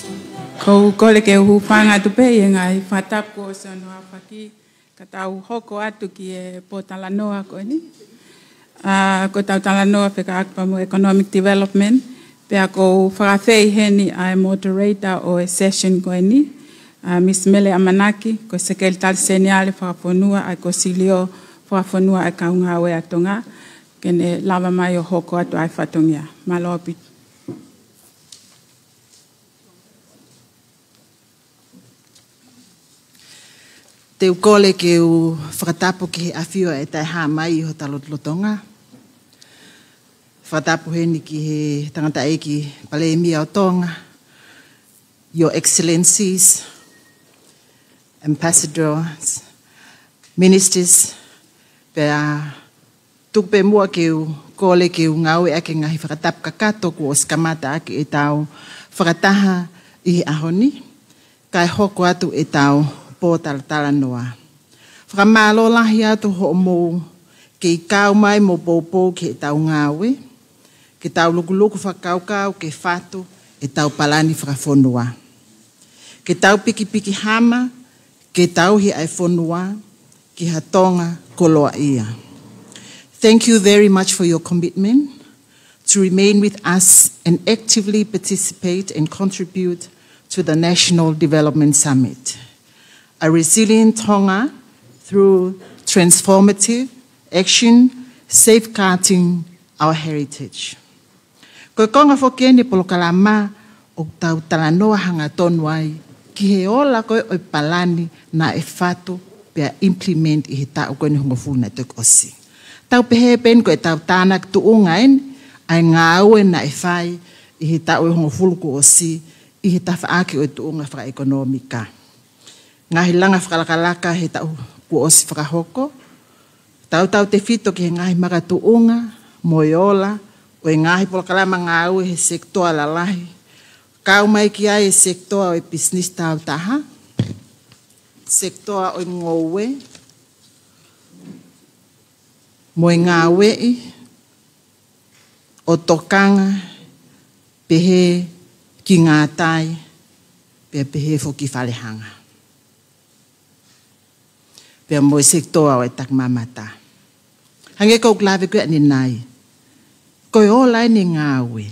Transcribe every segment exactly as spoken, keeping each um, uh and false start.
ʻOku ou kole ke u hūfanga atu pē ʻi he ngaahi fakatapu kuo ʻosi hono aofaki, ka tau hoko atu ki he pōtalanoa ko eni. ʻA, ko ʻetau talanoa fekauʻaki pea mo e economic development, pea ʻoku ou fakaafeʻi heni ʻa e moderator ʻo e session ko eni, ʻa, Miss Mele ʻAmanaki, ko e Sekelitali Seniale Fakafonua ʻa e Kosilio Fakafonua ʻa e Kau Ngāue ʻa Tonga, ke ne lava mai ʻo hoko atu ʻa e fatongia. Mālō ʻaupito. Te u kole ke u fakatapu ki he ʻafio ʻa e Taʻehāmai ʻi hota lotolotonga. Fakatapu heni ki he tangataʻeiki Palēmia ʻo Tonga, Your Excellencies, Ambassadors, Ministers, pea tuku pē muʻa ke u kole ke u ngāueʻaki e ngaahi fakatapu kakato kuo ʻosi kamata ʻaki ʻetau fakataha ʻi he ʻaho ni, kae hoko atu ʻetau pōtalatalanoa. Fakamālō lahi atu hoʻomou kei kau mai mo poupou ki heʻetau ngāue, ke tau lukuluku fakakaukau ke fatu ʻetau palani fakafonua. Ke tau pikipiki hama, ke tauhi ʻa e fonua ki ha Tonga koloaʻia. Thank you very much for your commitment to remain with us and actively participate and contribute to the National Development Summit. A resilient Tonga through transformative action, safeguarding our heritage. Ko e konga foki eni e polokalama ʻoku tau talanoa hangatonu ai ki he ola ko ē ʻo e palani naʻe fatu pea implement ʻi he taʻu ko eni hongofulu naʻe toki ʻosi. Tau pehē pē eni ko ʻetau tānaki tuʻunga eni ʻa e ngāue naʻe fai ʻi he taʻu ʻe hongofulu kuo ʻosi ʻi he tafaʻaki ʻo e tuʻunga fakaʻekonōmika. Ngaahi langa fakalakalaka he taʻu kuo ʻosi fakahoko, tautautefito ki he ngaahi makatuʻunga mo e ola ʻo e ngaahi polokalama ngāue he sekitoa lalahi, kau mai ki ai e sekitoa ʻo e pisinisi tāutaha, sekitoa ʻo e ngoue, mo e ngāueʻi ʻo tokanga, pehē ki ngātai, pea pehē foki ki falehanga. Pea mo e sekitoa ʻo e takimamata. Hangē ko ʻeku lave ko ē ʻanenai, ko e ola eni e ngāue.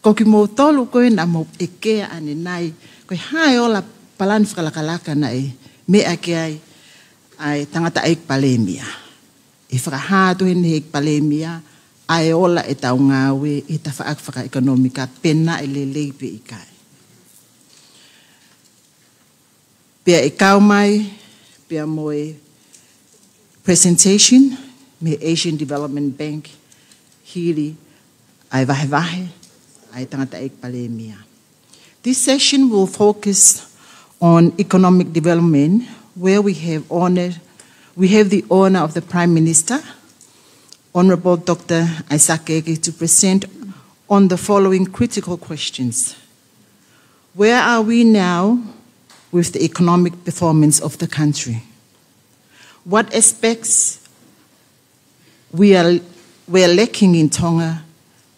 Ko kimoutolu ko ē naʻa mou ʻeke ʻanenai, ko e hā e ola palani fakalakalaka naʻe meʻa ki ai ʻa e tangataʻeiki Palēmia. ʻE fakahā atu heni ʻe he ʻEiki Palēmia ʻa e ola ʻetau ngāue ʻi he tafaʻaki fakaʻekonōmika pe naʻe lelei pe ʻikai. Pea ʻe kau mai pea mo e presentation mei he Asian Development Bank hili ʻa e vahevahe ʻa e tangataʻeiki Palēmia. This session will focus on economic development, where we have honored, we have the honor of the Prime Minister, Honorable Doctor Isaac Eke, to present on the following critical questions. Where are we now with the economic performance of the country? What aspects we are, we are lacking in Tonga,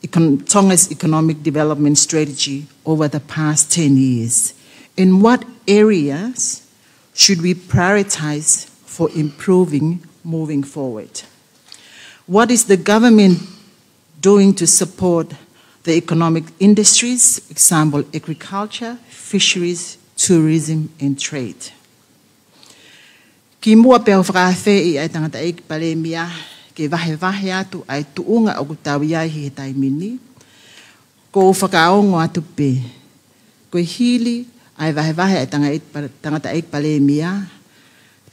econ-, Tonga's economic development strategy over the past ten years? And what areas should we prioritize for improving moving forward? What is the government doing to support the economic industries, example, agriculture, fisheries, tourism, and trade? Kimuʻa pea u fakaafeʻi ʻa e tangataʻeiki Palēmia ke vahevahe atu ʻa e tuʻunga ʻoku tau ʻi ai he taimi ni, ʻoku ou fakaongo atu pē, ko e hili ʻa e vahevahe ʻa e tangataʻeiki pa-, tangataʻeiki Palēmia,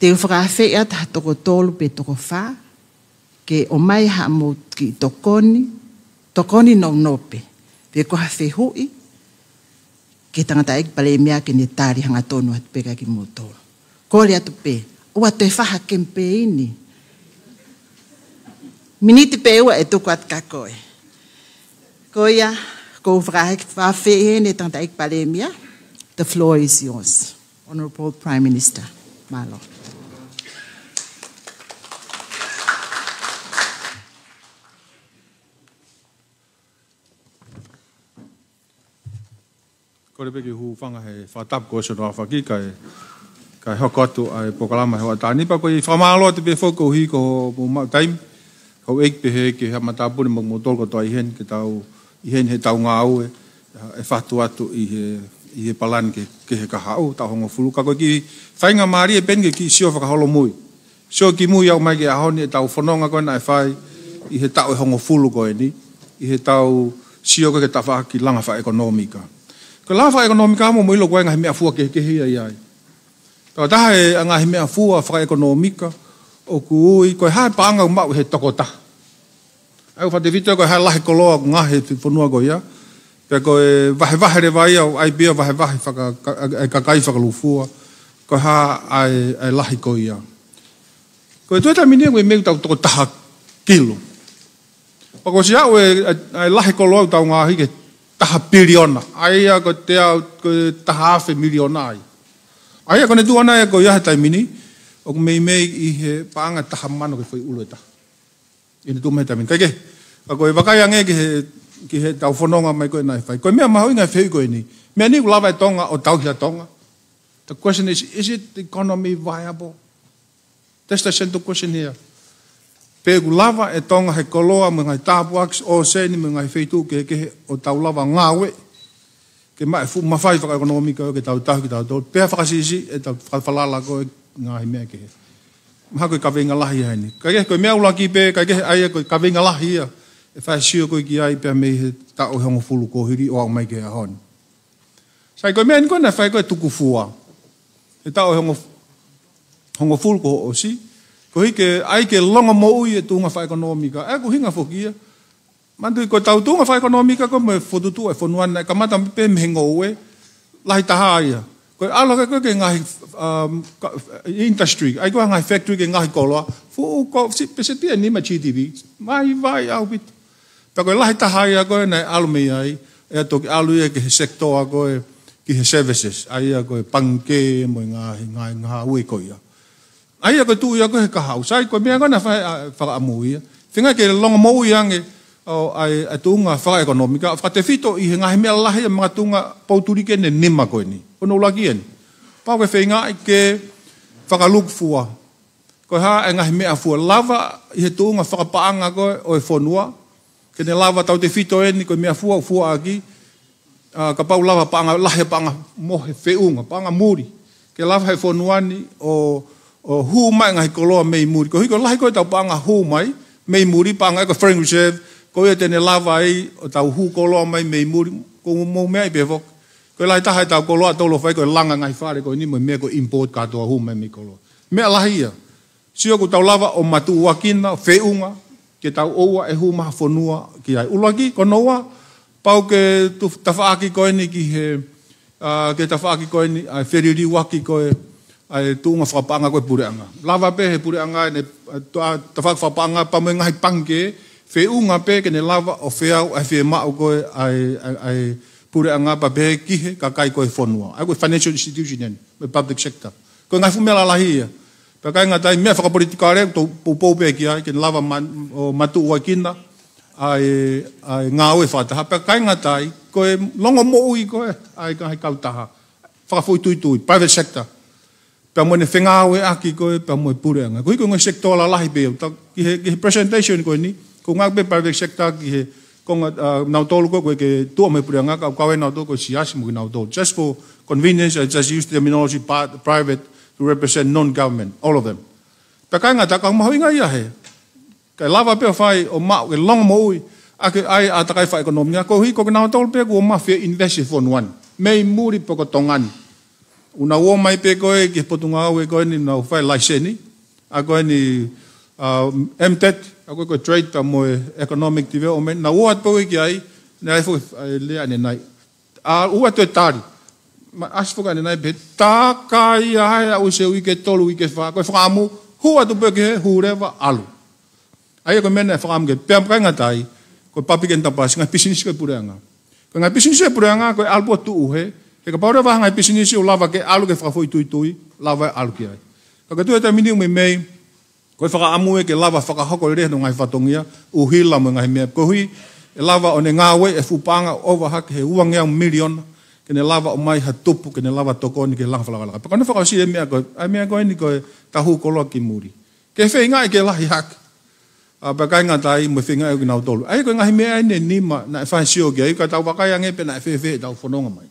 te u fakaafeʻi atu ha toko tolu pe toko fā, ke ʻomai haʻamou kiʻi tokoni, tokoni nounou pē, pe ko ha fehuʻi ki he tangataʻeiki Palēmia ke ne tali hangatonu atu pē kia kimoutolu. Kole atu pē, ʻoua toe fai ha kemipeini. Miniti pē ua ʻe tuku atu kia koe. Ko ia, ʻoku ou fakaafeʻi heni e tangataʻeiki Palēmia. The floor is yours, Honorable Prime Minister. Mālō. Kole pē ke u hūfanga he fakatapu kuo ʻosi hono aofaki kae, kae hoko atu ʻa e polokalama he hoʻatā ni, pea ko e fakamālō atu pē foki koeʻuhi ko hoʻomou maʻu taimi, houʻeiki pehē ki he matāpule mo kimoutolu kotoa ʻi heni ke tau, ʻi heni he tau ngāue, ʻe fatu atu ʻi he, ʻi he palani ke, ke he kahaʻu, taʻu hongofulu. Ka ko e kiʻi faingamālie pē eni ke kiʻi sio fakaholomui. Sio kimui ʻo aʻu mai ki he ʻaho ni ʻetau fononga ko ē naʻe fai ʻi he taʻu ʻe hongofulu ko eni, ʻi heʻetau sio ko ē ki he tafaʻaki langa fakaʻekonōmika. Ko e langa fakaʻekonōmika mo, mo ʻilo ko e ngaahi meʻafua kehekehe ia ʻi ai. Ko e taha e ngaahi meʻafua fakaʻekonōmika ʻoku ui, ko e hā e paʻanga ʻoku maʻu ʻe he tokotaha. ʻA ia ʻoku fakatefito ko e hā e lahi koloa ʻoku ngaohi he fonua ko ia. Pea ko e vahevahe leva ia ʻoku ʻai pē ia vahevahe faka-, ka-, ʻa e kakai fakalūkufua. Ko e hā ʻa e, ʻa e lahi ko ia. Ko e toe taimi ni ʻoku meimei tau toko taha kilu. Pea kuo ʻosi aʻu e, ʻa e, ʻa e lahi koloa ʻoku tau ngaohi ki he taha piliona. ʻA ia ko e teau, ko e taha afe miliona ai. ʻA ia ko ʻene tuʻu ʻana ia ko ia he taimi ni, ʻoku meimei ʻi he paʻanga taha mano ki he foʻi ʻulu ʻe taha. ʻI heʻene tuʻu mai he taimi ni. Kae kehe, ka ko e vakai ange ki he, ki heʻetau fononga mai ko ē naʻe fai. Ko e meʻa mahuʻinga e fehuʻi ko eni. Meʻa ni ʻoku lava ʻe Tonga ʻo tauhi ʻa Tonga. The question is, is it economy viable? That's the central question here. Pe ʻoku lava ʻe Tonga he koloa mo e ngaahi tāpuaki ʻo e ʻōseni mo e ngaahi feituʻu kehekehe ʻo tau lava ngāue ke maʻu e fuʻu mafai fakaʻekonōmika ʻo ke tau tauhi kitautolu. Pea fakasiʻisiʻi ʻetau fakafalala ko e ngaahi meʻa kehe. Mahalo ko e kaveinga lahi ia heni. Kae kehe ko e meʻa ʻuluaki pē, kae kehe ʻa ia ko e kaveinga lahi ia ʻe fai e sio ko ē ki ai pea mei he taʻu ʻe hongofulu kuo hili ʻo aʻu mai ki he ʻaho ni. Sai ko e meʻa eni ko ē naʻe fai ko ē tukufua. He taʻu ʻe hongo-, hongofulu kuo ʻosi. Koeʻuhi ke ʻai ke longomoʻui e tuʻunga fakaʻekonōmika. ʻA ia ko e ʻuhinga foki ia. Manatuʻi ko ʻetau tuʻunga fakaʻekonōmika ko ē mo e fokotuʻutuʻu e fonua naʻe kamata pē mei he ngoue. Lahi taha ia. Ko e ʻalu hake ko ē ki he ngaahi, um, ka-, industry. ʻAi ko ē ngaahi factory ki he ngaahi koloa. Fuʻu ko si-, pēseti ʻe nima G D P. Vaivai ʻaupito. Pea ko e lahi taha ia ko ē naʻe ʻalu mei ai, ʻe toki ʻalu ia ki he sector ko ē, ki he services, ʻa ia ko e pangikē mo e ngaahi, ngaahi, ngaahi ngāue ko ia. ʻA ia ko e tuʻu ia ko ē he kahaʻu. Sai ko e meʻa ko ē naʻe fai ʻa e fakaʻamu ia. Feinga ke longomoʻui ange ʻo ʻai ʻa e tuʻunga fakaʻekonōmika, fakatefito ʻi he ngaahi meʻa lahi ʻa e makatuʻunga poutuliki ʻe nima ko eni. Ko hono ʻuluaki eni. Pau ke feingaʻi ke fakalūkufua. Ko e hā e ngaahi meʻafua lava ʻi he tuʻunga fakapaʻanga ko ē ʻo e fonua. Ke ne lava tautefito eni ko e meʻafua ʻoku fuaʻaki, ʻa, kapau lava paʻanga lahi paʻanga mo e feʻunga, paʻanga muli. Ke lava he fonua ni ʻo, ʻo hū mai ngaahi koloa mei muli. Koeʻuhi ko e lahi ko ē ʻetau paʻanga hū mai, mei muli, paʻanga ʻa e ko e foreign reserve, ko ia te ne lava ai ʻo tau hū koloa mai mei muli, ko e mou meʻa ʻi pē foki. Ko e lahi taha ʻetau koloa ʻoku tau fai ko e langa ngaahi fale ko eni mo e meʻa ko e import kātoa hū mai mei koloa. Meʻa lahi ia. Sio ʻoku tau lava ʻo matuʻuakina, feʻunga, ke tau ʻoua ʻe hū mai ha fonua ki ai. ʻUluaki, ko hono ua, pau ke tu-, tafaʻaki ko eni ki he, ʻa, ke tafaʻaki ko eni, ʻa e feliliuaki ko ē, ʻa e tuʻunga fakapaʻanga ko ē puleʻanga. Lava pē he puleʻanga ʻene, ʻa, to-, ʻa, tafaʻaki fakapaʻanga pea mo e ngaahi pangikē, feʻunga pē ke ne lava ʻo feau ʻa e fiemaʻu ko ē, ʻa e, ʻa e, ʻa e puleʻanga pea pehē ki he kakai ko ē fonua. ʻA ia ko e financial institution eni, mo e public sector. Ko e ngaahi fuʻu meʻa lalahi ia. Pea ʻikai ngata ai, meʻa fakapolitikale, ʻoku tau poupou pē ki ai, ke ne lava ma-, ʻo matuʻuakina ʻa e, ʻa e ngāue fakataha. Pea ʻikai ngata ai, ko e longomoʻui ko ē ʻa e ngaahi kautaha fakafoʻituitui, private sector. Pea mo ʻene fengāueʻaki ko ē, pea mo e puleʻanga. Koeʻuhi ko e ngaahi sector lalahi pē, ʻoku tau, ki he, ki he presentation ko eni, ʻoku ngāueʻaki pē private sector ki he konga, ʻa, nautolu ko ē, ko e ke tuʻa mo e puleʻanga, ka ʻoku kau ai nautolu ko e siasi mo kinautolu. Just for convenience, I just use terminology pa-, private to represent non-government, all of them. Pea ʻikai ngata ai, ka ʻoku mahuʻinga ia he. Kae lava pē ʻo fai ʻo maʻu, ke longomoʻui, ʻa e ke ʻai ʻa e takai fakaʻekonōmika, koeʻuhi ko kinautolu pē kuo ʻomai ʻo feinvest he fonua ni. Mei muli pe ko Tonga ni. ʻOku nau ō mai pē ko ē ki he potungāue ko eni ʻoku nau fai laiseni, ʻa ko eni, ʻa, M TED, ʻa ko e ko e trade pea mo e economic development, nau ō atu pē ki ai, naʻe ʻai foki ʻa e lea ʻanenai. ʻA, ʻoua toe tali. Ma, ʻasi foki ʻanenai pē, takai ai ʻa e ʻū se uike tolu, uike fā, ko e fakaʻamu, hū atu pē ki he hū leva ʻalu. ʻA ia ko e meʻa naʻe fakaʻamu ke, pea ʻikai ngata ai, ko e public enterprise, ngaahi pisinisi ko ē puleʻanga. Ko e ngaahi pisinisi ʻa e puleʻanga, ko e ʻalu pē ʻo tuʻu he, he kapau leva ha ngaahi pisinisi ʻoku lava ke ʻalu ke fakafoʻituitui, lava ʻalu ki ai. Ka ko e tuʻu he taimi ni ʻoku meimei, ko e fakaʻamu ia ke lava fakahoko lelei hono ngaahi fatongia, ʻuhila mo e ngaahi meʻa. Koeʻuhi, ʻe lava ʻo ne ngāue e fuʻu paʻanga ʻo ʻova hake he uangeau miliona, ke ne lava ʻomai ha tupu, ke ne lava tokoni ke langa fakalakalaka. Pea ko ʻene fakaʻosi e meʻa ko, ʻa e meʻa ko eni ko e tau hū koloa ki muli. Ke feingaʻi ke lahi hake. ʻA, pea ʻikai ngata ai, mo e feingaʻi ʻo kinautolu. ʻA ia ko e ngaahi meʻa eni ʻe nima, naʻe fai sio ki ai, ka tau vakai ange pē naʻe fēfē ʻetau fononga mai.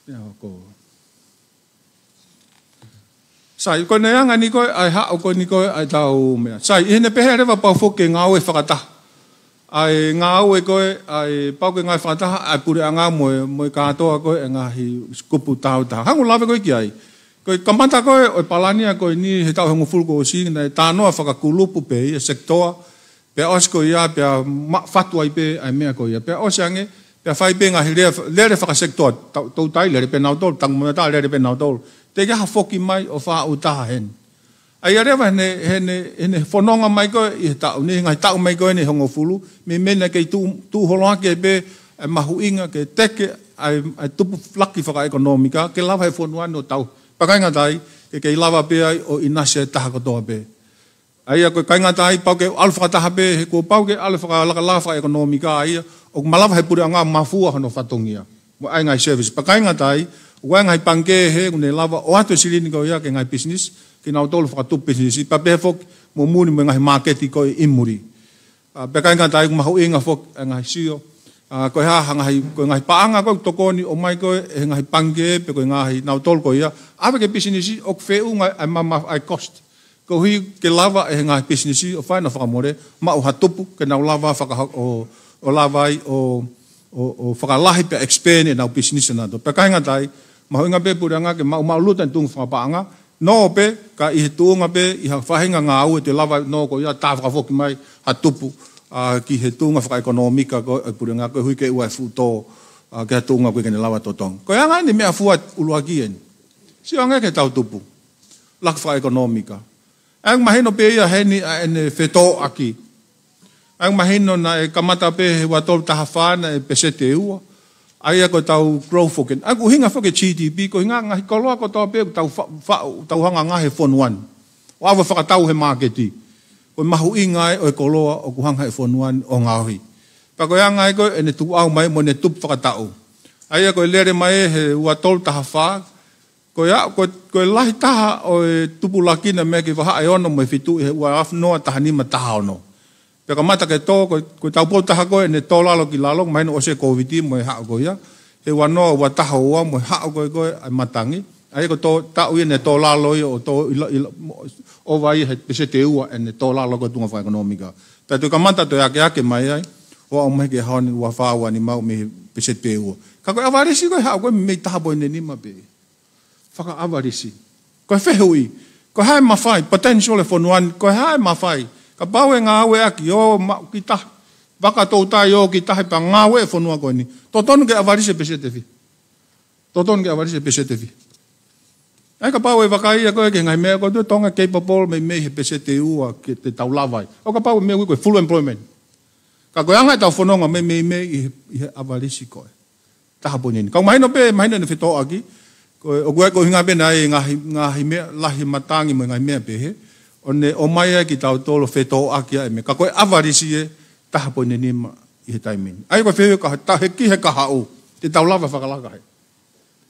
Ia, ko. Sai, ko ʻene anga ni ko e, ʻa e haʻu ko eni ko e, ʻa e tau meʻa. Sai, ʻi heʻene pehē leva pau foki ke ngāue fakataha. ʻA e ngāue ko e, ʻa e pau ke ngāue fakataha, ʻa e puleʻanga mo e, mo e kātoa ko e, ʻa e ngaahi kupu taautaha. Hangē ko e lave ko ē ki ai. Ko e kamata ko e, ʻo e palani ia ko eni he taʻu hongofulu kuo ʻosi, naʻe talanoa fakakulupu pē ia, sekitoa, pea ʻosi ko ia, pea ma-, fatu ai pē ʻa e meʻa ko ia. Pea ʻosi ange, pea fai pē ngaahi lea, lele fakasekitoa, tau, toutai lele pē nautolu, tangutu mai ʻo tā lele pē nautolu. Teʻeki ha foki mai ʻo faʻu taha heni. ʻA ia leva heʻene, heʻene, heʻene fononga mai ko e ʻi he taʻu ni, ngaahi taʻu mai ko eni hongofulu, meimei naʻe kei tuʻu, tuʻu holo hake pē ʻa e mahuʻinga ke teke ʻa e, ʻa e tupulaki fakaʻekonōmika, ke lava he fonua ni ʻo tau. Pea ʻikai ngata ai, ke kei lava pē ai ʻo ʻinasi e taha kotoa pē. ʻA ia ko e ʻikai ngata ai, pau ke ʻalu fakataha pē, he kuo pau ke ʻalu fakalakalaka fakaʻekonōmika ʻa ia, ʻoku malava he puleʻanga mafua hono fatongia. Mo e ngaahi service. Pea ʻikai ngata ai, ʻoku ʻi ai e ngaahi pangikē he, ʻoku ne lava ʻoatu e silini ko ia ki he ngaahi pisinisi, kinautolu fakatupu pisinisi, pea pehē foki mo muli mo e ngaahi māketi ko e ʻi muli. ʻA, pea ʻikai ngata ai, ʻoku mahuʻinga foki e ngaahi sio. ʻA, ko e hā, ha ngaahi, ko e ngaahi paʻanga ko e tokoni ʻomai ko e, he ngaahi pangikē, pe ko e ngaahi nautolu ko ia. ʻAve ki he pisinisi, ʻoku feʻunga ʻa e mamafa ʻa e cost. Koeʻuhi ke lava ʻe he ngaahi pisinisi ʻo fai ʻena fakamole, maʻu ha tupu ke nau lava faka-, ʻo, ʻo lava ai ʻo, ʻo, ʻo fakalahi pea expand ʻenau pisinisi ʻanautolu. Pea ʻikai ngata ai, mahuʻinga pē puleʻanga ke maʻu, maʻu luta ʻi he tuʻunga fakapaʻanga, nō pē, ka ʻi he tuʻunga pē, ʻi ha faʻahinga ngāue te lava nō ko ia tā fakafoki mai ha tupu, ʻa, ki he tuʻunga fakaʻekonōmika ko e puleʻanga koeʻuhi ke ʻoua ʻe fuʻu tō, ʻa, ki ha tuʻunga ko ē ke ne lava totongi. Ko e anga eni meʻafua ʻuluaki eni. Sio ange ki he tau tupu. Laka fakaʻekonōmika. ʻA ia ʻoku mahino pē ia heni ʻa ʻene fetōʻaki. ʻA ia ʻoku mahino naʻe kamata pē he ua tolu taha fā naʻe peseti ʻe ua. ʻA ia ko e tau growth foki. ʻA ia ʻoku ʻuhinga foki e G D P, ko e ʻuhinga ngaahi koloa kotoa pē ʻoku tau fa-, fa-, tau hanga ngaahi he fonua ni. ʻO ʻave fakatau he māketi. Ko e mahuʻinga ʻo e koloa ʻoku hanga he fonua ni ʻo ngaohi. Pea ko e anga ia ko ʻene tuʻu mai mo ʻene tupu fakataʻu. ʻA ia ko e lele mai he ua tolu taha fā, ko ia, ko, ko e lahi taha ʻo e tupulaki naʻe mei he vahaʻa ʻe ono mo e fitu ʻi he ua afe noa taha nima taha ono. Pea kamata ke tō, ko, ko e tau pou taha ko ē ʻene tō lalo ki lalo, mahino ʻosi e Kōviti mo e haʻu ko ia. He ua noa, ua taha ua mo e haʻu ko ē ko e ʻa e matangi. ʻA ia ko e tō, taʻu ia naʻe tō lalo ia ʻo tō ʻi la-, ʻi la-, mo-, ʻova ia he peseti ʻe ua ʻene tō lalo ko e tuʻunga fakaʻekonōmika. Pea toe kamata toe akeake mai ai, ʻo aʻu mai ki he ʻaho ni ua fā ua nima mei he peseti pē ʻe ua. Ka ko e ʻavalisi ko ē haʻu ko ē mei taha poini nima pē. Fakaʻavalisi. Ko e fehuʻi. Ko e hā e mafai, potential e fonua ni, ko e hā e mafai. Kapau ʻe ngāueʻaki ʻo maʻu ki tahi. Vaka toutai ʻo ki tahi pea ngāue e fonua ko eni. Totonu ke ʻavalisi e peseti ʻe fiha. Totonu ke ʻavalisi e peseti ʻe fiha. ʻA ia kapau ʻe vakai ia ko ē ki he ngaahi meʻa ko ē Tonga capable meimei he peseti ʻe ua ke te tau lava ai. ʻO kapau ʻe meʻa ko e full employment. Ka ko e anga e tau fononga meimei, meimei ʻi he, ʻi he ʻavalisi ko ē. Taha poini nima. Ka ʻoku mahino pē, mahino ʻene fetōʻaki. Ko e, ʻoku ʻi ai ko e ʻuhinga pē naʻe ngaahi, ngaahi meʻa, lahi matangi mo e ngaahi meʻa pehē. ʻO ne ʻomai ai kitautolu fetōʻaki ʻa e meʻa. Ka ko e ʻavalisi ʻe taha poini nima ʻi he taimi ni. ʻA ia ko e fehuʻi ka ta-, he ki he kahaʻu. Te tau lava fakalaka he.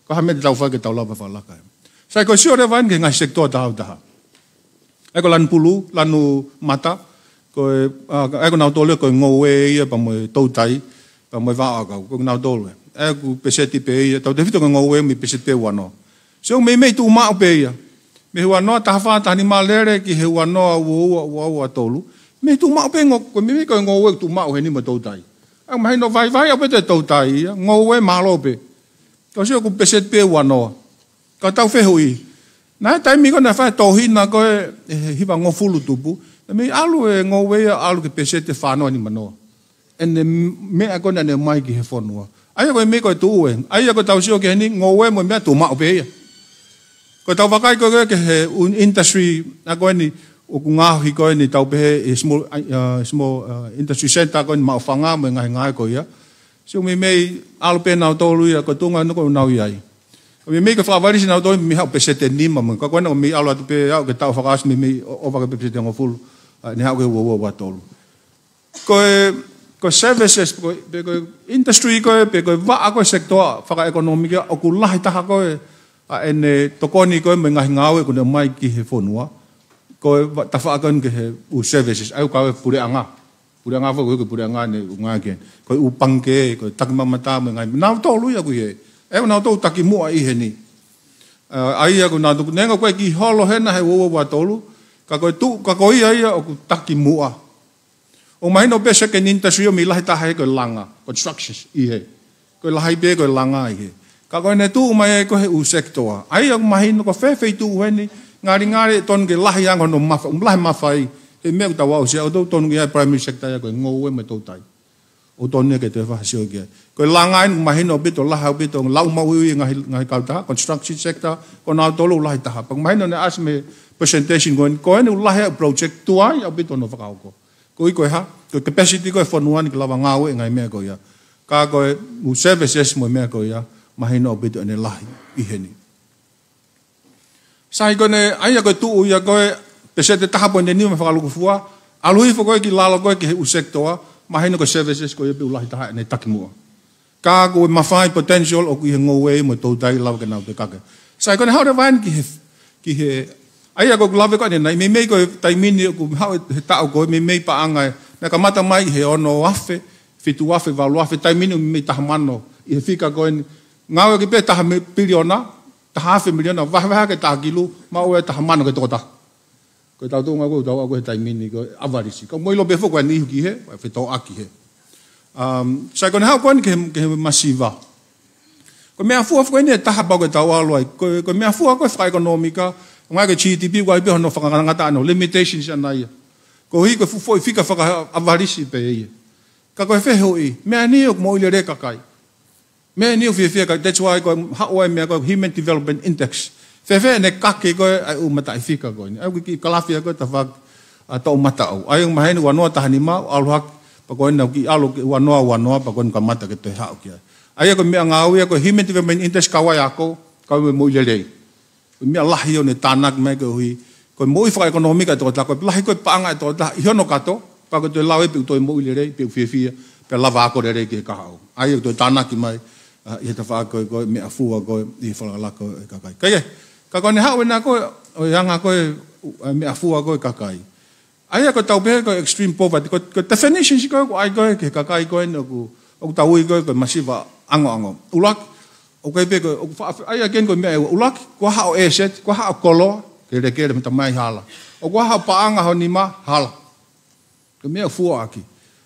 Ko e hā e meʻa te tau fai ke tau lava fakalaka he. Sai ko e sio leva eni ki he ngaahi sekitoa taautaha. ʻA ia ko e lanu pulu, lanu mata, ko e, ʻa, ʻa ia ko nautolu ia ko e ngoue ia pea mo e toutai, pea mo e vaʻa ʻakau, ko nautolu ia. ʻA ia ʻoku peseti pē ia, tautefito ko e ngoue mei peseti pē ua noa. Sio meimei tuʻumaʻu pē ia. Mei he ua noa taha fā taha nima lele ki he ua noa ua ua ua ua tolu. Mei tuʻumaʻu pē ngo-, ko e meimei ko e ngoue tuʻumaʻu heni mo e toutai. ʻA ia mahino vaivai ʻaupito e toutai ia, ngoue mālō pē. Ka sio ʻoku peseti pē ua noa. Ka tau fehuʻi. Naʻe taimi ko ē naʻe fai e tōhina ko ē, ʻe he hiva ngofulu tupu. Naʻe mei ʻalu e ngoue ia ʻalu ki he peseti ʻe fā noa nima noa. ʻEne meʻa ko ē naʻa ne ʻomai ki he fonua. ʻA ia ko e meʻa ko e tuʻu ē. ʻA ia ko e tau sio ki heni ngoue mo e meʻa tuʻumaʻu pē ia. Ko e tau vakai ko ē ki he un-, industry, ʻa ko eni, ʻoku ngaohi ko eni tau pehē ʻe small, ʻa, small, ʻa, industry center ko eni maʻu fanga mo e ngaahi ngāue ko ia. Sio meimei ʻalu pē nautolu ia, ko e tuʻunga naʻa nau ʻi ai. Meimei ko e fakaʻavalisi nautolu mei haʻu peseti ʻe nima mo, ka ko ena mei ʻalu atu pē ʻo aʻu ki he taʻu fakaʻosi meimei ʻo, ʻova ki he peseti ʻe hongofulu. ʻa, ne haʻu ki he ua ua ua tolu. Ko e, ko e services, ko e, pe ko e industry ko ē, pe ko e vaʻa ko ē, sector fakaʻekonōmika ʻoku lahi taha ko ē ʻa ʻene tokoni ko ē mo e ngaahi ngāue ʻoku ne ʻomai ki he fonua. Ko e va-, tafaʻaki ko ē ki he ʻū services, ʻa ia ʻoku kau ai e puleʻanga. Puleʻanga foki, ko e puleʻanga ne ʻunga ke. Ko e ʻū pangikē, ko e takimamata mo e ngaahi. Nautolu ia ʻoku ʻi hē. ʻE nautolu taki muʻa ʻi heni. ʻA, ʻa ia ʻoku nau tuku, neongo ʻoku ʻikai ke holo hena he ua ua ua tolu, ka ko e tuʻu, ka ko ia ia ʻoku taki muʻa. ʻOku mahino pē second industry ʻoku mei lahi taha he ko e langa, constructions ʻi hē. Ko e lahi pē ko e langa ʻi hē. Ka ko ʻene tuʻu mai ai ko ē he ʻū sector. ʻA ia ʻoku mahino ko fē feituʻu heni, ngalingali ʻe tonu ke lahi ange hono mafa-, lahi mafai, he meʻa ʻoku tau aʻusia, ʻoku tonu ke ʻi ai e primary sector ia ko e ngoue mo e toutai. ʻOku tonu ia ke toe fakasio ki ai. Ko e langa eni ʻoku mahino ʻaupito, lahi ʻaupito, lau maʻu ʻi he ngaahi, ngaahi kautaha, construction sector, ko nautolu ʻoku lahi taha. Pea ʻoku mahino naʻe ʻasi mei he presentation ko eni, ko eni ʻoku lahi ʻa e project tuai ʻaupito hono fakahoko. Koeʻuhi ko e hā, ko e capacity ko ē e fonua ni ke lava ngāue e ngaahi meʻa ko ia. Ka ko e ʻū services mo e meʻa ko ia, mahino ʻaupito ʻene lahi ʻi heni. Sai ko eni, ʻa ia ko e tuʻu ia ko ē, peseti ʻe taha poini nima fakalūkufua, ʻalu hifo ko ē ki lalo ko ē ki he ʻū sector, mahino ko e services ko ia pē ʻoku lahi taha ʻene taki muʻa. Ka ko e mafai potential ʻoku ʻi he ngoue mo e toutai lava ke nau toe kake. Sai ko eni haʻu leva eni ki he, ki he, ʻa ia ko ʻeku lave ko eni ʻanenai, meimei ko e taimi ni ʻoku haʻu he taʻu ko ē, meimei paʻanga ē, naʻe kamata mai he ono afe, fitu afe, valu afe, taimi ni meimei taha mano, ʻi he fika ko eni, ngāueʻaki pē taha mi-, piliona, taha afe miliona, vahevahe ke takilu, maʻu e taha mano ki he tokotaha. Ko e tau tuʻunga ko ē, tau ako he taimi ni ko e ʻavalisi. Ka mou ʻilo pē foki ko e niʻihi ki hē, ko e fetōʻaki hē. Um, sai ko eni haʻu ko eni ki he, ki he masiva. Ko e meʻafua foki eni ʻe taha pau ke tau ʻalu ai. Ko e, ko e meʻafua ko ē fakaʻekonōmika, ngaahi ko e G D P, ʻoku ʻi ai pē hono fakangatangata ʻana, limitations ʻana ia. Koeʻuhi ko e fuʻu foʻi fika fakaʻavalisi pē ia. Ka ko e fehuʻi, meʻa ni ʻoku moʻui lelei e kakai. Meʻa ni ʻoku fiefia e kakai, that's why ko e haʻu ai e meʻa ko e Human Development Index. Fēfē ʻene kake ko ē ʻa e ʻū mataʻifika ko eni. ʻA ia ko e kiʻi kalafi ia ko ē tafaʻaki ʻa e toʻomataʻu. ʻA ia ʻoku mahino ua noa taha nima, ʻalu hake, pea ko eni ʻoku kiʻi ʻalu ki he ua noa ua noa, pea ko eni kamata ke toe haʻu ki ai. ʻA ia ko e meʻangāue ia ko e Human Development Index kau ai e ako, kau ai e moʻui lelei. Ko e meʻa lahi ʻoku ne tānaki mai koeʻuhi ko e moʻui fakaʻekonōmika ʻa e tokotaha, ko e lahi ko ē e paʻanga ʻa e tokotaha ʻi hono kato, pea ko e toe lau ia pe ʻoku toe moʻui lelei, pe ʻoku fiefia, pea lava ako lelei ki he kahaʻu. ʻA ia ʻoku toe tānaki mai, ʻa, ʻi he tafaʻaki ko ē, ko e meʻafua ko ē, ʻi he fakalakalaka ʻo e kakai. Kaikehe, ka ko eni haʻu ena ko ē, ʻo e anga ko ē, ʻa e meʻafua ko ē e kakai. ʻA ia ko e tau pehē ko e extreme poverty, ko, ko e definition siʻi ko ē, ʻoku ʻai ko ē ki he kakai ko eni ʻoku, ʻoku tau ui ko ē, ko e masiva angoango. ʻUluaki, ʻoku ʻi ai pē ko ē, ʻoku fa-, ʻa ia ko eni ko e meʻa ʻe ua, ʻuluaki, ko e hā hoʻo asset, ko e hā hoʻo koloa, kelekele mo e tamai hala. ʻOku hā hoʻo paʻanga, hoʻo nima, hala. Ko e meʻa ʻoku fuaʻaki.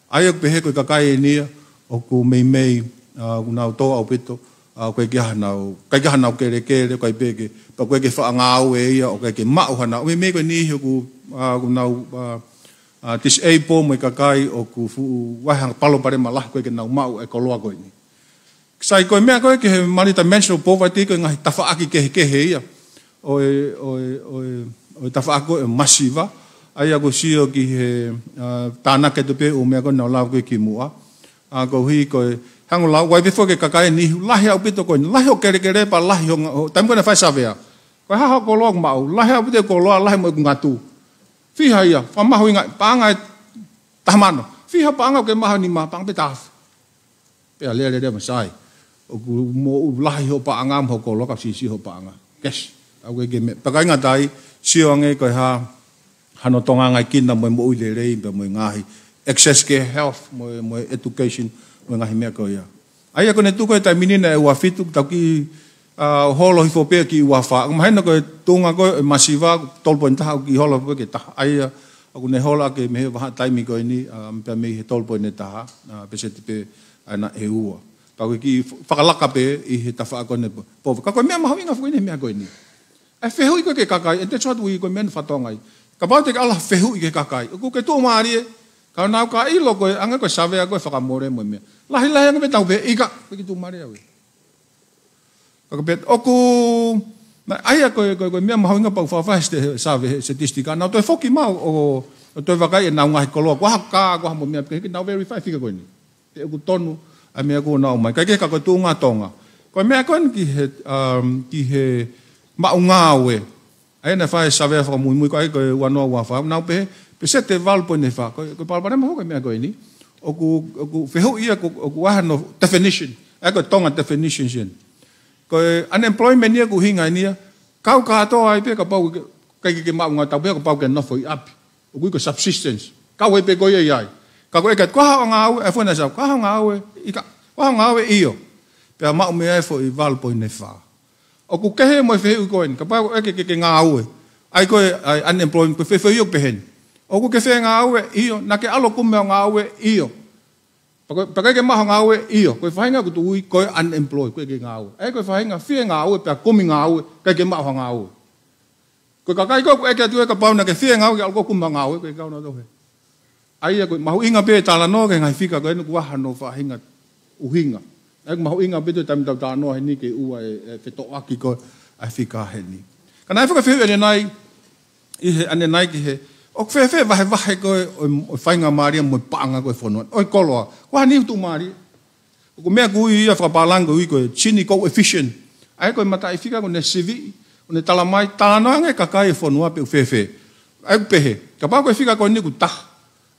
ʻA ia ʻoku pehē ko e kakai eni ia, ʻoku meimei, ʻa, ʻoku nau tō ʻaupito, ʻa, ʻoku ʻikai ke ʻi ai hanau, ʻikai ke ʻi ai hanau kelekele, ʻoku ʻikai pē ke, pea ʻoku ʻikai ke faʻa ngāue ia, ʻoku ʻikai ke maʻu hanau. Meimei ko e niʻihi ʻoku, ʻa, ʻoku nau, ʻa, ʻa, disabled mo e kakai ʻoku fuʻu, ʻoku ʻi ai ha palopalema lahi ʻoku ʻikai ke nau maʻu e koloa ko eni. Sai ko e meʻa ko ē ki he multidimensional poverty ko e ngaahi tafaʻaki kehekehe ia ʻo e, ʻo e, ʻo e, ʻo e tafaʻaki ko ē masiva. ʻA ia ʻoku sio ki he, ʻa, tānaki atu pē ʻū meʻa ko ē naʻa ku lau ko ē kimuʻa. ʻA, koeʻuhi ko e, hangē ko e lau, ʻoku ʻi ai pē foki e kakai eni ʻoku lahi ʻaupito ko eni, lahi hoʻo kelekele pea lahi hoʻo nga-, hoʻo, taimi ko ē naʻe fai e savea. Ko e hā hoʻo koloa ʻoku maʻu, lahi ʻaupito e koloa, lahi mo ʻeku ngatu. Fiha ia, fakamahuʻingaʻi, paʻanga ʻe taha mano. Fiha paʻanga ʻoku ke maʻu, nima, paʻanga pē taha afe. Pea lele lele masai. ʻOku moʻui lahi hoʻo paʻanga mo hoʻo koloa ka siʻisiʻi hoʻo paʻanga. Cash. ʻOku ʻikai ke meʻa. Pea ʻikai ngata ai, sio ange ko e hā, hano tokangaʻi kinaua mo e moʻui lelei, pea mo e ngaahi access ki he health, mo e, mo e education, mo e ngaahi meʻa ko ia. ʻA ia ko ʻene tuʻu ko ē he taimi ni naʻe ua fitu, tau kiʻi, ʻa, holo hifo pē ki ua fā. Mahino ko e tuʻunga ko ē masiva, tolu poini taha ʻoku kiʻi holo pē ki he taha. ʻA ia, ʻoku ne holo ʻaki mei he vahaʻa taimi ko eni, ʻa, pea mei he tolu poini taha, ʻa, peseti pē ʻana ʻe ua. Pea ko e kiʻi fakalaka pē ʻi he tafaʻaki ko eni po-, poverty. Ka ko e meʻa mahuʻinga foki eni he meʻa ko eni. ʻA e fehuʻi ko ē ki he kakai, and that's what we, ko e meʻa ʻoku fakatonga ai. Kapau te ke ʻalu ʻo fehuʻi ki he kakai. ʻOku ke tuʻumālie, ka ʻoku nau ka ʻilo ko e, anga ko e savea ko e fakamole mo e meʻa. Lahilahi ange pē tau pehē, ʻikai, ʻikai ke tuʻumālie au ia. Ka ko e pehē, ʻoku, na, ʻa ia ko e, ko e, ko e meʻa mahuʻinga pau fakafasi he savea, he statistika. Nau toe foki mai ʻo, ʻo toe vakai ʻenau ngaahi koloa, ko e hā e kā, ko e hā mo e meʻa, ke nau verify e fika ko eni. Pe ʻoku tonu ʻa e meʻa ʻoku nau ʻomai. Kaikehe ka ko e tuʻunga Tonga. Ko e meʻa ko eni ki he, um, ki he maʻu ngāue. ʻA ia naʻe fai e savea fakamuimui ko ē ko e ua noa ua fā. Nau pehē, Peseti ʻe valu poini fā. Ko, ko e palopalema foki e meʻa ko eni. ʻOku, ʻoku fehuʻi ia ko, ʻoku ʻi ai hano definition. ʻA ia ko e Tonga definition eni. Ko e unemployment ia ʻoku ʻuhinga eni ia. Kau kātoa ai pē kapau ke, ʻikai ke, ke maʻu ngāue, tau pehē kapau ke nofo ʻi ʻapi. ʻOku ui ko e subsistence. Kau ai pē ko ia ʻi ai. Ka ko e ʻeke atu ko e hā hoʻo ngāue, ʻai e foʻi ʻaneafi, ko e hā hoʻo ngāue, ʻikai, ko e hā hoʻo ngāue, ʻio. Pea maʻu mei ai e foʻi valu poini fā. ʻOku kehe mo e fehuʻi ko eni, kapau ʻe ʻeke ke, ke ngāue. ʻA ia ko e, ʻa e unemployment, ko e fehuʻi ʻoku pehē ni. ʻOku ke fie ngāue, ʻio, naʻa ke ʻalu ʻo kumi ha ngāue, ʻio. Pea ko, pea ʻikai ke maʻu ha ngāue, ʻio, ko e faʻahinga ʻoku tuʻu ʻi, ko e unemployed, ʻikai ke ngāue. ʻA ia ko e faʻahinga fie ngāue, pea kumi ngāue, ʻikai ke maʻu ha ngāue. Ko e kakai ko ē ʻoku ʻeke atu ē kapau naʻa ke fie ngāue ke ʻalu ʻo kumi ha ngāue, ʻikai ke kau nautolu hē. ʻA ia ko e mahuʻinga pē talanoa ki he ngaahi fika ko eni ʻoku ʻi ai hano faʻahinga ʻuhinga. ʻA ia ko e mahuʻinga pē ʻetau taimi tau talanoa heni ke ʻoua ʻe, ʻe fetoʻaki ko ē ʻa e fika heni. Ka naʻe fakafehuʻi ʻanenai, ʻi he ʻanenai ki he, ʻoku fēfē vahevahe ko ē ʻo e, ʻo e faingamālie mo e paʻanga ko ē ʻo e fonua. ʻOi koloa, ko e hā e niʻihi ʻoku tuʻumālie. Ko e meʻa ʻoku ui ia fakapālangi ʻoku ui ko e Gini coefficient. ʻA ia ko e mataʻifika ko eni ʻoku ne sivi, ʻoku ne talamai, talanoa ange kakai e fonua pe ʻoku fēfē. ʻA ia ʻoku pehē, kapau ko e fika ko eni ʻoku taha.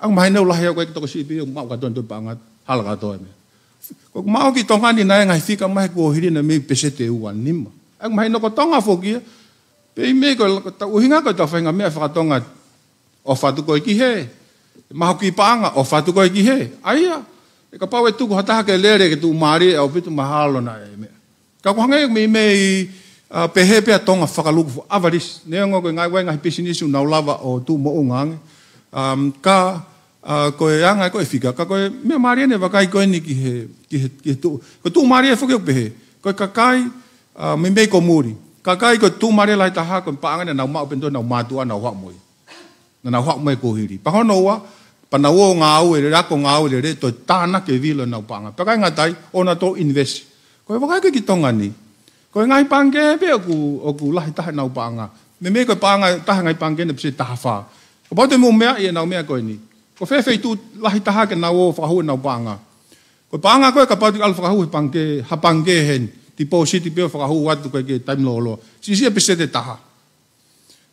ʻA ia ʻoku mahino lahi ʻoku ʻikai ke tokosiʻi pē ʻoku maʻu kātoa ʻe he paʻanga, hala kātoa e meʻa. Ko ʻeku maʻu ki Tonga ni naʻe ngaahi fika mai he kuohili naʻe mei peseti ʻe ua nima. ʻA ia ʻoku mahino ko Tonga foki ia. Pea ʻi he meʻa ko e, ko e ʻuhinga ko ʻetau faʻahinga meʻa fakatonga ʻofa atu koe ki hē. Maʻu ki paʻanga, ʻofa atu koe ki hē. ʻA ia, ʻe kapau ʻe tuku ha taha ke lele ke tuʻumālie ʻaupito mahalo naʻe meʻa. Ka ʻoku hangē meimei, ʻa, pehē pē ʻa Tonga fakaluku fo-, ʻavalisi. Neongo ko e ngaahi, ʻoku ʻi ai e ngaahi pisinisi ʻoku nau lava ʻo tuʻu moʻunga ange. Um, ka, ʻa, ko e anga ko ē e fika. Ka ko e meʻa mālie ʻene vakai ko eni ki he, ki he, ki he tuʻu. Ko e tuʻumālie foki ʻoku pehē. Ko e kakai, ʻa, meimei ko muli. Kakai ko e tuʻumālie lahi taha ko e paʻanga naʻa nau maʻu pē ʻe nautolu ʻenau mātuʻa naʻa nau haʻu mo ia. Naʻa nau haʻu mai e kuohili. Pea hono ua, pea nau ō ʻo ngāue lelei, ako ngāue lelei, toe tānaki e vilo ʻenau paʻanga. Pea ʻikai ngata ai, ʻoua nautolu invest. Ko e vakai ko ē ki Tonga ni. Ko e ngaahi pangikē pē ʻoku, ʻoku lahi taha ʻenau paʻanga. Meimei ko e paʻanga taha e ngaahi pangikē naʻe peseti taha fā. Kapau te mou meaʻi ʻenau meʻa ko eni. Ko e feituʻu lahi taha ke nau ō ʻo fakahū ʻenau paʻanga. Ko e paʻanga ko ē kapau te ke ʻalu ʻo fakahū he pangikē, ha pangikē heni. Deposit pē ʻo fakahū atu ko ē ki he taimi lōloa. Siʻisiʻi ia peseti ʻe taha.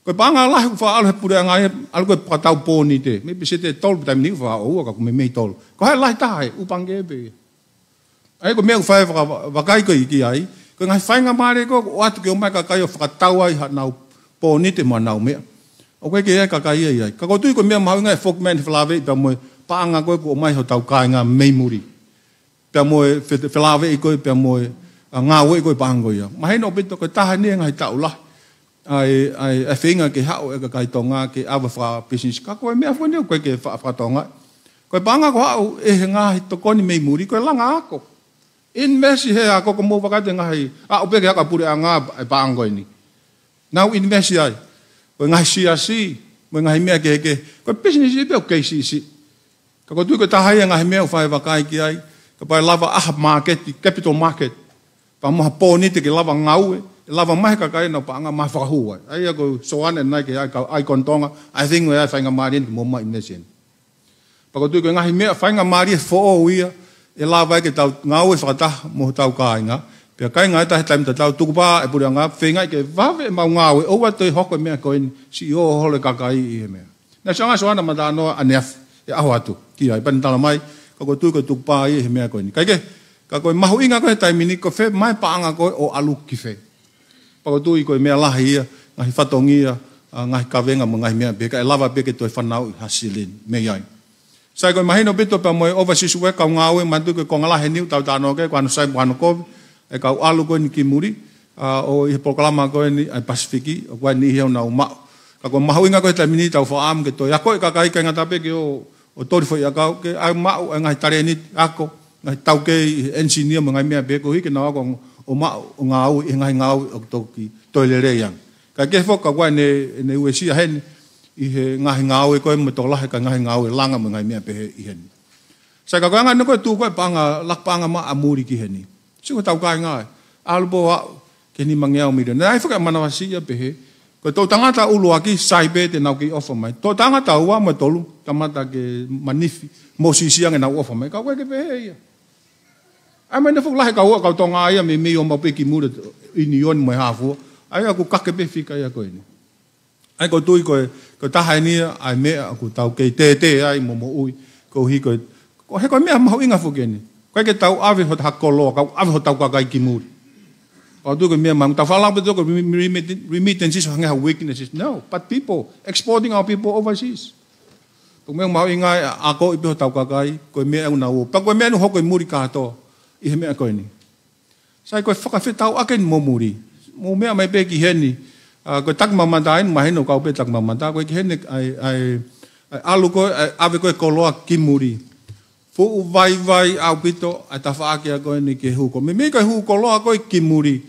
Ko e paʻanga lahi ʻoku faʻa ʻalu he puleʻanga ia, ʻalu ko ē fakatau pōnite. Mei peseti ʻe tolu, taimi ni ʻoku faʻa ʻoua ka ʻoku meimei tolu. Ko e hā e lahi taha ē, ʻū pangikē pē ia. ʻA ia ko e meʻa ʻoku fai e faka-, vakai ko ē ki ai. Ko e ngaahi faingamālie ko ē ʻoku ʻoatu ke ʻomai e kakai ʻo fakatau ai haʻanau pōnite mo ʻenau meʻa. ʻOku ʻikai ke ʻi ai e kakai ia ʻi ai. Ka ʻoku ou tui ko e meʻa mahuʻinga ʻe foki mai ʻene felāveʻi pea mo e paʻanga ko ē ʻoku ʻomai hotau kāinga mei muli. Pea mo e fe-, felāveʻi ko ē, pea mo e, ʻa, ngāueʻi ko ē e paʻanga ko ia. Mahino ʻaupito ko e taha eni e ngaahi taʻu lahi. ʻA e, ʻa e, ʻa e feinga ke haʻu e kakai Tonga ke ʻave fakapisinisi. Ka ko e meʻa foki eni ʻoku ʻikai ke fa-, fakatonga. Ko e paʻanga ʻoku haʻu ʻe he ngaahi tokoni mei muli, ko e langa ako. Invest he ako, ko e mou vakai atu e ngaahi, ʻa, ʻo pehē ke ako ʻa e puleʻanga e paʻanga ko eni. Nau invest ai. Ko e ngaahi siasi, mo e ngaahi meʻa kehekehe. Ko e pisinisi pē ʻoku kei siʻisiʻi. Ka ʻoku ou tui ko e taha ia e ngaahi meʻa ʻoku fai e vakai ki ai, kapau ʻe lava ʻa ha market, capital market. Pea mo ha pōnite ke lava ngāue, ʻe lava mai e kakai ʻenau paʻanga mo fakahū ai. ʻA ia ko Soane ʻanenai ki he ʻa e kau icon Tonga, I think ʻoku ʻi ai e faingamālie eni ke mou ō mai invest eni. Pea ʻoku ou tui ko e ngaahi meʻa faingamālie foʻou ia, ʻe lava ai ke tau ngāue fakataha mo hotau kāinga. Pea ʻikai ngata ai he taimi tatau tukupā e puleʻanga, feingaʻi ke vave ʻemau ngāue, ʻoua toe hoko e meʻa ko eni, siʻi ō holo e kakai ʻi he meʻa. Naʻe ʻosi ʻaonga ʻa Soane ʻo talanoa ʻaneafi, ʻi he ʻaho atu, ki ai, pea ne talamai, ka ʻoku ou tui ko e tukupā ia he meʻa ko eni. Kae kehe, ka ko e mahuʻinga ko ē he taimi ni, ko fē mai e paʻanga ko ē ʻo ʻalu ki fē. Pea ʻoku ou tui ko e meʻa lahi ia, ngaahi fatongia, ʻa, ngaahi kavenga mo e ngaahi meʻa pehē, kae lava pē ke toe fanauʻi ha silini mei ai. Sai, ko e mahino ʻaupito pea mo e overseas work, kau ngāue, manatuʻi ko e konga lahi eni ʻoku tau talanoa ki ai, ko hono sai mo hono kovi, e kau ʻalu ko eni ki muli, ʻa, ʻo ʻi he polokalama ko eni ʻa e Pasifiki, ʻoku ʻi ai e niʻihi ʻoku nau maʻu. Ka ko e mahuʻinga ko ē he taimi ni ʻetau fakaʻamu ke toe akoʻi e kakai, ʻikai ngata pē ke ō, ʻo toli foʻi ʻakau, ke ʻai maʻu e ngaahi talēniti ako, ngaahi taukei, engineer mo e ngaahi meʻa pehē koeʻuhi ke nau ako ʻo maʻu, ʻo ngāue, ʻi he ngaahi ngāue ʻoku toki toe lelei ange. Kae kehe foki ka ʻoku ʻi ai ʻene, ʻene uesia heni, ʻi he ngaahi ngāue ko ē mo e tokolahi e kakai ngaahi ngāue langa mo e ngaahi meʻa pehē ʻi heni. Sai, ka ko e anga eni ko e tuʻu ko ē e paʻanga, laku paʻanga maʻa muli ki heni. Sio ki hotau kāinga ē. ʻAlu pē ʻo aʻu ki he nimangeau miliona. Naʻe ʻi ai foki e manavasiʻi ia pehē. Ko e toʻutangata ʻuluaki, sai pē te nau kei ʻofa mai. Toʻutangata ua mo e tolu, kamata ke manifi, mou siʻisiʻi ange ʻenau ʻofa mai. Ka ʻoku ʻikai ke pehē ia. ʻA ia mahino foki lahi e kau, kau Tonga ia meimei ō mai pē ki muli, ʻunioni mo e hā fua. ʻA ia ʻoku kake pē e fika ia ko eni. ʻA ia ʻoku ou tui ko e, ko e taha eni ia ʻa e meʻa ʻoku tau kei tētē ai mo moʻui, koeʻuhi ko e, ko e, he ko e meʻa mahuʻinga foki eni. ʻOku ʻikai ke tau ʻave hota ha koloa, kau ʻave hotau kakai ki muli. ʻOku ou tui ko e meʻa mahuʻinga, tau fakalanga pē ʻoku remi-, remi-, remittances hangē ha weaknesses. No, but people, exporting our people overseas. Ko e meʻa mahuʻinga ʻa e akoʻi pē hotau kakai, ko e meʻa ʻoku nau ō. Pea ko e meʻa ʻoku hoko ʻi muli kātoa ʻi he meʻa ko eni. Sai, ko e fakafetauʻaki eni mo muli. Mou meʻa mai pē ki heni. ʻA, ko e taki mamata eni, mahino kau pē taki mamata, ko e ki heni, ʻa e, ʻa e, ʻa e ʻalu ko e, ʻa e ʻave ko e koloa ki muli. Fuʻu vaivai ʻaupito ʻa e tafaʻaki ko eni ki he hū koloa. Meimei ko e hū koloa ko e ki muli.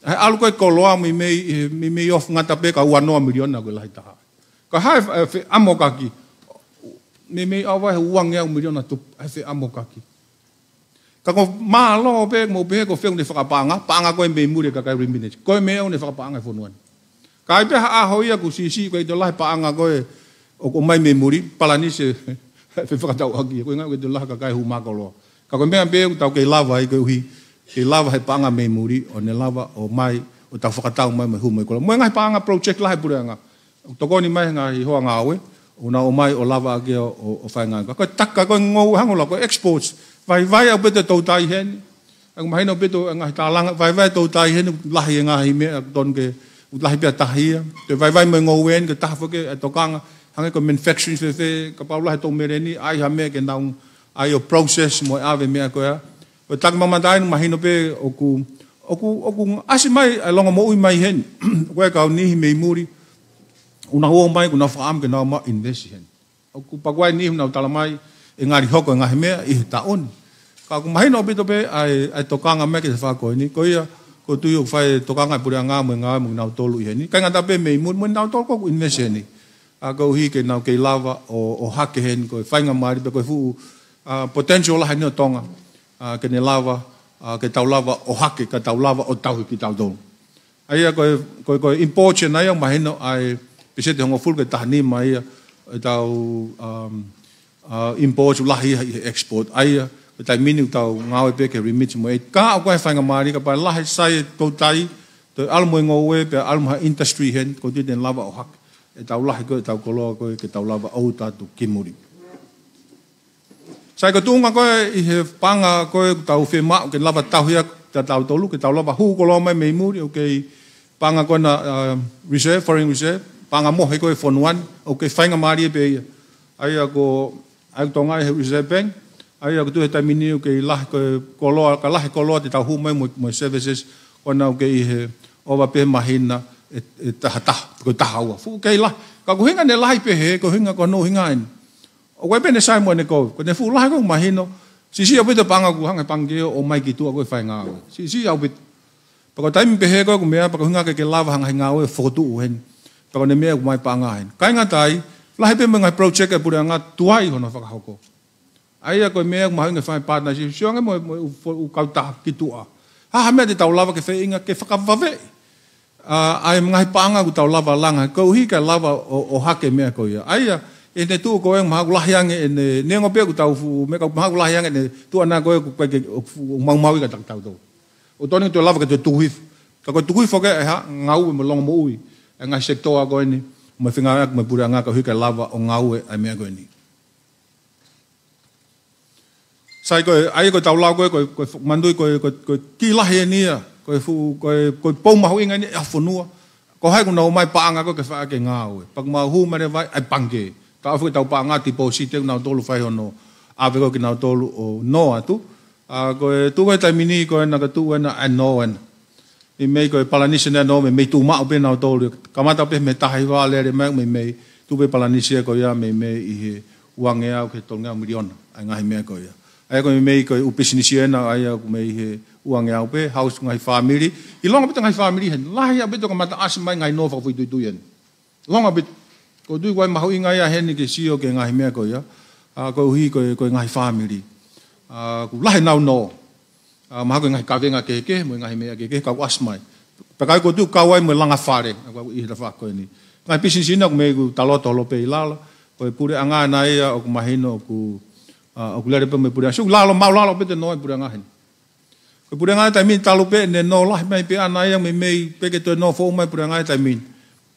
ʻA e ʻalu ko e koloa meimei, meimei ofu ngata pē ka ua noa miliona ko e lahi taha. Ka ʻi he, ʻa e feʻamokaki. Meimei ʻave he ua ngeau miliona tupu, ʻa e feʻamokaki. Ka ko e mālō pē, mou pehē ko fē ʻoku ne fakapaʻanga, paʻanga ko e mei muli ʻa e kakai remittance. Ko e meʻa ʻoku ne fakapaʻanga e fonua ni. Ka ʻi ai pē ha ʻaho ia ʻoku siʻisiʻi ko e ʻikai toe lahi paʻanga ko ē ʻoku ʻomai mei muli, palanisi e fefakatauʻaki, ko e ʻuhinga ʻoku ʻikai toe lahi kakai hū mai koloa. Ka ko e meʻa pē ʻoku tau kei lava ai koeʻuhi, kei lava he paʻanga mei muli, ʻo ne lava ʻo ʻomai, ʻo tau fakatau mai mo e hū mai koloa. Mo e ngaahi paʻanga project lahi puleʻanga. ʻOku tokoni mai he ngaahi hoa ngāue, ʻoku nau ō mai ʻo lava ʻaki ʻo, ʻo, ʻo fai e ngāue. Ka ko e taki ko e ngoue hangē ko e exports. Vaivai ʻaupito e toutai heni. ʻOku mahino ʻaupito e ngaahi tālanga, vaivai e toutai heni, lahi e ngaahi meʻa, tonu ke, lahi pē ʻa e tahi ia. Toe vaivai mo e ngoue eni, ko e taha foki e tokanga, hangē ko e manufacturing fēfē, kapau lahi e tau meleni, ʻai ha meʻa ke nau, ʻai ʻo process mo e ʻave meʻa ko ia. Ko e taki mamata eni mahino pē ʻoku, ʻoku, ʻoku ʻasi mai e longomoʻui mai heni. Ko e kau niʻihi mei muli, ʻoku nau ō mai, ʻoku nau fakaʻamu ke nau ō mai ʻo invest heni. ʻOku pau ko e niʻihi ʻoku nau tala mai ʻe ngali hoko e ngaahi meʻa ʻi he taʻu ni. Ka ʻoku mahino ʻaupito pē ʻa e, ʻa e tokanga mai ki he tafaʻaki ko eni. Ko ia, ʻoku ou tui ʻoku fai e tokanga e puleʻanga mo e ngāue mo kinautolu ʻi heni. ʻIkai ngata pē mei muli, mo kinautolu ʻoku invest heni. ʻA, koeʻuhi ke nau kei lava ʻo, ʻo hake heni ko e faingamālie pē ko e fuʻu, ʻa, potential lahi eni ʻo Tonga. ʻA, ke ne lava, ʻa, ke tau lava ʻo hake, ke tau lava ʻo tauhi kitautolu. ʻA ia ko e, ko e, ko e imports ena ia mahino ʻa e peseti hongofulu ki he taha nima ia ʻetau, um, ʻa, imports ʻoku lahi ia ʻi he export. ʻA ia, ko e taimi ni ʻoku tau ngāue pē ki he remittance mo e, ka ʻoku ʻi ai e faingamālie kapau ʻe lahi sai e toutai, toe ʻalu mo e ngoue pea ʻalu mo ha industry heni, ʻoku totonu ke lava ʻo hake ʻetau lahi ko ē ʻetau koloa ko ē ke tau lava ʻo ʻuta atu ki muli. Sai, ko e tuʻunga ko ē ʻi he paʻanga ko ē ʻoku tau fiemaʻu ke lava tauhi ʻaki kitautolu, ke tau lava hū koloa mai mei muli, ʻoku kei paʻanga ko ena, uh, reserve, foreign reserve, paʻanga mohe ko ē e fonua ni, ʻoku kei faingamālie pē ia. ʻA ia ko, ʻa ia ʻoku tokangaʻi he Reserve Bank, ʻa ia ʻoku tuʻu he taimi ni ʻoku kei lahi ko e koloa, ka lahi e koloa te tau hū mai mo, mo e services, ko ena ʻoku kei ʻi he ʻova pē he māhina ʻe, ʻe taha taha, ko e taha ua. Fuʻu kei lahi. Ka ko e ʻuhinga ʻene lahi pehē, ko e ʻuhinga ko hono ʻuhinga eni. ʻOku ʻi ai pē ʻene sai mo ʻene kovi. Ko ʻene fuʻu lahi ko e mahino, siʻisiʻi ʻaupito e paʻanga ʻoku hanga ʻe Pangikē ʻo ʻomai ki tuʻa ko ē ʻo fai e ngāue. Siʻisiʻi ʻaupito. Pea ko e taimi pehē ko ē ʻoku meʻa, pea ko e ʻuhinga ke ke lava ha ngaahi ngāue ʻo fokotuʻu heni. Pea ko ʻene meʻa ʻoku ʻomai paʻanga heni. ʻIkai ngata ai, lahi pē mo e ngaahi project e puleʻanga tuai hono fakahoko. ʻA ia ko e meʻa ʻoku mahuʻinga e fai partnership, sio ange mo, mo e ʻū fo-, ʻū kautaha ki tuʻa. Ha, ha meʻa te tau lava ke feinga, ke fakavaveʻi ʻa, ʻa e ngaahi paʻanga ʻoku tau lava langa, koeʻuhi ke lava ʻo, ʻo hake e meʻa ko ia. ʻA ia, ʻi heʻene tuʻu ko ē mahalo ʻoku lahi ange ʻene, neongo pē ʻoku tau fuʻu, meʻa ka mahalo ʻoku lahi ange ʻene tuʻu ʻana ko ē ʻoku ʻikai ke, ʻoku fuʻu maumauʻi kitautolu. ʻOku totonu ke toe lava ke toe tuku hifo. Ka ko e tuku hifo ko ē ʻe hā, ngāue mo e longomoʻui ʻa e ngaahi sekitoa ko eni, mo e fengāueʻaki mo e puleʻanga koeʻuhi ke lava ʻo ngāue ʻa e meʻa ko eni. Sai, ko e, ʻa ia ko ʻetau lau ko ē, ko e, ko e fu-, manatuʻi ko e, ko e, ko e kiʻi lahi eni ia, ko e fuʻu, ko e, ko e pou mahuʻinga eni ʻa e fonua. Ko hai ʻoku nau ō mai paʻanga ko ē ke fai ʻaki e ngāue. Pea ʻoku mau hū mai leva ai ʻa e Pangikē. Tau ʻave ʻetau paʻanga tipōsiti ʻoku nau tolu fai hono ʻave ko ē kinautolu ʻo nō atu. ʻA, ko e tuʻu ko ē he taimi ni ko ena ka tuʻu ena ʻa e nō ena. Meimei ko e palanisi ena ʻo e nō, meimei tuʻu maʻu pē nautolu. Kamata pē mei he taha hiva lele mai, meimei tuʻu pē palanisi ia ko ia, meimei ʻi he ua ngeau ki he tolu ngeau miliona, ʻa e ngaahi meʻa ko ia. ʻA ia ko e meimei ko e ʻū pisinisi ena, ʻa ia ʻoku mei he ua ngeau pē, house ngaahi fāmili. ʻIlonga ʻaupito ngaahi fāmili heni, lahi ʻaupito kamata ʻasi mai ngaahi nō fakafoʻituitui eni. ʻIlonga ʻaupito. ʻOku ou tui ʻoku ʻi ai e mahuʻinga ia heni ke sio ki he ngaahi meʻa ko ia. ʻA, koeʻuhi ko e, ko e ngaahi fāmili. ʻA, ʻoku lahi ʻenau nō. ʻA, mahalo ko e ngaahi kavenga kehekehe, mo e ngaahi meʻa kehekehe, ka ʻoku ʻasi mai. Pea ʻoku ou tui ʻoku kau ai mo e langa fale, ʻa, ʻoku ʻi he tafaʻaki ko eni. Ngaahi pisinisi ena ʻoku mei ʻoku talo ʻo holo pē ʻi lalo, ko e puleʻanga ena ia ʻoku mahino ʻoku, ʻa, ʻoku lele pē mo e puleʻanga. Sio, lalo, maʻulalo pē ʻete nō ʻa e puleʻanga heni. Ko e puleʻanga he taimi ni talu pē ʻene nō lahi mai pē ʻana ia meimei pē ke toe nō foʻou mai e puleʻanga he taimi ni.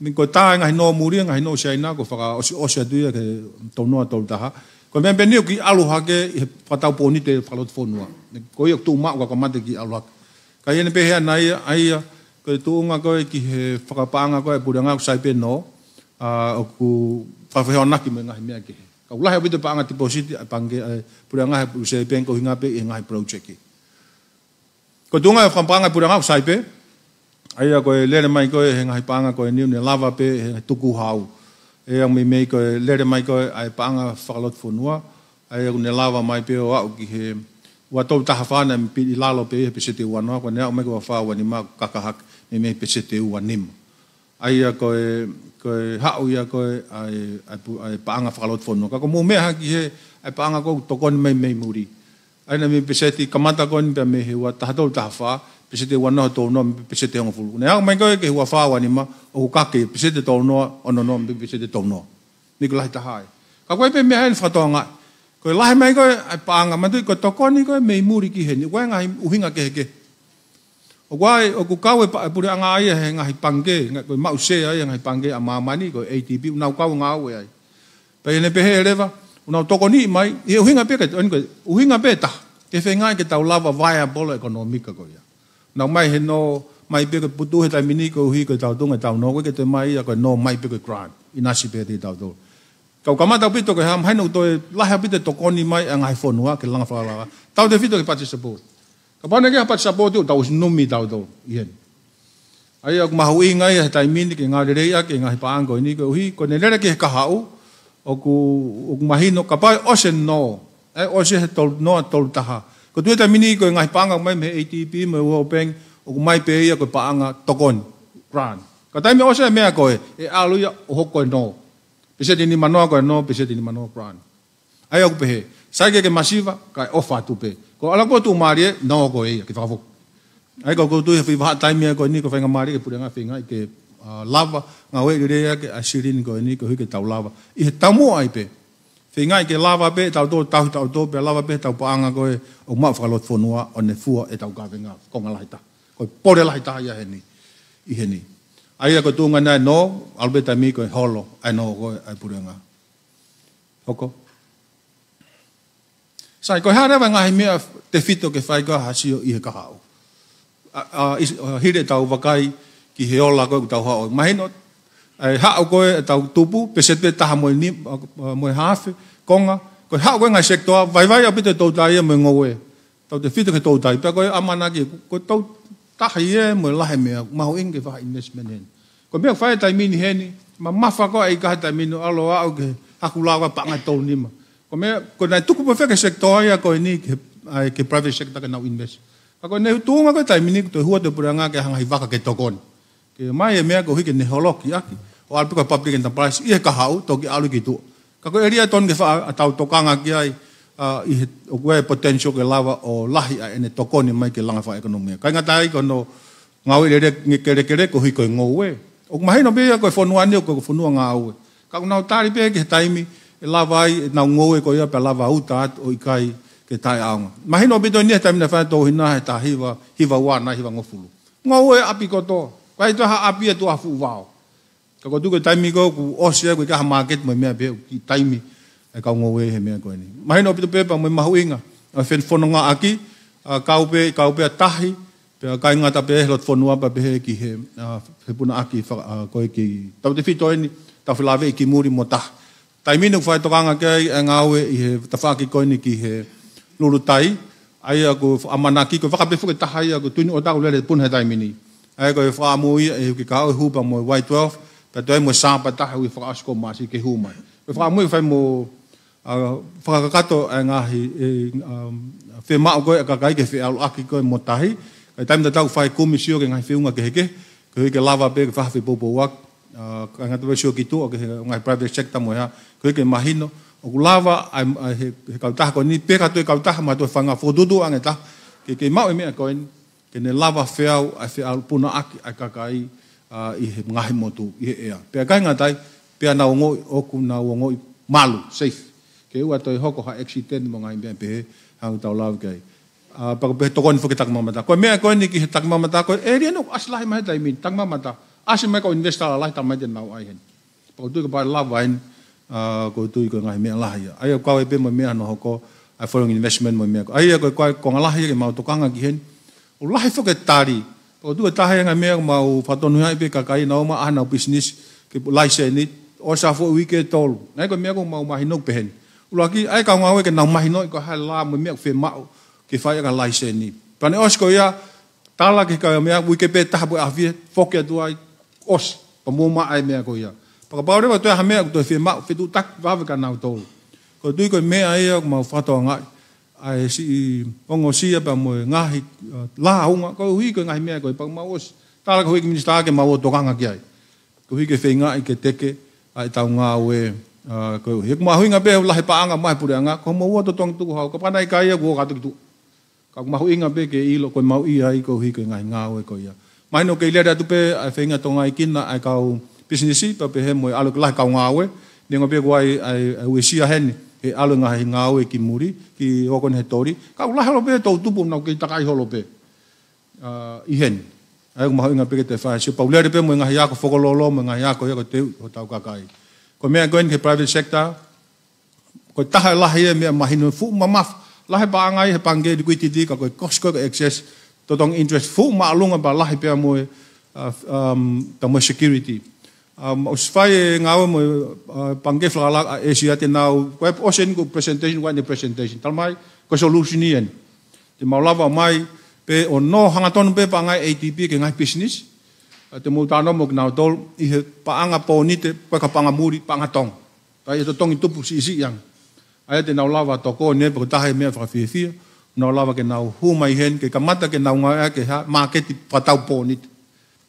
Meʻa ko e tā e ngaahi nō muli, ngaahi nō Siaina, ko e fakaʻosiʻosi atu ia ki he tolu noa tolu taha. Ko e meʻa pē eni ʻoku ʻalu hake ʻi he fakatau pōnite fakalotofonua. Ko ia ʻoku tuʻu maʻu ka kamata ke ʻalu hake. Ka ʻi heʻene pehē ʻana ia, ʻa ia, ko e tuʻunga ko ē ki he fakapaʻanga ko ē ʻa e puleʻanga ʻoku sai pē nō, ʻa, ʻoku fakafehoanaki mo e ngaahi meʻa kehe. Ka ʻoku lahi ʻaupito e paʻanga tipōsiti ʻa e pangikē, ʻa e puleʻanga he Reserve Bank ko e ʻuhinga pē ʻi he ngaahi project. Ko e tuʻunga e fakapaʻanga ʻa e puleʻanga ʻoku sai pē, ʻa ia ko e lele mai ko ē he ngaahi paʻanga ko eni ʻoku ne lava pē he tukuhau. ʻA ia meimei ko e lele mai ko ē ʻa e paʻanga fakalotofonua, ʻa ia ʻoku ne lava mai pē ʻo aʻu ki he ua tolu taha fā naʻe pili ʻi lalo pē ʻi he peseti ua noa, ko ʻene aʻu mai ki he ua fā ua nima kaka hake meimei peseti ua nima. ʻA ia ko e, ko e haʻu ia ko ē ʻa e, ʻa e pu-, ʻa e paʻanga fakalotofonua. Ka ko e mou meʻa hake he, ʻa e paʻanga ko ē ʻoku tokoni mai mei muli. ʻA ia naʻe mei peseti kamata ko eni pea mei he ua taha tolu taha fā, peseti ua noa tolu noa, mei peseti hongofulu. Naʻe aʻu mai ko ē ki he ua fā ua nima, ʻoku kake peseti tolu noa, ono noa, mei peseti tolu noa. Meimei ko e lahi taha ia. Ka ko e pē meʻa eni fakatoanga. Ko e lahi mai ko ē ʻa e paʻanga, manatuʻi ko e tokoni ko ē mei muli ki heni. Ko e ngaahi ʻuhinga kehekehe. ʻOku ʻi ai, ʻoku kau e pa-, e puleʻanga ia he ngaahi pangikē, ngaahi, ko e maʻu sea ia he ngaahi pangikē ʻa māmani, ko e A D B, ʻoku nau kau ngāue ai. Pea ʻi heʻene pehē leva, ʻoku nau tokoniʻi mai, ʻi he ʻuhinga pē ke, ʻoku ʻi ai e ʻuhinga pē ʻe taha, ke feingaʻi ke tau lava viable ʻekonōmika ko ia. Nau ō mai he nō, mai pē ko e putu he taimi ni koeʻuhi ko e tau tuʻunga ʻetau nō, ʻoku ʻikai ke toe ō mai ia ko e nō mai pē ko e grant, ʻinasi pē ʻiate kitautolu. Ka ʻoku kamata ʻaupito ko e hā, mahino ʻoku toe lahi ʻaupito e tokoni mai ʻa e ngaahi fonua ke langa fakalava. Tautefito ki he patisipōti. Kapau naʻe ʻikai ha patisipōti ʻoku tau ʻosi numi tautolu ʻi heni. ʻA ia ʻoku mahuʻinga ia he taimi ni ke ngāue lelei ʻaki e ngaahi paʻanga ko eni koeʻuhi, ko ʻene lele ki he kahaʻu, ʻoku, ʻoku mahino, kapau ʻe ʻosi e nō, ʻe ʻosi he tolu noa tolu taha. Ko e tuʻu he taimi ni ko e ngaahi paʻanga mai mei he A D B, mei he World Bank, ʻoku mai pē ia ko e paʻanga tokoni, grant. Ka taimi ʻosi e meʻa ko ē, ʻe ʻalu ia ʻo hoko ko e nō. Peseti nima noa ko e nō, peseti nima noa grant. ʻA ia ʻoku pehē, sai ke ke masiva, kae ʻofa atu pē. Ko e ʻalu ko ē tuʻumālie, nō ko ē ia, ke fakafoki. ʻA ia ko e tui he foʻi vahaʻa taimi ko eni, ko e faingamālie ke puleʻanga feingaʻi ke, ʻa, lava, ngāue lelei ʻaki ʻa e silini ko eni, koeʻuhi ke tau lava. ʻI he taumuʻa ai pē. Feingaʻi ke lava pē, tautolu tauhi tautolu, pea lava pē, tau paʻanga ko ē, ʻoku maʻu fakalotofonua, ʻo ne fua ʻetau kavenga, konga lahi taha. Ko e pole lahi taha ia heni, ʻi heni. ʻA ia ko e tuʻunga naʻe nō, ʻalu pē taimi ko e holo, ʻa e nō ko ē, ʻa e puleʻanga. Hoko. Sai, ko e hā leva ngaahi meʻa tefito ke fai ko e hā sio ʻi he kahaʻu. ʻA, ʻa, ʻi, ʻa, hili ʻetau vakai ki he ola ko ē ʻoku tau haʻu. Mahino, ʻa e haʻu ko ē ʻetau tupu, peseti pē taha mo e ni-, ʻa, ʻa, mo e haafe, konga, ko e haʻu ko ē ngaahi sekitoa, vaivai ʻaupito e toutai ia mo e ngoue. Tautefito ki he toutai, pea ko e ʻamanaki, ko e tou tahi ē mo e lahi meʻa, mahuʻinga ke fai ha investment heni. Ko e meʻa fai e taimi ni heni, mamafa ko ē ʻa e ʻi he taimi ni ʻalu ʻo aʻu ki he hakulava paʻanga tolu nima. Ko e meʻa, ko e naʻe tuku pē fē ki he sekitoa ia ko eni ki he, ʻa e ki he private sector ke nau invest. Ka ko e naʻe tuʻunga ko ē taimi ni, ko e toe hua atu e puleʻanga ke hanga ʻe he vaka ke tokoni. Ke ʻomai e meʻa koeʻuhi ke ne holoki ʻaki. ʻO ʻalu pē ko e public enterprise, ʻi he kahaʻu, toki ʻalu ki tuʻa. Ka ko e ʻēlia tonu ke faʻa tau tokanga ki ai, ʻa, ʻi he, ʻoku ʻi ai e potential ke lava ʻo lahi ʻa ʻene tokoni mai ke langa fakaʻekonōmika. ʻIkai ngata ai ko hono ngāue lelei ke kelekele koeʻuhi ko e ngoue. ʻOku mahino pē ia ko e fonua ni ʻoku ko e fonua ngāue. Ka ʻoku nau tali pē ki he taimi ʻe lava ai ʻenau ngoue ko ia pea lava ʻo uta atu ʻo ʻikai ke taʻeʻaonga. Mahino ʻaupito eni he taimi naʻe fai e touhina he taha hiva, hiva ua naʻe hiva ngofulu. Ngoue ʻapi kotoa. ʻIkai toe ha ʻapi ia tuʻa fuʻu vao. Ka ko e tuʻu ko e taimi ko ē ʻoku ʻosi ʻa e ʻikai ha māketi mo e meʻa pehē ʻoku kiʻi taimi e kau ngoue he meʻa ko eni. Mahino ʻaupito pē pea mo e mahuʻinga. ʻA e fen-, fonongaʻaki, ʻa, kau pē, kau pē ʻa tahi, pea ʻikai ngata pē he loto fonua pea pehē ki he, ʻa, he punaʻaki faka-, ʻa, ko ē ki tautefito eni, tau felāveʻi ki muli mo tahi. Taimi ni ʻoku fai tokanga ki ai e ngāue ʻi he tafaʻaki ko eni ki he Lulutai, ʻa ia ko e ʻamanaki ko e vaka pē foki ʻe taha ia ko e Tuʻi Nuʻuʻota ʻoku lele puna he taimi ni. ʻA ia ko e fakaʻamu ia ʻe Hukikaʻo ʻe Hupa mo e Y twelve, pea toe mo e sāpate taha ʻi he fakaʻosi ko Maʻasi ke hū mai. Ko e fakaʻamu ia ʻoku fai mo, ʻa, fakakakato e ngaahi, ʻe, um, fiemaʻu ko ē ʻa e kakai ke feʻaluʻaki ko ē mo tahi. Ka ʻi he taimi tatau ʻoku fai kumi sio ki he ngaahi feʻunga kehekehe, koeʻuhi ke lava pē ke fai ha fepoupouaki. ʻA, ʻikai ngata pē sio ki tuʻa ki he ngaahi private sector mo e hā, koeʻuhi ke mahino, ʻoku lava ʻa e, ʻa e he, he kautaha ko eni, pe ko e toe kautaha mo e toe fanga fokotuʻutuʻu ange taha, ke, ke maʻu e meʻa ko eni, ke ne lava feau ʻa e feʻalu punaʻaki ʻa e kakai, ʻa, ʻi he ngaahi motu, ʻi he ʻea. Pea ʻikai ngata ai, pea nau ongoʻi, ʻoku nau ongoʻi malu, safe. Ke ʻoua toe hoko ha accident mo e ngaahi meʻa pehē, hangē ko ʻetau lave ki ai. ʻA, pea ko e pehē tokoni foki takimamata. Ko e meʻa ko eni ki he takimamata, ko e ʻēlia ni ʻoku ʻasi lahi mai he taimi ni, takimamata. ʻAsi mai kau investment lahi, tā mai te nau ʻai heni. Pea ʻoku ou tui kapau ʻe lava heni, ʻa, ʻoku ou tui ko e ngaahi meʻa lahi ia. ʻA ia ʻoku kau pē mo e meʻa hono hoko, ʻa e foreign investment mo e meʻa ko ia. ʻA ia ko e, ko e, ko e ngaahi lahi ia ke mau tokanga ki heni. ʻOku lahi foki e tali. Pea ʻoku ou tui ko e taha ia e ngaahi meʻa ʻoku mau fakatonuhiaʻi pē kakai naʻa nau ō mai ʻa ʻenau business ke laiseni, ʻosi ha foʻi uike ʻe tolu. Naʻe ko e meʻa ʻoku mau mahino pē heni. ʻUluaki, ʻa e kau ngāue ke nau mahinoʻi ko e hā e lā mo e meʻa ʻoku fiemaʻu ke fai ʻaki e laiseni. Pea ne ʻosi ko ia, tala ki he kau meʻa, uike pē taha pe ʻaho fiha, foki atu ai, ʻosi, pea mou maʻu e meʻa ko ia. Pea kapau leva ʻe toe ʻi ai ha meʻa ʻoku toe fiemaʻu, fetuʻutaki vave kia nautolu. ʻOku ou tui ko e meʻa ia ʻoku mau fakatokangaʻi, ʻa e siʻi ongosia pea mo e ngaahi, ʻa, lāunga, koeʻuhi ko e ngaahi meʻa ko ē pea mau ʻosi. Tala ki he Houʻeiki Minisitā ke mau ō tokanga ki ai. Koeʻuhi ke feingaʻi ke teke ʻa ʻetau ngāue, ʻa, koeʻuhi. ʻOku mahuʻinga pē lahi paʻanga mai puleʻanga, ko hoʻomou ō totongi tukuhau, kapau naʻe ʻikai ia kuo kātoa ki tuʻa. Ka ʻoku mahuʻinga pē ke ʻilo ko e mau ʻi ai koeʻuhi ko e ngaahi ngāue ko ia. Mahino ke ʻi lele atu pē ʻa e feinga tongaikina ʻa e kau pisinisi, pea pehē mo e ʻalu ki he lahi kau ngāue, neongo pē ko e ʻai, ʻai, ʻai uesia heni, he ʻalu e ngaahi ngāue ki muli, ki ʻoku ne he toli. Ka ʻoku lahi holo pē toʻu tupu ʻoku nau kei takai holo pē, ʻa, ʻi heni. ʻA ia ʻoku mahuʻinga pē ke toe fai, sio pau lele pē mo e ngaahi ako fokololo, mo e ngaahi ako ia ko e teu hotau kakai. Ko e meʻa ko eni ki he private sector, ko e taha e lahi e meʻa mahino fuʻu mamafa. Lahi paʻanga ia he pangikē liquidity ka ko e cost ko e access, totongi interest fuʻu māʻolunga pea lahi pea mo e, ʻa, um, pea mo e security. Um, ʻosi fai e ngāue mo e, ʻa, pangikē fakalakalaka ʻa ʻĒsia te nau, ko e ʻosi eni ko e presentation, ko e ʻene presentation. Tala mai, ko e solution ia eni. Te mau lava mai, pea ʻoku nau hangatonu pē paʻanga ʻa e A D B ki he ngaahi business. ʻA, te mou talanoa mo kinautolu, ʻi he paʻanga pōnite, ko e ka paʻanga muli, paʻanga tonga. Pea ʻi he totongi tupu siʻisiʻi ange. ʻA ia te nau lava tokoni pē ko e taha e meʻa fakafiefia, nau lava ke nau hū mai heni, ke kamata ke nau ngāueʻaki ha māketi fakatau pōnite.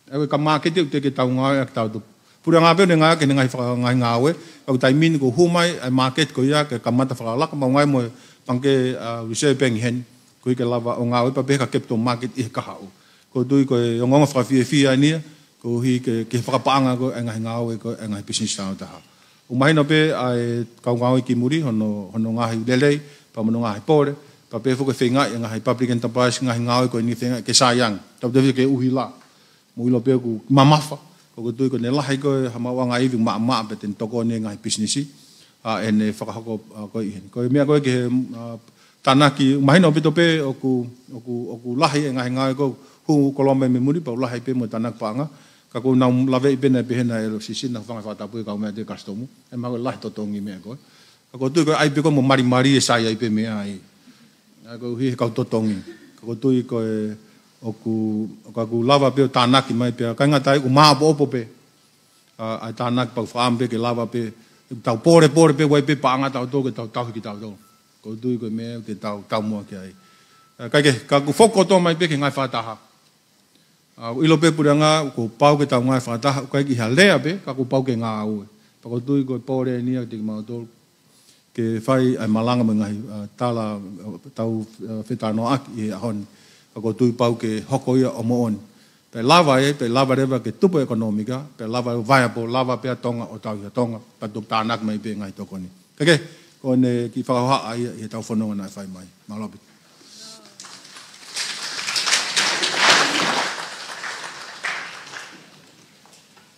ʻA ia ko e ka māketi ʻoku teʻeki ke tau ngāueʻaki tautolu. Puleʻanga pē ʻoku ne ngāueʻaki ʻene ngaahi faka-, ngaahi ngāue, ka ko e taimi ni ʻoku hū mai ʻa e māketi ko ia ke kamata fakalakalaka, mau ngāue mo e pangikē, ʻa, Reserve Bank heni, koeʻuhi ke lava ʻo ngāue pea pehē ki he capital market ʻi he kahaʻu. ʻOku ou tui ko e ongoongo fakafiefia eni ia, koeʻuhi ke, ke fakapaʻanga ko e ngaahi ngāue ko e ngaahi business tāutaha. ʻOku mahino pē ʻa e kau ngāue ki muli, hono, hono ngaahi lelei, pea mo hono ngaahi pole, pea pehē foki e feingaʻi e ngaahi public enterprise, ngaahi ngāue ko eni feingaʻi ke sai ange. Tautefito ki he ʻuhila, mou ʻilo pē ʻoku mamafa, ka ʻoku ou tui ko ʻene lahi ko e ha maʻuʻanga ivi maʻamaʻa pea te ne tokoni e ngaahi business, ʻa, ʻene fakahoko, ʻa, ko ē ʻi heni. Ko e meʻa ko ē ki he, ʻa, tānaki, mahino ʻaupito pē ʻoku, ʻoku, ʻoku lahi e ngaahi ngāue ko ē hū koloa mai mei muli, pea ʻoku lahi pē mo e tānaki paʻanga, ka ʻoku nau laveʻi pē naʻe pehē naʻe ʻilo sisina fanga fakatapu e kau meʻa te customer, ʻe mahalo lahi totongi meʻa ko ē. Ka ʻoku ou tui ko e ʻai pē ko e mo malimali e sai ai pē meʻa ai. ʻA, koeʻuhi he kau totongi. Ka ʻoku ou tui ko e ʻoku, ka ʻoku lava pē ʻo tānaki mai pea, ʻikai ngata ai ʻoku māʻopoʻopo pē. ʻA, ʻa e tānaki pau faam pē ke lava pē, tau pōlepole pē, ʻoku ʻi ai pē paʻanga tautolu ke tau tauhi kitautolu. ʻOku ou tui ko e meʻa ke tau, tau muʻa ki ai. ʻA, kae kehe, ka ʻoku fokotuʻu mai pē ki he ngaahi fakataha. ʻA, ʻoku ʻilo pē puleʻanga, kuo pau ke tau ngāue fakataha, ʻoku ʻikai ke ʻi ha lea pē, ka kuo pau ke ngāue. Pea ʻoku ou tui ko e pole eni ia kiate kimautolu ke fai ʻa e malanga mo e ngaahi, ʻa, tala, ʻa, tau, ʻa, fetalanoaʻaki ʻi he ʻaho ni. Pea ʻoku ou tui pau ke hoko ia ʻo moʻoni. Pea lava ē, pea lava leva ke tupu e ʻekonōmika, pea lava viable, lava pē ʻa Tonga ʻo tauhi ʻa Tonga, pea toki tānaki mai pē ngaahi tokoni. Kae kehe, ko ʻene kiʻi fakahohaʻa ia ʻi heʻetau fononga naʻe fai mai. Mālō ʻaupito.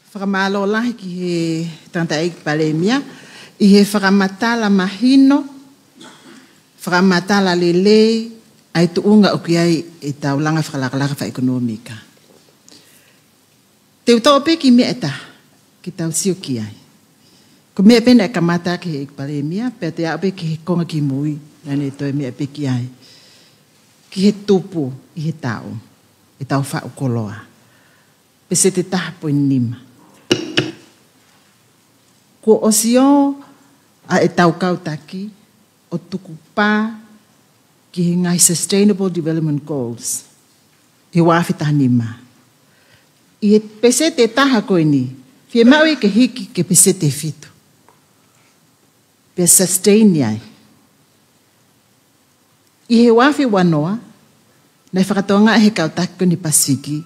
Fakamālō lahi ki he tangataʻeiki Palēmia, ʻi he fakamatala mahino, fakamatala lelei, ʻa e tuʻunga ʻoku ʻi ai ʻetau langa fakalakalaka fakaʻekonōmika. Te u toʻo pē kiʻi meʻa ʻe taha, ke tau sio ki ai. Ko e meʻa pē naʻe kamata ki he ʻEiki Palēmia, pea te u aʻu pē ki he konga kimui, naʻa ne toe meʻa pē ki ai. Ki he tupu ʻi he taʻu, ʻetau faʻu koloa. Peseti ʻe taha poini nima. Kuo ʻosi ō ʻa ʻetau kau taki, ʻo tukupā ki he ngaahi Sustainable Development Goals ʻi he ua afe taha nima. ʻI he peseti ʻe taha ko eni, fiemaʻu ia ke hiki ki he peseti ʻe fitu. Pea sustain ai. ʻI he ua afe ua noa, naʻe fakatokangaʻi ʻe he kau taki ko eni Pasifiki,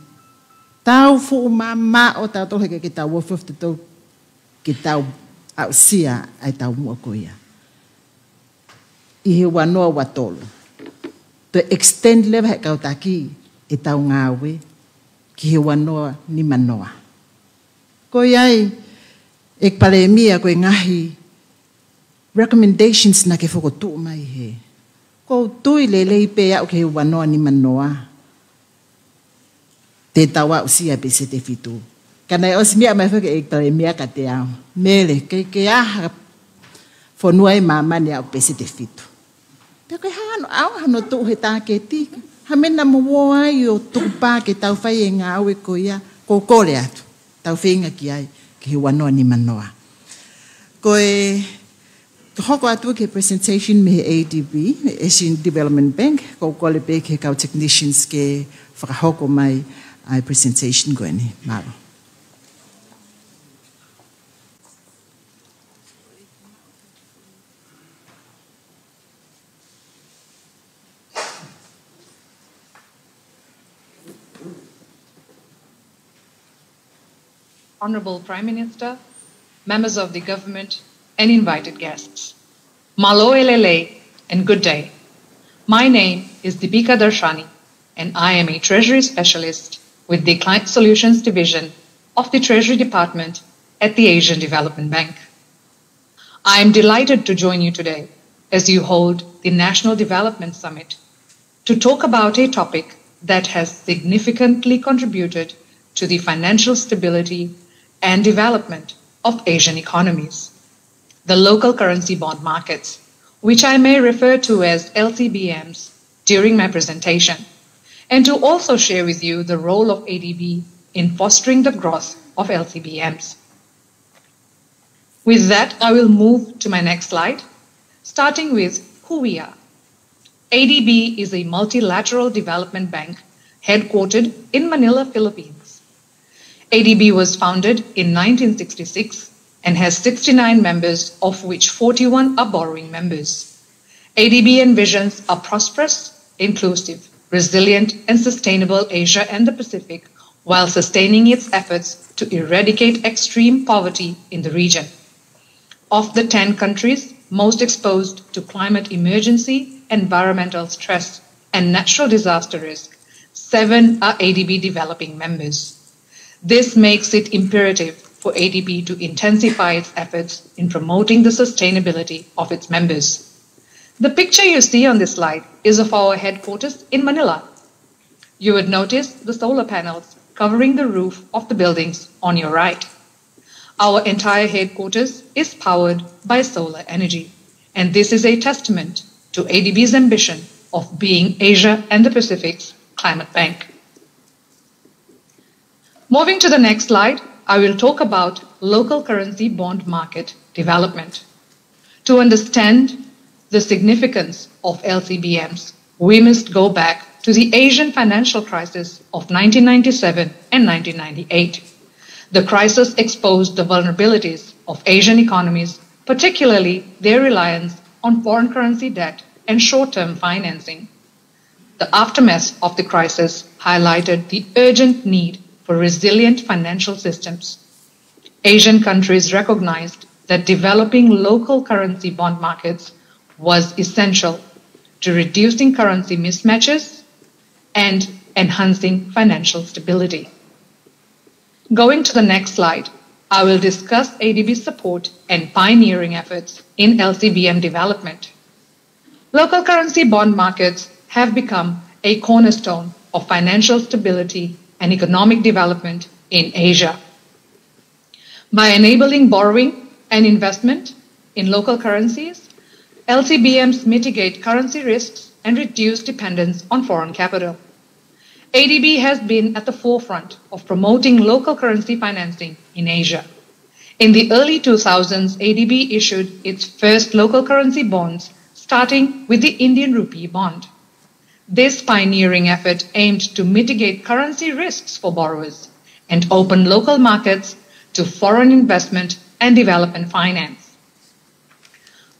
tau fuʻu mamaʻo tautolu he ʻikai ke tau ofi ofi tautolu ke tau aʻusia ʻa e taumuʻa ko ia. ʻI he ua noa ua tolu. Toe extend leva ʻe he kau taki ʻetau ngāue ki he ua noa nima noa. Ko ia ai, ʻEiki Palēmia, ko e ngaahi recommendations naʻa ke fokotuʻu mai hē, ʻoku ou tui lelei pē au ki he ua noa nima noa te tau aʻusia e peseti ʻe fitu. Ka naʻe ʻosi meʻa mai foki ʻEiki Palēmia kiate au, Mele, ʻikai ke ʻi ai ha fonua ʻi māmani ʻoku peseti ʻe fitu. Pea ko e hā hono ʻaonga hono tuʻu he tāketi, ha meʻa naʻa mo ō ai ʻo tukupā ke tau fai e ngāue ko ia? ʻOku ou kole atu, tau feinga ki ai ki he ua noa nima noa. Ko e hoko atu ki he presentation mei he A D B, Asian Development Bank, ʻoku ou kole pē ki he kau technicians ke fakahoko mai ʻa e presentation ko eni. Mālō. Honorable Prime Minister, members of the government, and invited guests. Mālō e lelei, and good day. My name is Deepika Darshani, and I am a Treasury Specialist with the Client Solutions Division of the Treasury Department at the Asian Development Bank. I am delighted to join you today as you hold the National Development Summit to talk about a topic that has significantly contributed to the financial stability and development of Asian economies, the local currency bond markets, which I may refer to as L C B Ms during my presentation, and to also share with you the role of A D B in fostering the growth of L C B Ms. With that, I will move to my next slide, starting with who we are. A D B is a multilateral development bank headquartered in Manila, Philippines. A D B was founded in nineteen sixty-six and has sixty-nine members, of which forty-one are borrowing members. A D B envisions a prosperous, inclusive, resilient, and sustainable Asia and the Pacific while sustaining its efforts to eradicate extreme poverty in the region. Of the ten countries most exposed to climate emergency, environmental stress, and natural disaster risk, seven are A D B developing members. This makes it imperative for A D B to intensify its efforts in promoting the sustainability of its members. The picture you see on this slide is of our headquarters in Manila. You would notice the solar panels covering the roof of the buildings on your right. Our entire headquarters is powered by solar energy, and this is a testament to A D B's ambition of being Asia and the Pacific's climate bank. Moving to the next slide, I will talk about local currency bond market development. To understand the significance of L C B Ms, we must go back to the Asian financial crisis of nineteen ninety-seven and nineteen ninety-eight. The crisis exposed the vulnerabilities of Asian economies, particularly their reliance on foreign currency debt and short-term financing. The aftermath of the crisis highlighted the urgent need for resilient financial systems. Asian countries recognized that developing local currency bond markets was essential to reducing currency mismatches and enhancing financial stability. Going to the next slide, I will discuss A D B's support and pioneering efforts in L C B M development. Local currency bond markets have become a cornerstone of financial stability and economic development in Asia. By enabling borrowing and investment in local currencies, L C B Ms mitigate currency risks and reduce dependence on foreign capital. A D B has been at the forefront of promoting local currency financing in Asia. In the early two thousands, A D B issued its first local currency bonds, starting with the Indian rupee bond. This pioneering effort aimed to mitigate currency risks for borrowers and open local markets to foreign investment and development finance.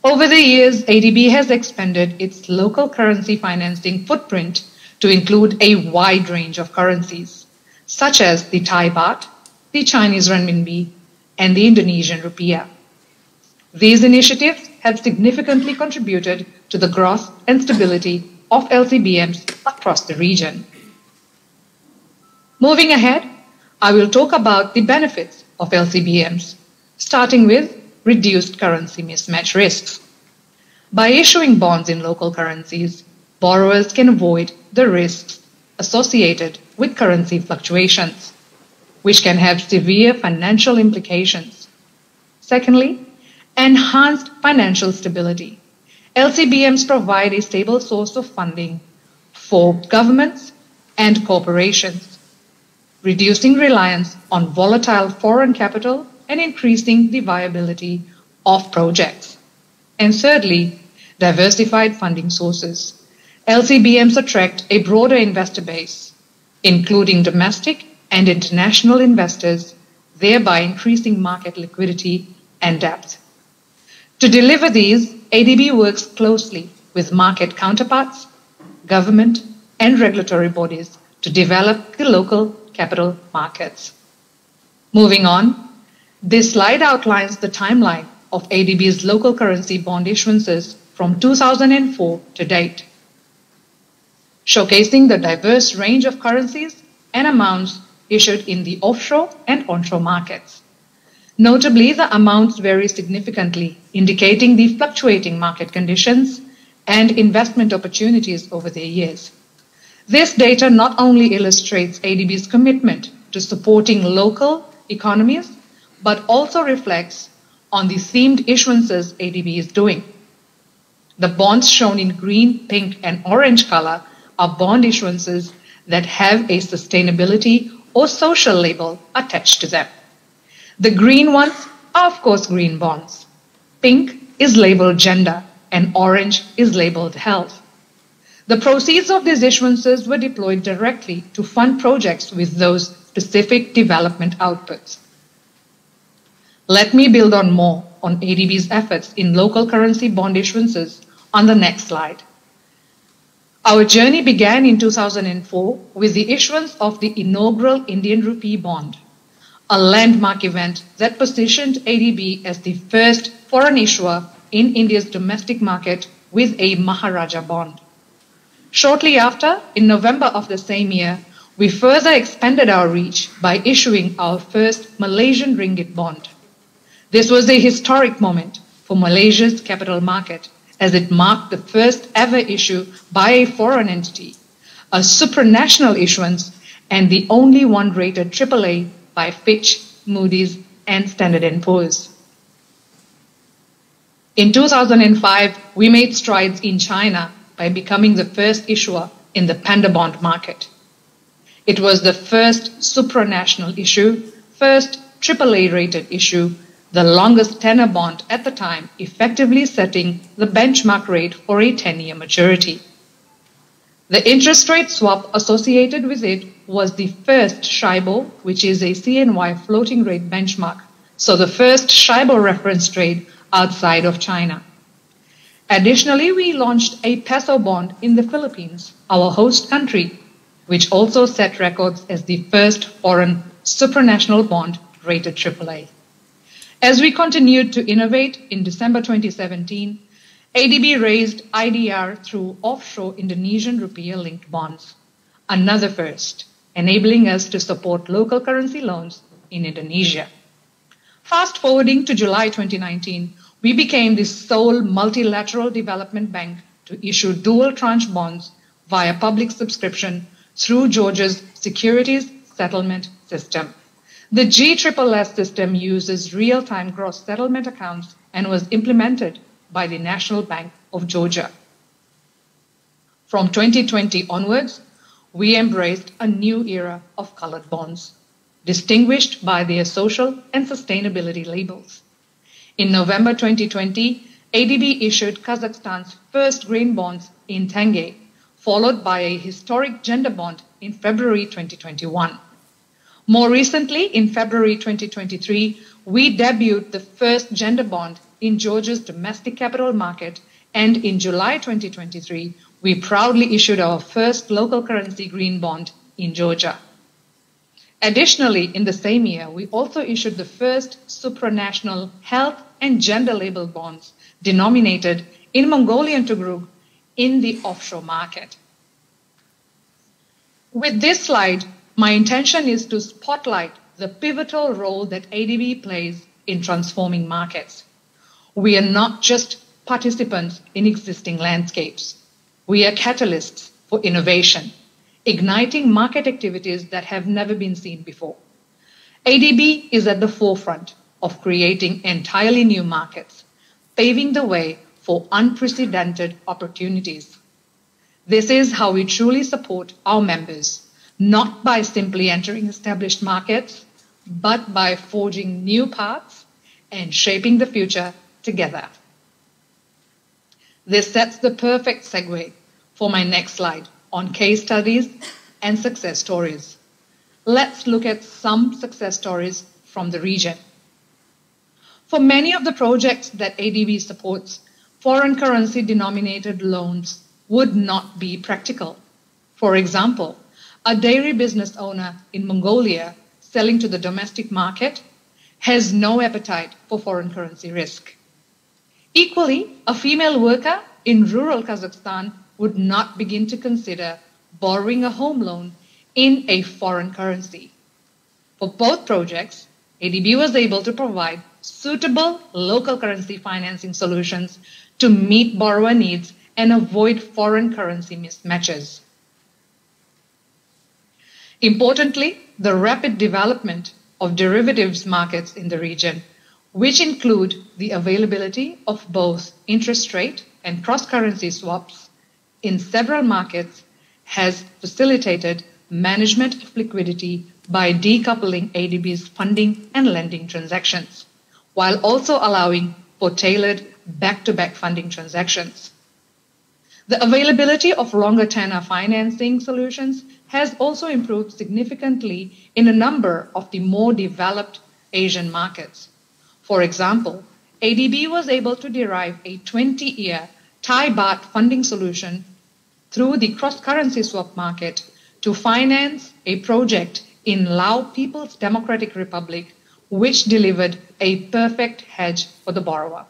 Over the years, A D B has expanded its local currency financing footprint to include a wide range of currencies, such as the Thai baht, the Chinese renminbi, and the Indonesian rupiah. These initiatives have significantly contributed to the growth and stability of L C B Ms across the region. Moving ahead, I will talk about the benefits of L C B Ms, starting with reduced currency mismatch risks. By issuing bonds in local currencies, borrowers can avoid the risks associated with currency fluctuations, which can have severe financial implications. Secondly, enhanced financial stability. L C B Ms provide a stable source of funding for governments and corporations, reducing reliance on volatile foreign capital and increasing the viability of projects. And thirdly, diversified funding sources. L C B Ms attract a broader investor base, including domestic and international investors, thereby increasing market liquidity and depth. To deliver these, A D B works closely with market counterparts, government, and regulatory bodies to develop the local capital markets. Moving on, this slide outlines the timeline of A D B's local currency bond issuances from two thousand and four to date, showcasing the diverse range of currencies and amounts issued in the offshore and onshore markets. Notably, the amounts vary significantly, indicating the fluctuating market conditions and investment opportunities over the years. This data not only illustrates A D B's commitment to supporting local economies, but also reflects on the themed issuances A D B is doing. The bonds shown in green, pink, and orange color are bond issuances that have a sustainability or social label attached to them. The green ones are, of course, green bonds. Pink is labeled gender, and orange is labeled health. The proceeds of these issuances were deployed directly to fund projects with those specific development outputs. Let me build on more on A D B's efforts in local currency bond issuances on the next slide. Our journey began in two thousand and four with the issuance of the inaugural Indian rupee bond, a landmark event that positioned A D B as the first foreign issuer in India's domestic market with a Maharaja bond. Shortly after, in November of the same year, we further expanded our reach by issuing our first Malaysian ringgit bond. This was a historic moment for Malaysia's capital market, as it marked the first ever issue by a foreign entity, a supranational issuance, and the only one rated triple A by Fitch, Moody's, and Standard and Poor's. In two thousand and five, we made strides in China by becoming the first issuer in the panda bond market. It was the first supranational issue, first triple A rated issue, the longest tenor bond at the time, effectively setting the benchmark rate for a ten-year maturity. The interest rate swap associated with it was the first SHIBOR, which is a C N Y floating rate benchmark, so the first SHIBOR reference trade outside of China. Additionally, we launched a peso bond in the Philippines, our host country, which also set records as the first foreign supranational bond rated triple A. As we continued to innovate, in December twenty seventeen, A D B raised I D R through offshore Indonesian rupiah-linked bonds, another first, enabling us to support local currency loans in Indonesia. Fast forwarding to July twenty nineteen, we became the sole multilateral development bank to issue dual tranche bonds via public subscription through Georgia's securities settlement system. The G triple S system uses real-time gross settlement accounts and was implemented by the National Bank of Georgia. From twenty twenty onwards, we embraced a new era of colored bonds, distinguished by their social and sustainability labels. In November twenty twenty, A D B issued Kazakhstan's first green bonds in tenge, followed by a historic gender bond in February twenty twenty-one. More recently, in February twenty twenty-three, we debuted the first gender bond in Georgia's domestic capital market, and in July twenty twenty-three, we proudly issued our first local currency green bond in Georgia. Additionally, in the same year, we also issued the first supranational health and gender labeled bonds denominated in Mongolian tugrik in the offshore market. With this slide, my intention is to spotlight the pivotal role that A D B plays in transforming markets. We are not just participants in existing landscapes. We are catalysts for innovation, igniting market activities that have never been seen before. A D B is at the forefront of creating entirely new markets, paving the way for unprecedented opportunities. This is how we truly support our members, not by simply entering established markets, but by forging new paths and shaping the future together. This sets the perfect segue for my next slide on case studies and success stories. Let's look at some success stories from the region. For many of the projects that A D B supports, foreign currency denominated loans would not be practical. For example, a dairy business owner in Mongolia selling to the domestic market has no appetite for foreign currency risk. Equally, a female worker in rural Kazakhstan would not begin to consider borrowing a home loan in a foreign currency. For both projects, A D B was able to provide suitable local currency financing solutions to meet borrower needs and avoid foreign currency mismatches. Importantly, the rapid development of derivatives markets in the region, which include the availability of both interest rate and cross-currency swaps in several markets, has facilitated management of liquidity by decoupling A D B's funding and lending transactions, while also allowing for tailored back-to-back funding transactions. The availability of longer tenor financing solutions has also improved significantly in a number of the more developed Asian markets. For example, A D B was able to derive a twenty-year Thai baht funding solution through the cross-currency swap market to finance a project in Lao People's Democratic Republic, which delivered a perfect hedge for the borrower.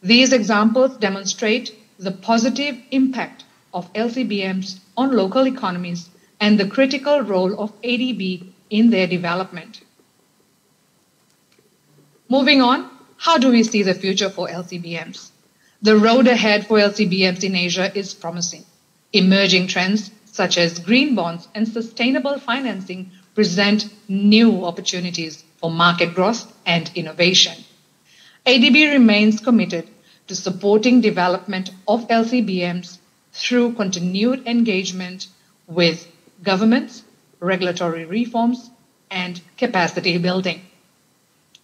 These examples demonstrate the positive impact of L C B Ms on local economies and the critical role of A D B in their development. Moving on, how do we see the future for L C B Ms? The road ahead for L C B Ms in Asia is promising. Emerging trends such as green bonds and sustainable financing present new opportunities for market growth and innovation. A D B remains committed to supporting development of L C B Ms through continued engagement with governments, regulatory reforms, and capacity building.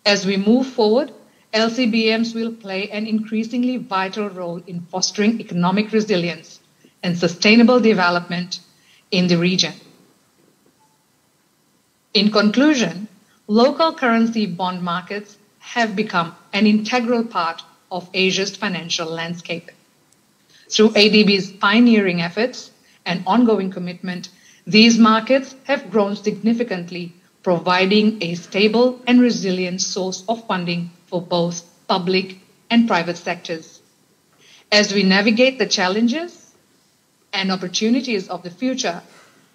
As we move forward, L C B Ms will play an increasingly vital role in fostering economic resilience and sustainable development in the region. In conclusion, local currency bond markets have become an integral part of Asia's financial landscape. Through A D B's pioneering efforts and ongoing commitment, these markets have grown significantly, providing a stable and resilient source of funding for both public and private sectors. As we navigate the challenges and opportunities of the future,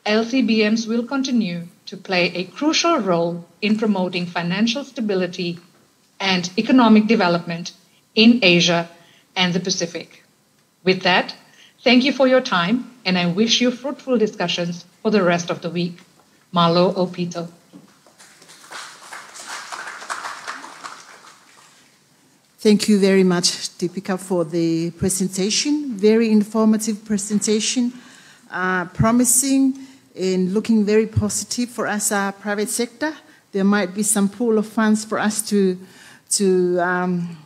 L C B Ms will continue to play a crucial role in promoting financial stability and economic development in Asia and the Pacific. With that, thank you for your time, and I wish you fruitful discussions for the rest of the week. Mālō ʻaupito. Thank you very much, Dipika, for the presentation. Very informative presentation, uh, promising and looking very positive for us, uh, private sector. There might be some pool of funds for us to, to, um,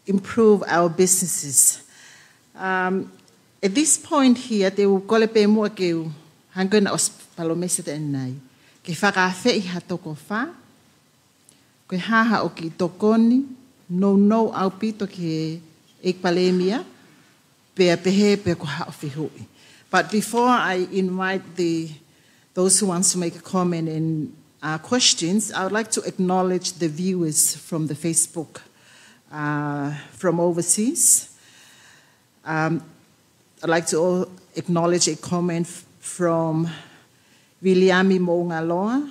improve our businesses. Um, at this point here, te u kole pē muʻa ke u hangē ko ʻena ʻosi palōmesi atu ʻanenai. Ke fakaafeʻi ha toko fā, ko e hā haʻo kiʻi tokoni nounou ʻaupito ki he ʻEiki Palēmia, pea pehē pē ko haʻo fehuʻi. But before I invite the, those who want to make a comment and, uh, questions, I would like to acknowledge the viewers from the Facebook, uh, from overseas. Um, I'd like to al-, acknowledge a comment f-, from Viliami Moʻungaloa,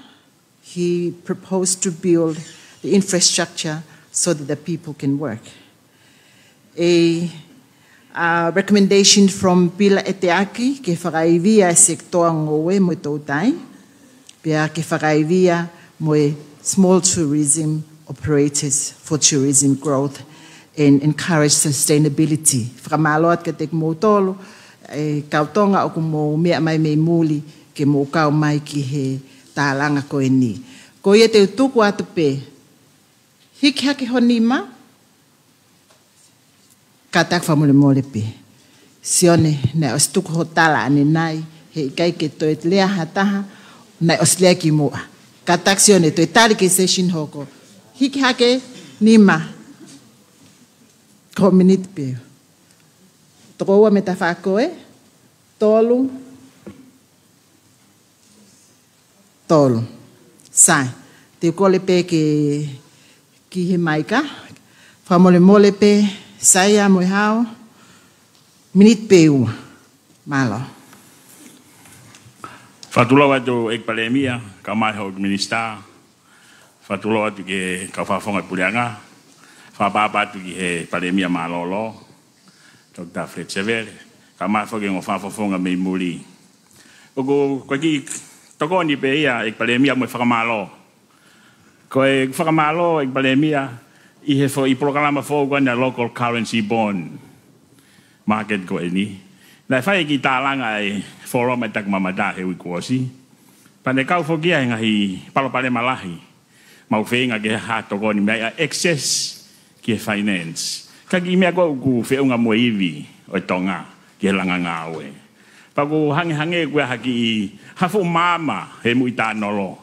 He proposed to build the infrastructure so that the people can work. A, uh, recommendation from Pila ʻEteaki ke fakaivia e sekitoa ngoue mo e toutai, pea ke fakaivia mo e small tourism operators for tourism growth and encourage sustainability. Fakamālō atu kiate kimoutolu, e kau Tonga ʻoku mou meʻa mai mei muli ke mou kau mai ki he tālanga ko eni. Ko ia te u tuku atu pē. Hiki hake ho nima, kātaki fakamolemole pē. Sione, naʻe ʻosi tuku ho tala ʻanenai, heʻikai ke toe lea ha taha, naʻe ʻosi lea kimuʻa. Kātaki Sione, toe tali ki he session hoko. Hiki hake nima. Ko e miniti pē. Toko ua mei tafaʻaki ē? Tolu. Tolu. Sai. Te u kole pē ke ki he maika. Fakamolemole pē, Saia mo e Hao. Miniti pē ua. Mālō. Fakatulou atu ʻEiki Palēmia, kae ʻumaʻā hoʻo Minisitā. Fakatulou atu ki he kau fakafofonga puleʻanga. Fakaʻapaʻapa atu ki he Palēmia mālōlō, Toketā Fred Sevele, kae ʻumaʻā foki e ongo fakafofonga mei muli. ʻOku, ko e kiʻi tokoni pē ia, ʻEiki Palēmia, mo e fakamālō. Ko e fakamālō, ʻEiki Palēmia, ʻi he foʻi polokalama foʻou ko ena local currency bond market ko eni. Naʻe fai e kiʻi tālanga e Forum ʻa e Takimamata he uike kuo ʻosi. Pea ne kau foki ia he ngaahi palopalema lahi. Mau feinga ke ha tokoni mai ʻa access ki he finance. Ka ko e kiʻi meʻa ko ē ʻoku feʻunga mo e ivi ʻo e Tonga ki he langa ngāue. Pea ʻoku hangehangē kuo ʻi ai ha kiʻi, ha fuʻu maama he muʻi tānolo.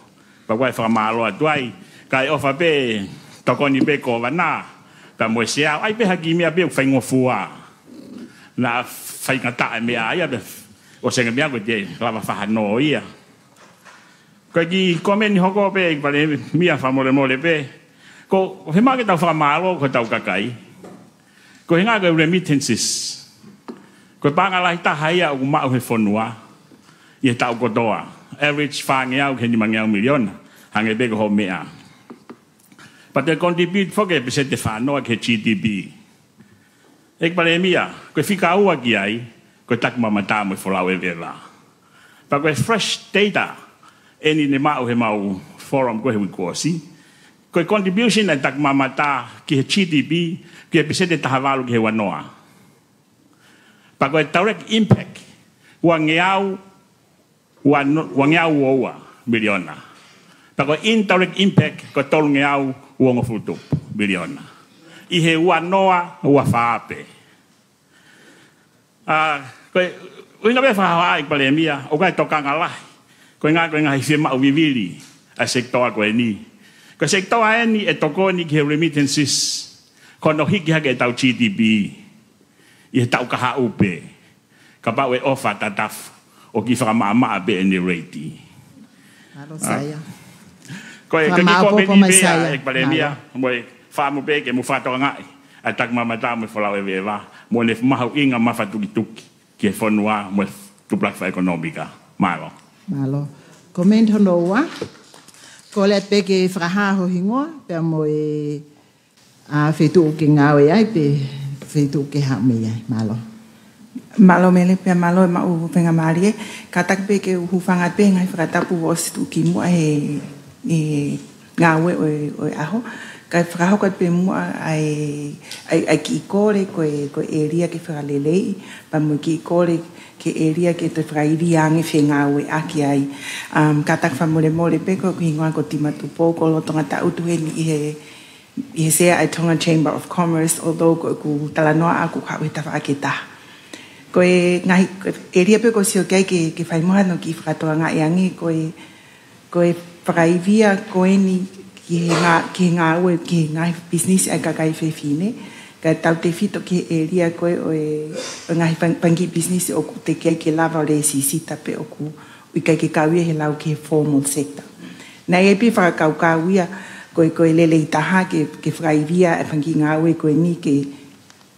Pea ko e fakamālō atu ai, kae ʻofa pē, tokoni pē Kōvana, pea mo e Sea, ʻai pē ha kiʻi meʻa pē ʻoku faingofua. Naʻa faingataʻa e meʻa ia pē, ʻosi ange meʻa ko ē te lava fahano ia. Ko e kiʻi komeni hoko pē, ʻEiki Palēmia, fakamolemole pē. Ko, he maʻu ke tau fakamālō, ko hotau kakai. Ko e ʻuhinga ko e remittances. Ko e paʻanga lahi taha ia ʻoku maʻu he fonua. ʻI he taʻu kotoa. Average fāngeau ki he nimangeau miliona. Hangē pē ko hoʻo meʻa. Pea te contribute foki e peseti fānoa ki he G D P. ʻEiki Palēmia, ko e fika ua ki ai, ko e Takimamata mo e Folau ʻEveʻeva. Pea ko e fresh data, eni ne maʻu he mau Forum ko ē he uike kuo ʻosi. Ko e contribution ʻa e Takimamata ki he G D P, ki he peseti taha valu ki he ua noa. Pea ko e direct impact, uangeau, ua no-, uangeau ua ua miliona. Pea ko e indirect impact, ko e tolungeau uongofulu tupu miliona. ʻI he ua noa, ua fā pē. ʻA, ko e, ʻuhinga pē fakahohaʻa ʻEiki Palēmia, ʻoku ʻi ai e tokanga lahi. Ko e ʻuhinga, ko e ngaahi fiemaʻu vivili ʻa e sekitoa ko eni. Ko e sekitoa eni ʻe tokoni ki he remittances, ko hono hiki hake ʻetau G D P ʻi he taʻu kahaʻu pē. Kapau ʻe ʻofa tatafu, ʻo kiʻi fakamaʻamaʻa pē ʻene rate. Mālō, ʻa, Saia. Ko e, ko e kiʻi komeni pē ia, ʻEiki Palēmia, mo e fakaʻamu pē ke mou fakatokangaʻi ʻa e Takimamata mo e Folau ʻEveʻeva, mo ʻene mahuʻinga mafatukituki ki he fonua mo e tupulaki fakaʻekonōmika. Mālō. Mālō. Komeni hono ua. Kole pē ke fakahā ho hingoa, pea mo e ʻa e feituʻu ke ngāue ai pe feituʻu ke haʻu mei ai. Mālō. Mālō Mele pea mālō e maʻu faingamālie. Kātaki pē ke u hūfanga pē he ngaahi fakatapu ʻosi tuʻu kimuʻa he, he ngāue ʻo e, ʻo e ʻaho. Kae fakahoko atu pē muʻa ʻa e, ʻa e, ʻa e kiʻi kole ko e, ko e ʻēlia ke fakaleleiʻi. Pea mo e kiʻi kole ke ʻēlia ke toe fakaivia ange fengāueʻaki ai. Um, kātaki fakamolemole pē ko hoku hingoa ko Tima Tupou, ko e lotolotonga tangutu heni ʻi he ʻi he sea ʻa e Tonga Chamber of Commerce, although ko ʻeku talanoa ʻaʻaku ʻoku haʻu he tafaʻaki ʻe taha. Ko e ngaahi, ko e ʻēlia pē ʻoku ou sio ki ai ke, ke fai muʻa hano kiʻi fakatokangaʻi ange, ko e, ko e fakaivia ko eni ki he ngā-, ki he ngāue, ki he ngaahi pisinisi ʻa e kakai fefine, kae tautefito ki he ʻēlia ko ē ʻo e, ʻo e ngaahi pang-, pangikē pisinisi ʻoku teʻeki ai ke lava ʻo lēsisita pe ʻoku ʻikai ke kau ia he lau ki he formal sector. Naʻe ʻi ai pē fakakaukau ia, ko e, ko e lelei taha ke, ke fakaivia e fanga kiʻi ngāue ko eni ke,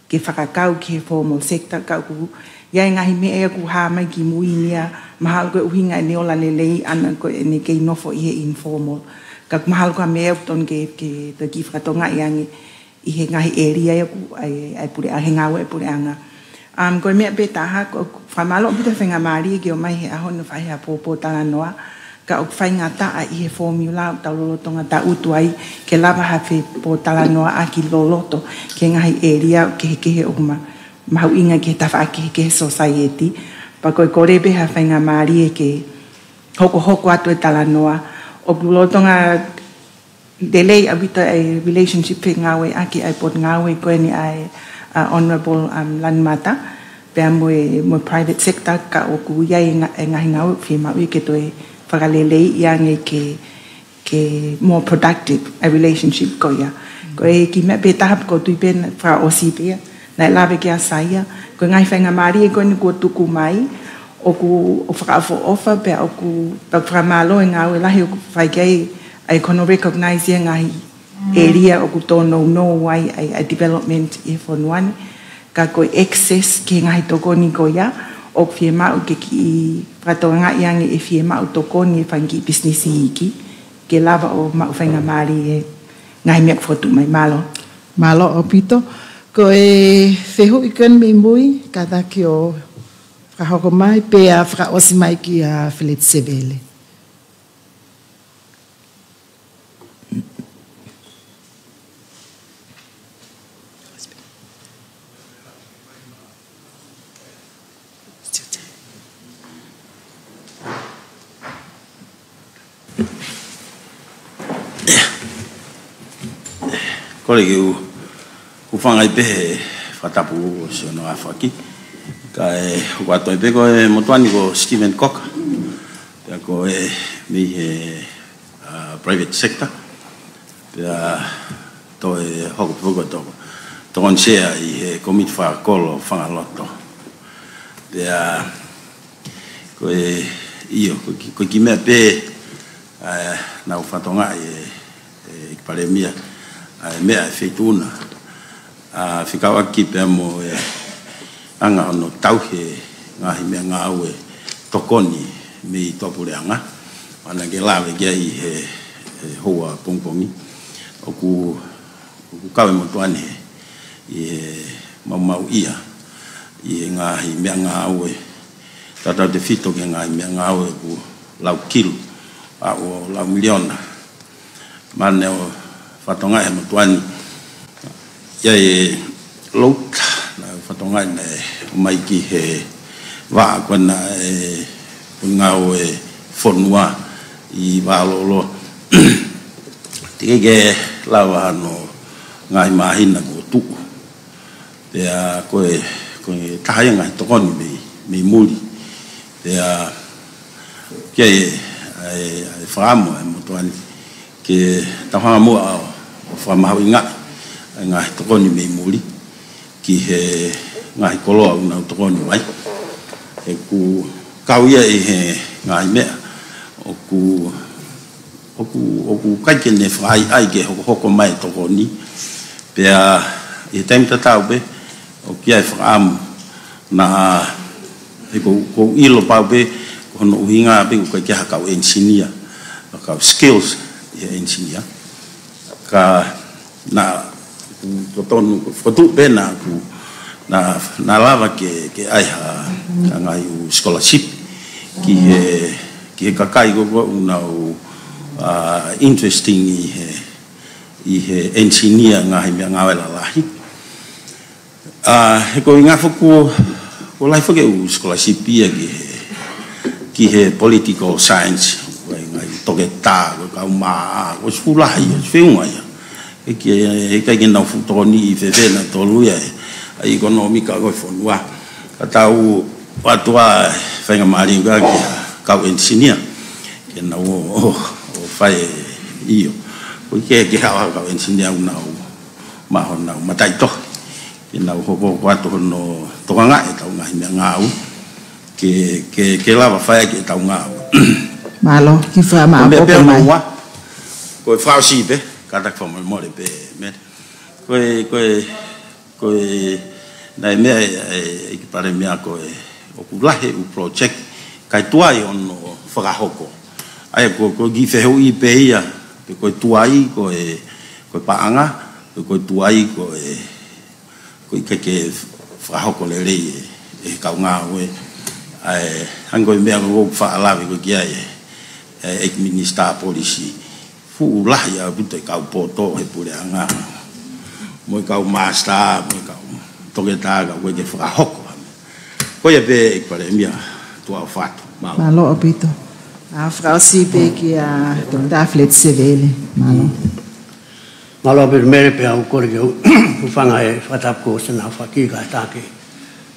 ke fakakau ki he formal sector, ka ʻoku ʻi ai e ngaahi meʻa ia ʻoku hā mai ki mui ni ia, mahalo ko e ʻuhinga ʻene ola lelei ʻana ko ʻene kei nofo ʻi he informal. Ka ʻoku mahalo ko e meʻa ʻoku totonu ke, ke toe kiʻi fakatokangaʻi ange ʻi he ngaahi ʻēlia ia ʻoku ʻai, ʻai puleʻanga, he ngāue ʻa e puleʻanga. Um, ko e meʻa pē taha, ʻoku ou fakamālō ʻaupito he faingamālie ke ʻomai he ʻaho ni ʻo fai ha pōtalanoa, ka ʻoku faingataʻa ʻi he formula ʻoku tau lolotonga tangutu ai ke lava ha fai pōtalanoaʻaki loloto ki he ngaahi ʻēlia kehekehe ʻoku ma-, mahuʻinga ki he tafaʻaki kehekehe he society. Pea ko e kole pē ha faingamālie ke hokohoko atu e talanoa. ʻOku lolotonga lelei ʻaupito e relationship fengāueʻaki ʻa e potungāue ko eni ʻa e, uh, Honourable, um, Lanumata, pea mo e, mo e private sector, ka ʻoku ʻi ai e nga-, e ngaahi ngāue ʻoku fiemaʻu ia ke toe fakaleleiʻi ange ke, ke more productive e relationship ko ia. Ko e kiʻi meʻa pē taha pea ʻoku ou tui pē naʻe fakaʻosi pē ia, naʻe lave ki ai ʻa Saia. Ko e ngaahi faingamālie ko eni kuo tuku mai, ʻoku, ʻoku fakaʻofoʻofa pea ʻoku, pea fakamālō e ngāue lahi ʻoku fai ki ai ʻa e kono recognize e ngaahi ʻēlia ʻoku tōnounou ai ʻa e, ʻa e development ʻi he fonua ni. Ka ko e access ki he ngaahi tokoni ko ia, ʻoku fiemaʻu ke kiʻi fakatokangaʻi ange ʻe fiemaʻu tokoni e fanga kiʻi pisinisi iiki, ke lava ʻo maʻu faingamālie he ngaahi meʻa ʻoku fokotuʻu mai. Mālō. Mālō ʻaupito. Ko e fehuʻi ko eni mei mui, kātaki ʻo fakahoko mai, pea fakaʻosi mai kia Feleti Sevele. Kole ke u, u hūfanga ai pē he fakatapu ʻo Sione Afaki. Kae ʻoatu ai pē ko e motuʻa ni ko Steven Cocker. Pea ko e mei he, uh, private sector. Pea toe hoko pē ko e toko, tokoni sea ʻi he komiti fakakolo fanga loto. Pea ko e, ʻio, ko e ki-, ko e kiʻi meʻa pē, uh, naʻa ku fakatokangaʻi e, e ʻEiki Palēmia, ʻa e meʻa ʻa e feituʻu na, ʻa, fekauʻaki pea mo e anga hono tauhi e ngaahi meʻangāue tokoni mei tuʻapuleʻanga. Naʻa ke lave ki ai he, he houa pongipongi. ʻOku, ʻoku kau e motuʻa ni he, ʻi he maumauʻia ʻi he ngaahi meʻangāue, tautautefito ki he ngaahi meʻangāue ʻoku lau kilu, ʻa, ʻo lau miliona. Naʻa ne ʻo fakatokangaʻi he motuʻa ni, ʻi ai e load, naʻa ne fakatokangaʻi naʻe ʻomai ki he vaʻa ko ena e ngāue fonua ʻi Vaʻa Loloa. Teʻeki ke lava hano ngaahi māhina kuo tuʻu. Pea ko e, ko e taha ia e ngaahi tokoni mei, mei muli. Pea, ki ai, ʻa e, ʻa e fakaʻamu ʻa e motuʻa ni ke tau hanga muʻa ʻo, ʻo fakamahuʻingaʻi ʻa e ngaahi tokoni mei muli ki he ngaahi koloa ʻoku nau tokoni mai. He ʻoku kau ia ʻi he ngaahi meʻa ʻoku ʻoku, ʻoku ʻikai ke ne fakaʻaiʻai ke hokohoko mai e tokoni. Pea ʻi he taimi tatau pē, ʻoku ʻi ai e fakaʻamu naʻa, he ʻoku ou, ʻoku ou ʻilo pau pē, ko hono ʻuhinga pē ʻoku ʻikai ke ʻi ai ha kau engineer, ha kau skills ʻi he engineer. Ka naʻa ku totonu, ko e fokotuʻu pē naʻa ku, naʻa, naʻa lava ke, ke ʻai ha, ha ngaahi ʻū scholarship ki he, ki he kakai ko ē ʻoku nau, ʻa, interesting ʻi he, ʻi he engineer ngaahi meʻangāue lalahi. ʻA, he ko e ʻuhinga foki kuo, kuo lahi foki e ʻū scholarship ia ki he, ki he political science, ko e ngaahi toketā, ko e kau maʻa, ko e fuʻu lahi, ko e feʻunga ia. ʻIkai ke, ʻikai ke nau fuʻu tokoniʻi fēfē nautolu ia, ʻa e ʻekonōmika ko ē e fonua. Ka tau ʻoatu ʻa e faingamālie ko ē ki he kau engineer ke nau ō, ō, ō fai e ʻio. ʻOku ʻikai ke, ke haʻu ha kau engineer ʻoku nau maʻu honau mataʻitohi ke nau hokohoko atu hono tokangaʻi ʻetau ngaahi meʻangāue ke, ke, ke lava fai ʻaki ʻetau ngāue. Mālō, kiʻi fakamaʻopoʻopo mai. Ko e meʻa pē hono ua, ko e fakaʻosi pē, kātaki fakamolemole pē, Mele. Ko e, ko e, ko e Naʻe meʻa e, e, ʻEiki Palēmia ko e ʻoku lahi e ʻū project kae tuai hono fakahoko. ʻA ia ko, ko e kiʻi fehuʻi pē ia, pe ko e tuai ko e, ko e paʻanga, pe ko e tuai ko e, ko e ʻikai ke fakahoko lelei e, e kau ngāue. ʻA ia, hangē ko e meʻa ko ʻoku faʻa lave ko ē ki ai e, e, ʻEiki Minisitā Polisi. Fuʻu lahi ʻaupito e kau poto he puleʻanga. Mo e kau master, mo e kau toketā, ka ʻoku ʻikai ke fakahoko. Ko ia pē ʻEiki Palēmia, tuʻa ʻofa atu. Mālō. Mālō ʻaupito. ʻA, fakaʻosi pē kia Toketā Feleti Sevele. Mālō. Mālō ʻaupito Mele, pea ʻoku ou kole ke u hūfanga he fakatapu ko ē ʻoku nau fai ki ai e kātaki.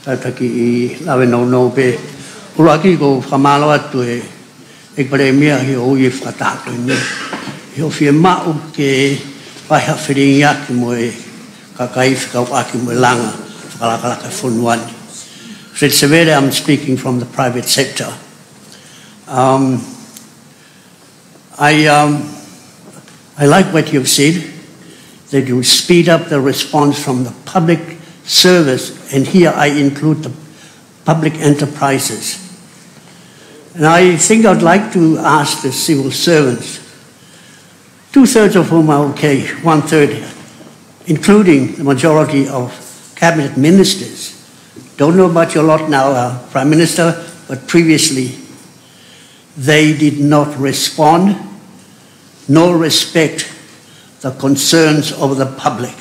Kātaki ʻi he lave nounou pē. ʻUluaki ʻoku ou fakamālō atu ʻEiki Palēmia ʻi hoʻo ui e fakataha ko eni. ʻI hoʻo fiemaʻu ke fai ha felingiʻaki mo e kakai fekauʻaki mo e langa fakalakalaka e fonua ni. Feleti Sevele, I'm speaking from the private sector. Um, I, um, I like what you have said, that you will speed up the response from the public service, and here I include the public enterprises. And I think I'd like to ask the civil servants, two-thirds of whom are okay, one-third, including the majority of cabinet ministers. Don't know about your lot now, uh, Prime Minister, but previously they did not respond nor respect the concerns of the public.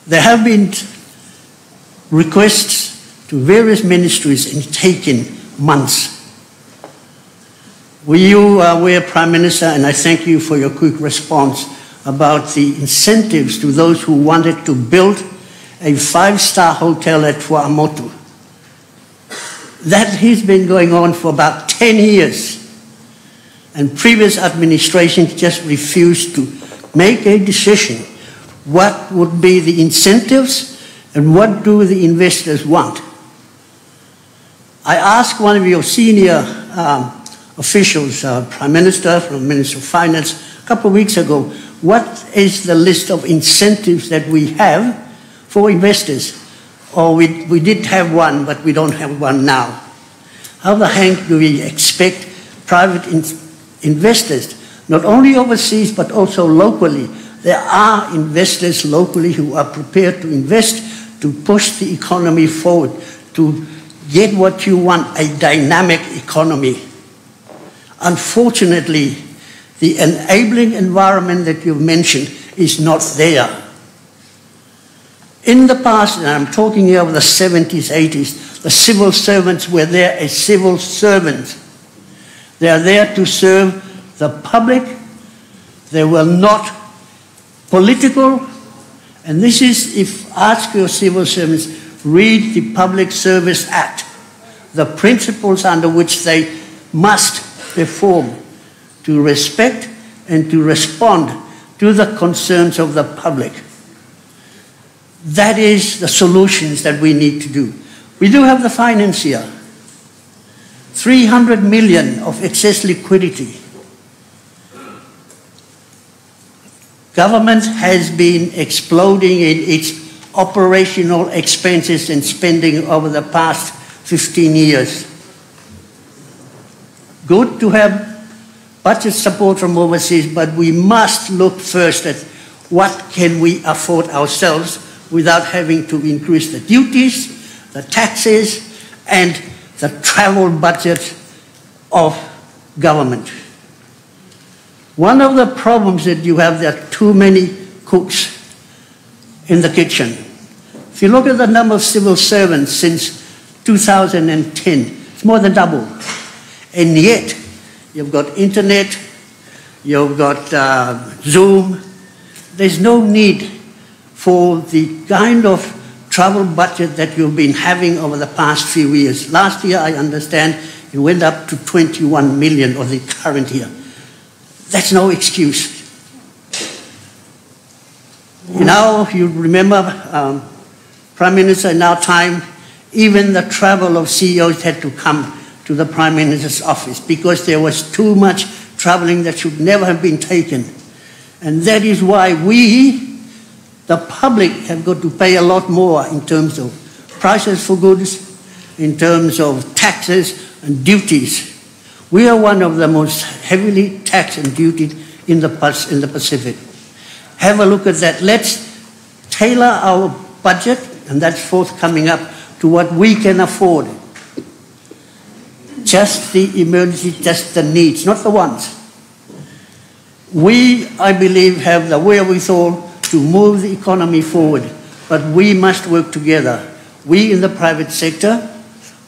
There have been requests to various ministries and taken months. We, you are aware, Prime Minister, and I thank you for your quick response about the incentives to those who wanted to build a five-star hotel at Fuaʻamotu. That has been going on for about ten years. And previous administrations just refused to make a decision. What would be the incentives and what do the investors want? I asked one of your senior, um, officials, uh, Prime Minister, from Minister of Finance, a couple of weeks ago, what is the list of incentives that we have for investors? Or we, we did have one, but we don't have one now. How the heck do we expect private in-, investors, not only overseas but also locally? There are investors locally who are prepared to invest to push the economy forward, to get what you want, a dynamic economy. Unfortunately, the enabling environment that you've mentioned is not there. In the past, and I'm talking here of the seventies, eighties, the civil servants were there as civil servants. They are there to serve the public. They were not political. And this is, if ask your civil servants, read the Public Service Act, the principles under which they must perform, to respect and to respond to the concerns of the public. That is the solutions that we need to do. We do have the finance here. Three hundred million of excess liquidity. Government has been exploding in its operational expenses and spending over the past fifteen years. Good to have budget support from overseas, but we must look first at what can we afford ourselves without having to increase the duties, the taxes, and the travel budget of government. One of the problems that you have, there are too many cooks in the kitchen. If you look at the number of civil servants since two thousand and ten, it's more than double. And yet, you've got internet, you've got, uh, Zoom. There's no need for the kind of travel budget that you've been having over the past few years. Last year, I understand it went up to twenty-one million of the current year. That's no excuse. Now, you remember, um, Prime Minister, in our time, even the travel of C E Os had to come to the Prime Minister's office because there was too much traveling that should never have been taken. And that is why we The public have got to pay a lot more in terms of prices for goods, in terms of taxes and duties. We are one of the most heavily taxed and dutied in the Pas-, in the Pacific. Have a look at that. Let's tailor our budget, and that's forthcoming up, to what we can afford. Just the emergency, just the needs, not the wants. We, I believe, have the wherewithal to move the economy forward, but we must work together. We in the private sector,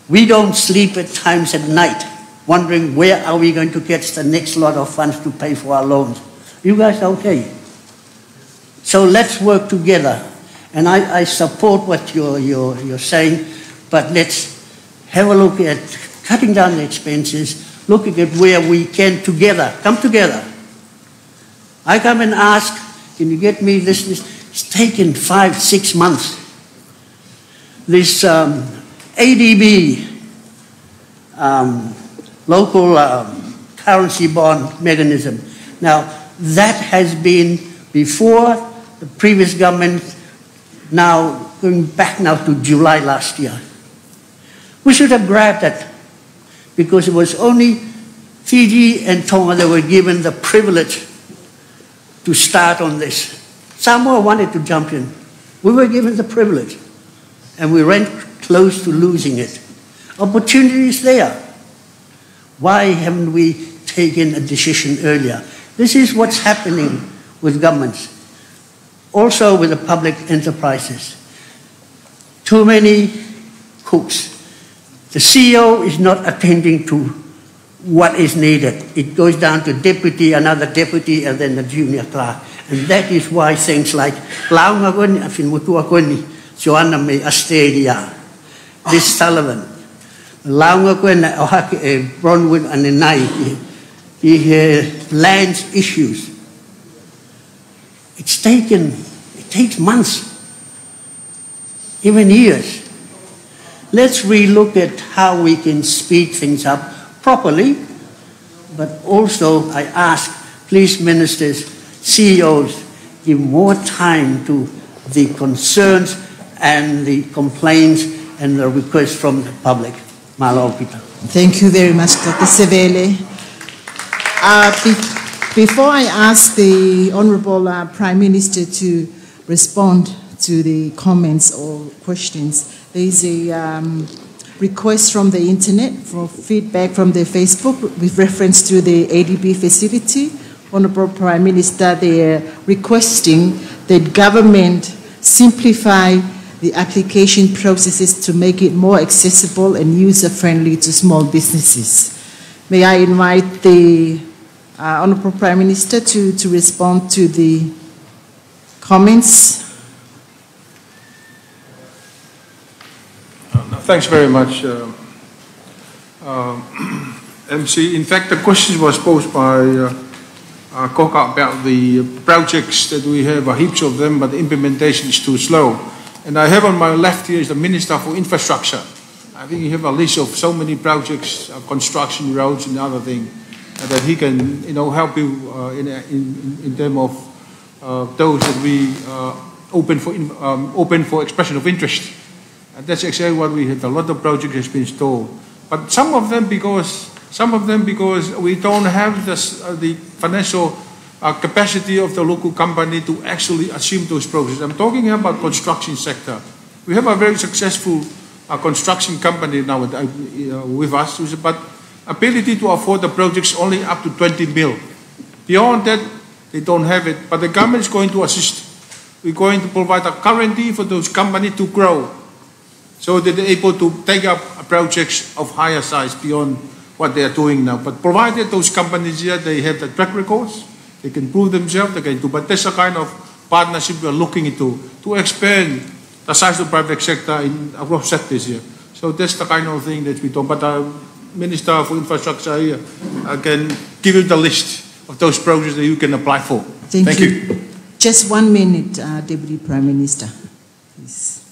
we don't sleep at times at night wondering where are we going to get the next lot of funds to pay for our loans. You guys are okay. So let's work together. And I, I support what you're, you're, you're saying, but let's have a look at cutting down the expenses, looking at where we can together, come together. I come and ask, can you get me this, this? It's taken five, six months. This, um, A D B, um, local, um, currency bond mechanism. Now, that has been before the previous government, now going back now to July last year. We should have grabbed that because it was only Fiji and Tonga that were given the privilege to start on this. Samoa wanted to jump in. We were given the privilege, and we ran close to losing it. Opportunity is there. Why haven't we taken a decision earlier? This is what's happening with governments, also with the public enterprises. Too many cooks. The C E O is not attending to what is needed. It goes down to deputy, another deputy, and then the junior clerk. And that is why things like Launga Koni, Afin Mutua Koni, Joanna May Australia, this Sullivan. Launga Koni, Ohaki, eh, Bronwyn and Nai, he, he, lands issues. It's taken, it takes months, even years. Let's relook at how we can speed things up properly, but also I ask, please, ministers, C E Os, give more time to the concerns and the complaints and the requests from the public. Mālō ʻaupito. Thank you very much, Doctor Sevele. Uh, be-, before I ask the Honourable, uh, Prime Minister to respond to the comments or questions, there is a, um, request from the internet for feedback from the Facebook with reference to the A D B facility. Honourable Prime Minister, they are requesting that government simplify the application processes to make it more accessible and user-friendly to small businesses. May I invite the, uh, Honourable Prime Minister to, to respond to the comments? Uh, thanks very much, uh, uh, M C. In fact, the question was posed by, uh, uh, Koka about the projects that we have, uh, heaps of them, but the implementation is too slow. And I have on my left here is the Minister for Infrastructure. I think he have a list of so many projects, uh, construction, roads, and other thing, uh, that he can, you know, help you, uh, in, in, in term of, uh, those that we, uh, open for in-, um, open for expression of interest. And that's exactly what we have. A lot of projects has been stalled. But some of them because, some of them because we don't have the s-, uh, the financial, uh, capacity of the local company to actually assume those projects. I'm talking about construction sector. We have a very successful, uh, construction company now with, uh, with us, but ability to afford the projects only up to twenty mil. Beyond that, they don't have it. But the government is going to assist. We're going to provide a guarantee for those companies to grow so that they're able to take up projects of higher size beyond what they are doing now. But provided those companies here, they have the track records, they can prove themselves, they can do. But that's the kind of partnership we are looking into to expand the size of the private sector in across sectors here. So that's the kind of thing that we do. But, uh, Minister for Infrastructure here, uh, can give you the list of those projects that you can apply for. Thank you. Just one minute, uh, Deputy Prime Minister, please.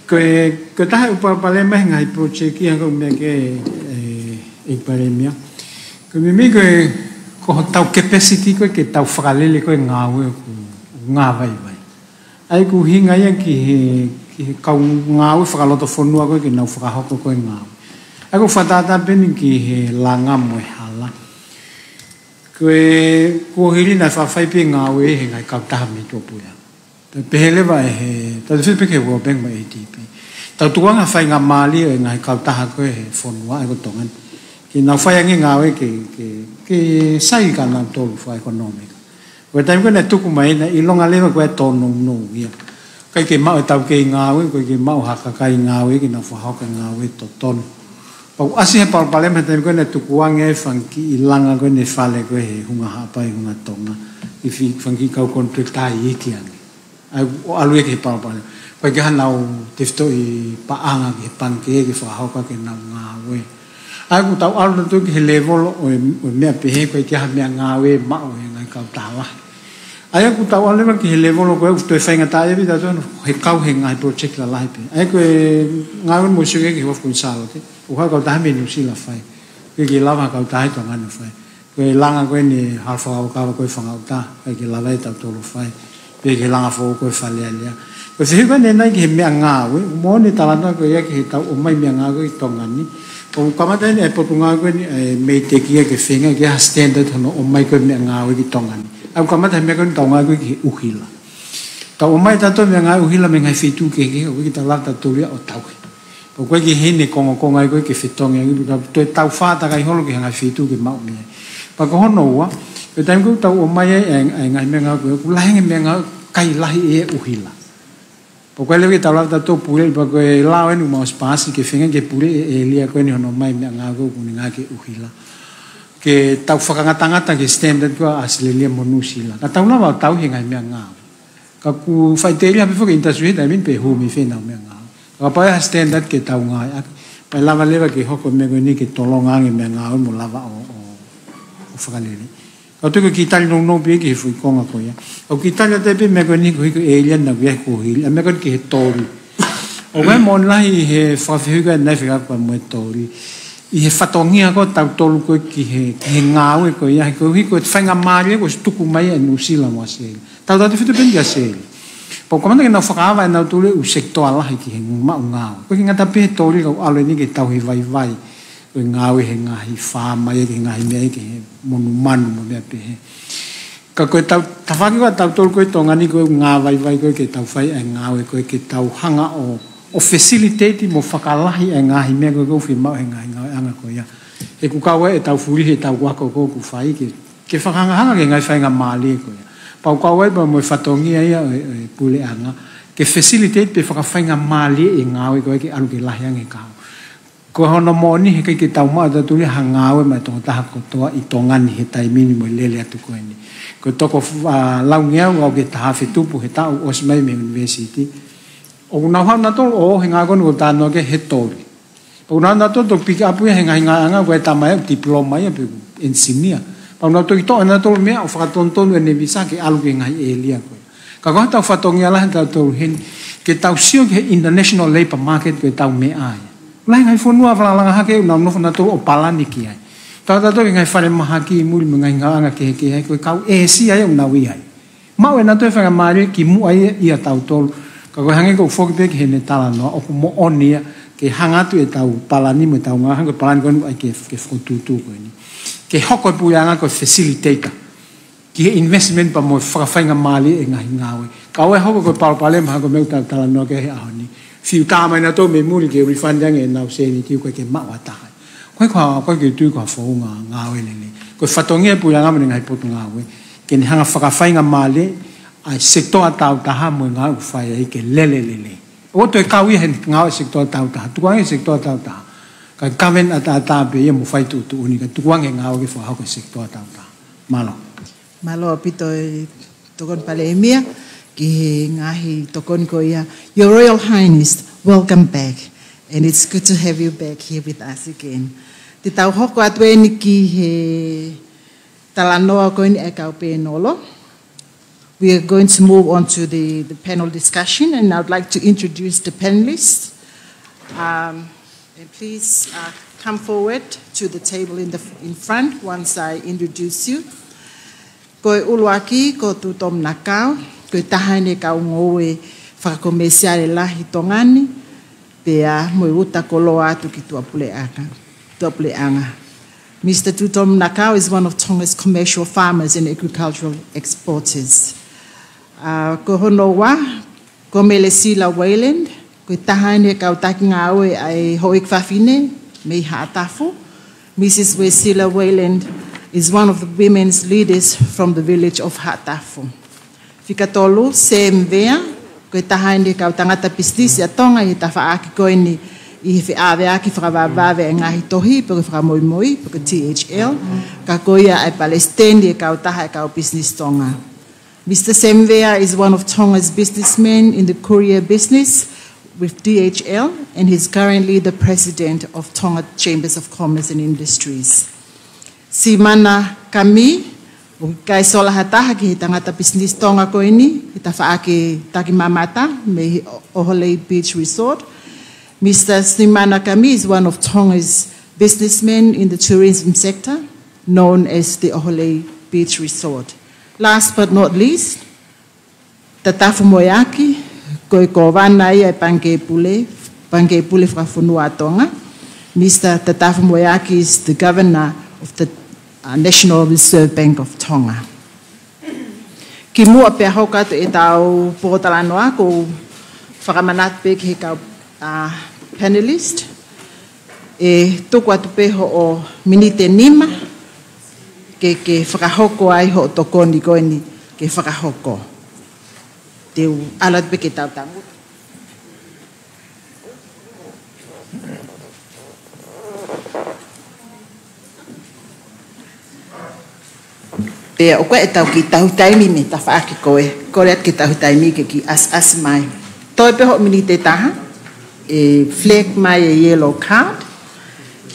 Ko e, ko e taha ʻoku palopalema he ngaahi project ia ko e meʻa ke, e, ʻEiki Palēmia. Ko e meʻa ko e Ko hotau capacity ko ē ke tau fakalele ko ē ngāue ʻoku ngāvaivai. ʻA ia ʻoku ʻuhinga ia ki he, ki he kau ngāue fakalotofonua ko ē ke nau fakahoko ko ē ngāue. ʻA ia ʻoku fakatātā pē eni ki he langa mo e hala. Ko e kuohili naʻe faʻa fai pē ngāue he ngaahi kautaha mei tuʻapuleʻanga. Pehē leva ʻe he, tau fili pē ki he World Bank mo e A D B. Tau tukuange ha faingamālie ʻo e ngaahi kautaha ko ē he fonua ʻa ia ko Tonga ni ke nau fai ange ngāue ke, ke, ke sai kia nautolu fakaʻekonōmika. Ko e taimi ko ē naʻe tuku mai naʻe ʻilonga leva ko e tōnounou ia. ʻIkai ke maʻu e taukei ngāue, ʻikai ke maʻu ha kakai ngāue ke nau fakahoko ngāue totonu. Pea ʻoku ʻasi he palopalema he taimi ko ē naʻe tukuange ai e fanga kiʻi langa ko ē ʻi he fale ko ē he Hunga Haʻapai, Hunga Tonga, ʻi he fanga kiʻi kau contractor iiki ange. ʻA ia ʻoku ʻalu ia ki he palopalema. ʻIkai ke ʻi ai haʻanau tefitoʻi paʻanga ki he pangikē ke fakahoko ʻaki ʻenau ngāue. ʻA ia ʻoku tau ʻalu atu ki he lēvolo ʻo e, ʻo e meʻa pehē, ʻikai ke ʻi ai ha meʻangāue maʻu ʻe he ngaahi kautaha lahi. ʻA ia ʻoku tau ʻalu leva ki he lēvolo ko ē ʻoku toe faingataʻaʻia pē tautolu he kau he ngaahi project lalahi pē. ʻA ia ko e ngāue mo e sio ki he Wharf Consultant, ʻoku ʻi ai e kautaha mei Nuʻusila ʻoku fai. ʻIkai ke lava ha kautaha ʻi Tonga ni ʻo fai. Ko e langa ko eni hala fakakaukau ko ē fakaʻuta, ʻikai ke lava ʻe tautolu ʻo fai. Pea ki he langa foʻou ko ē Fale Alea. Ko e fehuʻi ko eni ʻanenai ki he meʻangāue, ʻoku moʻoni e talanoa ko ia ki heʻetau ʻomai meʻangāue ko ē ki Tonga ni. ʻOku kamata eni e potungāue ko eni ʻa e MEIDECC ia ke feinga ke ʻi ai ha standard hono ʻomai ko ē meʻangāue ki Tonga ni. ʻA ia ʻoku kamata he meʻa ko eni tau ngāue ko ē ki he ʻuhila. Tau ʻomai tautolu meʻangāue ʻuhila mei he ngaahi feituʻu kehekehe, ʻoku ʻikai ke tau lava tautolu ia ʻo tauhi. Pea ʻoku ʻikai ke ʻi heni e kongokonga ia ko ē ke fetongi ange, pea toe tau fātakai holo ki he ngaahi feituʻu ke maʻu mei ai. Pea ko hono ua, ko e taimi ko ē ʻoku tau ʻomai ai e, e ngaahi meʻangāue ko ē, ʻoku lahi ange e meʻangāue ʻikai lahi e ʻuhila. Pea ʻoku ʻikai leva ke tau lava tautolu ʻo puleʻi, pea ko e lao eni ʻoku mau ʻosi paasi ke feinga ke puleʻi e ʻēlia ko eni hono ʻomai meʻangāue ko ē ʻoku ne ngāue ki he ʻuhila. Ke tau fakangatangata ki he standard ko ē ʻa ʻAositelēlia mo Nuʻusila. Ka tau lava ʻo tauhi e ngaahi meʻangāue. Ka ʻoku faʻiteliha pē foki e industry he taimi ni pe ʻoku hū mei fē ʻenau meʻangāue. Ka kapau ʻe ʻi ai ha standard ke tau ngāue ʻaki, pea ʻe lava leva ke hoko e meʻa ko eni ke tolonga ange e meʻangāue mo lava ʻo, ʻo, ʻo fakalele. Ka ʻoku ou tui ko e kiʻi tali nounou pē ia ki he foʻi konga ko ia. Ka ʻoku ou kiʻi tali atu pē meʻa ko eni koeʻuhi ko e ʻēlia naʻa ku ʻi ai he kuohili, ʻa e meʻa ko eni ki he toli. ʻOku ʻi ai e moʻoni lahi he fakafehuʻi ko ē naʻe fekauʻaki mo e toli. ʻI he fatongia ko ē ʻo tautolu ko ē ki he, ki he ngāue ko ia, he koeʻuhi ko e faingamālie kuo ʻosi tuku mai ʻe Nuʻusila mo ʻAositelēlia. Tautautefito pē eni kia ʻAositelēlia. Pea ʻoku kamata ke nau fakaava ʻe nautolu e ʻū sekitoa lahi ki he maʻu ngāue. ʻOku ʻikai ke ngata pē he toli ka ʻoku ʻalu eni ke tauhi vaivai. Ko e ngāue he ngaahi faama ia, ki he ngaahi meʻa ia, ki he monumanu mo e meʻa pehē. Ka ko e tau, tafaʻaki ko ē ʻa tautolu ko ē ʻi Tonga ni ko e ngāvaivai ko ē ke tau fai e ngāue ko ē ke tau hanga ʻo, ʻo facilitate mo fakalahi e ngaahi meʻa ko ē ʻoku fiemaʻu he ngaahi ngāueʻanga ko ia. He ʻoku kau ai ʻetau fulihi ʻetau ako ko ē ʻoku fai ke, ke fakahangahanga ki he ngaahi faingamālie ko ia. Pea ʻoku kau ai pea mo e fatongia ia ʻo e, ʻo e puleʻanga ke facilitate pe fakafaingamālie e ngāue ko ē ke ʻalu ke lahi ange e kahaʻu. Ko hono moʻoni he ʻikai ke tau maʻu ʻe tautolu ia ha ngāue maʻá e tokotaha kotoa ʻi Tonga ni he taimi ni mo e lele atu ko eni. Ko e toko, ʻa, laungeau ʻoku ʻi ai ke taha afe tupu he taʻu ʻosi mai mei he university. ʻOku nau haʻu nautolu ʻo ō he ngāue ko eni ʻoku ou talanoa ki ai he toli. Pea ʻoku nau haʻu nautolu ʻo toki pick up ia he ngaahi ngāueʻanga, ko e tama ia ʻoku diploma ia pe ʻoku engineer. Pea ʻoku nau toki toʻo ʻe nautolu e meʻa ʻo fakatonutonu ʻene visa ke ʻalu ki he ngaahi ʻēlia ko ē. Ka ko ʻetau fatongia lahi ʻa tautolu heni, ke tau sio ki he international labour market ko ʻetau meʻa ia. Lahi e ngaahi fonua fakalanga hake ʻoku nau nofo nautolu ʻo palani ki ai. Tau tautolu ki he ngaahi falemahaki ʻi muli mo e ngaahi ngāueʻanga kehekehe, ko e kau ʻĒsia ia ʻoku nau ʻi ai. Maʻu ʻe nautolu e faingamālie kimuʻa ia ʻia tautolu. Ka ko e hangē ko ʻeku foki pē ki heʻene talanoa, ʻoku moʻoni ia ke hanga atu ʻetau palani mo ʻetau ngāue, hangē ko e palani ko eni ʻoku ʻai ke, ke fokotuʻutuʻu ko eni. Ke hoko e puleʻanga ko e facilitator ki he investment pea mo e fakafaingamālie e ngaahi ngāue. Kae ʻoua ʻe hoko ko e palopalema hangē ko e meʻa ʻoku tau talanoa ki ai he ʻaho ni. Fiu tā mai nautolu mei muli ke refund ange ʻenau sēniti ʻoku ʻikai ke maʻu ha taha. Ko e, ko e, ko e, ʻoku ou tui ko ha founga ngāue lelei. Ko e fatongia e puleʻanga mo ʻene ngaahi potungāue ke ne hanga ʻo fakafaingamālie ʻa e sekitoa taautaha mo e ngāue ʻoku fai ai ke lele lelei. ʻOua toe kau ia he ngāue sekitoa taautaha. Tukuange sekitoa taautaha. Kae govern ʻataʻatā pē ia mo fai tuʻutuʻuni, kae tukuange ngāue ke fakahoko he sekitoa taautaha. Mālō. Mālō ʻaupito e Tokoni Palēmia ki he ngaahi tokoni ko ia. Your Royal Highness, welcome back. And it's good to have you back here with us again. Te tau hoko atu eni ki he talanoa ko eni ʻa e kau pēnolo. We are going to move on to the, the panel discussion, and I would like to introduce the panelists. Um, and please, uh, Come forward to the table in the, in front once I introduce you. Ko e ʻuluaki, ko Tutomu Nakao, ko e taha eni e kau ngoue fakakomēsiale lahi Tonga ni, pea mo e uta koloa atu ki tuʻapuleʻanga, tuʻapuleʻanga. Mister Tutomu Nakao is one of Tonga's commercial farmers and agricultural exporters. Uh, ko hono ua, ko Melesila Wayland, ko e taha eni e kau taki ngāue ʻa e houʻeiki fafine mei Haʻatafu. Missus Wesila Wayland is one of the women's leaders from the village of Haʻatafu. Fika tolu, Sam Vea, ko e taha eni e kau tangata pisinisi ʻa Tonga ʻi he tafaʻaki ko eni ʻi he feʻaveaki fakavavevave e ngaahi tohi, pe ko e fakamoimoi, pe ko e T H L, ka ko ia ʻa e palesiteni e kautaha e kau pisinisi Tonga. Mister Sam Vea is one of Tonga's businessmen in the courier business with D H L and he's currently the president of Tonga Chambers of Commerce and Industries. Simana Kami, ʻoku ʻikai sola ha taha ki he tangata pisinisi Tonga ko eni, he tafaʻaki taki mamata, mei he ʻOhole Beach Resort. Mister Simana Kami is one of Tonga's businessmen in the tourism sector, known as the ʻOhole Beach Resort. Last but not least, Tatafu Moeaki, ko e Kōvana ia e Pangikē Pule, Pangikē Pule Fakafonua ʻa Tonga. Mister Tatafu Moeaki is the governor of the, uh, National Reserve Bank of Tonga. Kimuʻa pea hoko atu ʻetau pōtalanoa, ʻoku ou fakamanatu pē ki he kau, uh, panelist, ʻe tuku atu pē hoʻo miniti ʻe nima, ke, ke fakahoko ai hoʻo tokoni ko eni ke fakahoko. Te u ʻalu atu pē ke tau tangutu. Pea ʻoku ʻi ai ʻetau kiʻi tauhi taimi mei he tafaʻaki ko ē, kole atu ke tauhi taimi ke kiʻi ʻasiʻasi mai. Toe pē hoʻo miniti ʻe taha, ʻe flag mai e yellow card,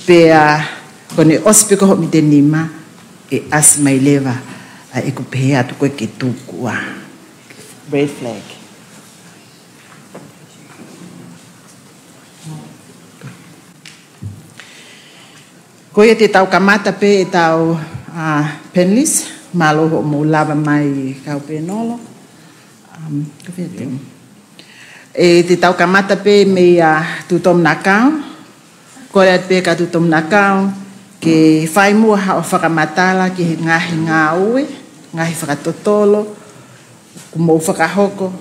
pea ko ʻene ʻosi pē ko hoʻo miniti ʻe nima, ʻe ʻasi mai leva ʻa ʻeku pehē atu ko ē ke tuku ʻa e red flag. Ko ia te tau kamata pē ʻetau, uh, panelist, mālō hoʻomou lava mai kau pēnolo. Um, ka fia teu. ʻE, te tau kamata pē mei a Tutomu Nakao, kole atu pē kia Tutomu Nakao, ke fai muʻa haʻo fakamatala ki he ngaahi ngāue, ngaahi fakatotolo, ʻoku mou fakahoko,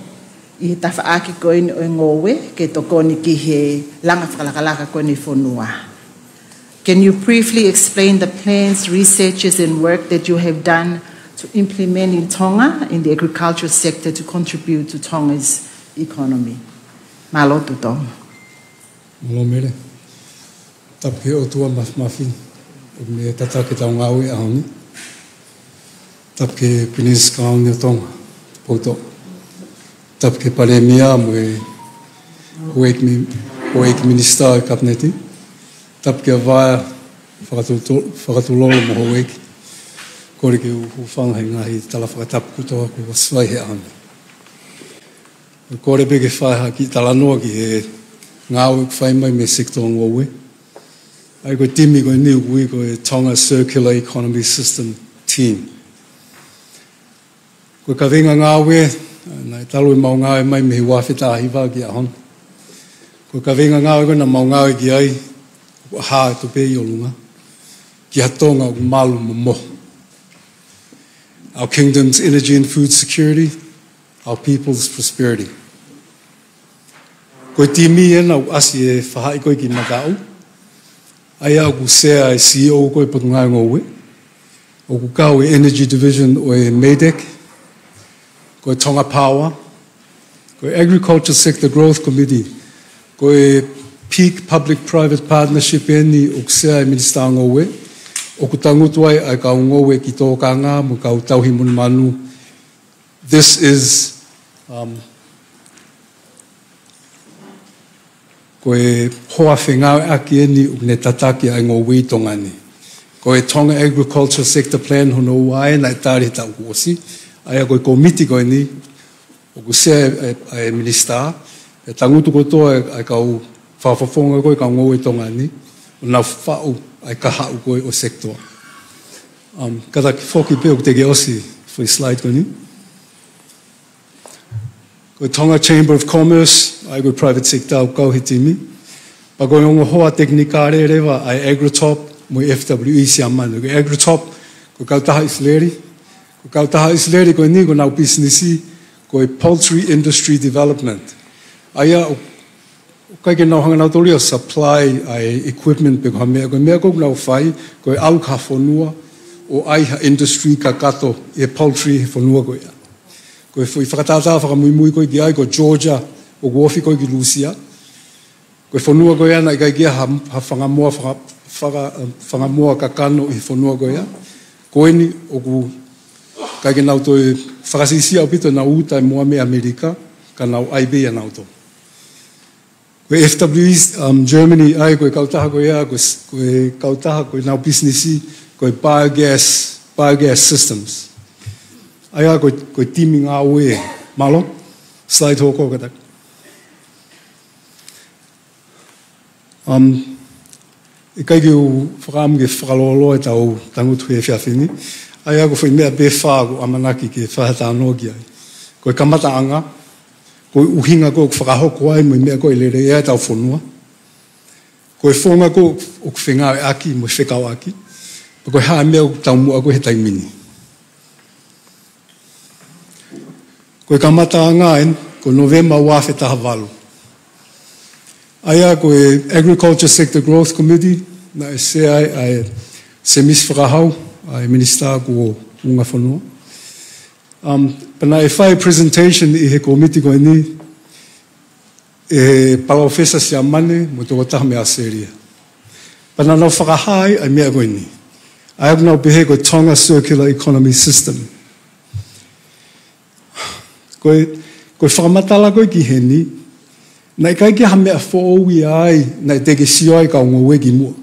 ʻi he tafaʻaki ko eni ʻo e ngoue, ke tokoni ki he langa fakalakalaka ko eni e fonua. Can you briefly explain the plans, researches and work that you have done to implement in Tonga in the agricultural sector to contribute to Tonga's economy? Mālō Tutomu. Mālō Mele. Tapu ki he ʻOtua Māfimafi, ʻoku ne tataki ʻetau ngāue he ʻaho ni. Tapu ki he Pilinisi Kalauni ʻo Tonga, Poutoʻo. Tapu ki he Palēmia mo e houʻeiki mi-, houʻeiki minisitā ʻo e Kapineti. Tapu ki he Vaea Fakatuto-, Fakatulou mo e houʻeiki. Kole ke u hūfanga he ngaahi tala fakatapu kotoa kuo ʻosi fai he ʻaho ni. Kole pē ke fai ha kiʻi talanoa ki he ngāue ʻoku fai mai mei he sekitoa ngoue. ʻA ia ko e timi ko eni ʻoku ui ko e Tonga Circular Economy System Team. Ko e kaveinga ngāue, naʻe talu ʻemau ngāue mai mei he ua afe taha hiva ki he ʻaho ni. Ko e kaveinga ngāue ko ē naʻa mau ngāue ki ai, ʻoku ʻā atu pē ʻi ʻolunga, ki ha Tonga ʻoku malu mo mohu. Our kingdom's energy and food security, our people's prosperity. Ko e timi ena ʻoku ʻasi ʻe he faʻahi ko ē ki mataʻu. ʻA ia ʻoku sea e C E O ko ē Potungāue Ngoue. ʻOku kau e Energy Division ʻo e MEIDECC. Ko e Tonga Power. Ko e Agriculture Sector Growth Committee. Ko e peak public-private partnership eni ʻoku sea e Minisitā Ngoue. ʻOku tangutu ai ʻa e kau ngoue ki tōkanga mo e kau tauhi monumanu. This is, um, ko e hoa fengāueʻaki eni ʻoku ne tataki ʻa e ngoue ʻi Tonga ni. Ko e Tonga Agriculture Sector Plan hono ua ē naʻe tali he taʻu kuo ʻosi. ʻA ia ko e kōmiti ko eni, ʻoku sea ʻe, ʻe, ʻe he Minisitā, ʻe tangutu kotoa ʻa e, ʻa e kau fakafofonga ko ē kau ngoue ʻi Tonga ni. ʻo nau faʻu ʻa e kahaʻu ko ē ʻo e sector. Um, kātaki foki pē ʻoku teʻeki ʻosi foʻi slide ko eni. Ko e Tonga Chamber of Commerce, ʻa ia ko e private sector ʻoku kau he timi. Pea ko e ongo hoa tekinikale leva ʻa e Agrotop mo e F W E Siamane. Ko e Agrotop, ko e kautaha ʻIsileli. Ko e kautaha ʻIsileli ko eni ko ʻenau pisinisi, ko e Poultry Industry Development. ʻA ia ʻoku ʻoku ʻikai ke nau hanga nautolu ia ʻo supply ʻa e equipment pe ko ha meʻa, ko e meʻa ko ē ʻoku nau fai, ko e ʻalu ki ha fonua ʻo ʻai ha industry kakato ʻi he poultry he fonua ko ia. Ko e foʻi fakatātā fakamuimui ko ē ki ai, ko Georgia, ʻoku ofi ko ē ki Lūsia. Ko e fonua ko ia naʻe ʻikai ke ʻi ai ha, ha fanga moa, faka-, faka-, fanga moa kakano ʻi he fonua ko ia. Ko eni ʻoku ʻikai ke nau toe fakasiʻisiʻi ʻaupito ʻenau uta e moa mei ʻAmelika, ka nau ʻai pē ia nautolu. Ko e F W E, um, Germany, ʻa ia ko e kautaha ko ia, ko e s-, ko e kautaha ko ʻenau pisinisi, ko e biogas, biogas systems. ʻA ia ko e, ko e timi ngāue. Mālō, slide hoko kātaki. Um, ʻikai ke u fakaʻamu ke fakalōloa ʻetau tangutu he efiafi ni. ʻA ia ko e foʻi meʻa pē ʻe fā ʻoku ou ʻamanaki ke fai ha talanoa ki ai. Ko e kamataʻanga, ko e ʻuhinga ko ē ʻoku fakahoko ai mo e meʻa ko ē ʻe lele ai ʻetau fonua. Ko e founga ko ē ʻoku fengāueʻaki mo e fekauʻaki. Pea ko e hā e meʻa ʻoku taumuʻa ko ē he taimi ni. Ko e kamataʻanga eni, ko Novema ua afe taha valu. ʻA ia ko e Agriculture Sector Growth Committee, naʻe sea ai ʻa e Semisi Fakahau, ʻa e minisitā kuo unga fonua. Um, pea naʻe fai presentation ʻi he kōmiti ko eni, ʻe he palōfesa Siamane mo e tokotaha mei ʻAositelēlia. Pea naʻa nau fakahā ai ʻa e meʻa ko eni. ʻA ia ʻoku nau pehē ko e Tonga Circular Economy System. Ko e, ko e fakamatala ko ē ki heni, naʻe ʻikai ke ʻi ai ha meʻa foʻou ia ai, naʻe teʻeki sio ai kau ngoue kimuʻa.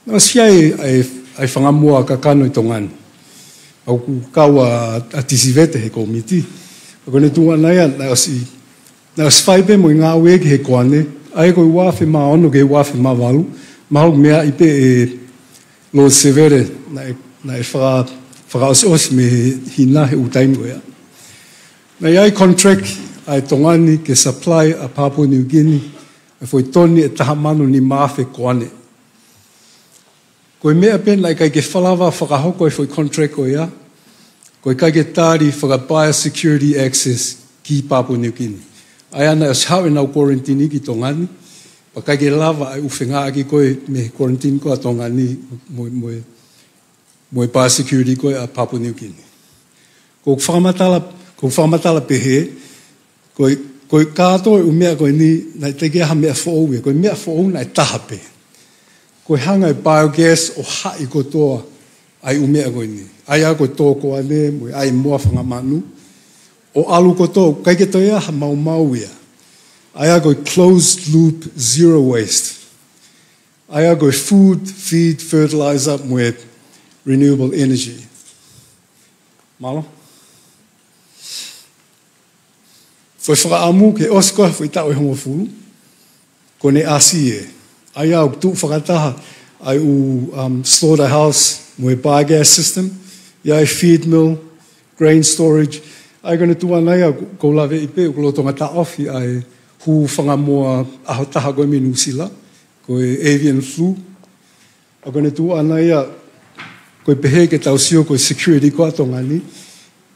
Naʻe ʻosi ʻi ai ʻa e, ʻa e fanga moa kakano ʻi Tonga ni. ʻOku kau ʻa, ʻa Tisivete he kōmiti. Pea ko ʻene tuʻu ʻana ia, naʻe ʻosi, naʻe ʻosi fai pē mo e ngāue ki he koane, ʻa ia ko e ua afe mā ono ki he ua afe mā valu, mahalo ʻoku meaʻi pē ʻe Lord Sevele, naʻe, naʻe faka-, fakaʻosiʻosi mei he Hina he ʻū taimi ko ia. Naʻe ʻi ai contract ʻa e Tonga ni ke supply ʻa Papua New Guinea, ʻa e foʻi toni ʻe taha mano nima afe koane. Ko e meʻa pē naʻe ʻikai ke falava fakahoko e foʻi contract ko ia, ko e ʻikai ke tali faka-biosecurity access ki Papua New Guinea. ʻA ia naʻe ʻosi haʻu ʻenau quarantine ki Tonga ni, pea ʻikai ke lava ʻa e ʻū fengāueʻaki ko ē mei he quarantine ko ē ʻa Tonga ni mo, mo, mo e biosecurity ko ē ʻa Papua New Guinea. Ko e fakamatala, ko e fakamatala pehē, ko e, ko e kātoa e ʻū meʻa ko eni, naʻe teʻeki ai ha meʻa foʻou ia, ko e meʻa foʻou naʻe taha pē. Ko e hanga ʻe he biogas ʻo haʻi kotoa ʻa e ʻū meʻa ko eni. ʻA ia ko e tō koane mo e ʻai moa fanga manu. ʻO ʻalu kotoa, ʻikai ke toe ʻi ai ha maumau ia. ʻA ia ko e closed loop zero waste. ʻA ia ko e food, feed, fertilizer, mo e renewable energy. Mālō. Foʻi fakaʻamu ke ʻosi ko ē foʻi taʻu ʻe hongofulu, ko ʻene ʻasi ē. ʻA ia ʻoku tuʻu fakataha ʻa e ʻū, um, slaughterhouse mo e biogas system, ʻi ai e feed mill, grain storage, ʻa ia ko ʻene tuʻu ʻana ia ʻoku ou laveʻi pē, ʻoku lolotonga taʻofi ʻa e hū fanga moa ʻaho taha ko ē mei Nuʻusila, ko e avian flu. ʻA ia ko ʻene tuʻu ʻana ia, ko e pehē ke tau sio ko e security ko ē ʻa Tonga ni,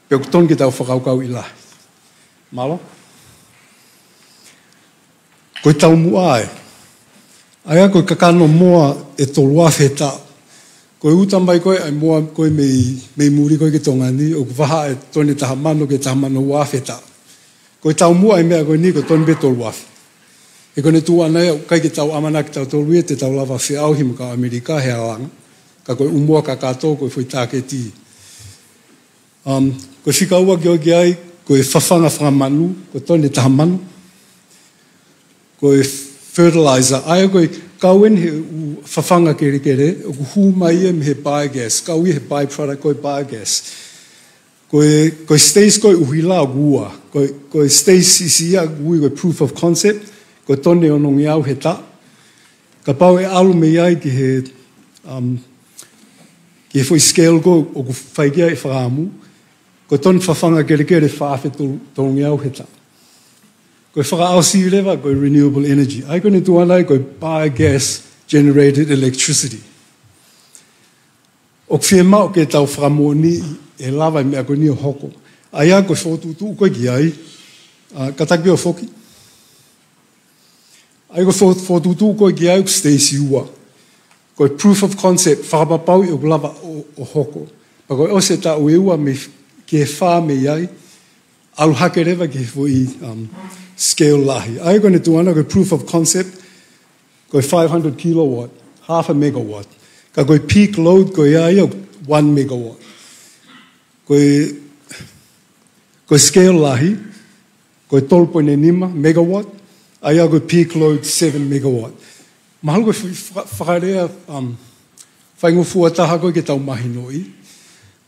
pea ʻoku totonu ke tau fakakaukauʻi lahi. Mālō. Ko e taumuʻa ē. ʻA ia ko e kakano moa ʻe tolu afe he taʻu. Ko e uta mai ko ē ʻa e moa ko ē mei, mei muli ko ē ki Tonga ni, ʻoku vahaʻa e toni ʻe taha mano ki he taha mano ua afe he taʻu. Ko e taumuʻa e meʻa ko eni ko e toni pē ʻe tolu afe. He ko ʻene tuʻu ʻana ia, ʻikai ke tau ʻamanaki tautolu ia te tau lava feʻauhi mo kau ʻAmelika he ʻalunga. Ka ko e ʻū moa kakato ko e foʻi tāketi. Um, ko e fika ua ke ʻoku ʻi ai, ko e fafanga fanga manu, ko e toni ʻe taha mano. Ko e fertilizer, ʻa ia ko e kau eni he ʻū fafanga kelekele, ʻoku hū mai ia mei he biogas, kau ia he byproduct ko e biogas. Ko e, ko e stage ko ē ʻuhila ʻoku ua, ko e, ko e stage siʻisiʻi ia ʻoku ui ko e proof of concept, ko e toni ʻe onongeau he taʻu. Kapau ʻe ʻalu mei ai ki he, um, ki he foʻi scale ko ē ʻoku fai ki ai e fakaʻamu, ko e tonu fafanga kelekele fā afe tolu, tolungeau he taʻu. Ko e fakaʻosi leva ko e renewable energy. ʻA ia ko ʻene tuʻu ʻana ia ko e biogas generated electricity. ʻOku fiemaʻu ke tau fakamoʻoniʻi ʻe lava e meʻa ko eni ʻo hoko. ʻA ia ko e fokotuʻutuʻu ko ē ki ai, ā, kātaki pē ʻo foki. ʻA ia ko e fo-, fokotuʻutuʻu ko ē ki ai ʻoku stage ua. Ko e proof of concept, fakapapauʻi ʻoku lava ʻo, ʻo hoko. Pea ko e ʻosi e taʻu ʻe ua mei f-, ki he fā mei ai, ʻalu hake leva ki he foʻi, um, scale lahi. ʻA ia ko ʻene tuʻu ʻana ko e proof of concept, ko e five hundred kilowatt, half a megawatt. Ka ko e peak load ko ia ia ʻoku one megawatt. Ko e, ko e scale lahi, ko e tolu poini nima megawatt, ʻa ia ko e peak load seven megawatt. Mahalo ko e fa-, fa-, fakalea, um, faingofua taha ko ē ke tau mahinoʻi.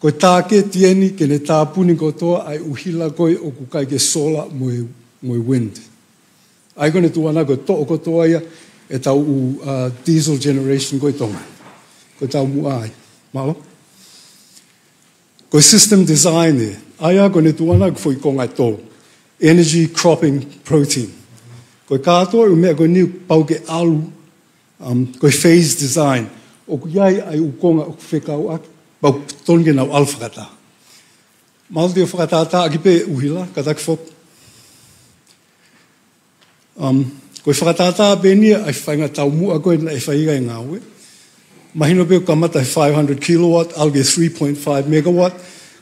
Ko e tāketi eni ke ne tāpuni kotoa ʻa e ʻuhila ko ē ʻoku ʻikai ke solar mo e, mo e wind. ʻA ia ko ʻene tuʻu ʻana ko e toʻo kotoa ia ʻetau ʻū, uh, diesel generation ko ē ʻi Tonga. Ko e taumuʻa ia. Mālō. Ko e system design ē. ʻA ia ko ʻene tuʻu ʻana ko e foʻi konga ʻe tolu. Energy, cropping, protein. Ko e kātoa e ʻū meʻa ko eni pau ke ʻalu, um, ko e phase design. ʻOku ʻi ai ʻa e ʻū konga ʻoku fekauʻaki, pau tonu ke nau ʻalu fakataha. Mālō, te u fakatātāʻaki pē ʻuhila, kātaki foki. Um, ko e fakatātā pē eni ia ʻa e faʻahinga taumuʻa ko ē naʻe fai ai e ngāue. Mahino pē ʻoku kamata he five hundred kilowatt, ʻalu ki he three point five megawatt.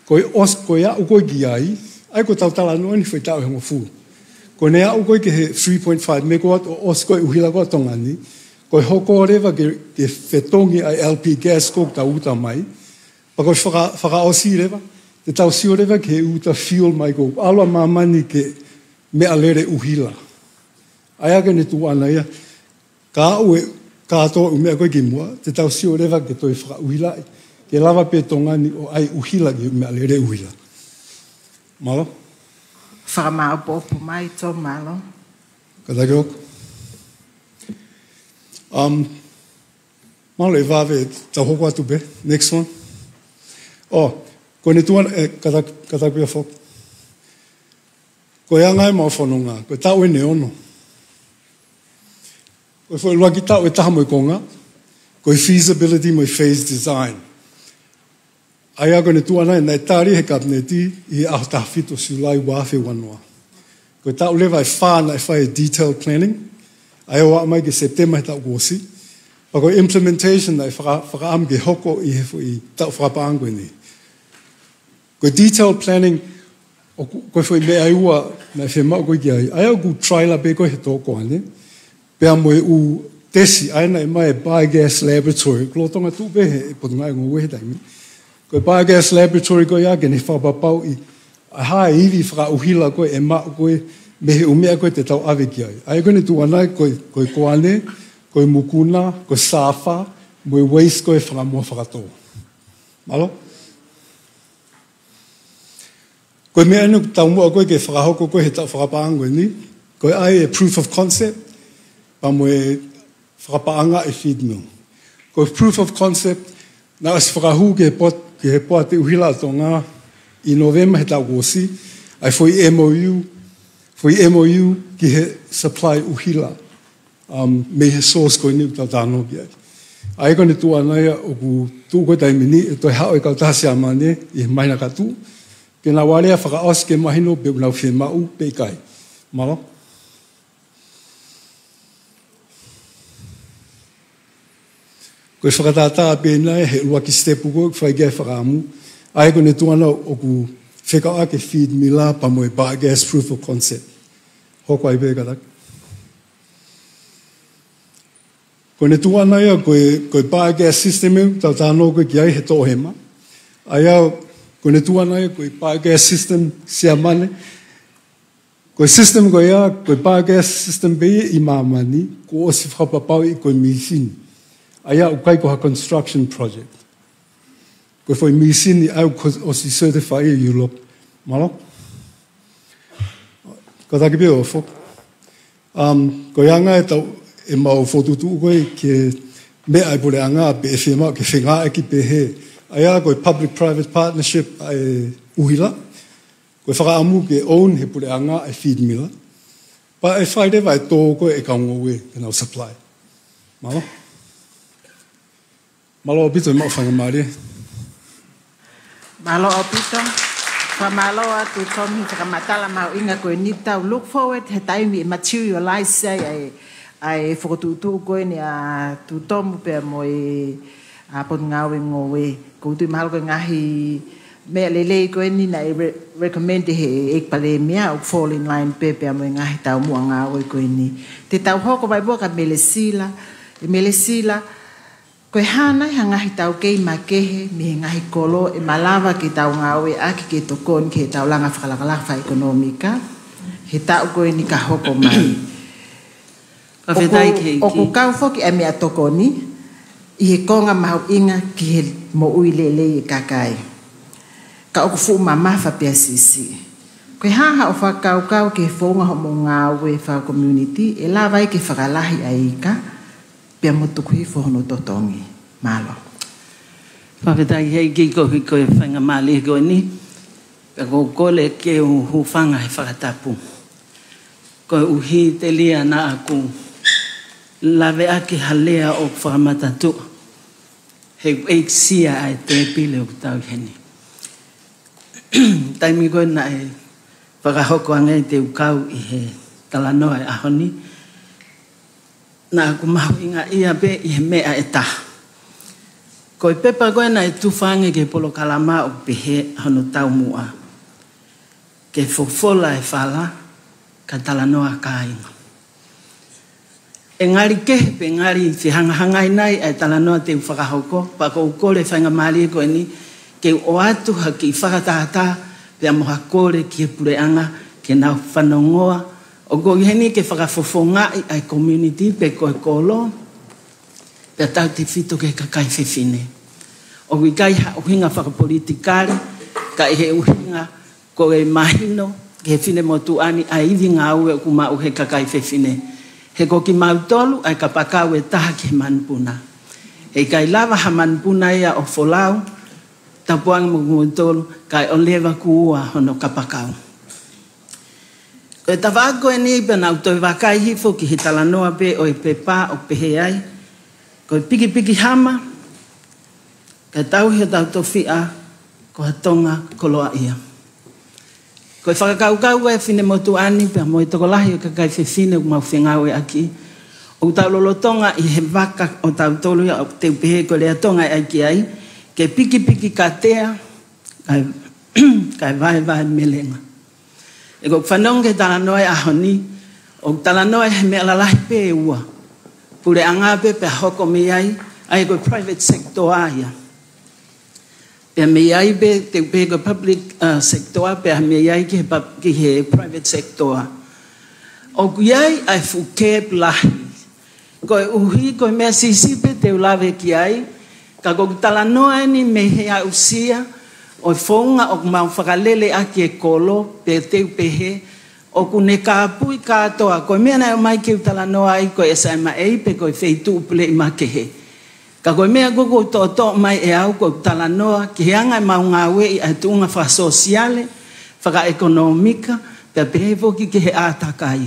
Ko e ʻos-, ko e aʻu ko ē ki ai, ʻa ia ko ʻetau talanoa eni foʻi taʻu ʻe hongofulu. Ko ʻene aʻu ko ē ki he three point five megawatt ʻo ʻosi ko ē ʻuhila ko ē ʻa Tonga ni, ko e hoko leva ke, ke fetongi ʻa e L P gas ko ē ʻoku tau uta mai. Pea ko e faka-, fakaʻosi leva, te tau sio leva ki he uta fuel mai ko ē ʻalu ʻa māmani ki he meʻalele ʻuhila. ʻA ia ko ʻene tuʻu ʻana ia, ka ʻoku ʻi ai e kātoa e ʻū meʻa ko ē ki muʻa, te tau sio leva ke toe fakaʻuhilaʻi, ke lava pē Tonga ni ʻo ʻai ʻuhila ki he meʻalele ʻuhila. Mālō. Fakamāʻopoʻopo mai, Tom, mālō. Kātaki ʻoku. Um, Mālō e vave, tau hoko atu pē. Next one. ʻŌ, ko ʻene tuʻu ʻana, ē, kātaki, kātaki pē foki. Ko e anga ia ʻemau fononga, ko e taʻu ʻeni ʻe ono. Ko e foʻi ʻuluaki taʻu ʻe taha mo e konga, ko e feasibility mo e phase design. ʻA ia ko ʻene tuʻu ʻana ia naʻe tali he Kapineti ʻi he ʻaho taha fitu Siulai ua afe ua noa. Ko e taʻu leva ʻe fā naʻe fai e detail planning, ʻa ia ʻo aʻu mai ki Sepitema he taʻu kuo ʻosi. Pea ko e implementation naʻe faka-, fakaʻamu ke hoko ʻi he foʻi taʻu fakapaʻanga ko eni. Ko e detail planning, ʻoku, ko e foʻi meʻa ʻe ua naʻe fiemaʻu ko ē ki ai. ʻA ia ʻoku trial pē ko ē he tō ko eni. Pea mo e ʻū tesi, ʻa ia naʻe ʻomai e Biogas Laboratory, ko e lolotonga tuʻu pē he Potungāue Ngoue he taimi. Ko e Biogas Laboratory ko ia ke ne fakapapauʻi ʻa e hā e ivi fakaʻuhila ko ē ʻe maʻu ko ē mei he ʻū meʻa ko ē te tau ʻave ki ai. ʻA ia ko ʻene tuʻu ʻana ia ko e, ko e koane, ko e mukuna, ko e sāfa, mo e waste ko ē fakamuʻa fakatō. Mālō? Ko e meʻa ʻeni ʻoku taumuʻa ko ē ke fakahoko ko ē he taʻu fakapaʻanga ko eni, ko e ʻai e proof of concept, pea mo e fakapaʻanga e feed mill. Ko e proof of concept, naʻe ʻosi fakahū ki he poat-, ki he Poate ʻUhila ʻo Tonga ʻi Nōvema he taʻu kuo ʻosi, ʻa e foʻi M O U, foʻi M O U ki he supply ʻuhila, um, mei he source ko eni ʻoku tau talanoa ki ai. ʻA ia ko ʻene tuʻu ʻana ia ʻoku tuʻu ko ē taimi ni, ʻe toe haʻu e kautaha Siamane ʻi he māhina ka tuʻu, ke nau alea fakaʻosi ke mahino pe ʻoku nau fiemaʻu pe ʻikai. Mālō. Ko e fakatātā pē ʻena ia he ʻuluaki step ko ē ʻoku fai ki ai e fakaʻamu. ʻA ia ko ʻene tuʻu ʻana ʻoku fekauʻaki e feed mill pea mo e biogas proof of concept. Hoko ai pē kātaki. Ko ʻene tuʻu ʻana ia ko e, ko e biogas system ʻoku tau talanoa ko ē ki ai he Toʻohema. ʻA ia ko ʻene tuʻu ʻana ia ko e biogas system Siamane. Ko e system ko ia, ko e biogas system pē ia ʻi māmani, kuo ʻosi fakapapauʻi ko e mīsini. ʻA ia ʻoku ʻikai ko ha construction project. Ko e foʻi mīsini ʻa ia kuo ʻosi certify ʻi Europe. Mālō. Kātaki pē ʻo foki. Um, ko e anga ʻetau ʻemau fokotuʻutuʻu ko ē ke meʻa ʻa e puleʻanga pe ʻe fiemaʻu ke fengāueʻaki pehē. ʻA ia ko e public-private partnership ʻa e ʻuhila. Ko e fakaʻamu ke own he puleʻanga ʻa e feed miller. Pea ʻe fai leva e tō ko ē ʻe kau ngoue ke nau supply. Mālō. Mālō ʻaupito e maʻu faingamālie. Mālō ʻaupito. Fakamālō atu Tom he fakamatala mahuʻinga ko eni. Tau look forward he taimi ʻe materialize ai ʻa e, ʻa e fokotuʻutuʻu ko eni ʻa Tuʻi Tomu pea mo e ʻa Potungāue Ngoue. ʻOku ou tui mahalo ko e ngaahi meʻa lelei ko eni naʻe re-, recommend he ʻEiki Palēmia ʻoku fall in line pē pea mo e ngaahi taumuʻa ngāue ko eni. Te tau hoko mai muʻa kia Melesila, ʻe Melesila, ko e hā nai ha ngaahi taukei makehe mei he ngaahi kolo ʻe malava ke tau ngāueʻaki ke tokoni ki heʻetau langa fakalakalaka fakaʻekonōmika he taʻu ko eni ka hoko mai. Fakafetaʻi ki he ʻEiki. ʻOku kau foki ʻa e meʻatokoni ʻi he konga mahuʻinga ki he moʻui lelei e kakai. Ka ʻoku fuʻu mamafa pea siʻisiʻi. Ko e hā haʻo fakakaukau ki he founga hoʻomou ngāue faka-community ʻe lava ai ke fakalahi ʻa e ika pea mo tuku hifo hono totongi? Mālō. Fakafetaʻi ki he ʻEiki koeʻuhi ko e faingamālie ko eni. Pea ʻoku ou kole ke u hūfanga he fakatapu. Koeʻuhi telia naʻa ku laveʻaki ha lea ʻoku fakamatatuʻa he ʻeikisia ʻa e tēpile ʻoku tau ʻi heni. Taimi ko ē naʻe fakahoko ange te u kau ʻi he talanoa e ʻaho ni, naʻa ku mahuʻingaʻia pē ʻi he meʻa ʻe taha. Ko e pepa ko ē naʻe tufa ange ki he polokalama ʻoku pehē hono taumuʻa: Ke fofola e fala, ka talanoa kāinga. ʻE ngali kehe pe ngali fehangahangai nai ʻa e talanoa te u fakahoko, pea ʻoku ou kole faingamālie ko eni ke u ʻoatu ha kiʻi fakatātā pea mo ha kole ki he puleʻanga ke nau fanongoa. ʻOku ou ʻi heni ke fakafofongaʻi ʻa e community pe ko e kolo, pea tautefito ki he kakai fefine. ʻOku ʻikai ha ʻuhinga fakapolitikale, ka ʻi he ʻuhinga ko e mahino ki he finemotuʻa ni ʻa e ivi ngāue ʻoku maʻu he kakai fefine. He ko kimautolu ʻa e kapakau ʻe taha ki he manupuna. He ʻikai lava ha manupuna ia ʻo folau, tapu ange mo kimoutolu, kae ʻoua leva kuo ua hono kapakau. Ko e tafaʻaki ko eni pea naʻa ku toe vakai hifo ki he talanoa pē ʻo e pepa ʻoku pehē ai: Ko e pikipiki hama, kae tauhi hotau tofiʻa ko ha Tonga koloaʻia. Ko e fakakaukau ʻa e finemotuʻa ni pea mo e tokolahi ʻo e kakai fefine ʻoku mau fengāueʻaki, ʻoku tau lolotonga ʻi he vaka ʻo tautolu ia ʻoku te u pehē ko e lea Tonga ʻe ʻai ki ai, ke pikipiki katea, kae, kae vaevae melenga. ʻE, ko ʻeku fanongo ki he talanoa e ʻaho ni, ʻoku talanoa he meʻa lalahi pē ʻe ua. Puleʻanga pē pea hoko mei ai, ʻa ia ko e private sector ia. Pea mei ai pē, te u pehē ko e public, uh, sector, pea mei ai ki he pub-, ki he private sector. ʻOku ʻi ai ʻa e fuʻu gap lahi. Koeʻuhi ko e meʻa siʻisiʻi pē te u lave ki ai, ka ko ʻeku talanoa eni mei he aʻusia ʻo e founga ʻoku mau fakalele ʻaki e kolo, pea te u pehē ʻoku ne kāpui kātoa. Ko e meʻa naʻe ʻomai ke u talanoa ai ko e S M A pe ko e feituʻu puleʻi makehe. Ka ko e meʻa ko ē ʻoku toʻotoʻo mai ʻe au, ko ʻeku talanoa ki he anga ʻemau ngāueʻi ʻa e tuʻunga fakasōsiale, fakaʻekonōmika, pea pehē foki ki he ʻātakai.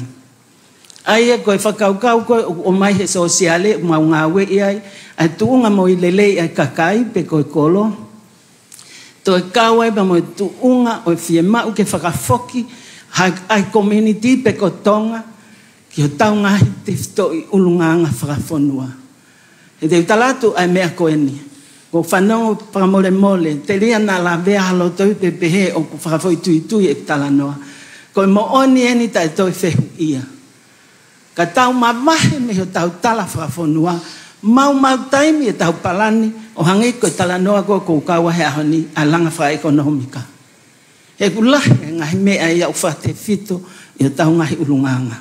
ʻA ia ko e fakakaukau ko ē ʻoku ʻomai he sōsiale, ʻoku mau ngāueʻi ai ʻa e tuʻunga moʻui lelei ʻa e kakai pe ko e kolo, toe kau ai pea mo e tuʻunga ʻo e fiemaʻu ke fakafoki ha, ʻa e community pe ko Tonga ki hotau ngaahi tefitoʻi ʻulungaanga fakafonua. He te u tala atu ʻa e meʻa ko eni. Ko e fanongo fakamolemole, telia naʻa lavea ha loto ʻi he pehē ʻoku fakafoʻituitui ʻeku talanoa. Ko e moʻoni eni taʻe toe fehuʻia. Ka tau mavahe mei hotau tala fakafonua, maumau taimi ʻetau palani, ʻo hangē ko e talanoa ko ē ʻoku ou kau ai he ʻaho ni, ʻa e langa fakaʻekonōmika. He ʻoku lahi e ngaahi meʻa ia ʻoku fakatefito ʻi hotau ngaahi ʻulungaanga.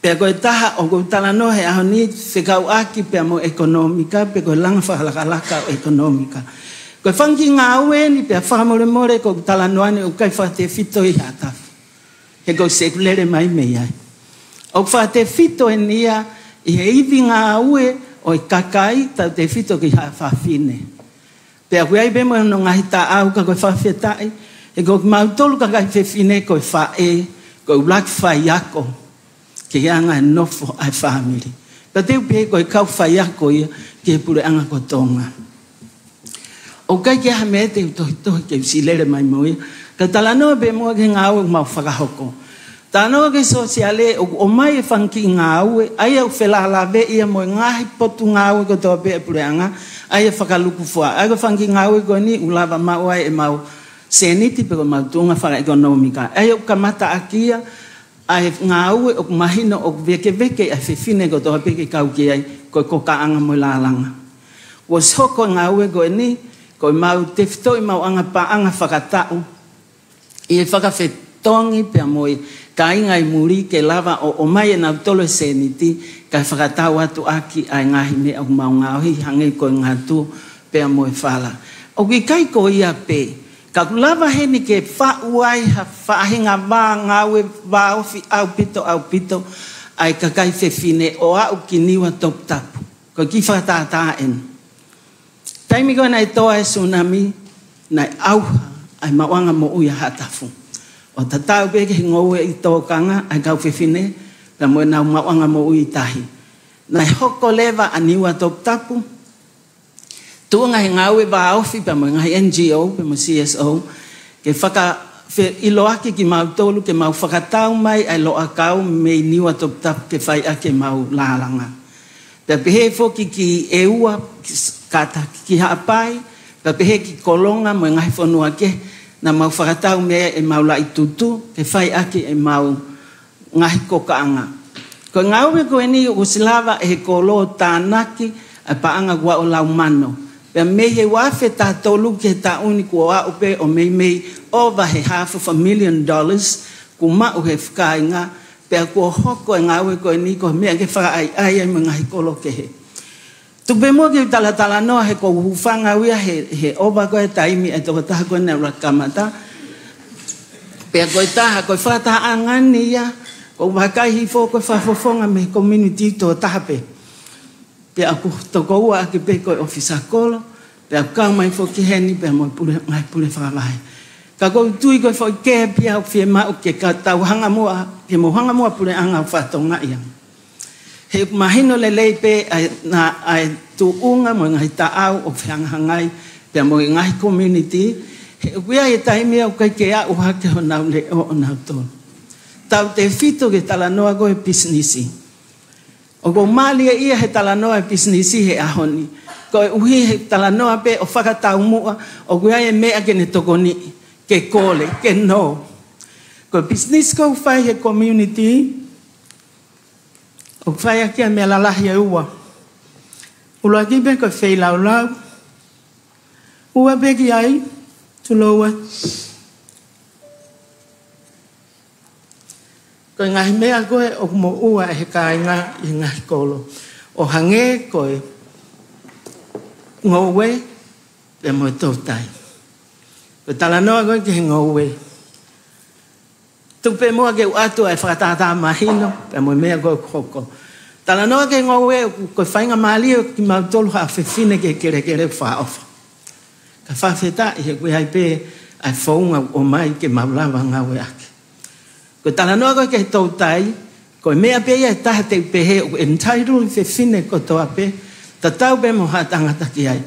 Pea ko e taha ʻoku ou talanoa he ʻaho ni fekauʻaki pea mo e ʻekonōmika, pe ko e langa fakalakalaka ʻo e ʻekonōmika. Ko e fanga kiʻi ngāue eni pea fakamolemole ko ʻeku talanoa ni ʻoku ʻikai fakatefito ʻi ha tafa. He ko e sēkulele mai mei ai. ʻOku fakatefito eni ia ʻI he ivi ngāue ʻo e kakai, tautefito ki haʻa fafine. Pea ʻoku ʻi ai pē mo hono ngaahi taʻau, ka ko e fakafetaʻi, he ko kimautolu kakai fefine ko e faʻē, ko e ʻuluaki faiako ki he anga e nofo ʻa e fāmili. Pea te u pehē ko e kau faiako ia ki he puleʻanga ko Tonga. ʻOku ʻikai ke ʻi ai ha meʻa te u tohitohi ke u siʻi lele mai mo ia, ka talanoa pē muʻa ki he ngāue ʻoku mau fakahoko. Talanoa ki he sōsiale, ʻoku ʻomai e fanga kiʻi ngāue, ʻa ia ʻoku felālāveʻi ia mo e ngaahi potungāue kotoa pē ʻa e puleʻanga, ʻa ia fakalūkufua. ʻA ia ko e fanga kiʻi ngāue ko eni ʻoku lava maʻu ai ʻemau sēniti pe ko ʻemau tuʻunga fakaʻekonōmika. ʻA ia ʻoku kamataʻaki ia ʻa e ngāue ʻoku mahino ʻoku vēkeveke ʻa e fefine kotoa pē ke kau ki ai, ko e kokaʻanga mo e lālanga. Kuo ʻosi hoko e ngāue ko eni, ko ʻemau tefitoʻi maʻuʻanga paʻanga fakataʻu ʻi he fakafetongi pea mo e kāinga ʻi muli ke lava ʻo ʻomai ʻenautolu e sēniti, kae fakatau atu ʻaki ʻa e ngaahi meʻa ʻoku mau ngaohi, hangē ko e ngatu pea mo e fala. ʻOku ʻikai ko ia pē, ka ʻoku lava heni ke faʻu ai ha faʻahinga vā ngāue vāofi ʻaupito, ʻaupito ʻa e kakai fefine ʻo aʻu ki Niua toputapu. Ko e kiʻi fakatātā eni. Taimi ko ē naʻe tō ai e sūnami, naʻe ʻauha ʻa e maʻuʻanga moʻui ʻa Haʻatafu. ʻO tatau pē ki he ngoue ʻi tōkanga ʻa e kau fefine, pea mo ʻenau maʻuʻanga moʻui ʻi tahi. Naʻe hoko leva ʻa Niua toputapu, tuʻunga he ngāue vāofi pea mo e ngaahi N G O, pea mo e C S O, ke fakaʻiloaki kimautolu ke mau fakatau mai ʻa e loʻakau mei Niua toputapu ke fai ʻaki ʻemau lālanga. Pea pehē foki ki ʻEua, ki s-, kātaki ki Haʻapai, pea pehē ki Kolonga mo e ngaahi fonua kehe, naʻa mau fakatau mei ai ʻemau laʻi tutu, ke fai ʻaki ʻemau ngaahi kokaʻanga. Ko e ngāue ko eni ʻoku ʻosi lava ʻe he kolo ʻo tānaki ʻa e paʻanga kuo aʻu lau mano. Pea mei he ua afe taha tolu ki he taʻu ni kuo aʻu pē ʻo meimei over he half of a million dollars kuo maʻu he kāinga, pea kuo hoko e ngāue ko eni ko e meʻa ke fakaʻaiʻai ai mo e ngaahi kolo kehe. Tuku pē muʻa ke u talatalanoa he ʻoku ou hūfanga au ia he, he ʻova ko e taimi ʻa e tokotaha ko ē naʻe ʻuluaki kamata. Pea ko e taha, ko e fakatahaʻanga ni ia, ʻoku ou vakai hifo ko e fakafofonga mei he community tokotaha pē. Pea ʻoku tokoua ʻaki pē ko e ʻofisa kolo, pea ʻoku kau mai foki heni, pea mo e pule, ngaahi pule fakavahe. Ka ʻoku ou tui ko e foʻi kē pē ia ʻoku fiemaʻu ke ka tau hanga muʻa, ke mou hanga muʻa puleʻanga ʻo fakatokangaʻi ange. He ʻoku mahino lelei pē ʻa e, na, ʻa e tuʻunga mo e ngaahi taʻau ʻoku fehangahangai pea mo e ngaahi community, he ʻoku ʻi ai e taimi ʻoku ʻikai ke aʻu hake honau leʻo ʻonautolu. Tautefito ki he talanoa ko ē pisinisi. ʻOku ou mālieʻia he talanoa e pisinisi he ʻaho ni. Koeʻuhi he talanoa pē ʻo fakataumuʻa, ʻoku ʻi ai e meʻa ke ne tokoniʻi, ke kole, ke nō. Ko e pisinisi ʻoku fai he community, ʻoku fai ʻaki ʻa e meʻa lalahi ʻe ua. ʻUluaki pē ko e feilaulau. Ua pē ki ai, tulou ē. Ko e ngaahi meʻa ko ē ʻoku moʻua ʻe he kāinga ʻi he ngaahi kolo. ʻO hangē ko e ngoue, pea mo e toutai. Ko e talanoa ko ē ki he ngoue. Tuku pē muʻa ke u ʻoatu ʻa e fakatātā mahino, pea mo e meʻa ko ē ʻoku hoko. Talanoa ki he ngoue, ko e faingamālie ʻo kimautolu haʻa fefine ki he kelekele ʻoku fakaʻofa. Ka fakafetaʻi he ʻoku ʻi ai pē ʻa e founga ʻoku ʻomai ke mau lava ngāueʻaki. Ko e talanoa ko ē ki he toutai, ko e meʻa pē ia ʻe taha te u pehē ʻoku entitle e fefine kotoa pē, tatau pē mo haʻa tangata ki ai.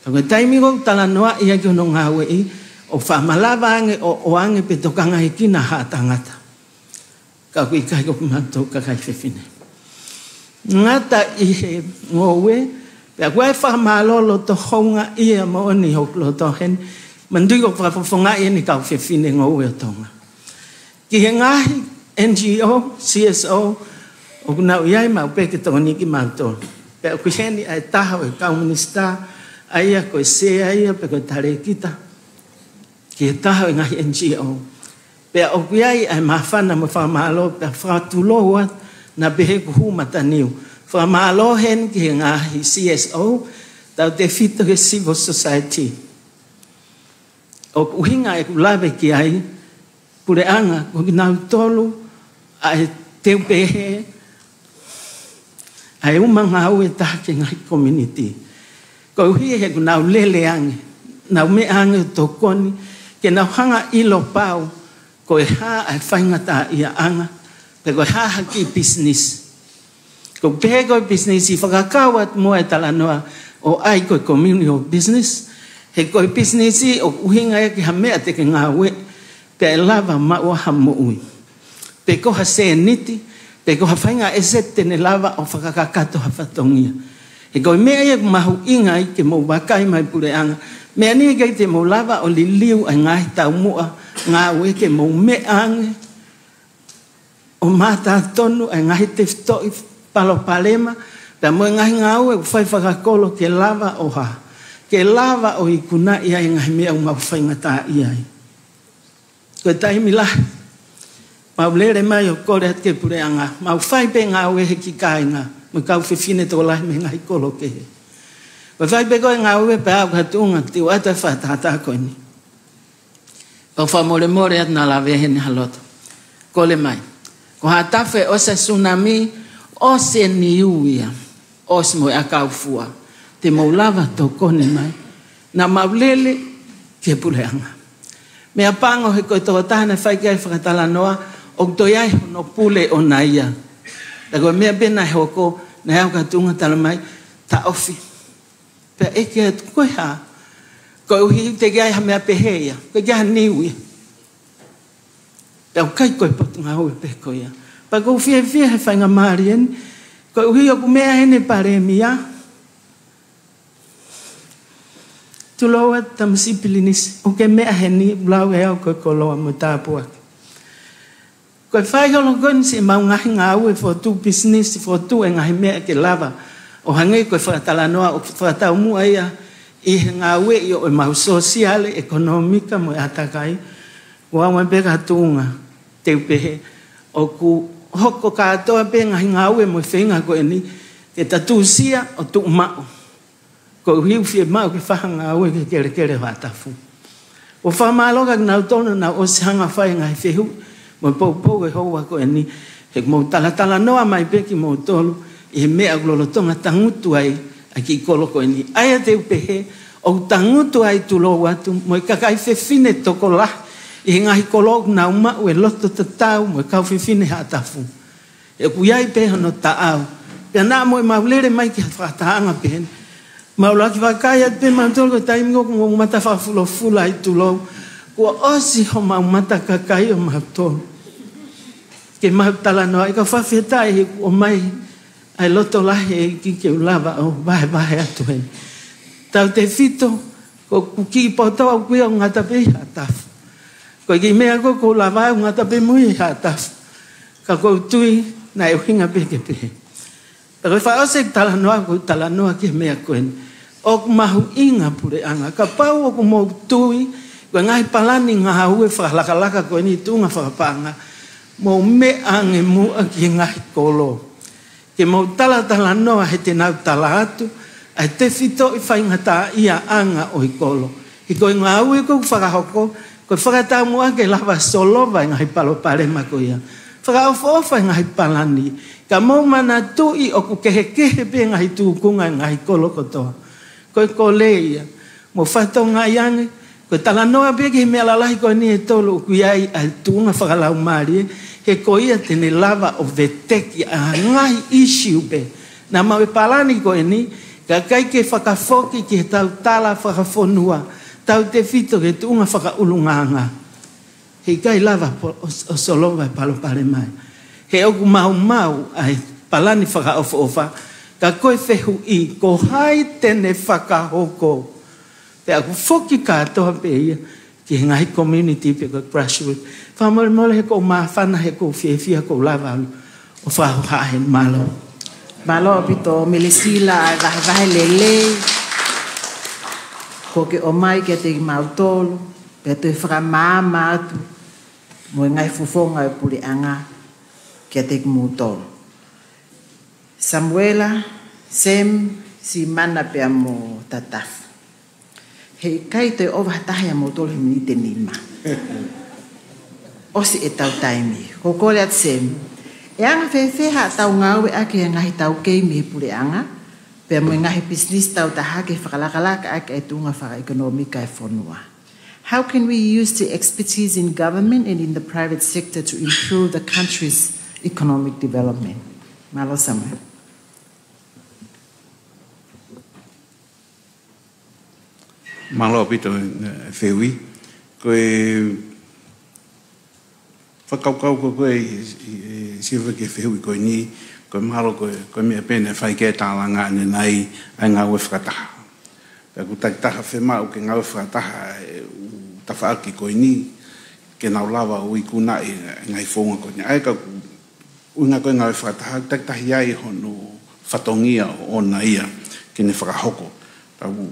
Ka ko e taimi ʻoku ou talanoaʻi ai ki hono ngāueʻi, ʻoku fakamalava ange ʻo, ʻoange pē tokangaʻekina haʻa tangata. Ka ʻoku ʻikai ko kimautolu kakai fefine. Ngata ʻi he ngoue, pea ʻoku ʻi ai e fakamālō loto houngaʻia moʻoni ʻi hoku loto heni, manatuʻi ʻoku fakafofongaʻi eni e kau fefine ngoue ʻo Tonga. Ki he ngaahi N G O, C S O, ʻoku nau ʻi ai maʻu pē ke tokoniʻi kimautolu. Pea ʻoku ʻi heni ʻa e taha ʻo e kau minisitā, ʻa ia ko e sea ia, pe ko e talēkita ki he taha ʻo e ngaahi N G O. Pea ʻoku ʻi ai ʻa e māfana mo e fakamālō, pea fakatulou atu naʻa pehē ʻoku hū mataniu. Fakamālō heni ki he ngaahi C S O, tautefito ki he civil society. ʻOku ʻuhinga ʻeku lave ki ai, puleʻanga, ko kinautolu ʻa e te u pehē, ʻa e uma ngāue ʻe taha ki he ngaahi community. Koeʻuhi he ʻoku nau lele ange, nau meʻa ange ʻo tokoni, ke nau hanga ʻo ʻilo pau ko e hā ʻa e faingataʻaʻiaʻanga, pe ko e hā ha kiʻi business. Ko e pehē ko e business ʻi he fakakaukau atu mo e talanoa ʻo ʻai ko e community ʻo business, he ko e business ʻoku ʻuhinga ia ki ha meʻa te ke ngāue, pea ʻe lava maʻu ha moʻui. Pe ko ha sēniti, pe ko ha faʻahinga ʻeseti te ne lava ʻo fakakakato ha fatongia. He ko e meʻa ia ʻoku mahuʻinga ai ke mou vakai mai puleʻanga. Meʻa ni ʻikai te mou lava ʻo liliu ʻa e ngaahi taumuʻa ngāue ke mou meʻa ange ʻo mātā tonu ʻa e ngaahi tefitoʻi palopalema, pea mo e ngaahi ngāue ʻoku fai fakakolo ke lava ʻo hā, ke lava ʻo ikunaʻi ai e ngaahi meʻa ʻoku mau faingataʻaʻia ai. Ko e taimi lahi, mau lele mai ʻo kole atu ki he puleʻanga, mau fai pē ngāue he kiʻi kāinga, mo e kau fefine tokolahi mei he ngaahi kolo kehe. Ko e fai pē ko e ngāue pea aʻu ki ha tuʻunga te u ʻoatu e fakatātā ko eni. Pea u fakamolemole atu naʻa lave heni ha loto. Kole mai. Ko Haʻatafu ʻosi e tsunami, ʻosi e niu ia, ʻosi mo e ʻakau fua. Te mou lava tokoni mai. Naʻa mau lele ki he puleʻanga. Meʻapango he ko e tokotaha naʻe fai ki ai e fakatalanoa, ʻoku toe ʻi ai hono pule ʻona ia. Ka ko e meʻa pē naʻe hoko, naʻe aʻu ki ha tuʻunga tala mai, taʻofi. Pea ʻeke atu, ko e hā? Koeʻuhi teʻeki ai ha meʻa pehē ia, teʻeki ai ha niu ia. Pea ʻoku ʻikai ko e potungāue pē ko ia. Pea ʻoku ou fiefia he faingamālie ni, koeʻuhi ʻoku meʻa heni e palēmia. Tulou atu Tama Sipilinisi, ʻoku ke meʻa heni, lau ʻe au ko e koloa mo e tāpuaki. Ko e fai holo ko eni siʻemau ngaahi ngāue fokotuʻu pisinisi, fokotuʻu e ngaahi meʻa ke lava. ʻO hangē ko e fakatalanoa ʻoku fakataumuʻa ia ʻi he ngāueʻi ʻo ʻemau sōsiale, ʻekonōmika mo e ʻātakai. Ua ua pē ka tuʻunga te u pehē, ʻoku hoko kātoa pē ngaahi ngāue mo e feinga ko eni ke ta tuʻusia ʻo tuʻumaʻu. Koeʻuhi ʻoku fiemaʻu ke fai ha ngāue ki he kelekele ʻo Haʻatafu. ʻOku ou fakamālō kia kinautolu naʻa nau ʻosi hanga ʻo fai e ngaahi fehuʻi mo e poupou ʻi he houa ko eni, he ʻoku mou talatalanoa mai pē kimoutolu ʻi he meʻa ʻoku lolotonga tangutu ai ʻa e kiʻi kolo ko eni. ʻA ia te u pehē, ʻoku tangutu ai, tulou atu, mo e kakai fefine tokolahi ʻi he ngaahi kolo ʻoku nau maʻu e loto tatau mo e kau fefine Haʻatafu. ʻOku ʻi ai pē hono taʻau. Pea naʻa mo ʻemau lele mai ki ha fakatahaʻanga pehē ni, mau laki vakai atu pē mautolu ko e taimi ko ē ʻoku mou mata fakafulofula ai, tulou. Kuo ʻosi homau mata kakai ʻo mautolu ke mau talanoaʻi, ka fakafetaʻi he kuo ʻomai ʻa e loto lahi ʻEiki ke u lava ʻo vahevahe atu heni. Tautefito, ko ʻeku kiʻi poto ʻoku ʻikai ngata pē ʻi Haʻatafu. Ko e kiʻi meʻa ko ē ʻoku ou lava ʻoku ngata pē mo ia ʻi Haʻatafu. Ka ʻoku ou tui naʻe ʻuhinga pē ke pehē. Pea ko e fakaʻosi ʻeku talanoa, ʻoku ou talanoa ki he meʻa ko eni. ʻOku mahuʻinga puleʻanga, kapau ʻoku mou tui ko e ngaahi palani ngāue fakalakalaka ko eni tuʻunga fakapaʻanga, mou meʻa ange muʻa ki he ngaahi kolo ke mou talatalanoa, he te nau tala atu ʻa e tefitoʻi faingataʻaʻiaʻanga ʻo e kolo. He ko e ngāue ʻoku fakahoko, ko e fakataumuʻa ke lava solova e ngaahi palopalema ko ia. Fakaʻofoʻofa e ngaahi palani. Ka mou manatuʻi ʻoku kehekehe pē ngaahi tūkunga e ngaahi kolo kotoa. Ko e kole ia. Mou fakatokangaʻi ange, ko e talanoa pē ki he meʻa lalahi ko eni ʻe tolu ʻoku ʻi ai ʻa e tuʻunga fakalaumālie, he ko ia te ne lava ʻo veteki ʻa e ngaahi issue pē naʻa mau ʻi he palani ko eni, kae ʻikai ke fakafoki ki he tautala fakafonua, tautefito ki he tuʻunga fakaʻulungaanga. He ʻikai lava po-, ʻo, ʻo solova e palopalema ia. He ʻoku maumau ʻa e palani fakaʻofoʻofa, ka ko e fehuʻi, ko hai te ne fakahoko? Pea ʻoku foki kātoa pē ia ki he ngaahi community pe ko e grassroot. Fakamolemole he ʻoku ou māfana, he ʻoku ou fiefia ʻoku ou lava ʻo fakahohaʻa heni, mālō. Mālō ʻaupito Melisila ʻa e vahevahe lelei kuo ke ʻomai kiate kimautolu, pea toe fakamaama atu mo e ngaahi fofonga ʻo e puleʻanga kiate kimoutolu. Samuela, Sam, Simana pea mo Tatafu. He ʻikai toe ʻova ha taha ʻia moutolu he miniti ʻe nima. ʻOsi ʻetau taimi. Ko e kole atu Sam. ʻE anga fēfē haʻatau ngāueʻaki e ngaahi taukei mei he puleʻanga pea mo e ngaahi pisinisi tau taha ke fakalakalaka ʻaki e tuʻunga fakaʻekonōmika e fonua? How can we use the expertise in government and in the private sector to improve the country's economic development? Mālō Samuel. Mālō ʻaupito e fehuʻi. Ko e fakakaukau ko ē ʻi he fehuʻi ko eni, ko e mahalo ko e meʻa pē naʻe fai ki ai e tālanga ʻanenai ʻa e ngāue fakataha. Pea ʻoku takitaha fiemaʻu ke ngāue fakataha e ʻū tafaʻaki ko eni ke nau lava ʻo ikunaʻi e ngaahi founga ko eni. ʻA ia ka ʻoku ʻuhinga ko e ngāue fakataha, takitaha ʻi ai hono fatongia ʻoʻona ia ke ne fakahoko. Pea ʻoku,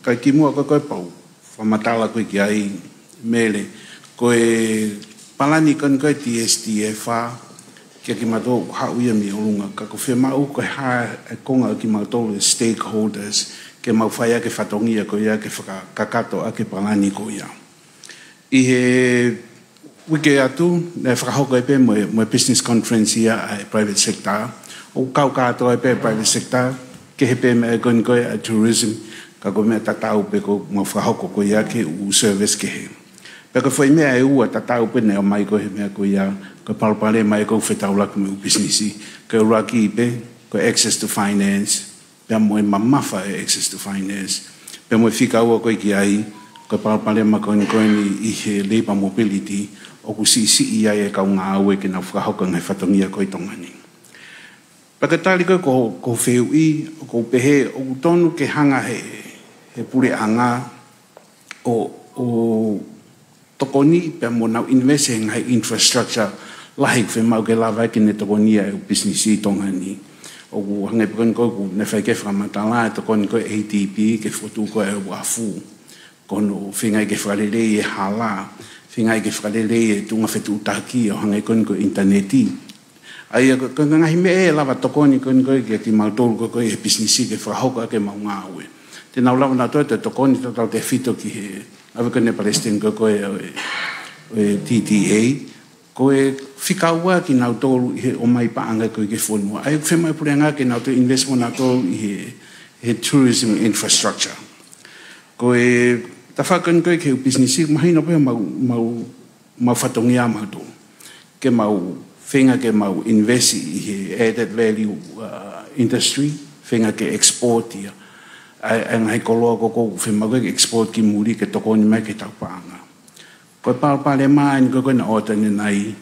kae kimuʻa ko ē pea u fakamatala ko ē ki ai Mele, ko e palani ko eni ko ē TSTF, kiate kimautolu ʻoku haʻu ia mei ʻolunga, ka ʻoku fiemaʻu ko e hā e konga ʻo kimautolu e stakeholders ke mau fai ʻaki e fatongia ko ia ke fakakakato ʻaki e palani ko ia. ʻI he uike atu, naʻe fakahoko ai pē mo e, mo e business conference ia ʻa e private sector. ʻOku kau kātoa ai pē e private sector, kehe pē meʻa ko eni ko ē ʻa e tourism, ka ko e meʻa tatau pē ko ē mau fakahoko ko ia ki he ʻū service kehe. Pea ko e foʻi meʻa ʻe ua tatau pē naʻe ʻomai ko ē he meʻa ko ia, ko e palopalema ia ʻoku fetaulaki mo e ʻū pisinisi. Ko e ʻuluaki pē, ko e access to finance, pea mo e mamafa e access to finance. Pea mo e fika ua ko ē ki ai, ko e palopalema ko eni ko eni ʻi he labour mobility, ʻoku siʻisiʻi ai e kau ngāue ke nau fakahoko e ngaahi fatongia ko ē ʻi Tonga ni. Pea ko e tali ko ē ki hoʻo fehuʻi, ʻoku ou pehē ʻoku tonu ke hanga he, he puleʻanga ʻo, ʻo tokoni pea mo nau invest he ngaahi infrastructure lahi ʻoku fiemaʻu ke lava ai ke ne tokonia e ʻū pisinisi ʻi Tonga ni. ʻOku hangē pē ko eni ko ē ʻoku ne fai ki ai e fakamatala e tokoni ko ē ʻa e ADB ke fokotuʻu ko ē e ʻū afu. Ko hono feinga ke fakaleleiʻi e hala, feinga ke fakaleleiʻi e tuʻunga fetuʻutaki ʻo hangē ko eni ko e ʻinitaneti. ʻA ia ko e, ko e ngaahi meʻa ʻe lava tokoni ko eni ko ē kiate kimautolu ko ē ʻi he pisinisi ke fakahoko ʻaki ʻemau ngāue. Te nau lava nautolu ʻo tokoni tautautefito ki he, ʻave ko eni e palesiteni ko ē ʻo e, ʻo e TDA, ko e fika ua kinautolu ʻi he ʻomai paʻanga ko ē ki he fonua. ʻA ia ʻoku fiemaʻu e puleʻanga ke nau toe invest mo nautolu ʻi he, he tourism infrastructure. Ko e tafaʻaki ko eni ko ē ki he ʻū pisinisi, mahino pē mau, mau mau fatongia mautolu. Ke mau feinga ke mau invest ʻi he added value, uh, industry, feinga ke export ia. ʻA e, ʻa e ngaahi koloa ko ē ʻoku fiemaʻu ke export ki muli ke tokoni mai ki heʻetau paʻanga. Ko e palopalema eni ko ē naʻe ʻoatu ʻanenai,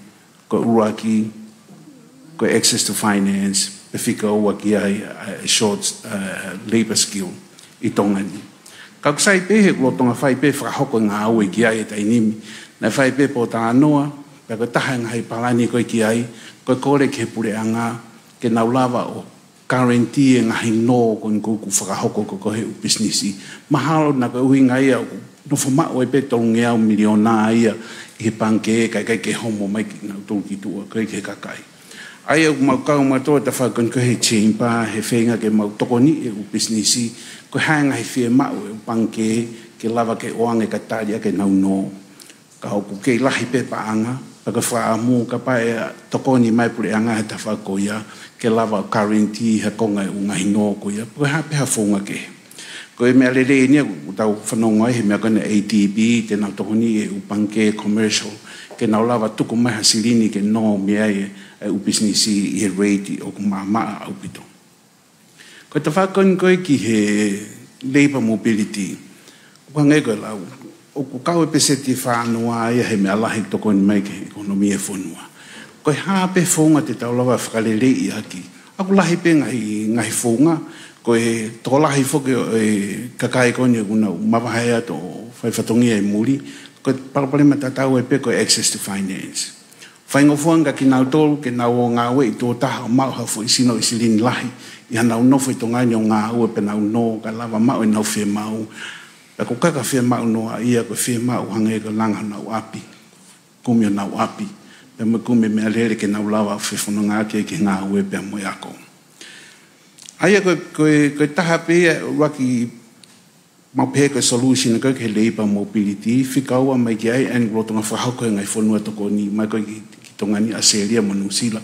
ko e ʻuluaki, ko e access to finance, pea fika ua ki ai, uh, short, uh, labour skill ʻi Tonga ni. Ka ʻoku sai pē he ʻoku lolotonga fai pē fakahoko e ngāue ki ai he taimi ni. Naʻe fai pē pōtalanoa, pea ko e taha e ngaahi palani ko ē ki ai, ko e kole ki he puleʻanga, ke nau lava ʻo guarantee e ngaahi nō ko eni ʻoku fakahoko ko ē he ʻū pisinisi. Mahalo naʻa ko e ʻuhinga ia ʻoku nofo maʻu ai pē tolungeau miliona ia ʻi he pangikē kae ʻikai ke homo mai kinautolu ki tuʻa ko ē ki he kakai. ʻA ia ʻoku mau kau mautolu he tafaʻaki ko eni ko ē he chamber, he feinga ke mau tokoniʻi e ʻū pisinisi, ko e hā e ngaahi fiemaʻu e ʻū pangikē, ke lava ke ʻoange kae tali ʻaki ʻenau nō. Ka ʻoku kei lahi pē paʻanga, pea ko e fakaʻamu kapau ʻe tokoni mai e puleʻanga he tafaʻaki ko ia, ke lava ʻo guarantee ha konga e ʻū ngaahi nō ko ia, pe ko e hā pē ha founga kehe. Ko e meʻa lelei eni ia ʻoku tau fanongo ai he meʻa ko eni ʻa e ADB, te nau tokoniʻi e ʻū pangikē commercial, ke nau lava tuku mai ha silini ke nō mei ai e ʻū pisinisi ʻi he rate ʻoku maʻamaʻa ʻaupito. Ko e tafaʻaki ko eni ko ē ki he labour mobility, ʻoku hangē ko e lau, ʻoku kau e peseti ʻe fā noa ia he meʻa lahi ʻoku tokoni mai ki he ʻekonōmia e fonua. Ko e hā pē founga te tau lava fakaleleiʻi ʻaki. ʻOku lahi pē ngaahi, ngaahi founga, ko e tokolahi foki ʻo e kakai ko eni ʻoku nau mavahe atu ʻo fai fatongia ʻi muli, ko e palopalema tatau ai pē ko e access to finance. Faingofua ange kia kinautolu ke nau ō ngāue ʻi tuʻa taha ʻo maʻu ha foʻi sino ʻi silini lahi, ʻi haʻanau nofo ʻi Tonga ni ʻo ngāue pea nau nō kae lava maʻu ʻenau fiemaʻu. Pea ko e kaka fiemaʻu noa ia ko e fiemaʻu hangē ko e langa honau ʻapi, kumi honau ʻapi, pea mo e kumi e meʻalele ke nau lava fefonongaʻaki ai ki he ngāue pea mo e ako. ʻA ia ko e, ko e, ko e taha pē ia ʻuluaki mau pehē ko e solution ko ē ki he labour mobility, fika ua mai ki ai, ʻa eni ʻoku lolotonga fakahoko he ngaahi fonua tokoni, mai ko ē ki, ki Tonga ni, ʻAositelēlia mo Nuʻusila,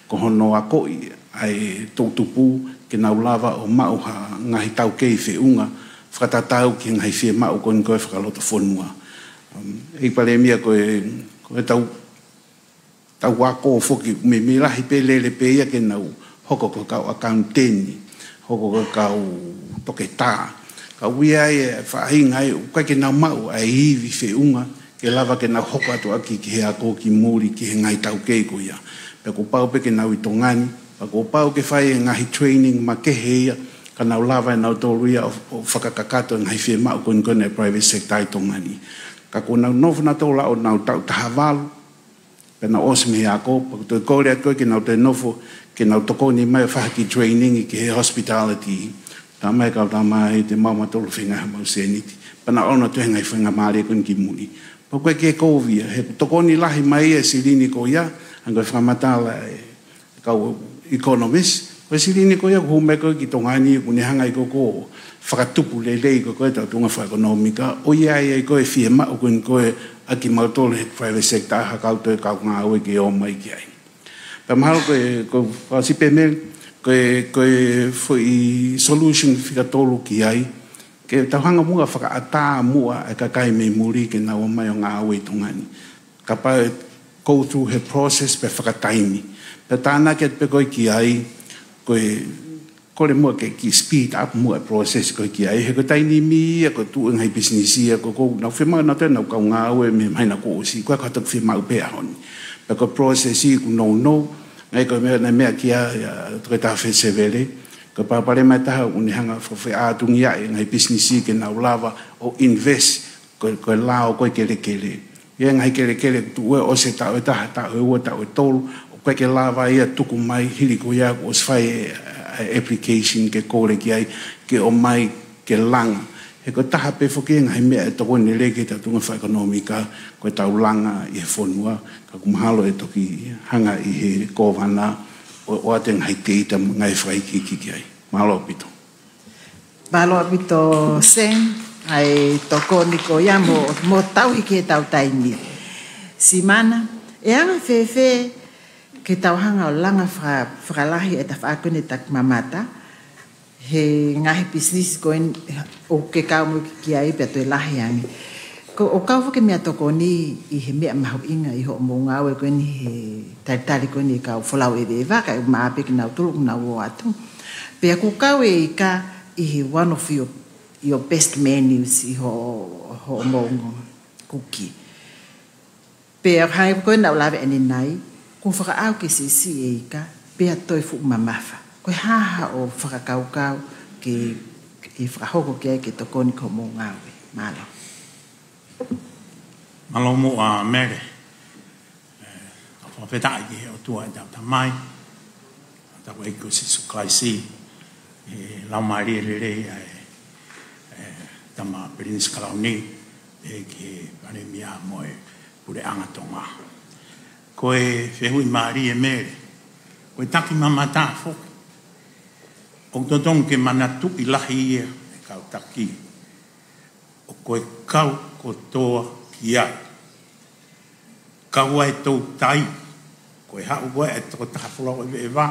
ko hono akoʻi ʻa e toʻutupu ke nau lava ʻo maʻu ha ngaahi taukei feʻunga fakatatau ki he ngaahi fiemaʻu ko eni ko e fakalotofonua. Um, ʻEiki Palēmia, ko e, ko e tau, tau ako foki, meimei lahi pē lele pē ia ke nau hoko ko e kau ʻakauniteni, hoko ko e kau toketā. Ka ʻoku ʻi ai e faʻahinga ia ʻoku ʻikai ke nau maʻu ʻa e ivi feʻunga ke lava ke nau hoko atu ʻaki ki he ako ki muli ki he ngaahi taukei ko ia. Pea kuo pau pē ke nau ʻi Tonga ni, pea kuo pau ke fai e ngaahi training makehe ia, ka nau lava ʻe nautolu ia ʻo, ʻo fakakakato e ngaahi fiemaʻu ko eni ko eni e private sector ʻi Tonga ni. Ka kuo nau nofo nautolu ʻo nau taʻu taha valu, pea nau ʻosi mei he ako, pea ko e toe kole atu ko ē ke nau toe nofo, ke nau tokoni mai ʻo fai ha kiʻi training ki he hospitality. Talamai ʻe he kau tama ʻe te mau mautolu feinga ha mau sēniti. Pea nau ʻoatu atu e ngaahi faingamālie ko eni ki muli. Pea ko e ke kovi ia, he tokoni lahi mai e silini ko ia, hangē ko e fakamatala e kau economist, ko e silini ko ia ʻoku hū mai ko ē ki Tonga ni ʻoku ne hanga ʻe ia ko ē ʻo fakatupu lelei ko ē ʻetau tuʻunga fakaʻekonōmika, ʻo ʻi ai ʻa e ko e fiemaʻu ko eni ko ē ʻa kimautolu he private sector ha kau toe kau ngāue ke ō mai ki ai. Pea mahalo ko e, ko e fasi pē Mele, ko e, ko e foʻi solution fika tolu ki ai, ke tau hanga muʻa fakaʻatā muʻa e kakai mei muli ke nau ō mai ʻo ngāue ʻi Tonga ni. Kapau ʻe go through he process pea fakataimi. Pea tānaki atu pē ko ē ki ai, ko e kole muʻa ke kiʻi speed up muʻa e process ko ē ki ai. He ko e taimi ni ia ko e tuʻu e ngaahi business ia ko ē ʻoku nau fiemaʻu nautolu ʻenau kau ngāue mei he māhina kuo ʻosi, ko e ʻikai ke tau fiemaʻu pē he ʻaho ni. Pea ko e process ia ʻoku nounou, ngaahi ko e meʻa naʻe meʻa ki ai ʻa Toketā Fesevele, ko e palopalema ʻe taha ʻoku ne hanga ʻo fakafeʻātungiaʻi e ngaahi business ia ke nau lava ʻo invest ko, ko e lao ko ē kelekele. ʻI he ngaahi kelekele ʻoku tuʻu ʻosi e taʻu ʻe taha, taʻu ʻe ua, taʻu ʻe tolu, ʻoku ʻikai ke lava ia ʻo tuku mai hili ko ia kuo ʻosi fai e, e application ke kole ki ai, ke ō mai ke langa. He ko e taha pē foki e ngaahi meʻa ʻe tokoni lelei ki heʻetau tuʻunga fakaʻekonōmika, ko ʻetau langa ʻi he fonua, ka ʻoku mahalo ʻe toki hanga ʻe he kōvana ʻo, ʻo ʻoatu e ngaahi teita mo e ngaahi fakaikiiki ki ai. Mālō ʻaupito. Mālō ʻaupito Sam, ʻa e tokoni ko ia mo, mo tauhi ki heʻetau taimi. Simana, ʻe anga fēfē ke tau hanga ʻo langa faka-, fakalahi e tafaʻaki ko eni e takimamata, he ngaahi business ko eni ʻoku ke kau mo ki ai pea toe lahi ange. Ko, ʻoku kau foki e meʻatokoni ʻi he meʻa mahuʻinga ʻi hoʻomou ngāue ko eni he talitali ko eni e kau folau ʻeveʻeva, kae ʻumaʻā pē kinautolu ʻoku nau ō atu. Pea ʻoku kau e ika ʻi he one of your, your best menus ʻi ho, hoʻomou kuki. Pea hangē ko ē naʻa ku lave ʻanenai, kuo fakaʻau ke siʻisiʻi e ika, pea toe fuʻu mamafa. Ko e hā haʻo fakakaukau ke, ke fakahoko ki ai ke tokoni ki hoʻomou ngāue? Mālō. Mālō muʻa Mele. ʻE, ʻoku ou fakafetaʻi ki he ʻOtua ʻetau Tamai, ʻetau ʻEiki ko Sīsū Kalaisi, ʻe, Laumālie Lelei ʻa e, ʻe, Tama Pilinisi Kalauni, ʻe, ki he Palēmia mo e Puleʻanga Tonga. Ko e fehuʻi mālie Mele, ko e takimamata foki, ʻoku totonu ke manatuʻi lahi ia ʻe he kau taki. ʻOku ke kau kotoa ki ai. Kau ai e toutai, ko e haʻu ko ē e tokotaha folau ʻeveʻeva,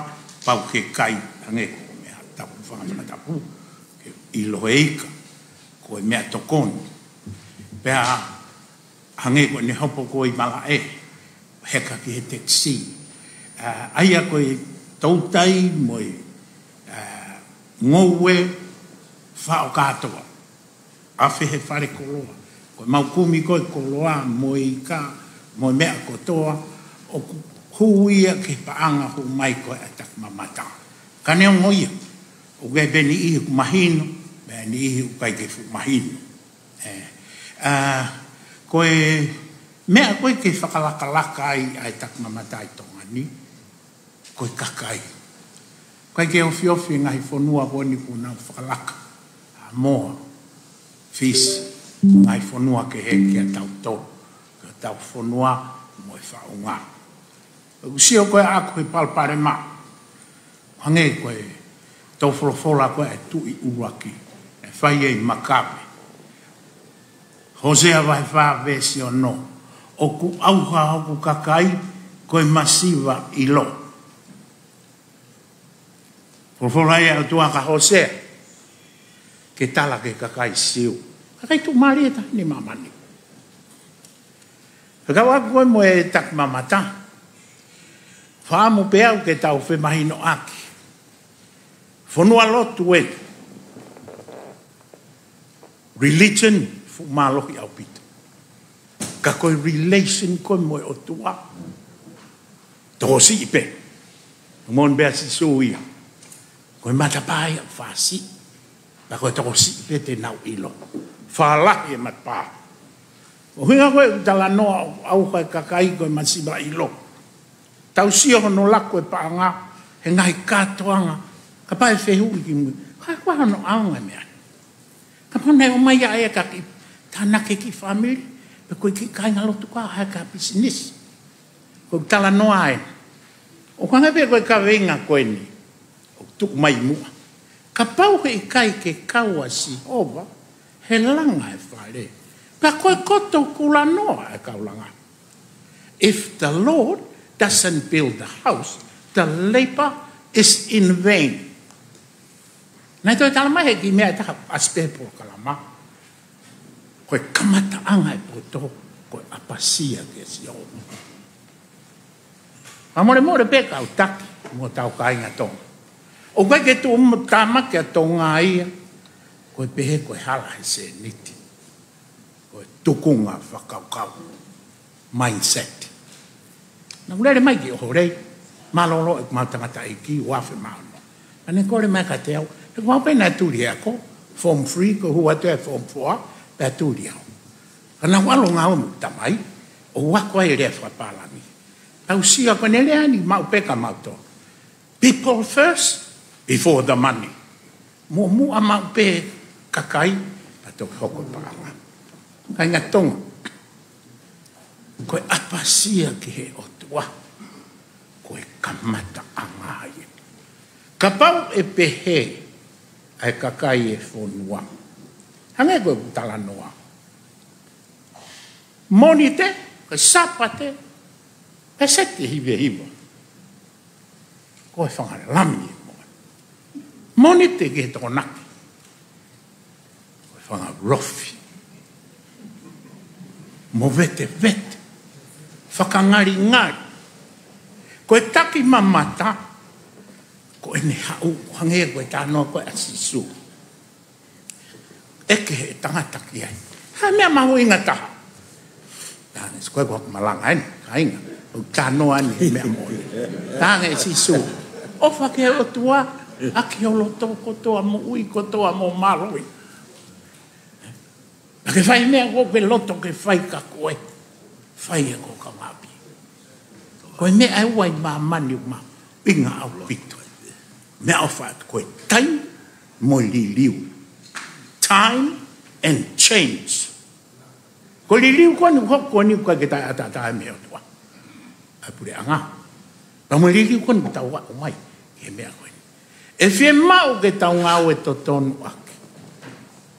pau ke kai, hangē ko e meʻa tapu, fanga fanga tapu, ke ʻilo e ika, ko e meʻatokoni. Pea hangē ko ʻene hopo ko ē ʻi malaʻe, heka ki he tekisi. ʻA, ʻa ia ko e toutai mo e, ʻa, ngoue faʻo kātoa. Afe he fale koloa. Ko ʻemau kumi ko ē koloa mo e ika, mo e meʻa kotoa, ʻoku hū ia ki he paʻanga hū mai ko ē ʻa e takimamata. Ka neongo ia, ʻoku ʻi ai pē niʻihi ʻoku mahino, mo e niʻihi ʻoku ʻikai ke fuʻu mahino. ʻE, ʻa, ko e meʻa ko ē ke fakalakalaka ai ʻa e takimamata ʻi Tonga ni, ko e kakai. ʻIkai ke ofiofi e ngaahi fonua ko eni kuo nau fakalaka, Haʻamoa, Fisi, ngaahi fonua kehe kiate kitautolu, ko ʻetau fonua mo e faʻunga. ʻOku ou sio ko ē ʻaʻaku he palopalema, hangē ko e tau folofola ko ē ʻa e tuʻi ʻuluaki, ʻe fai ʻe Makave. Hōsea vahe fā veesi ono. ʻOku ʻauha hoku kakai, ko e masiva ʻilo. Folofola ia ʻa e ʻOtua kia Hōsea ke tala ki he kakai Siu, kakai tuʻumālie taha ʻi māmani. Fekauʻaki koe mo e takimamata, fakaʻamu pē au ke tau femahinoʻaki. Fonua lotu ē. Religion fuʻu mālohi ʻaupito, ka ko e relation koe mo e ʻOtua, tokosiʻi pē. Moʻoni pē ʻa Sīsū ia, ko e matapā ia ʻoku fāsiʻi, ka ko e tokosiʻi pē te nau ʻilo. Fakalahi e matapā. ʻUhinga ko e talanoa ʻoku ʻauha e kakai ko e masiva ʻilo. Tau sio hono laku e paʻanga he ngaahi kātoanga, kapau ʻe fehuʻi kimui, ko e hā hono ʻaonga e meʻa ni? Kapau naʻe ʻomai ia ʻe ha kiʻi tānaki ki he fāmili, pe ko e kiʻi kāingalotu ka ha kiʻi pisinisi. Ko e talanoa ē. ʻOku hangē pē ko e kaveinga ko eni ʻoku tuʻu mai muʻa. Kapau heʻikai ke kau ʻa Sihova he langa e fale, pea ko e koto kulanoa e kau langa. If the Lord doesn't build the house, the labor is in vain. Naʻe toe tala mai he kiʻi meʻa ʻe taha ʻasi pē he polokalama, ko e kamataʻanga e poto ko e ʻapasia kia Sihova. Fakamolemole pē kau taki mo hotau kāinga Tonga. ʻOku ʻikai ke tuʻutāmaki ʻa Tonga ia ko e pehē ko e hala he sēniti. Ko e tukunga fakakaukau, mindset. Naʻa ku lele mai ki ʻOhorei, mālōlō ʻeku mau tangataʻeiki, ua afe mā ono. Ka ne kole mai kiate au, he ko au pē naʻe tuli he ako, form three, ko e hū atu he form four, pea tuli au. Ka naʻa ku ʻalu ʻo ngāue mo e tamai, ʻo ako ai e lea fakapālangi. Tau sio ko ʻene lea ni maʻu pē kia mautolu. People first, before the money. Muʻomuʻa maʻu pē kakai, pea toki hoko e paʻanga. Kāinga Tonga, ko e ʻapasia ki he ʻOtua, ko e kamataʻanga ia. Kapau ʻe pehē ʻa e kakai e fonua, hangē ko e talanoa, Mōnite, ko e Sāpate, pea seti hivehiva. Ko e fanga lami mo. Mōnite ki he Tokonaki, ko e fanga lofi. Mo vetevete. Fakangalingali. Ko e takimamata, ko ʻene haʻu, hangē ko e talanoa ko ē ʻa Sīsū. ʻEke ʻe he tangata ki ai, ha meʻa mahuʻinga taha. Tangesi ko e ko malanga eni, kāinga. ʻOku talanoa ni he meʻa moʻoni. Tangesi Sīsū, ʻofa ki he ʻOtua ʻaki ho loto kotoa, moʻui kotoa mo mālohi. Pea ke fai meʻa ko ē ʻoku ke loto ke fai kia koe, fai ʻe ho kaungāʻapi. Ko e meʻa ʻe ua ʻi māmani ʻoku mahuʻinga ʻaupito. Meʻaʻofa atu ko e taimi mo e liliu. Time and change. Ko e liliu ko eni ʻoku hoko ko eni ʻoku ʻikai ke taʻeʻatā mei he ʻOtua ʻa e puleʻanga. Pea mo e liliu ko eni ʻoku tau aʻu mai ki he meʻa ko eni. ʻE fiemaʻu ke tau ngāue totonu ʻaki.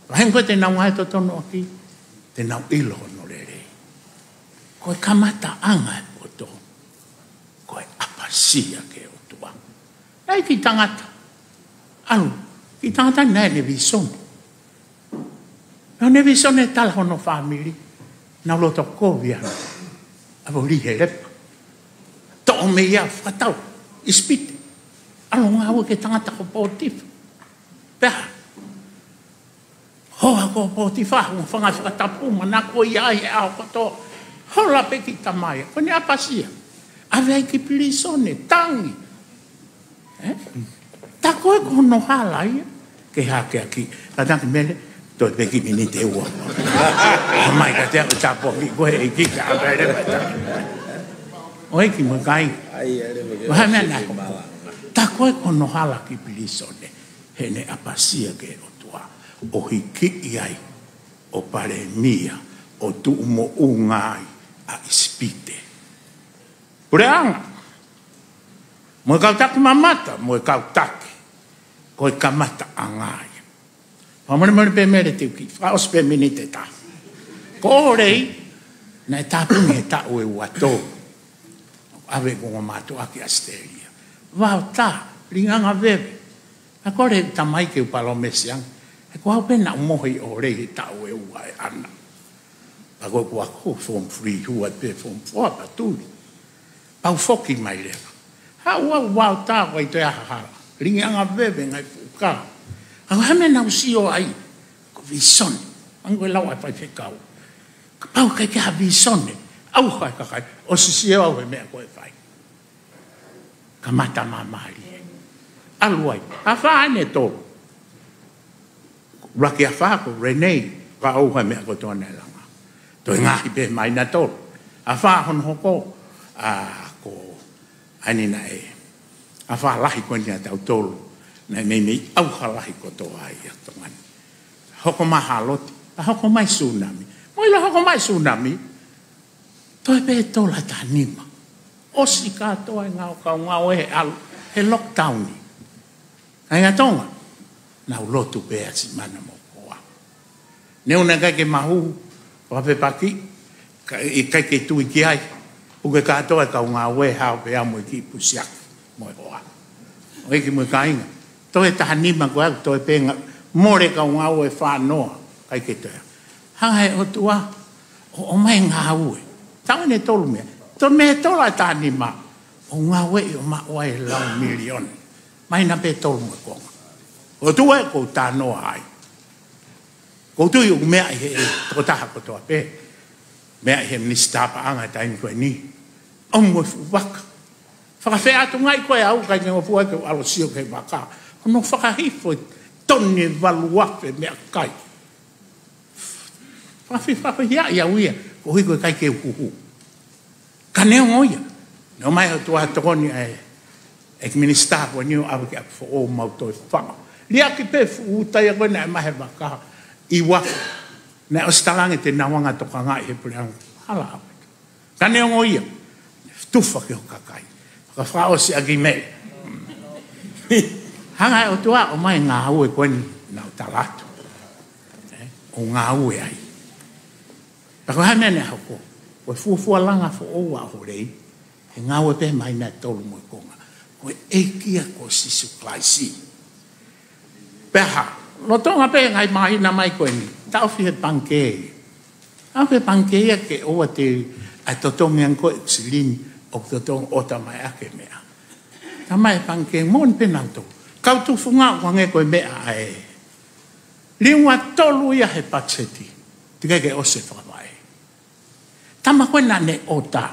Vahenga ko ē te nau ngāue totonu ʻaki, te nau ʻilo hono lelei. Ko e kamataʻanga e poto, ko e ʻapasia ki he ʻOtua. Naʻe ʻi ai e kiʻi tangata ʻalu, kiʻi tangata naʻe ʻi ai ʻene vīsone. Naʻe ʻi ai ʻene vīsone ʻe tala hono fāmili, nau loto kovi ʻa e ʻaho lī he lepa. Toʻo mei ai fakatau ʻi ʻIsipite. ʻAlu ʻo ngāue ki he tangata ko Pōtifa. Pea hoa ko Pōtifa, ʻo fanga fakatapu, manako ia ai he ʻaho kotoa. Hola pē kiʻi tamai, ko ʻene ʻapasia. ʻAve ai ki pilīsone, tangi. Ē? Tā ko ē ko hono hala ia, ke hakeakiʻi. Ka tangi Mele, toe pē kiʻi miniti ʻe ua. ʻA mai ka te ako tāpuaki ko e ʻEiki ka ʻave ai leva e tangi. ʻOi kiʻi mo kai. Ai, ai, leva ke Ko e hā e meʻa naʻe hoko? Tā ko ē ko hono hala ki pilīsone, heʻene ʻapasia ki he ʻOtua, ʻo hikiʻi ai ʻo palēmia, ʻo tuʻu moʻunga ai ʻa ʻIsipite. Puleʻanga, mo e kau takimamata, mo e kau taki, ko e kamataʻanga ia. Fakamolemole pē Mele te u kiʻi fakaʻosi pē miniti ʻe taha. Ko ʻOhorei, naʻe tāpuni he taʻu ʻe ua tolu. ʻAve ko ʻeku mātuʻa ki ʻAositelēlia. Vaotā, lingiʻanga veve. Naʻe kole ʻe he tamai ke u palōmesi ange. He ko au pē naʻa ku mohe ʻi ʻOhorei he taʻu ʻe ua ʻe ʻana. Pea ko ʻeku ako form three, hū ai pē form four pea tuli. Pea u foki mai leva. Haʻu au, vaotā, ʻikai toe ʻi ai ha hala. Lingiʻanga veve, ngaahi fuʻu kā. Ka ko e hā e meʻa naʻa ku sio ai? Ko e vīsone. Hangē ko e lau ʻa e faifekau. Kapau ʻoku ʻikai ke ʻi ai ha vīsone, ʻauha e kakai. ʻOsi sio au he meʻa ko ē ʻe fai. Kamata māmālie. ʻAlu ai. Afā ʻe tolu. ʻUluaki afā ko Renee, ka ʻauha e meʻa kotoa naʻe langa. Toe ngaohi pē māhina ʻe tolu. Afā hono hoko, ʻa, ko ʻeni naʻe, afā lahi ko ʻeni ʻa tautolu, naʻe meimei ʻauha lahi kotoa ai ʻa Tonga ni. Hoko mai ha lotu, pea hoko mai sūnami. Mou ʻilo hoko mai sūnami, toe pē tolu ʻa e taha nima. ʻOsi kātoa e ngāue, kau ngāue he ʻalu, he lockdown ni. Kāinga Tonga, naʻa ku lotu pē ʻa Simana mo Koa. Neongo naʻe ʻikai ke mahu, fakafepaki, ka, ʻikai ke tui ki ai, puke kātoa e kau ngāue, hao pē au mo e kiʻi pusiaki mo e hoa. ʻOku ʻikai ke mou kāinga. Toe taha nima ko au, toe pē ngā, mole kau ngāue fānoa, ʻikai ke toe. Hanga ʻe he ʻOtua ʻo, ʻomai ngāue. Taʻu ʻeni ʻe tolu meʻa. Toe meʻa ʻe tolu ʻa e taha nima. ʻO ngāueʻi ʻo maʻu ai e lau miliona. Māhina pē ʻe tolu mo e konga. ʻOtua ē, ʻoku ou talanoa ai. ʻOku ou tui ʻoku meaʻi ʻe he tokotaha kotoa pē. Meaʻi ʻe he minisitā paʻanga he taimi ko ʻeni. ʻOmi e fuʻu vaka. Fakafeʻātungaʻi koe au, ʻikai ke ngofua ke u ʻalu ʻo sio ki he vaka. Hono fakahifo e toni ʻe valu afe meʻakai. Fakafeʻātungaʻi au ia, koeʻuhi ko e ʻikai ke u huhu. Ka neongo ia, naʻe ʻomai ʻe he ʻOtua e tokoni ʻa e, ʻe he minisitā ko ʻeni ʻo ʻave ki ʻapi foʻou, mau toe fanga. Liʻaki pē fuʻu uta ia ko ē naʻe ʻomai he vaka ʻi Uafu. Naʻe ʻosi talaange te nau hanga ʻo tokangaʻi he puleʻanga, hala ʻave. Ka neongo ia, tufa ki ho kakai. Ka fakaʻosi ʻaki meʻa. Hanga ʻe he ʻOtua ʻo ʻomai e ngāue ko ʻeni naʻa ku tala atu. Ē, ʻo ngāue ai. Pea ko e hā e meʻa naʻe hoko? Ko e fuofua langa foʻou ʻa ʻOhorei, he ngāue pē māhina ʻe tolu mo e konga. Ko e ʻEiki ia ko Sīsū Kalaisi. Pea hā, lolotonga pē ngaahi māhina mai ko ʻeni, taʻofi he pangikē. Taʻofi he pangikē ia ke ʻoua te ʻai totongi ange ko e silini, ʻoku totongi ʻo ʻomai ʻaki e meʻa. Talamai ʻe he pangikē, moʻoni pē naʻa ku tō. Kau tufunga ʻoku hangē ko e meʻa ʻa e liunga tolu ia he patiseti. Teʻeki ke ʻosi e fakavaʻe. Tama ko ē naʻa ne ʻota.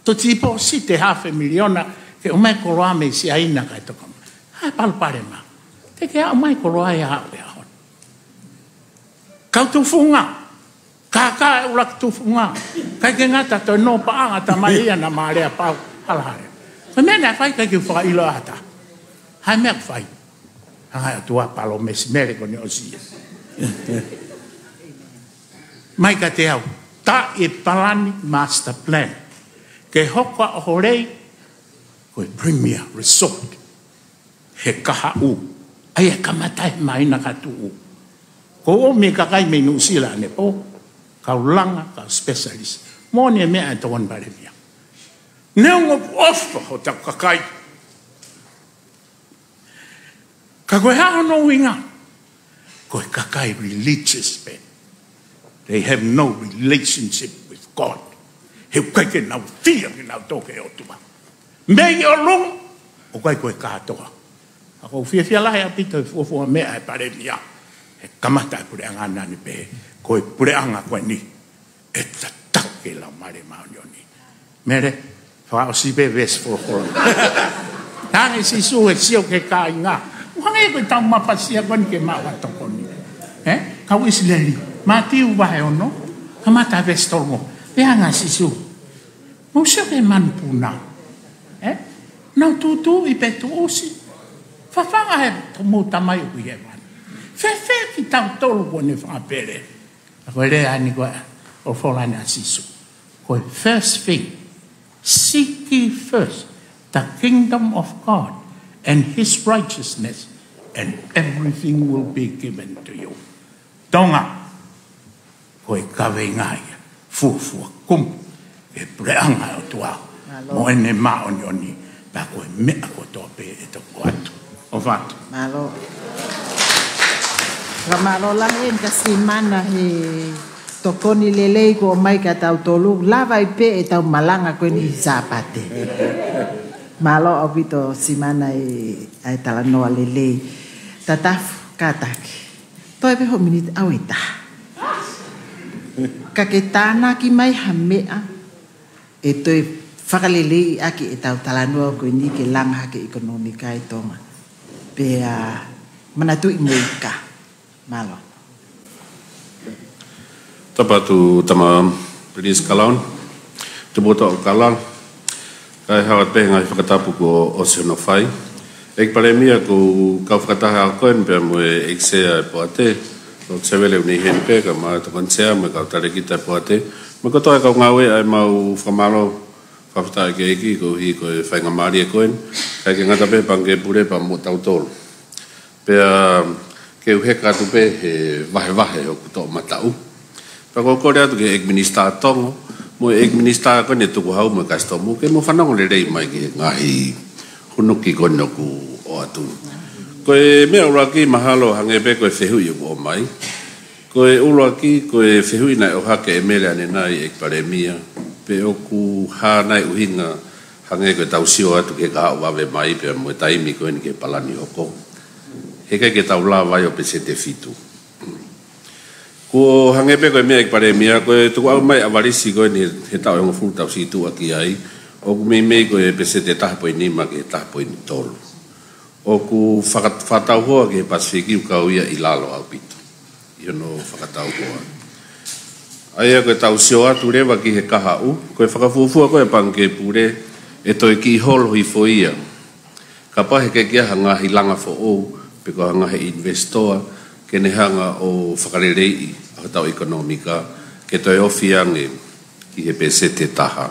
Toe tipōsiti hafe miliona ke ʻomai e koloa mei Siaina kae toka mai. Hā e palopalema? Teʻeki ke ʻomai e koloa ia he ʻaho ni. Kau tufunga. Kākā e ʻuluaki tufunga. ʻIkai ke ngata, toe nō paʻanga, talamai ia naʻa ma lea pau. Hala hala. Ko e meʻa naʻe fai ʻikai ke u fakaʻilo ʻe ha taha. Hā e meʻa ʻoku fai? Hanga ʻe he ʻOtua ʻo palōmesi, Mele, ko ʻeni ʻosi ia. Mai kiate au, tā e palani, master plan. Ke hoko ʻa ʻOhorei ko e premier resort he kahaʻu. ʻA ia ʻe kamata he māhina ka tuʻu. Ko e ʻomi e kakai mei Nuʻusila ʻanepō, kau langa, kau specialist. Moʻoni e meʻa ʻa e tokoni palēmia. Neongo ʻoku ʻofa hotau kakai, ka ko e hā hono ʻuhinga? Ko e kakai religious pē. They have no relationship with God. He ʻoku ʻikai ke nau fiefia ke nau tō ki he ʻOtua. Mei ʻolunga, ʻoku ʻikai ko e kātoa. Ka ʻoku ou fiefia lahi ʻaupito he fuofua meʻa ʻa e palēmia. He kamata e puleʻanga naʻa ne pehē, ko e puleʻanga ko ʻeni ʻe tataki ʻe he Laumālie Māʻoniʻoni. Mele, fakaʻosi pē veesi folofola. Hangē Sīsū he sio ki he kāinga. ʻOku hangē ko e tau mafasia ko ʻeni ke maʻu ha tokoni. Ē? Kau ʻIsileli. Mātiu vahe ono. Kamata veesi tolu mo. Pehē ange ʻa Sīsū, mou sio ki he manupuna. Ē? Nau tūtuuʻi pea tuʻusi. Fafanga ʻe homou Tamai ʻoku ʻi hēvani. Fēfē kitautolu kuo ne fanga pele? Ko e lea ʻeni ko ē ʻoku folofola ʻa Sīsū. Ko e first thing, seek ye first the kingdom of God and his righteousness, and everything will be given to you. Tonga, ko e kaveinga ia, fuofua kumi e puleʻanga ʻo e ʻOtua. mo ʻene māʻoniʻoni, pea ko e meʻa kotoa pē ʻe toko atu. ʻOfa atu. Mālō. Fakamālō lahi ʻEnita Simana he tokoni lelei kuo ʻomai kia tautolu, lava ai pē ʻetau malanga ko eni Sāpate. Mālō ʻaupito Simana ʻi he talanoa lelei. Tatafu, kātaki. Toe pē hoʻo miniti ʻe taha. Ka ke tānaki mai ha meʻa ʻe toe fakaleleiʻi ʻaki ʻetau talanoa ko eni ke langa hake ʻekonōmika ʻi Tonga. Pea manatuʻi mo e ika. Mālō. Tapu atu Tama Pilinisi Kalauni, Tupuʻotoʻa Kalauni, kae ʻoua pē ngaahi fakatapu kuo ʻosi hono fai. ʻEiki Palēmia, ko e kau fakataha ʻa koe pea mo e ʻEiki Sea ʻo e Poate, Lord Sevele ʻoku ne ʻi heni pē, kae ʻumaʻā e tokoni sea mo e kau talēkita ʻo e Poate, mo e kotoa e kau ngāue, ʻa e mau fakamālō fakafetaʻi ki he ʻEiki koeʻuhi ko e faingamālie ko eni, ʻikai ke ngata pē he Pangikē Pule pea mo tautolu. Pea ke u heka atu pē he vahevahe ʻoku toʻomataʻu. Pea ʻoku ou kole atu ki he ʻEiki Minisitā Tongo, mo e ʻEiki Minisitā ko eni ʻo e Tukuhau mo e Kasitomu, ke mou fanongo lelei mai ki he ngaahi hunuki ko eni ʻoku ʻoatu. Ko e meʻa ʻuluaki mahalo hangē pē ko e fehuʻi ʻoku ʻomai. Ko e ʻuluaki, ko e fehuʻi naʻe ʻohake ʻe Mele ʻanenai, ʻEiki Palēmia, pe ʻoku hā nai ʻuhinga hangē ko ʻetau sio atu ki he kahaʻu vave mai pea mo e taimi ko eni ki he palani hoko. He ʻikai ke tau lava ai ʻo peseti ʻe fitu. Kuo hangē pē ko e meʻa ʻEiki Palēmia, ko e tukuʻau mai ʻa e ʻavalisi ko eni he, he taʻu ʻe hongofulu tau situʻa ki ai, ʻoku meimei ko e peseti ʻe taha poini nima ki he taha poini tolu. ʻOku faka-, fakatauhoa ki he Pasifiki ʻoku kau ia ʻi lalo ʻaupito ʻi hono fakatauhoa. ʻA ia ko ʻetau sio atu leva ki he kahaʻu, ko e fakafuofua ko ē ʻa e Pangikē Pule ʻe toe kiʻi holo hifo ia. Kapau he ʻikai ke ʻi ai ha ngaahi langa foʻou, pe ko ha ngaahi ʻinivesitoa, ke ne hanga ʻo fakaleleiʻi ʻa hotau ʻekonōmika, ke toe ofi ange ki he peseti ʻe taha.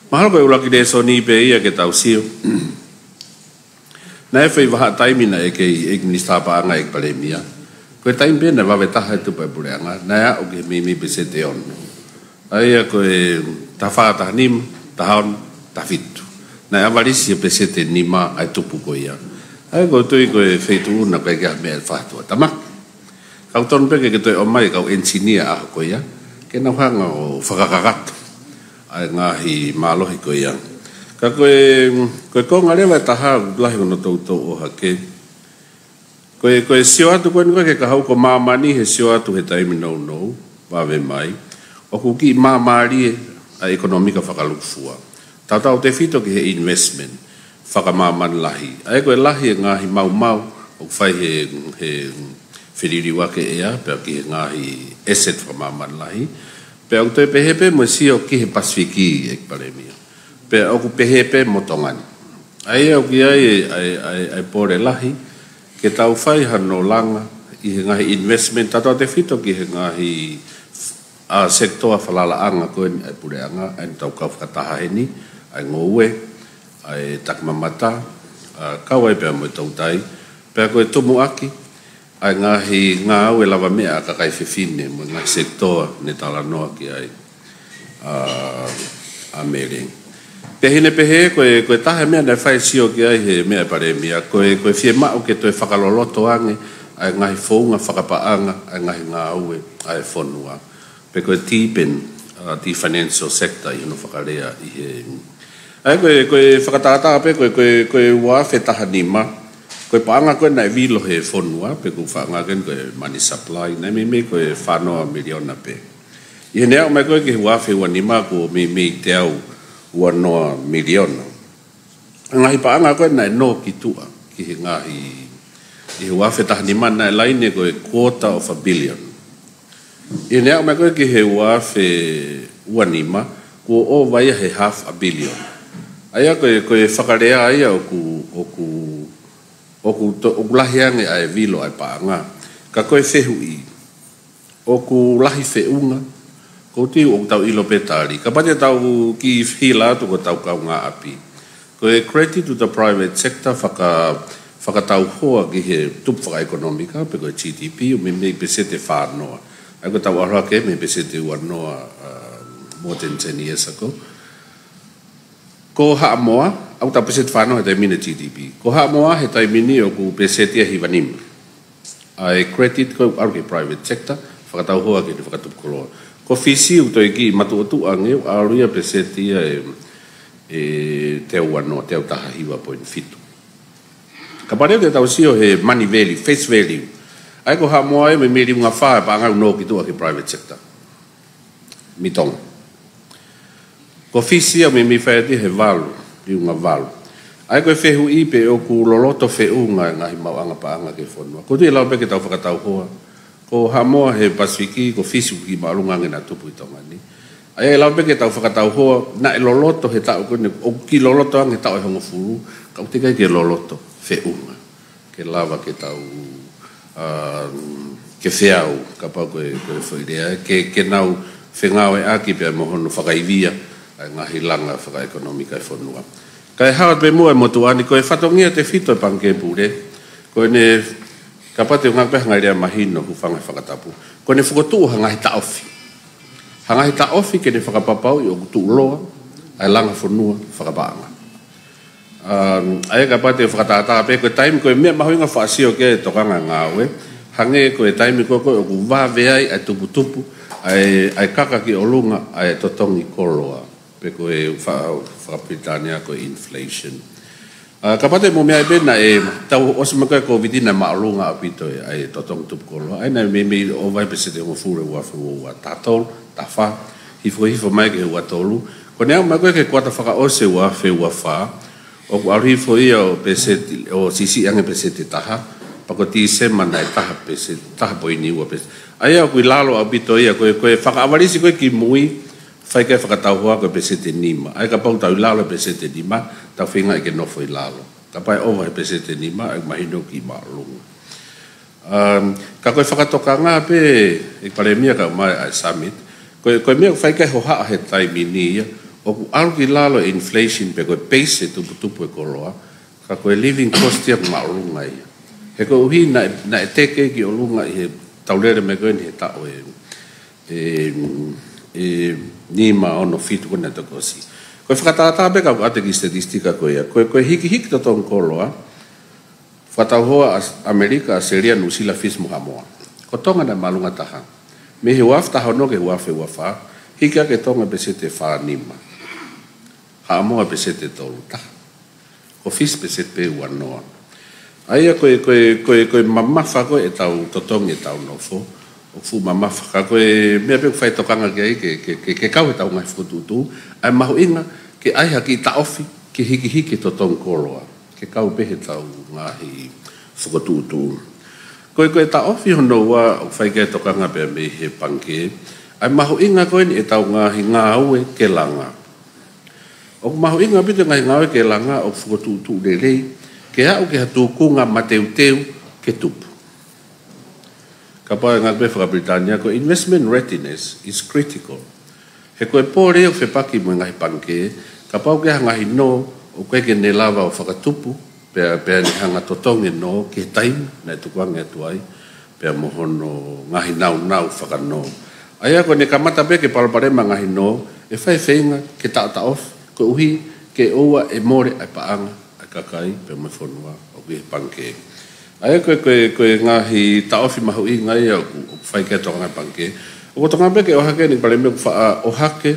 Mahalo ko e ʻuluaki lēsoni pē ia ke tau sio. Naʻe fai vahaʻa taimi naʻe kei ʻEiki Minisitā Paʻanga, ʻEiki Palēmia. Ko e taimi pē naʻe vave taha e tupu ʻa e puleʻanga, naʻe aʻu ki he meimei peseti ʻe ono. ʻA ia ko e taha fā, taha nima, taha ono, taha fitu. Naʻe ʻavalisi ʻa e peseti ʻe nima ʻa e tupu ko ia. ʻA ia ʻoku ou tui ko e feituʻu na ʻoku ʻikai ke ʻi ai ha meʻa ʻe fakatuʻatamaki. Ka ʻoku tonu pē ke ke toe ʻomai e kau ʻenisinia ʻaho ko ia, ke nau hanga ʻo fakakakato ʻa e ngaahi mālohi ko ia. Ka ko e, ko e konga leva ʻe taha, lahi hono toutou ʻohake. Ko e, ko e sio atu ko eni ko ē ki he kahaʻu ko māmani he sio atu he taimi nounou, vave mai. ʻOku kiʻi māmālie ʻa e ʻekonōmika fakalūkufua. Tautautefito ki he investment fakamāmani lahi. ʻA ia ko e lahi e ngaahi maumau ʻoku fai he, he feliliuaki ʻea, pea ki he ngaahi asset fakamāmani lahi. Pea ʻoku toe pehē pē mo e sio ki he Pasifiki, ʻEiki Palēmia. Pea ʻoku pehē pē mo Tonga ni. ʻA ia ʻoku ʻi ai e, ʻa e, ʻa e, ʻa e pole lahi, ke tau fai hano langa ʻi he ngaahi investment tautautefito ki he ngaahi ʻa e sekitoa falalaʻanga ko eni ʻa e puleʻanga, ʻa eni ʻoku tau kau fakataha heni, ʻa e ngoue, ʻa e takimamata, ʻa, kau ai pea mo e toutai, pea ko e tumuʻaki ʻa e ngaahi ngāue lavameʻa ʻa e kakai fefine mo e ngaahi sekitoa ne talanoa ki ai ʻa, ʻa Mele. Pea ʻi heʻene pehē, ko e, ko e taha e meʻa naʻe fai sio ki ai he meʻa ʻa e Palēmia, ko e, ko e fiemaʻu ke toe fakaloloto ange ʻa e ngaahi founga fakapaʻanga ʻa e ngaahi ngāue ʻa e fonua. Pe ko e deepen, ʻa, the financial sector ʻi hono fakalea ʻi he. ʻA ia ko e, ko e fakatātā pē, ko e, ko e, ko e ua afe taha nima, ko e paʻanga ko ē naʻe vilo he fonua, pe ko e paʻanga ko ē ko e money supply, naʻe meimei ko e fā noa miliona pē. ʻI heʻene aʻu mai ko ē ki he ua afe ua nima kuo meimei teau ua noa miliona. Ngaahi paʻanga ko ē naʻe nō ki tuʻa, ki he ngaahi, ʻi he ua afe taha nima naʻe laine ko e quarter of a billion. ʻI heʻene aʻu mai ko ē ki he ua afe ua nima, kuo ʻova ia he half a billion. ʻA ia ko e, ko e fakalea ia ʻoku, ʻoku, ʻoku to-, ʻoku lahi ange ʻa e vilo ʻa e paʻanga. Ka ko e fehuʻi, ʻoku lahi feʻunga, ʻoku ou tui ʻoku tau ʻilo pē tali. Kapau te tau kiʻi hila atu ko ʻetau kaungāʻapi. Ko e credit to the private sector faka-, fakatauhoa ki he tupu fakaʻekonōmika, pe ko e G D P, ʻo meimei peseti ʻe fā noa. ʻA ia ko ʻetau ʻalu hake mei he peseti ʻe ua noa, uh, more than ten years ago. Ko Haʻamoa, ʻoku tau peseti fā noa he taimi ni ʻa e G D P. Ko Haʻamoa he taimi ni ʻoku peseti ia ʻe hiva nima. ʻA e credit ko ē ʻalu ki he private sector, fakatauhoa ki he fakatupu koloa. Ko Fisi ʻoku toe kiʻi matuʻotuʻa ange, ʻalu ia peseti ia ʻe, ʻe teau ua noa, teau taha hiva point fitu. Kapau leva te tau sio he money value, face value. ʻA ia ko Haʻamoa ia meimei liunga fā ʻa e paʻanga ʻoku nō ki tuʻa ki he private sector. Mei Tonga. Ko Fisi ia meimei fai atu he valu, liunga valu. ʻA ia ko e fehuʻi pe ʻoku loloto feʻunga e ngaahi maʻuʻanga paʻanga ki he fonua. Ko e tui lau pē ke tau fakatauhoa. Ko Haʻamoa he Pasifiki, ko Fisi ʻoku kiʻi māʻolunga ange naʻa tupu ʻi Tonga ni. ʻA ia lau pē ke tau fakatauhoa, naʻe loloto he taʻu ko eni, ʻoku kiʻi loloto ange he taʻu ʻe hongofulu, ka ʻoku teʻeki ai ke loloto feʻunga. Ke lava ke tau, um, ke feau, kapau ko e, ko e foʻi lea, ke, ke nau fengāueʻaki pea mo hono fakaivia ʻa e ngaahi langa fakaʻekonōmika ʻa e fonua. Kae hao pē muʻa e motuʻa ni, ko e fatongia tefito ʻa e Pangikē Pule, ko ʻene, kapau te u ngāueʻaki pē ha ngaahi lea mahino, hūfanga he fakatapu, ko ʻene fokotuʻu ha ngaahi taʻofi. Ha ngaahi taʻofi ke ne fakapapauʻi ʻoku tuʻuloa ʻa e langa fonua fakapaʻanga. Um, ʻa ia kapau te u fakatātā pē, ko e taimi, ko e meʻa mahuʻinga faʻa sio ki ai e tokanga ngāue, hangē ko e taimi ko ē ko ē ʻoku vave ai ʻa e tuputupu ʻa e, ʻa e kaka ki ʻolunga ʻa e totongi koloa. Pe ko e fa-, faka-Pilitānia ko e inflation. Uh, kapau te mou meaʻi pē naʻe tau ʻosi mai ko ē Covid naʻe māʻolunga ʻaupito ʻa e totongi tupu koloa. ʻA ia naʻe meimei ʻova he peseti ʻe hongofulu he ua afe ua ua, taha tolu, taha fā, hifo hifo mai ki he ua tolu. Ko ʻene aʻu mai ko ē ki he kuata fakaʻosi ʻo e ua afe ua fā, ʻoku ʻalu hifo ia ʻo peseti, ʻo siʻisiʻi ange peseti ʻe taha, pea ko Tīsema naʻe taha peseti, taha poini ua peseti. ʻA ia ʻoku ʻi lalo ʻaupito ia, ko e, ko e fakaʻavalisi ko ē kimui, fai ki ai e fakatauhoa ko e peseti ʻe nima. ʻA ia kapau tau ʻi lalo he peseti ʻe nima, tau feingaʻi ke nofo ʻi lalo. Kapau ʻe ʻova he peseti ʻe nima, ʻe mahino ʻoku kiʻi māʻolunga. Um, ka ko e fakatokanga pē, ʻEiki Palēmia, ka mai ʻa e summit, ko e, ko e meʻa ʻoku fai ki ai e hohaʻa he taimi ni ia, ʻoku ʻalu ki lalo e inflation pe ko e pace e tuputupu e koloa, ka ko e living cost ia ʻoku māʻolunga ia. He koeʻuhi naʻe, naʻe teke ki ʻolunga ʻi he tau lele mai ko eni he taʻu ʻe, ʻe, ʻe nima, ono, fitu ko ē naʻe toki ʻosi. Ko e fakatātā pē ka ʻoku ʻoatu e kiʻi statistika ko ia. Ko e, ko e hikihiki totongi koloa, fakatauhoa ʻa ʻAmelika, ʻAositelēlia, Nuʻusila, Fisi mo Haʻamoa. Ko Tonga naʻe māʻolunga taha. Mei he ua afe taha ono ki he ua afe ua fā, hiki hake ʻe Tonga peseti ʻe fā nima. Haʻamoa peseti ʻe tolu taha. Ko Fisi peseti pē ua noa. ʻA ia ko e, ko e, ko e, ko e mamafa ko ē ʻetau totongi ʻetau nofo, ʻoku fuʻu mamafa. Ka ko e meʻa pē ʻoku fai e tokanga ki ai ke, ke, ke, ke kau he ʻetau ngaahi fokotuʻutuʻu, ʻa e mahuʻinga ke ʻai ha kiʻi taʻofi ke hikihiki e totongi koloa, ke kau pē he ʻetau ngaahi fokotuʻutuʻu. Ko e, ko e taʻofi hono ua ʻoku fai ki ai e tokanga pea mei he Pangikē, ʻa e mahuʻinga ko eni ʻetau ngaahi ngāue ke langa. ʻOku mahuʻinga ʻaupito e ngaahi ngāue ke langa ʻoku fokotuʻutuʻu lelei, ke aʻu ki ha tūkunga mateuteu ke tupu. Kapau ʻe ngāueʻaki pē faka-Pilitānia, ko e investment readiness is critical. He ko e pole ʻoku fepaki mo e ngaahi pangikē, kapau ʻoku ʻi ai ha ngaahi nō ʻoku ʻikai ke ne lava ʻo fakatupu, pea, pea ne hanga ʻo totongi e nō ki he taimi naʻe tukuange atu ai, pea mo hono ngaahi naunau fakanō. ʻA ia ko ʻene kamata pē ke palopalema e ngaahi nō, ʻe fai e feinga ke taʻotaʻofi, koeʻuhi ke ʻoua ʻe mole ʻa e paʻanga ʻa e kakai pea mo e fonua ʻoku ʻi he pangikē. ʻA ia ko e, ko e, ko e ngaahi taʻofi mahuʻinga ia ʻoku, ʻoku fai ki ai e tokanga ʻa e pangikē. ʻOku ou tokanga pē ke ʻohake ʻEiki Palēmia, ʻoku faʻa ʻohake,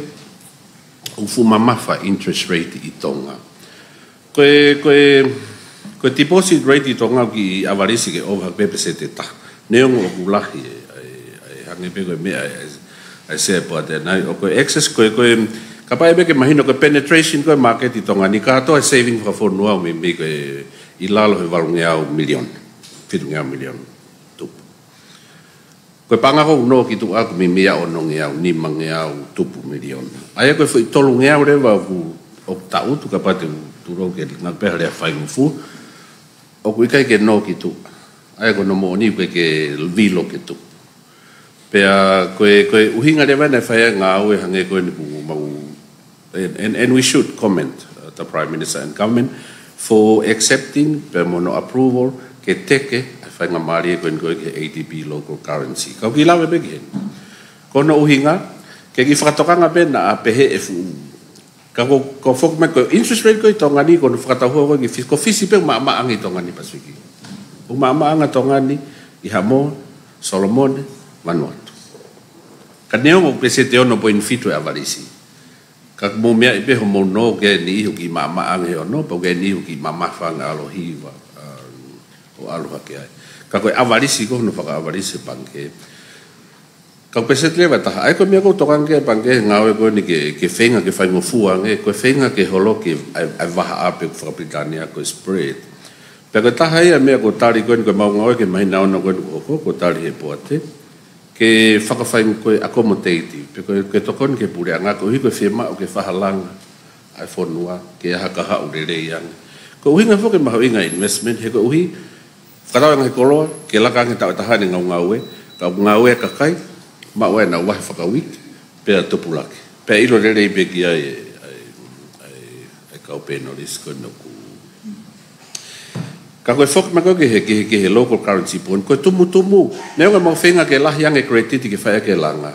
ʻoku fuʻu mamafa e interest rate ʻi Tonga. Ko e, ko e, ko e deposit rate ʻi Tonga ʻoku kiʻi ʻavalisi ke ʻova pē peseti ʻe taha. Neongo ʻoku lahi e, e, e hangē pē ko e meʻa e, e, e Sea Poate nai, ʻo ko e excess, ko e, ko e, kapau ʻe pehē ke mahino ko e penetration ko ē ʻo e māketi ʻi Tonga ni kātoa e saving fakafonua ʻoku meimei ko e ʻi lalo he valungeau miliona, fitungeau miliona tupu. Ko e paʻanga ko ē ʻoku nō ki tuʻa ʻoku meimei ʻi he onongeau, nimangeau tupu miliona. ʻA ia ko e foʻi tolungeau leva ʻoku, ʻoku taʻutu, kapau te u tulou ke ngāueʻaki pē ha lea faingofua, ʻoku ʻikai ke nō ki tuʻa. ʻA ia ko hono moʻoni ʻoku ʻikai ke vilo ke tupu. Pea ko e, ko e ʻuhinga leva naʻe fai ai e ngāue hangē ko eni ʻoku mau, and, and, and we should commend, uh, the Prime Minister and government for accepting pea mo hono approval ke teke ʻa e faingamālie ko eni ko ē ki he A D B local currency. Ka u kiʻi lave pē ki heni. Ko hono ʻuhinga, ke kiʻi fakatokanga pē naʻa pehē ʻe fuʻu Ka ko, ko foki mai ko e interest rate ko ē ʻi Tonga ni, ko hono fakatauhua ko ē ki Fisi, ko Fisi pē ʻoku maʻamaʻa ange ʻi Tonga ni, Pasifiki. ʻOku maʻamaʻa ange ʻa Tonga ni ʻi Haʻamoa, Solomone, Vanuatu. Ka neongo ʻoku peseti ʻe ono poini fitu e ʻavalisi, ka mou meaʻi pē hoʻomou nō ki he niʻihi ʻoku kiʻi maʻamaʻa ange he ono, pea ki he niʻihi ʻoku kiʻi mamafa ange ʻa e ʻalohi, ʻa, ʻo ʻalu hake ai. Ka ko e ʻavalisi ko hono fakaʻavalisi e pangikē. Ka ko e peseti leva ʻe taha. ʻA ia ko e meʻa ʻoku tokanga ki ai e pangikē he ngāue ko eni ke, ke feinga ke faingofua ange, ko e feinga ke holoki ʻa e, ʻa e vahaʻa pē ʻoku fakapilitānia ko e spread. Pea ko e taha ia e meʻa ʻoku tali ko eni, ko ʻemau ngāue ki he māhina ono ko eni ʻoku hoko, ʻoku tali ʻe he poate ke fakafaingo ko e accommodative, pe ko e, ke tokoni ki he puleʻanga koeʻuhi ko e fiemaʻu ke fakalanga ʻa e fonua ke ʻai ha kahaʻu lelei ange. Ko e ʻuhinga foki e mahuʻinga e investment, he koeʻuhi fakatau e ngaahi koloa ke laka ange he taʻu ʻe taha ʻene ngaungaue, ka ʻoku ngāue e kakai, maʻu ai ʻenau vahe fakauike, pea tupulaki. Pea ʻilo lelei pē ki ai e, ʻa e, ʻa e, ʻa e kau panelist ko eni ʻoku. Ka ko e foki mai ko ē ki he, ki he, ki he local currency bond, ko e tumutumu, neongo ʻemau feinga ke lahi ange e credit ke fai ʻaki e langa,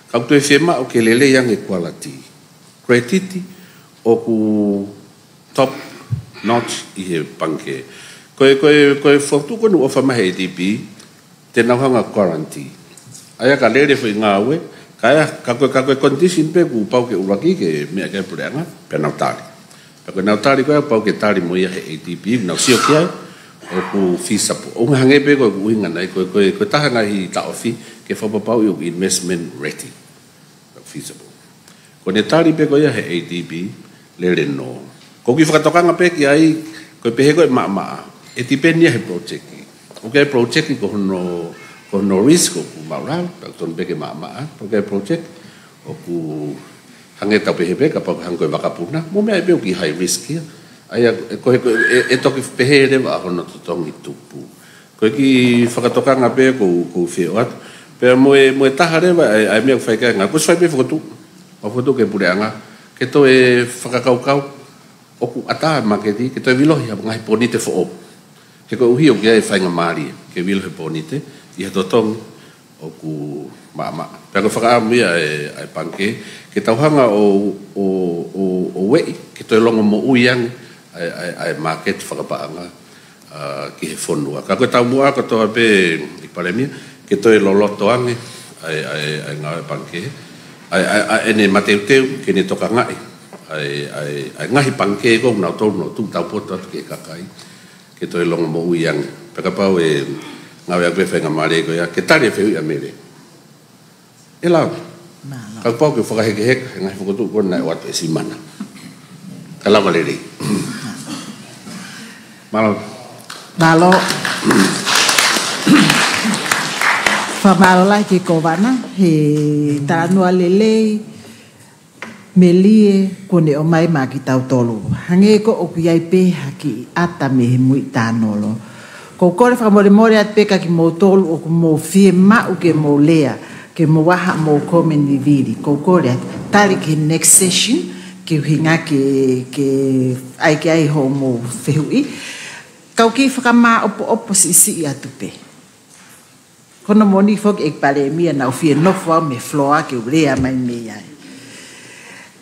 ka ʻoku toe fiemaʻu ke lelei ange e quality. Credit ʻoku top notch ʻi he pangikē. Ko e, ko e, ko e fokotuʻu ko eni ʻoku ʻofa mai he ADB, te nau hanga ʻo guarantee. ʻA ia ka lele foʻi ngāue, ka ia, ka ko e, ka ko e condition pē kuo pau ke ʻuluaki ke meʻa ki ai e puleʻanga, pea nau tali. Pea ko ʻenau tali ko ia pau ke tali mo ia he ADB, nau sio ki ai, ʻoku feasible. ʻOku hangē pē ko e ʻuhinga nai, ko e, ko e, ko e taha e ngaahi taʻofi ke fakapapauʻi ʻoku investment ready. Feasible. Ko ʻene tali pē ko ia he ADB, lele nō. Ko e kiʻi fakatokanga pē ki ai, ko e pehē ko e maʻamaʻa, ʻe depend ia he project. ʻOku ʻi ai e project ko hono, ko hono risk ʻoku maʻulalo, pea tonu pē ke maʻamaʻa. ʻOku ʻi ai e project ʻoku hangē tau pehē pē, kapau hangē ko e vakapuna, mo e meʻa pē ʻoku high risk ia. ʻA ia, ʻe, ko e, ko e, ʻe, ʻe toki pehē leva ʻa hono totongi tupu. Ko e kiʻi fakatokanga pē ʻoku ou, ʻoku ou fie ʻoatu. Pea mo e, mo e taha leva ʻa e, ʻa e meʻa ʻoku fai ki ai e ngāue, kuo ʻosi fai pē fokotuʻu, ʻa e fokotuʻu ki he puleʻanga, ke toe fakakaukau, ʻoku ʻatā e māketi, ke toe vilohi ha ngaahi pōnite foʻou. He koeʻuhi ʻoku ʻi ai e faingamālie ke vilohi e pōnite ʻi ha totongi ʻoku maʻamaʻa. Pea ko e fakaʻamu ia ʻa e, ʻa e pangikē, ke tau hanga ʻo, ʻo, ʻo, ʻo ueʻi, ke toe longomoʻui ange ʻa e, ʻa e, ʻa e māketi fakapaʻanga, ʻa, ki he fonua. Ka ko e taumuʻa kotoa pē ʻEiki Palēmia, ke toe loloto ange ʻa e, ʻa e, ʻa e ngāue e pangikē, ʻa e, ʻa e, ʻa ʻene mateuteu ke ne tokangaʻi ʻa e, ʻa e, ʻa e ngaahi pangikē ko ē ʻoku nau tonu ʻo tuʻu taupotu atu ki he kakai, ke toe longomoʻui ange. Pea kapau ʻe ngāueʻaki pē e faingamālie ko ia ke tali e fehuʻi ʻa Mele, ʻe lava. Mālō. Kapau ke fakahekeheka e ngaahi fokotuʻu ko ena ʻoku ʻoatu ʻe Simana, ka lava lelei. Mālō. Mālō. Fakamālō lahi ki he Kōvana he talanoa lelei, melie kuo ne ʻomai maʻa kitautolu. Hangē ko ē ʻoku ʻi ai pē ha kiʻi ʻata mei he muiʻi tānolo. ʻOku ou kole fakamolemole atu pē kia kimoutolu ʻoku mou fiemaʻu ke mou lea, ke mou ʻai haʻamou comment vivili. ʻOku ou kole atu, tali ki he next session, ke ʻuhinga ke, ke ʻai ki ai hoʻomou fehuʻi. Kau kiʻi fakamāʻopoʻopo siʻisiʻi atu pē. Ko hono moʻoni foki ʻEiki Palēmia naʻa ku fie nofo au mei he floor ke u lea mai mei ai.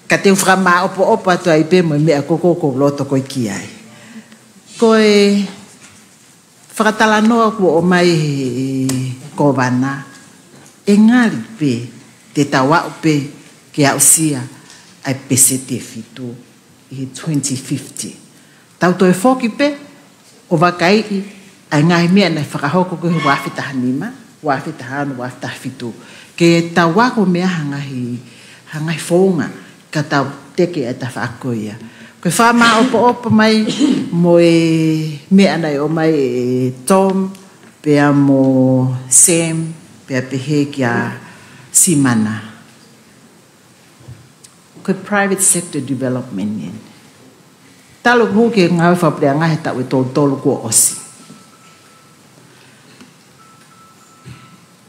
Ka te u fakamāʻopoʻopo atu ai pē mo e meʻa ko ē ʻoku ou loto ko ē ki ai. Ko e fakatalanoa kuo ʻomai ʻe he Kōvana, ʻe ngali pē te tau aʻu pē ke aʻusia ʻa e peseti ʻe fitu ʻi he twenty fifty. Tau toe foki pē ʻo vakaiʻi ʻa e ngaahi meʻa naʻe fakahoko ko ē he ua afe taha nima, ua afe taha ono, ua afe taha fitu. Ke tau ako mei ai ha ngaahi, ha ngaahi founga ka tau teke ʻa e tafaʻaki ko ia. Ko e fakamāʻopoʻopo mai mo e meʻa naʻe ʻomai ʻe Tom, pea mo Sam, pea pehē kia Simana. Ko e private sector development eni. Talu ʻeku hū ki he ngāue fakapuleʻanga he taʻu ʻe tolu tolu kuo ʻosi.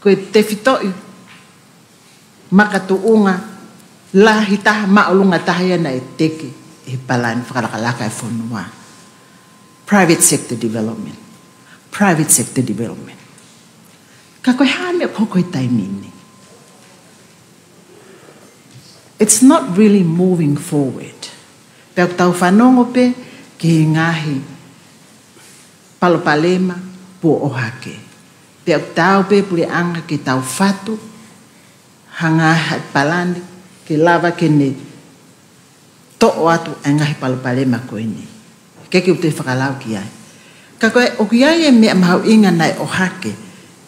Ko e tefitoʻi makatuʻunga lahi taha, māʻolunga taha ia naʻe teke ʻe he palani fakalakalaka e fonua. Private sector development. Private sector development. Ka ko e hā e meʻa ʻoku hoko he taimi ni? It's not really moving forward. Pea ʻoku tau fanongo pē ki he ngaahi palopalema kuo ʻohake. Pea ʻoku taau pē puleʻanga ke tau fatu ha ngaahi palani ke lava ke ne toʻo atu ʻa e ngaahi palopalema ko eni. Ke ke ute fakalau ki ai. Ka ko e ʻoku ʻi ai e meʻa mahuʻinga naʻe ʻohake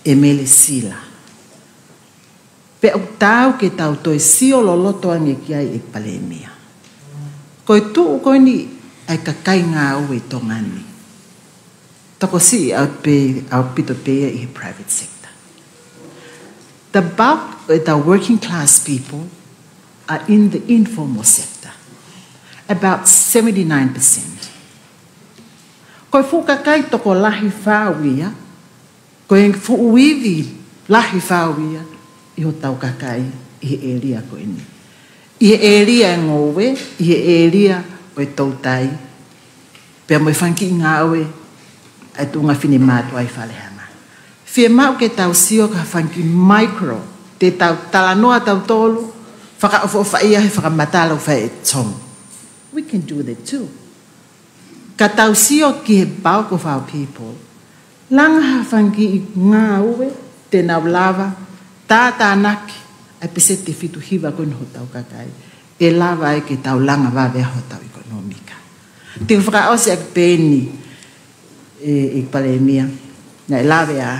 ʻe Mele Sila. Pea ʻoku taau ke tau toe sio loloto ange ki ai ʻEiki Palēmia. Ko e tuʻu ko eni ʻa e kakai ngāue ʻi Tonga ni. Tokosiʻi ʻaupito pē ia ʻi he private sector. The bulk of the working class people are in the informal sector, about seventy-nine percent. Ko e fuʻu kakai tokolahi fau ia, ko e fuʻu ivi lahi fau ia ʻi hotau kakai ʻi he ʻēlia ko eni. ʻI he ʻēlia ʻo e ngoue, ʻi he ʻēlia ʻo e toutai, pea mo e fanga kiʻi ngāue ʻa e tuʻunga finemātuʻa ʻi Falehanga. Fiemaʻu ke tau sio ki ha fanga kiʻi micro, te tau talanoa tautolu, fakaʻofoʻofaʻia he fakamatala ʻoku fai ʻe Tom. We can do that too. Ka tau sio ki he bulk of our people, langa ha fanga kiʻi ngāue te nau lava tātānaki ʻa e peseti ʻe fitu hiva ko eni hotau kakai. ʻE lava ai ke tau langa vave ʻa hotau ʻekonōmika. Te u fakaʻosi ʻaki pē eni, ʻe, ʻEiki Palēmia, naʻe lave ʻa,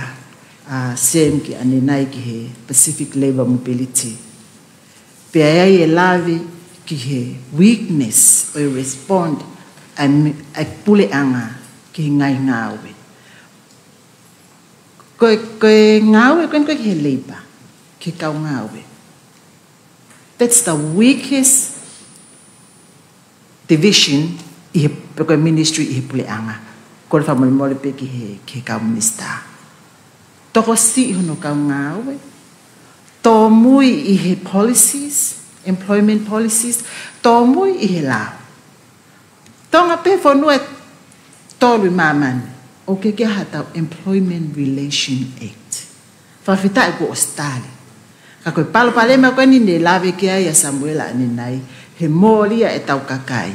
ʻa Sam ki ʻanenai ki he Pacific Labour Mobility. Pea ʻi ai e lave ki he weakness ʻo e respond ʻa e me-, ʻa e puleʻanga ki he ngaahi ngāue. Ko e, ko e ngāue ko eni ko e ki he labour, ki he kau ngāue. That's the weakest division ʻi he, pe ko e ministry ʻi he puleʻanga. Kole fakamolemole pē ki he, ki he kau minisitā. Tokosiʻi hono kau ngāue. Tōmui ʻi he policies, employment policies, tōmui ʻi he lao. Tonga pē fonua ʻe tolu ʻi māmani ʻoku ʻikai ke ʻi ai haʻatau Employment Relation Act. Fakafetaʻi kuo ʻosi tali. Ka ko e palopalema ko eni ne lave ki ai ʻa Samuela ʻanenai, he mōlia ʻetau kakai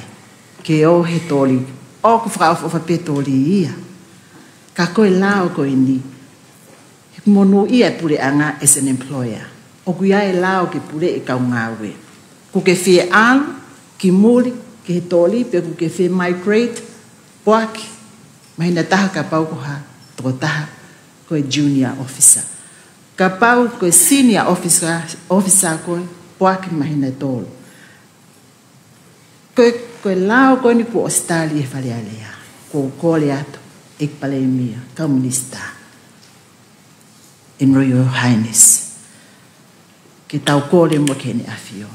ke ō he toli, ʻoku fakaʻofoʻofa pē toli ia. Ka ko e lao ko eni, he ʻoku monūʻia e puleʻanga as an employer. ʻOku ʻi ai e lao ke puleʻi e kau ngāue. ʻOku ke fie ʻalu ki muli ki he toli, pe ʻoku ke fie migrate, poaki, māhina ʻe taha kapau ko ha tokotaha ko e junior officer. Kapau ko e senior officer, officer koe, poaki māhina ʻe tolu. Ko e, ko e lao ko eni kuo ʻosi tali ʻe he Fale Alea. Ko e kole atu, ʻEiki Palēmia, kau minisitā, and Royal Highness, ke tau kole mo ke ne ʻafio.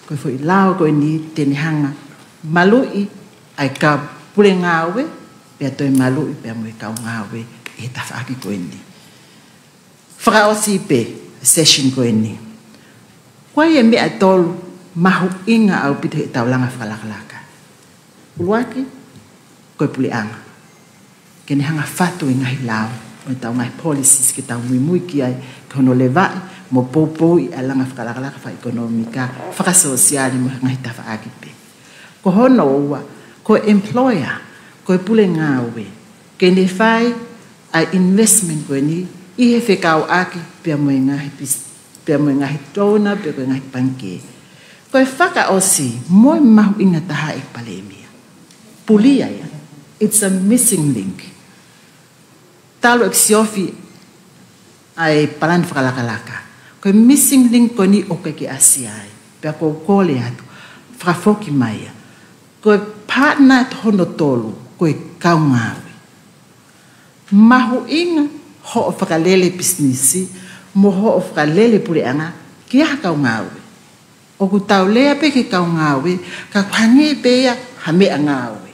Ko e foʻi lao ko eni te ne hanga maluʻi ʻa e kau pule ngāue, pea toe maluʻi pea mo e kau ngāue ʻi he tafaʻaki ko eni. Fakaʻosi pē session ko eni. Ko e meʻa ʻe tolu mahuʻinga ʻaupito heʻetau langa fakalakalaka. ʻUluaki, ko e puleʻanga. Ke ne hanga fatu e ngaahi lao, mo ʻetau ngaahi policies ke tau muimui ki ai, ke hono levaʻi, mo poupouʻi ʻa e langa fakalakalaka fakaʻekonōmika, fakasōsiale mo e ngaahi tafaʻaki pē. Ko hono ua, ko e employer, ko e pule ngāue, ke ne fai ʻa e investment ko eni, ʻi he fekauʻaki pea mo e ngaahi pis-, pea mo e ngaahi donor, pea mo e ngaahi pangikē. Ko e fakaʻosi, mo e mahuʻinga taha ʻEiki Palēmia. Pulia ia. It's a missing link. Talu ʻeku siofi ʻa e palani fakalakalaka. Ko e missing link ko eni ʻoku ʻikai ke ʻasi ai. Pea ʻoku ou kole atu, fakafoki mai ia. Ko e partner hono tolu, ko e kau ngāue. Mahuʻinga hoʻo fakalele pisinisi, mo hoʻo fakalele puleʻanga, ki ha kau ngāue. ʻOku tau lea pē ki he kau ngāue, ka ʻoku hangē pē ia ha meʻangāue.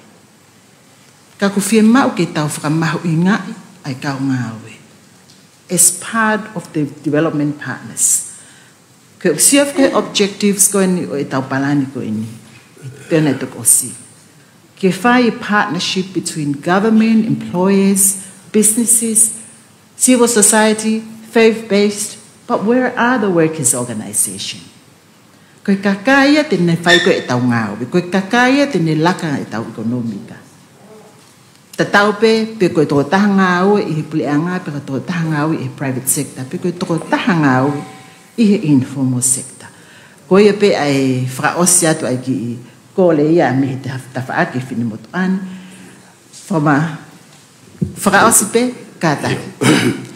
Ka ʻoku fiemaʻu ke tau fakamahuʻingaʻi ʻa e kau ngāue as part of the development partners. Ko e sio ki he objectives ko eni ʻo ʻetau palani ko eni, ʻi he taʻu naʻe toki ʻosi. Ke fai partnership between government, employers, businesses, civil society, faith-based, but where are the workers' organization? Ko e kakai ia te ne fai ko ē ʻetau ngāue, ko e kakai ia te ne laka ʻetau ʻekonōmika. Tatau pē pe ko e tokotaha ngāue ʻi he puleʻanga pe ko e tokotaha ngāue ʻi he private sector pe ko e tokotaha ngāue ʻi he informal sector. Ko ia pē ʻa e fakaʻosi atu ʻa e kiʻi kole ia mei he tafaʻaki finemotuʻa ni. Fama fakaʻosi pē kātaki.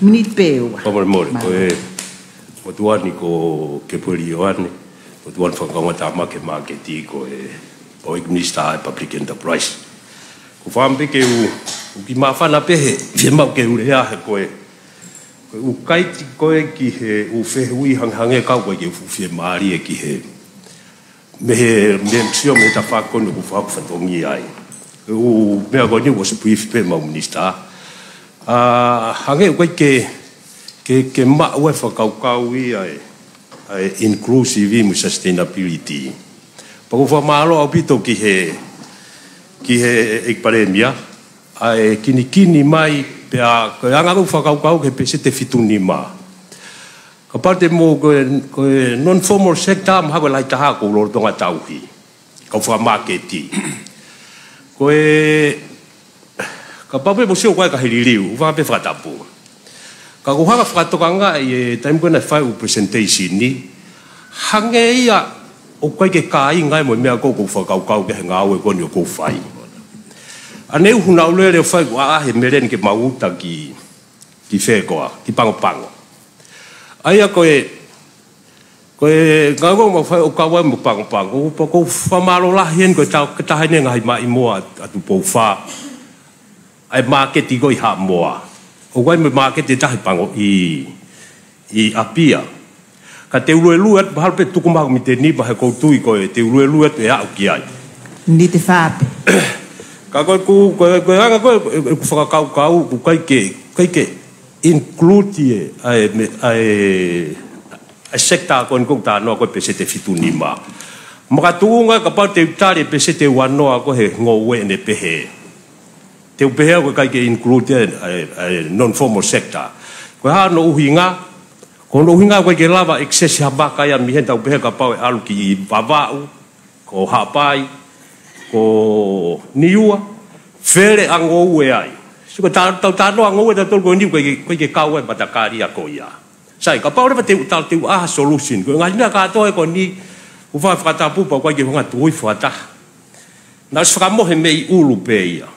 Miniti pē ua. Fakamolemole, ko e motuʻa ni ko Kepueli Ioane, motuʻa ni fakakaungātāmaki māketi ko e Houʻeiki Minisitā ʻa e Public Enterprise. Ko e fakaʻamu pē ke u, u kiʻi māfana pē he fiemaʻu ke u lea he ko e, ko e ʻū kaiti ko ē ki he ʻū fehuʻi hangehangē kau ko ē ke u fiemālie ki he mei he, mei he sio mei he tafaʻaki ko eni ʻoku ou fakafatongia ai. ʻŪ meʻa ko eni ʻoku ʻosi brief pē ʻemau minisitā. ʻA, hangē ʻoku ʻikai ke, ke, ke maʻu e fakakaukau ia ʻa e, ʻa e inclusive mo e sustainability. Pea ʻoku ou fakamālō ʻaupito ki he, ki he ʻEiki Palēmia, ʻa e kinikini mai pea ko e anga ʻeku fakakaukau ki he peseti ʻe fitu nima. Kapau te mou ko e, ko e non-formal sector, mahalo ko e lahi taha ʻoku ou lolotonga tauhi. Kau fakamāketi. Ko e, kapau pē mou sio ko ē ki he liliu, ʻoku ou fakaʻamu pē fakatapu. Ka ʻoku ou hanga ʻo fakatokangaʻi e taimi ko ē naʻe fai ʻeku presentation ni, hangē ia ʻoku ʻikai ke kāinga ai mo e meʻa ko ē ʻoku ou fakakaukau ki he ngāue ko eni ʻoku ou fai. ʻAnehu naʻa ku lele ʻo fai ʻeku ʻaʻahi e meleni ke mau uta ki, ki fē koā, ki Pagopago. ʻA ia ko e, ko e ngāue ʻoku mau fai ʻoku kau ai mo Pagopago. ʻOku ou fakamālō lahi heni ko e tau, ko e taha eni e ngaahi maʻimoa ʻa Tupou Fā. ʻA e māketi ko ē ʻi Haʻamoa. ʻOku ʻi ai mo e māketi ʻe taha ʻi Pago, ʻi, ʻi ʻApia. Ka te u luelue atu mahalo pē tuku mai ʻeku miniti ʻe nima he ʻoku ou tui ko ē te u luelue atu ʻe aʻu ki ai. Miniti ʻe fā pē. Ka ko e ʻoku, ko e, ko e anga ko ē ʻeku fakakaukau, ʻoku ʻikai ke, ʻikai ke include e, ʻa e, me, ʻa e, ʻa e sector ko eni ʻoku ou talanoa ko ē peseti ʻe fitu nima. Makatuʻunga kapau te u tali e peseti ʻe uanoa ko ē he ngoue ʻene pehē. Te u pehē ʻoku ʻikai ke include e, ʻa e, ʻa e non-formal sector. Ko e hā hono ʻuhinga, ko hono ʻuhinga ʻoku ʻikai ke lava access ha vaka ia mei heni, tau pehē kapau ʻe ʻalu ki Vavaʻu, ko Haʻapai, ko Niua, fele ʻa ngoue ai. Sio ko e ta-, tau talanoa ngoue tautolu ko eni ʻoku ʻikai ke, ʻikai ke kau ai e matakali ia ko ia. Sai, kapau leva te u tala te u ʻai ha solution. Ko e ngaahi meʻa kātoa ko eni, ʻoku ou fakatapu pea ʻoku ʻikai ke u hanga ʻo tuʻu ʻi fakataha. Naʻe ʻosi fakamohe mei ʻulu pē ia.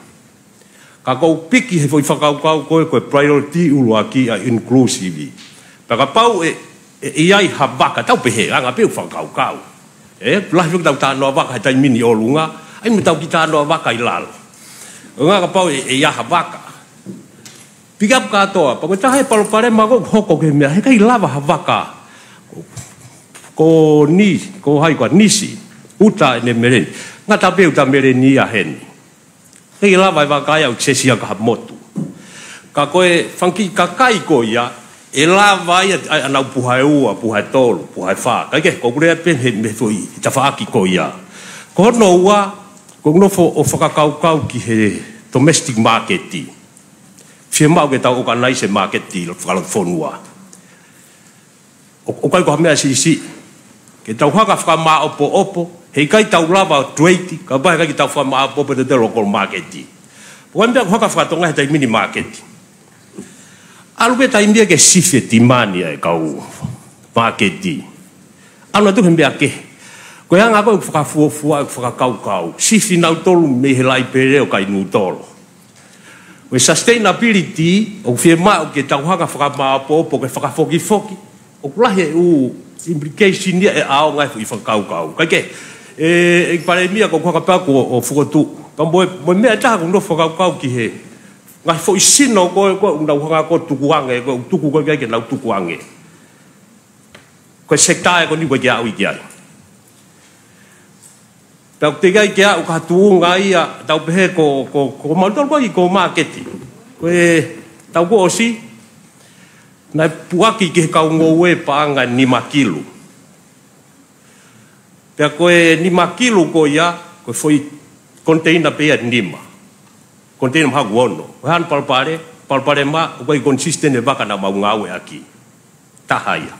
Ka ʻoku ou piki he foʻi fakakaukau ko ē, ko e priority ʻuluaki ʻa e inclusive. Pea kapau ʻe, ʻe, ʻe ʻi ai ha vaka, tau pehē, anga pē ʻeku fakakaukau. ʻE, lahi foki ʻetau talanoa vaka he taimi ni ʻi ʻolunga, ʻai mo ʻetau kiʻi talanoa vaka ʻi lalo. ʻUhinga kapau ʻe, ʻe ʻi ai ha vaka. Pick up kātoa, pea ko e taha e palopalema ʻoku hoko ki he meʻa, he ʻikai lava ha vaka. Ko Ni-, ko hai ko Nisi, uta ʻene meleni. Ngata pē uta meleni ia heni. ʻIkai lava e vaka ia ʻo access ia ki ha motu. Ka ko e fanga kiʻi kakai ko ia, ʻe lava ia ʻa, ʻa ʻenau puha ʻe ua, puha ʻe tolu, puha ʻe fā. Kae kehe, ʻoku ou lea pē he, mei he foʻi tafaʻaki ko ia. Ko hono ua, ʻoku ou nofo ʻo fakakaukau ki he domestic market. Fiemaʻu ke tau organize e market fakalotofonua. ʻO, ʻoku ʻikai ko ha meʻa siʻisiʻi. Ke tau hanga ʻo fakamāʻopoʻopo, he ʻikai tau lava ʻo trade, kapau he ʻikai ke tau fakamāʻopoʻopo ʻetau local market. Ko e meʻa ʻoku hanga ʻo fakatonga he taimi ni market. ʻAlu pē taimi ia ke sifi e timani ʻa e kau market. ʻAlu atu he meʻa kehe. Ko e anga ko ē ʻeku fakafuofua, ʻeku fakakaukau. Sifi nautolu mei he laipele ʻo kai nutolo. Ko e sustainability, ʻoku fiemaʻu ke tau hanga ʻo fakamāʻopoʻopo, ke fakafokifoki. ʻOku lahi e ʻū implication ia ʻe ʻaonga e foʻi fakakaukau. Kae kehe, ʻe, ʻEiki Palēmia, ʻoku ou hanga pē ʻo, ʻo fokotuʻu. Ka mo e, mo e meʻa ʻe taha ʻoku ou nofo ʻo fakakaukau ki he ngaahi foʻi sino ko ē, ko ē ʻoku nau hanga ʻo tukuange, ko ē ʻoku tuku ko ē ke nau tukuange. Ko e sector ē ko eni ʻoku ʻikai ke aʻu ki ai. Tau teʻeki ai ke aʻu ki ha tuʻunga ia, tau pehē ko, ko, ko mautolu ko ē ko e market. Ko e taʻu kuo ʻosi, naʻe puʻaki ki he kau ngoue paʻanga ʻe nima kilu. Pea ko e nima kilu ko ia, ko e foʻi container pē ia ʻe nima. Container mahalo ʻe ono. Ko e hā hono palopale-, palopalema, ʻoku ʻikai consistent e vaka naʻa mau ngāueʻaki. Taha ia.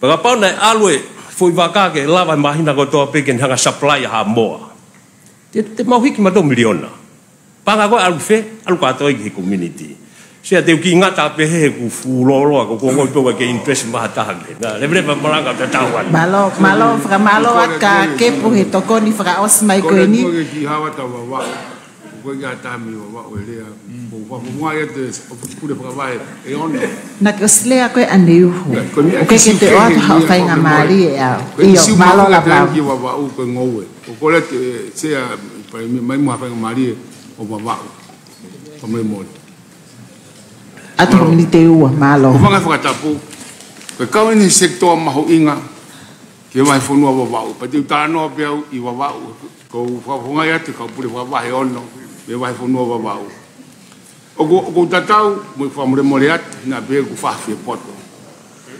Pea kapau naʻe ʻalu e Foʻi vaka ke lava he māhina kotoa pē ke ne hanga ʻo supply ʻa Haʻamoa. Te, te mau hiki mautolu miliona. Paʻanga ko ē ʻalu fē, ʻalu kātoa ia ki he community. Sea, te u kiʻi ngata pē he ʻoku fuʻu lōloa, ko e ongoʻi pē ʻoku ʻikai ke interest mai ha taha ki he. Nā, leveleva malanga ʻo tatau atu. Mālō, mālō, fakamālō atu kia Kepu he tokoni fakaʻosi mai ko eni. Kole atu ki Haʻa Tavavaʻu. Ko e kiʻi taimi ʻo Vavaʻu e lea. Ko Vavaʻu mai ʻa e ʻofisi pule fakavahe ʻe ono. Naʻa ke ʻosi lea ko ē ʻaneuhu. Ko e meʻa ʻoku ʻikai ke te ʻoatu ha faingamālie ʻe au. Ko e ʻio, ʻisi mālō ʻoku lava. Ki Vavaʻu ko e ngoue. ʻOku ou kole atu, Sea, pea mai mo ha faingamālie ʻo Vavaʻu. Ko e meʻa mole. ʻAtu ko e miniti ʻe ua, mālō. Ko e fanga fakatapu. Ko e kau eni he sekitoa mahuʻinga ki he vahefonua Vavaʻu. Pea te u talanoa pē au ʻi Vavaʻu. Ko u fakafofongaʻi atu e kau pule fakavahe ʻe ono, mei he vahefonua Vavaʻu. ʻOku, ʻoku ou tatau, mo e fakamolemole atu, naʻa pē ʻoku fafie poto.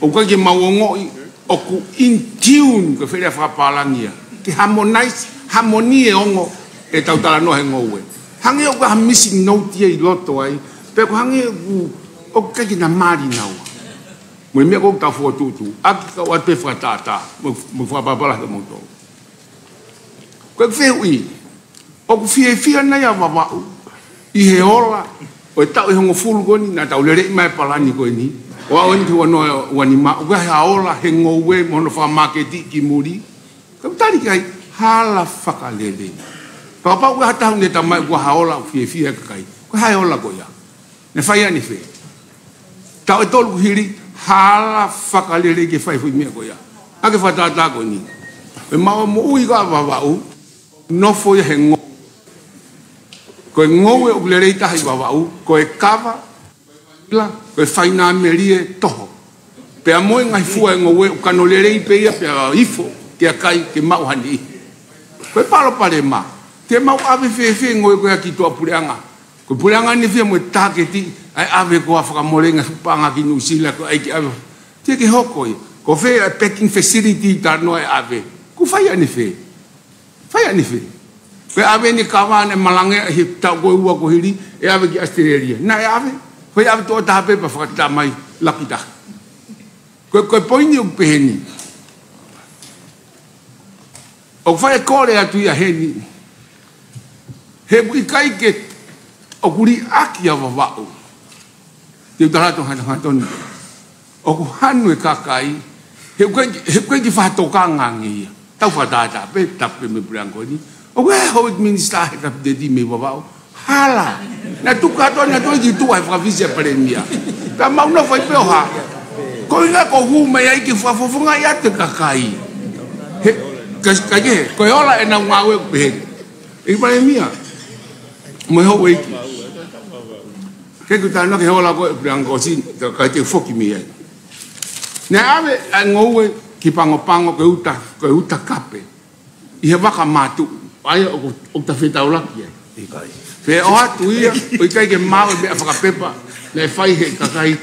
ʻOku ʻikai ke mau ongoʻi, ʻoku in tune, ko e foʻi lea fakapālangi ia. Ke harmonize, harmony e ongo, ʻetau talanoa he ngoue. Hangē ʻoku ʻi ai ha missing note ia ʻi loto ai, pea ʻoku hangē ʻoku, ʻoku ʻikai ke na mali naua. Mo e meʻa ʻoku tau fokotuʻutuʻu, ʻaki kau atu pē fakatātā, mo, mo fakapapala ke mau tō. Ko e fehuʻi, ʻoku fiefia nai ʻa Vavaʻu ʻi he ola ʻo e taʻu ʻe hongofulu ko eni naʻa tau lele mai e palani ko eni, ʻo aʻu eni ki he ua noa ua nima, ʻoku ʻi ai ha ola he ngoue mo hono fakamāketi ki muli? Ka u tali ki ai, hala fakalelei. Kapau ʻoku ʻi ai ha taha ʻoku ne talamai ʻoku ʻi ai ha ola ʻoku fiefia e kakai, ko e hā e ola ko ia? Ne fai ʻanefē? Taʻu ʻe tolu kuo hili, hala fakalelei ke fai e foʻi meʻa ko ia. ʻA e fakatātā ko eni. ʻE mau moʻui ko ē ʻa Vavaʻu, nofo ia he ngoue. Ko e ngoue ʻoku lelei taha ʻi Vavaʻu, ko e kava, ila, ko e fainameli e toho. Pea mo e ngaahi fua e ngoue, ʻoku kano lelei pē ia pea ifo ki he kakai ke maʻu ha niʻihi. Ko e palopalema, te mau ʻave fēfē e ngoue ko ia ki tuʻapuleʻanga? Ko e puleʻanga eni ʻe fiha mo e tāketi, ʻa e ʻave ko ā fakamolenga e fuʻu paʻanga ki Nuʻusila, ko e ʻai ke ʻave. Te ke hoko ia. Ko fē ʻa e packing facility talanoa e ʻave? Ko e fai ʻanefē? Fai ʻanefē? Ko e ʻave eni e kava naʻe malanga he taʻu ko ē ua kuo hili, ʻe ʻave ki ʻAositelēlia. Naʻe ʻave, ko e ʻave tuʻo taha pē pea fakatā mai laki taha. Ko, ko e poini ʻoku pehē ni. ʻOku fai e kole atu ia heni. He ʻoku ʻikai ke, ʻoku liʻaki ʻa Vavaʻu. Te u tala atu hangatonu. ʻOku hanu e kakai, he ʻoku ʻikai, he ʻoku ʻikai ke fakatokanga ange ia. Tau fakatātā pē, tapu pē mei he puleʻanga ko eni. ʻOku ʻi ai e houʻeiki minisitā he kapineti mei Vavaʻu. Hala. Naʻe tuku kātoa, naʻe toe ki tuʻa he fakafisi ʻa e palēmia. Ka mau nofo ai pē ʻo hā. Ko e ʻuhinga ʻoku ou hū mai ai ke fakafofongaʻi atu e kakai. He, ka, ka ke, ko e ola ʻenau ngāue ʻoku pehē ni. ʻEiki palēmia. Mo e houʻeiki. Ke u talanoa ki he ola ko ē ʻo e puleʻanga ko ē, ka, ka te u foki mei ai. Naʻe ʻave ʻa e ngoue ki Pagopago ko e uta, ko e uta kape. ʻI he vaka mātuʻu, ʻa ia ʻoku, ʻoku ta fetaulaki ai. ʻIkai. Pea ʻoatu ia, ʻoku ʻikai ke maʻu e meʻa fakapepa, naʻe fai he kakai,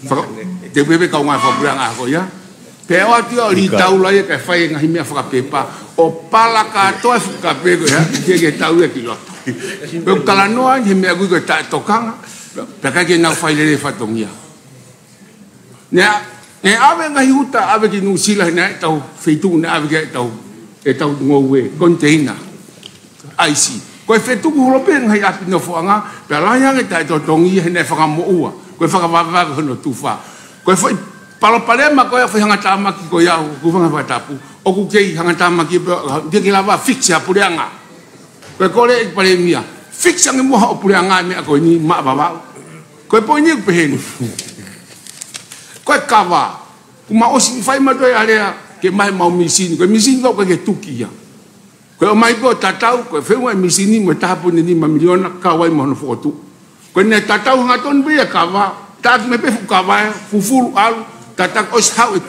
faka-, te u pehē pē kaungā fakapuleʻanga ko ia. Pea ʻoatu ia ʻo litaula ia kae fai e ngaahi meʻa fakapepa, ʻo pala kātoa e fuʻu kape ko ia, ke, ke tau ia ki loto. Pea ʻoku talanoa he meʻa ko ē ko e taʻetokanga, pea ʻikai ke nau fai lelei e fatongia. Naʻe, naʻe ʻave ngaahi uta, ʻave ki Nuʻusila, naʻe ʻetau feituʻu naʻe ʻave ki ai ʻetau, ʻetau ngoue, container. ʻAisi. Ko e fetuku holo pē ngaahi ʻapi nofoʻanga, pea lahi ange taʻetotongi he naʻe fakamoʻua. Ko e fakavavevave hono tufa. Ko e foʻi palopalema ko e foʻi hangatāmaki ko ia, ʻoku fanga fakatapu. ʻOku kei hangatāmaki pē, te ke lava fix ʻa e puleʻanga. Ko e kole ʻEiki palēmia. Fix ange muʻa hoʻo puleʻanga e meʻa ko eni maʻa Vavaʻu. Ko e poini ʻoku pehē ni. Ko e kava. Kuo mau ʻosi fai mautolu e alea ke maʻu ʻemau misini. Ko e misini ko ē ʻoku ʻikai ke tuki ia. Ko e ʻomai pē ʻo tatau, ko e feʻunga e misini mo e taha poini nima miliona, kau ai mo hono fokotuʻu. Ko ʻene tatau hangatonu pē ia e kava, taki mai pē fuʻu kava ia, fufulu ʻalu, tataki ʻosi haʻu e,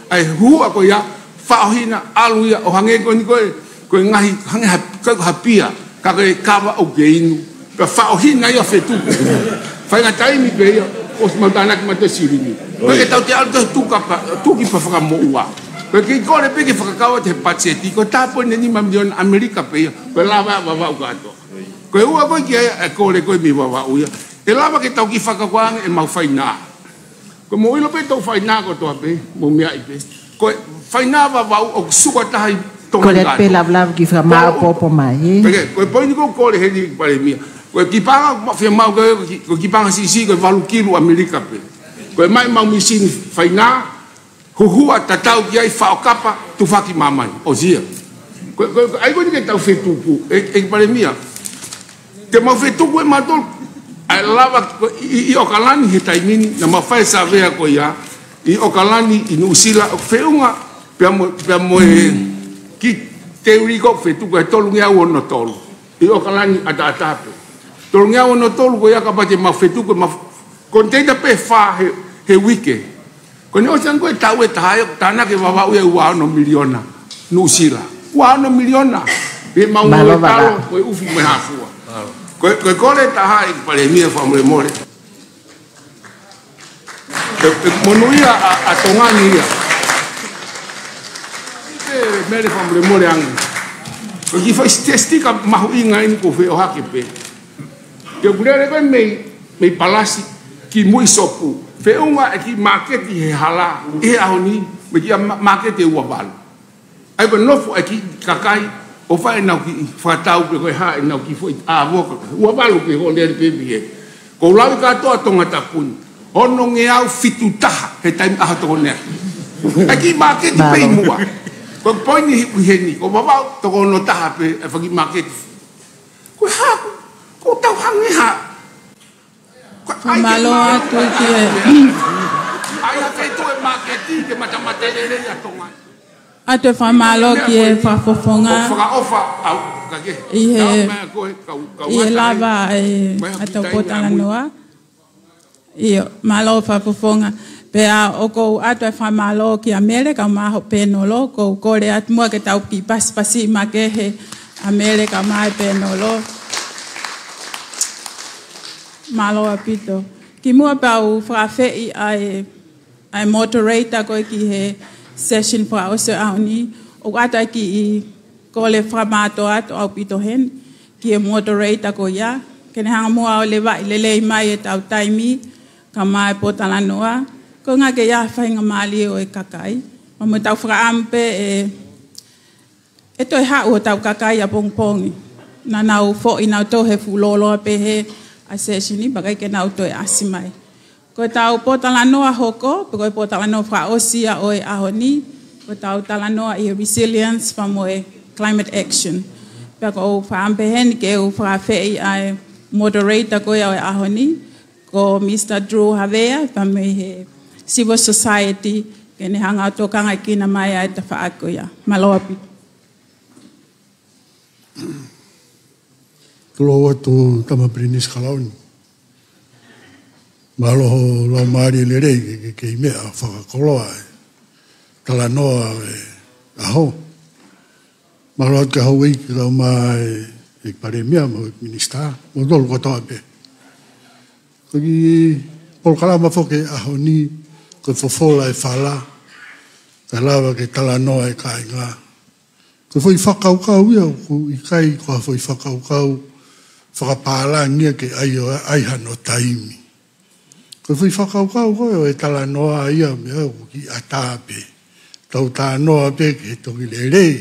ʻa e huhuʻa ko ia, faʻohina, ʻalu ia, ʻo hangē ko eni ko e, ko e ngaahi, hangē ha, ko e ha pia, ka ko e kava ʻoku ke inu. Pea faʻohina ia fetuku. Faʻahinga taimi pē ia, ʻosi mau tānaki mautolu e silini. Ko e ke tau te ʻalu ʻo tuka pē, tuki pea fakamoʻua. Ko e kiʻi kole pē ke fakakau atu he patiseti, ko e taha poini nima miliona ʻAmelika pē ia, ko e lava ʻa Vavaʻu kātoa. Ko e ua ko ē ki ai e kole ko ē mei Vavaʻu ia. ʻE lava ke tau kiʻi fakakau ange ʻemau fainā. Ko e mou ʻilo pē ʻetau fainā kotoa pē, mou meaʻi pē. Ko e fainava vau ʻoku suka taha ʻi Tonga ni kātoa. Ko e pē lavalava ki he fakamaʻopoʻopo mai, ē? Pea ko e poini ko ē ʻoku kole heni Palēmia. Ko e kiʻi paʻanga ʻoku fiemaʻu ko ē, ko e kiʻi paʻanga siʻisiʻi ko e valu kilu ʻAmelika pē. Ko e maʻu ʻemau misini fainā, huhuʻa tatau ki ai, faʻo kapa, tufaki māmani. ʻOsi ia. Ko, ko, ko, ʻai ko eni ke tau fetuku, ʻe, ʻEiki Palēmia. Te mau fetuku ʻe mautolu, ʻa e lava ko, ʻi, ʻi ʻOkalani he taimi ni, naʻa mau fai e savea ko ia, ʻi ʻOkalani, ʻi Nuʻusila, ʻoku feʻunga, pea mo, pea mo e kiʻi teuli ko ē fetuku ʻe tolungeau ono tolu. ʻI ʻOkalani ʻataʻatā pē. Tolungeau ono tolu ko ia kapau te mau fetuku, mau, ko e teita pē fā he, he uike. Ko eni ʻosi ange ko e taʻu ʻe taha ia, tānaki e Vavaʻu ia ʻe ua ono miliona Nuʻusila. Ua ono miliona. Pea mau Mālō, e talo, Vavaʻu. Ko e ʻufi mo e hā fua. Ko e, ko e kole ʻe taha ʻEiki Palēmia fakamolemole. ʻE, ʻe monūʻia ʻa, ʻa Tonga ni ia. ʻE, Mele fakamolemole ange. Ko e kiʻi fai statistika mahuʻinga eni ʻoku feʻohake pē. Ke u lele ko ē mei, mei Palasi, ki Muisopu. Feʻunga e kiʻi māketi he hala, ʻi he ʻaho ni, mei he kiʻi ma-, māketi ʻe ua valu. ʻAi pē nofo e kiʻi kakai, ʻo fai ʻenau kiʻi fakatau pe ko e hā ʻenau kiʻi foʻi ʻāvoka. Ua valu pē ko e lele pē pē. Ko e lau kātoa Tongatapu ni. Onongeau fitu taha he taimi ʻaho Tokonea. E kiʻi māketi pē ʻi muʻa. Ko e poini ʻi heni, ko Vavaʻu toko ono taha pē e fanga kiʻi māketi. Ko e hā, ko, ko tau hangē hā. Ko e ʻai ke mālō mā-, atu ki he ʻai ke toe māketi ke matamata lelei ʻa Tonga. ʻOatu e fakamālō ki he fakafofonga. Ko e fakaʻofa au, ka ke. ʻI he, kau mea ko e, kau, kau ʻi he ata lava ai. E, mai ʻa e tau pōtalanoa. ʻIo, mālō fakafofonga. Pea ʻoku ou ʻoatu e fakamālō kia Mele, kae ʻumaʻā hoʻo pēnolo, ʻoku ou kole atu muʻa ke tau kiʻi pasipasi makehe ʻa Mele kae ʻumaʻā e pēnolo. Mālō ʻaupito. Kimuʻa pea u fakaafeʻi ʻa e ʻa e moderator ko ē ki he session fakaʻosi ʻo e ʻaho ni, ʻoku ʻoatu e kiʻi kole fakamātoato ʻaupito heni, ki he moderator ko ia, ke ne hanga muʻa ʻo levaʻi lelei mai e tau taimi, kae ʻumaʻā e pōtalanoa, ko e ʻuhinga ke ʻi ai e faingamālie ʻo e kakai, pea mo e tau fakaʻamu pē ʻe ʻe toe haʻu hotau kakai ʻapongipongi. Naʻa nau foʻi nau toe he fuʻu lōloa pē he ʻa e session ni, pea ʻikai ke nau toe ʻasi mai. Ko e tau pōtalanoa hoko, pe ko e pōtalanoa fakaʻosi ia ʻo e ʻaho ni, ko e tau talanoa ʻi he resilience pea mo e climate action. Pea ʻoku ou fakaʻamu pē heni ke u fakaafeʻi ʻa e moderator ko ia ʻo e ʻaho ni, ko Mr Drew Havea, pea mei he civil society, ke ne hanga ʻo tokangaʻi kinaua mai ʻa e tafaʻaki ko ia. Mālō ʻaupito. Tulou atu Tama Pilinisi Kalauni. Mālō hoʻo laumālie lelei ke, ke, ke meʻa fakakoloa e talanoa e ʻaho. Mālō atu ki he houʻeiki kae ʻumaʻā e, e Palēmia mo e Minisitā, mo tolu kotoa pē. Ko e kiʻi polokalama foki e ʻaho ni, ko e fofola e fala, kae lava ke talanoa e kāinga. Ko e foʻi fakakaukau ia, ʻoku ʻikai ko ha foʻi fakakaukau fakapālangi ia ke ʻai ʻo ʻai hano taimi. Ko e foʻi fakakaukau ko ē ʻo e talanoa ia meʻa ʻoku kiʻi ʻatā pē. Tau talanoa pē ke toki lelei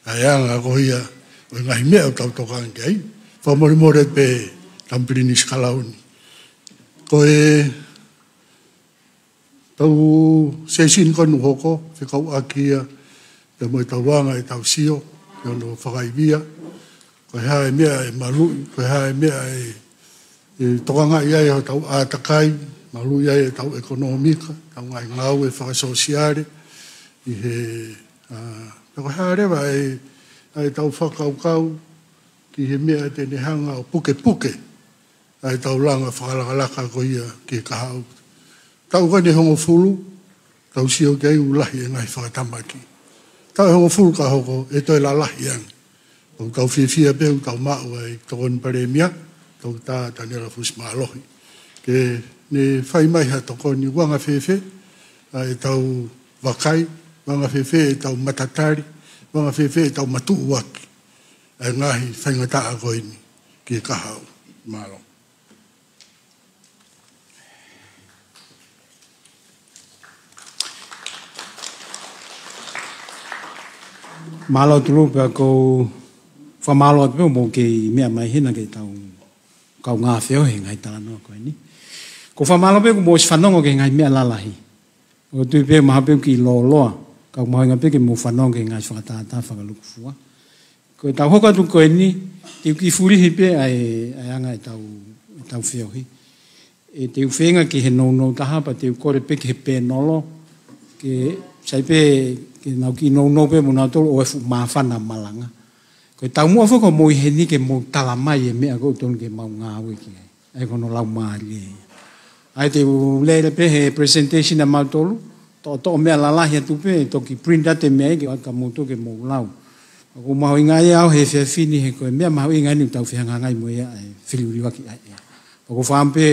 ʻa e anga ko ia ʻo e ngaahi meʻa ʻoku tau tokanga ki ai. Fakamolemole pē Tama Pilinisi Kalauni. Ko e tau session ko eni ʻoku hoko, fekauʻaki ia, pea mo e tau anga e tau sio, pea mo e fakaivia, ko e hā e meʻa ʻe maluʻi, ko e hā e meʻa ʻe, ʻe tokangaʻi ai hotau ʻātakai, maluʻi ai e tau ʻekonōmika, tau ngaahi ngāue fakasōsiale, ʻi he, ʻa, pea ko e hā leva e, ʻa e tau fakakaukau, ki he meʻa te ne hanga ʻo pukepuke ʻa e tau langa fakalakalaka ko ia ki he kahaʻu. Taʻu ko eni ʻe hongofulu, tau sio ki ai ʻoku lahi e ngaahi fakatamaki. Taʻu ʻe hongofulu ka hoko, ʻe toe lalahi ange. ʻOku tau fiefia pē ʻoku tau maʻu ai e Tokoni Palēmia, Toketā Taniela Fusimālohi. Ke ne fai mai ha tokoni ʻoku anga fēfē ʻa e tau vakai, ʻoku anga fēfē e tau matatali, ʻoku anga fēfē e tau matuʻuaki ʻa e ngaahi faingataʻa ko eni ki he kahaʻu. Mālō. Mālō Tulu, pea ʻoku ou fakamālō atu pē ʻoku mou kei meʻa mai heni ke tau kaungā feohi he ngaahi talanoa ko eni. ʻOku ou fakamālō pē ʻoku mou ʻosi fanongo ki he ngaahi meʻa lalahi. ʻOku ou tui pē mahalo pē ʻoku kiʻi lōloa, ka ʻoku mahuʻinga pē ke mou fanongo ki he ngaahi fakatātā fakalūkufua. Ko ʻetau hoko atu ko eni, te u kiʻi fulihi pē ʻa e, ʻa e anga ʻetau, ʻetau feohi. ʻE, te u feinga ki he nounou taha pea te u kole pē ki he pēnolo, ke sai pē ke nau kiʻi nounou pē mo nautolu ʻo e fuʻu māfana malanga. Ko e taumuʻa foki ʻoku mou ʻi heni ke mou tala mai e meʻa ʻoku totonu ke mou ngāue ki ai. ʻA ia ko hono laumālie ia. ʻA ia te u lele pē he presentation ʻa mautolu, toʻotoʻo meʻa lalahi atu pē, toki print atu e meʻa ia ke ʻoatu kia moutolu ke mou lau. ʻOku mahuʻinga ia ʻaʻaku he efiafi ni he ko e meʻa mahuʻinga eni ʻoku tau fehangahangai mo ia ʻa e feliliuaki ʻa e ʻea. ʻOku ou fakaʻamu pē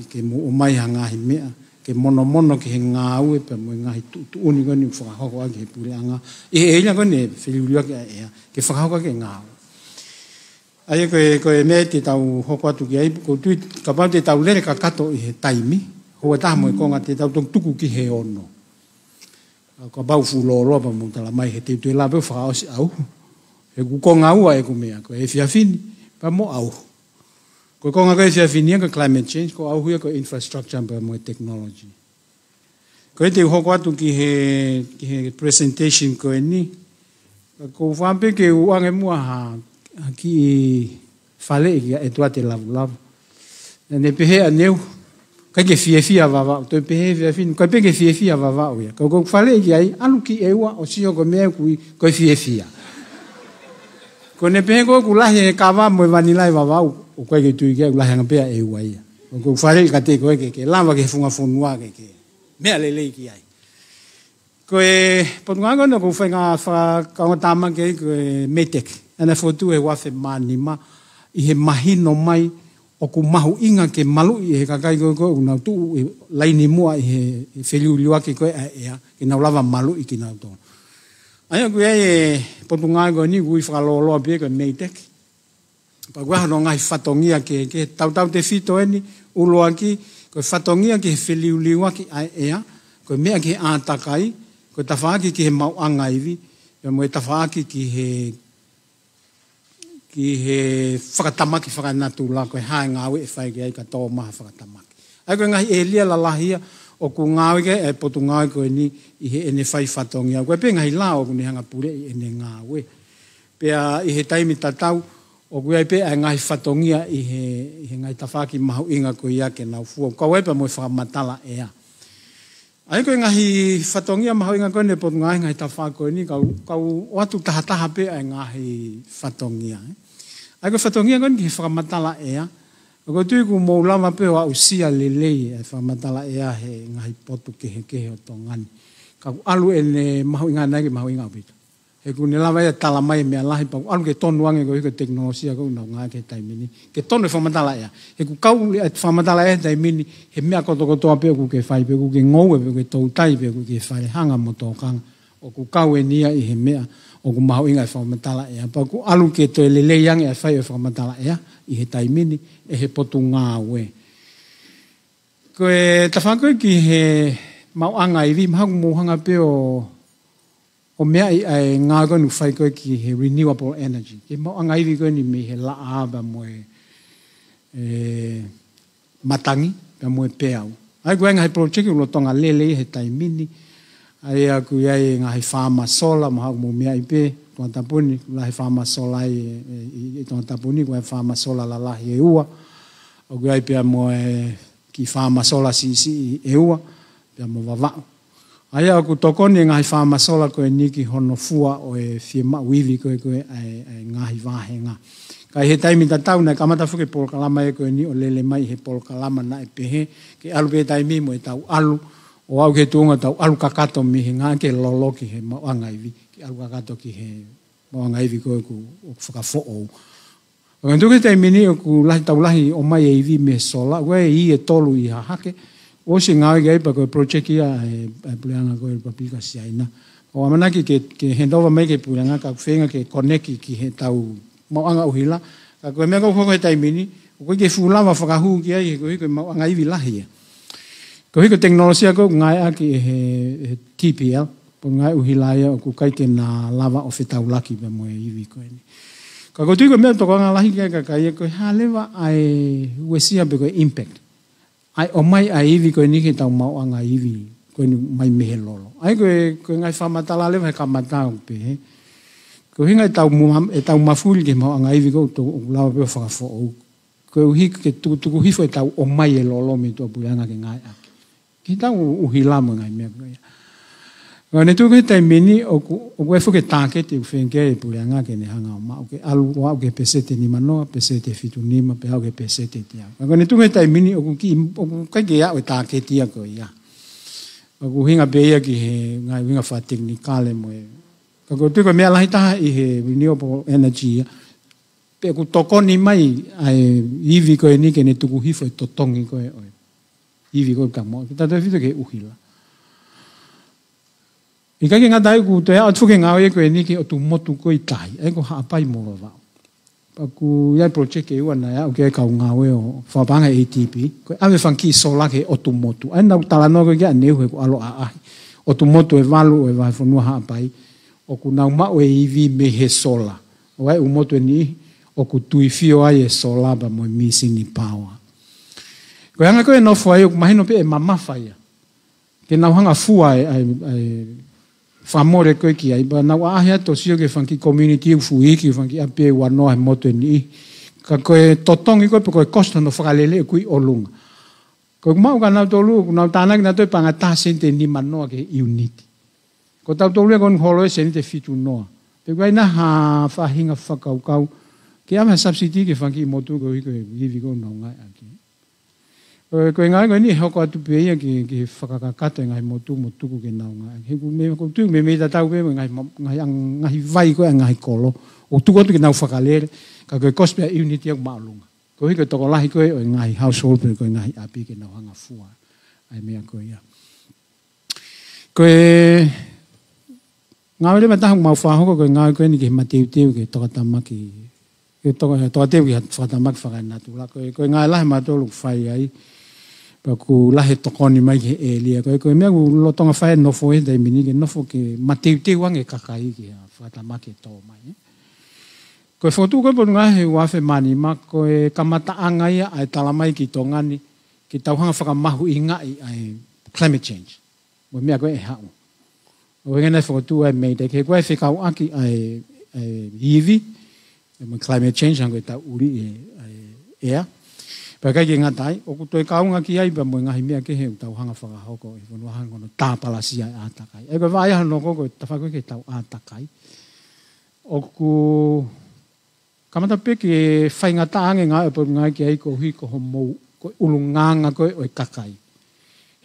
ke mou ʻomai ha ngaahi meʻa, ke monomono ki he ngāue pea mo e ngaahi tuʻutuʻuni ko eni ʻoku fakahoko ʻaki he puleʻanga. ʻI he ʻēlia ko eni feliliuaki ʻa e ʻea, ke fakahoko ʻaki e ngāue. ʻA ia ko e, ko e meʻa te tau hoko atu ki ai, ʻoku ou tui, kapau te tau lele kakato ʻi he taimi, houa ʻe taha mo e konga te tau toki tuku ki he ono. Kapau fuʻu lōloa pea mou tala mai he te u toe lava pē ʻo fakaʻosi ʻauhu. He ʻoku konga ua ʻeku meʻa, ko e efiafi ni, pea mo ʻauhu. Ko e konga ko e efiafi ni ia ko e climate change, ko e ʻauhu ia ko e infrastructure pea mo e technology. Ko ia te u hoko atu ki he, ki he presentation ko eni. Ka ʻoku ou fakaʻamu pē ke u ʻoange muʻa ha, ha kiʻi faleʻi kia ʻEtuate Lavulavu. Naʻa ne pehē ʻaneuhu, ʻikai ke fiefia Vavaʻu, toe pehē fiefia, ʻikai pē ke fiefia Vavaʻu ia. Ka ʻoku ou faleʻi ki ai, ʻalu ki ʻEua ʻo sio ko e meʻa ʻoku ui, ko e fiefia. Ko ʻene pehē ko ʻoku lahi e kava mo e vanila ʻi Vavaʻu, ʻoku ʻikai ke tui ki ai, ʻoku lahi ange pē ʻa ʻEua ia. ʻOku ou faleʻi kiate koe ke, ke lava ki he funga fonua ke, ke meʻa lelei ki ai. Ko e potungāue ko eni ʻoku ou feinga fakakaungātāmaki ai ko e MEIDECC. ʻA ʻena fokotuʻu he ua afe mā nima ʻi he mahino mai ʻoku mahuʻinga ke maluʻi ʻe he kakai ko ē ʻoku nau tuʻu ʻi laini muʻa ʻi he, he feliliuaki ko ē ʻa e ʻea, ke nau lava maluʻi kinautolu. ʻA ia ʻoku ʻi ai e potungāue ko eni ʻoku ui fakalōloa pē ko e MEIDECC. Pea ʻoku ʻi ai hono ngaahi fatongia kehekehe, tautautefito eni, ʻuluaki, ko e fatongia ki he feliliuaki ʻa e ʻea, ko e meʻa ki he ʻātakai, ko e tafaʻaki ki he maʻuʻanga ivi, pea mo e tafaʻaki ki he, ki he fakatamaki fakanatula, ko e hā e ngāue ʻe fai ki ai ka tō mai ha fakatamaki. ʻA ia ko e ngaahi ʻēlia lalahi ia ʻoku ngāue ki ai e potungāue ko eni ʻi heʻene fai fatongia. Ko e pē ngaahi lao ʻoku ne hanga puleʻi ʻene ngāue. Pea ʻi he taimi tatau, ʻoku ʻi ai pē ʻa e ngaahi fatongia ʻi he, ʻi he ngaahi tafaʻaki mahuʻinga ko ia ke nau fua. Kau ai pea mo e fakamatala ʻea. ʻA ia ko e ngaahi fatongia mahuʻinga ko eni ʻa e potungāue ngaahi tafaʻaki ko eni, kau, kau ʻoatu tahataha pē ʻa e ngaahi fatongia, ē. ʻA ia ko e fatongia ko eni ki he fakamatala ʻea. ʻOku ou tui ʻoku mou lava pē ʻo aʻusia lelei e fakamatala ʻea he ngaahi potu kehekehe ʻo Tonga ni. Ka ʻoku ʻalu ʻene mahuʻinga ʻana ia ke mahuʻinga ʻaupito. He ʻoku ne lava ia ʻo tala mai e meʻa lahi pea ʻoku ʻalu ke tonu ange koeʻuhi ko e tekinolosia ko ē ʻoku nau ngāueʻaki he taimi ni. Ke tonu e fakamatala ʻea. He ʻoku kau e fakamatala ʻea he taimi ni, he meʻa kotokotoa pē ʻoku ke fai pē, ʻoku ke ngoue pē, ʻoku ke toutai pē, ʻoku ke fai hanga mo tōkanga. ʻOku kau eni ia ʻi he meʻa ʻoku mahuʻinga e fakamatala ʻea. Pea ʻoku ʻalu ke toe lelei ange e fai e fakamatala ʻea ʻi he taimi ni ʻe he potungāue. Ko e tafaʻaki ki he maʻuʻanga ivi, mahalo ʻoku mou hanga pē ʻo, ʻo meaʻi ʻa e ngāue ko eni ʻoku fai ko ē ki he renewable energy. Ki he maʻuʻanga ivi ko eni mei he laʻā pea mo e, e, matangi, pea mo e peau. ʻA ia ʻoku ʻi ai e ngaahi project ʻoku lolotonga lele ia he taimi ni. ʻA ia ʻoku ʻi ai e ngaahi faama sola, mahalo ʻoku mou meaʻi pē, Tongatapu ni, ʻoku lahi e faama sola ʻi, ʻi, ʻi, ʻi Tongatapu ni, ʻoku ʻi ai e faama sola lalahi ʻe ua. ʻOku ʻi ai pea mo e kiʻi faama sola siʻisiʻi ʻe ua, pea mo Vavaʻu. ʻA ia ʻoku tokoni e ngaahi faama sola ko eni ki hono fua ʻo e fiemaʻu ivi ko ē ko ē ʻa e, ʻa e ngaahi vāhenga. Ka ʻi he taimi tatau naʻe kamata foki e polokalama ia ko eni ʻo lele mai he polokalama naʻe pehē, ke ʻalu pē taimi mo ʻetau ʻalu, ʻo aʻu ki he tuʻunga tau ʻalu kakato mei he ngāue ki he lolo ki he maʻuʻanga ivi, ke ʻalu kakato ki he maʻuʻanga ivi ko ē ʻoku, ʻoku fakafoʻou. Ka ko e tuʻu ki he taimi ni ʻoku lahi tau lahi ʻomai e ivi mei he sola, ʻoku ʻi ai e ʻe tolu ʻi Hahake, ʻosi ngāue ki ai pea ko e project ia ʻa e, ʻa e puleʻanga ko ē Republic of China. ʻOku ʻamanaki ke, ke hand over mai ki he puleʻanga ka ʻoku feinga ke connect ki heʻetau maʻuʻanga ʻuhila. Ka ko e meʻa ʻoku hoko he taimi ni, ʻoku ʻikai ke fuʻu lava fakahū ki ai he koeʻuhi ko e maʻuʻanga ivi lahi ia. Koeʻuhi ko e tekinolosia ko ē ʻoku ngāueʻaki ʻe he, he T P L. Potungāue ʻuhila ia ʻoku ʻikai ke na lava ʻo fetaulaki pea mo e ivi ko eni. Ka ʻoku ou tui ko e meʻa tokanga lahi ki ai e kakai ia ko e hā leva ʻa e uesia pe ko e impact ʻa e ʻomai ʻa e ivi ko eni ki heʻetau maʻuʻanga ivi ko eni mai mei he lolo. ʻA ia ko e, ko e ngaahi fakamatala leva he kamata ʻoku pehē, ko e ʻuhinga ʻetau mua-, ʻetau mafuli ki he maʻuʻanga ivi ko ē ʻoku lava pē ʻo fakafoʻou, koeʻuhi ke tukutuku hifo ʻetau ʻomai e lolo mei tuʻapuleʻanga ke ngāueʻaki ki heʻetau ʻuhila mo e ngaahi meʻa ko ia. Ka ʻoku ne tuku he taimi ni ʻoku, ʻoku ʻi ai foki e tāketi ʻoku feinga ki ai e puleʻanga ke ne hanga ʻo maʻu, ke ʻalu ʻo aʻu ki he peseti ʻe nima noa, peseti ʻe fitu nima, pea aʻu ki he peseti ʻe teau. Ka ʻoku ne tuku he taimi ni ʻoku ki-, ʻoku ʻikai ke aʻu e tāketi ia ko ia. ʻOku ʻuhinga pē ia ki he ngaahi ʻuhinga fakatekinikale mo e. Ka ʻoku ou tui ko e meʻa lahi taha ʻi he renewable energy ia, pe ʻoku tokoni mai ʻa e ivi ko eni ke ne tuku hifo e totongi ko ē ʻo e ivi ko ē ʻoku tau maʻu, ke tau toe fito ki he ʻuhila. ʻIkai ke ngata ai, ʻoku toe aʻu atu foki e ngāue ko eni ki he ʻotu motu ko ē ʻi tahi, ʻa ia ko Haʻapai mo Vavaʻu. Pea ʻoku ʻi ai e project ʻe ua naʻe aʻu ki ai e kau ngāue ʻo fakapaʻanga ʻe he ADB, ko e ʻave e fanga kiʻi sola ki he ʻotu motu. ʻA ia naʻa ku talanoa ko ē ki ai ʻaneuhu he ʻoku ʻalu ʻo ʻaʻahi ʻotu motu ʻe valu ʻo e vahefonua Haʻapai ʻoku nau maʻu e ivi mei he sola. ʻO ʻi ai e ʻū motu ʻe niʻihi ʻoku tuifio ai e sola pea mo e mīsini power. Ko e anga ko ē e nofo ai ʻoku mahino pē ʻe mamafa ia ke nau hanga ʻo fua e, e, e fakamole ko ē ki ai, pea nau ʻaʻahi atu ʻo sio ki he fanga kiʻi community ʻoku fuʻu iiki, fanga kiʻi ʻapi ʻe ua noa he motu ʻe niʻihi. Ka ko e totongi ko ē pe ko e cost hono fakalele ʻoku ʻi ʻolunga. Ko ʻeku maʻu kia nautolu, ʻoku nau tānaki nautolu pē ʻa e ngaahi taha sēniti ʻe nima noa ki he ʻiuniti. Ko tautolu ia ko eni holo e sēniti ʻe fitu noa. Pea ʻoku ʻi ai nai ha faʻahinga fakakaukau ke ʻave ha subsidy ki he fanga kiʻi motu koeʻuhi ko e ivi ko ē ʻoku nau ngāueʻaki. Ko e, ko e ngāue ko eni ʻe hoko atu pē ia ki he, ki he fakakakato e ngaahi motu mo tuku ke nau ngāueʻaki. He ʻoku mei, ʻoku ou tui ʻoku meimei tatau pē mo e ngaahi ma-, ngaahi ang-, ngaahi vai ko ē ʻa e ngaahi kolo. ʻOku tuku atu ke nau fakalele, ka ko e cost per unit ia ʻoku māʻolunga. Koeʻuhi ko e tokolahi ko ē ʻo e ngaahi household pe ko e ngaahi ʻapi ke nau hanga ʻo fua ʻa e meʻa ko ia. Ko e ngāue leva ʻe taha ʻoku mau fakahoko ko e ngāue ko eni ki he mateuteu ki he tokatamaki, ki he toka-, tokateu ki he fakatamaki fakaenatula. Ko e, ko e ngāue lahi ʻa mautolu ʻoku fai ai, pea ʻoku lahi e tokoni mai ki he ʻēlia. Ko e, ko e meʻa ʻoku lolotonga fai e nofo he taimi ni ke nofo ke mateuteu ange e kakai ki he fakatamaki ʻe tō mai, ē. Ko e fokotuʻu ko ē Potungāue he ua afe mā nima, ko e kamataʻanga ia ʻa e talamai ki Tonga ni ke tau hanga ʻo fakamahuʻingaʻi ʻa e climate change mo e meʻa ko ē ʻe haʻu. ʻO hangē naʻe fokotuʻu ai mei he, ke ʻoku ʻi ai e fekauʻaki ʻa e, ʻa e ivi mo e climate change, hangē ko ʻetau ʻuli e, ʻa e ʻea. Pea ʻikai ke ngata ai, ʻoku toe kaunga ki ai pea mo e ngaahi meʻa kehe ʻoku tau hanga ʻo fakahoko ʻi he fonua, hangē ko hono tāpalasia e ʻātakai. ʻA ia ko e vaʻa ia hono hoko ko e tafaʻaki ko ē ki heʻetau ʻātakai. ʻOku kamata pē ke faingataʻa ange e ngāue ʻa e Potungāue ki ai koeʻuhi ko hoʻomou, ko e ʻulungaanga ko ē ʻo e kakai.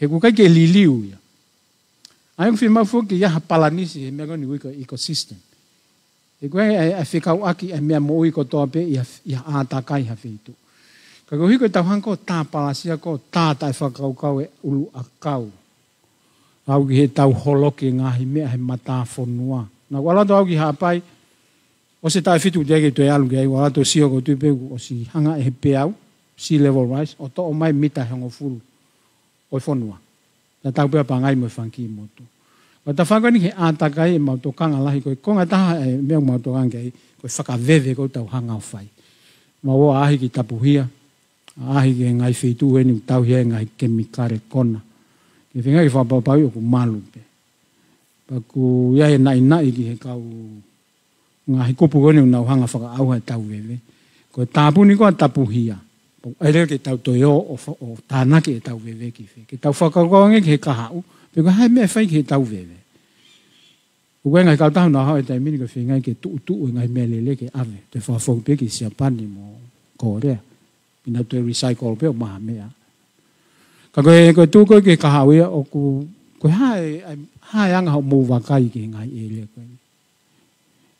He ʻoku ʻikai ke liliu ia. ʻA ia ʻoku fiemaʻu foki ke ʻi ai ha palanisi he meʻa ko eni ʻoku ui ko e ecosystem. He ko e, ʻa e, ʻa e fekauʻaki ʻa e meʻa moʻui kotoa pē ʻi ha, ʻi ha ʻātakai ha feituʻu. Ka koeʻuhi ko ʻetau hanga ko ē ʻo tāpalasia, ko e tā taʻefakakaukau e ʻuluʻakau. Aʻu ki heʻetau holoki e ngaahi meʻa he matāfonua. Naʻa ku ʻalu atu au ki Haʻapai, ʻosi e taʻu ʻe fitu teʻeki ke toe ʻalu ki ai, ʻalu atu ʻo sio, ʻoku ou tui pē kuo ʻosi hanga ʻe he peau, sea level rise, ʻo toʻo mai e mita ʻe hongofulu ʻo e fonua. Tatau pē ʻa Pangai mo e fanga kiʻi motu. Ko e tafaʻaki ko eni ki he ʻātakai ʻoku mau tokanga lahi, ko e konga ʻe taha e meʻa ʻoku mau tokanga ki ai, ko e fakaveve ko ē ʻoku tau hanga ʻo fai. Mau ō ʻo ʻaʻahi ki Tapuhia, ʻaʻahi ki he ngaahi feituʻu eni ʻoku tauhi ai e ngaahi kemikale kona. Ke feinga ke fakapapauʻi ʻoku malu pē. Pea ʻoku ʻi ai e naʻinaʻi ki he kau ngaahi kupu ko eni ʻoku nau hanga ʻo fakaʻauha ʻetau veve. Ko e tāpuni ko ē ʻa Tapuhia, pea ʻoku ʻai leva ke tau toe ō ʻo fa-, ʻo tānaki ʻetau veve ki fē. Ke tau fakakaukau ange ki he kahaʻu, pe ko e hā e meʻa ʻe fai ki heʻetau veve. ʻOku ʻi ai e ngaahi kautaha ʻoku nau haʻu he taimi ni ko e feinga ke tuʻutuʻu e ngaahi meʻalele ke ʻave, toe fakafoki pē ki Siapani mo Kōlea. Pea nau toe recycle pē ʻo maha meʻa. Ka ko e, ko e tuʻu ko ē ki he kahaʻu ia ʻoku, ko e hā e, hā e anga hoʻomou vakai ki he ngaahi ʻēlia ko ē.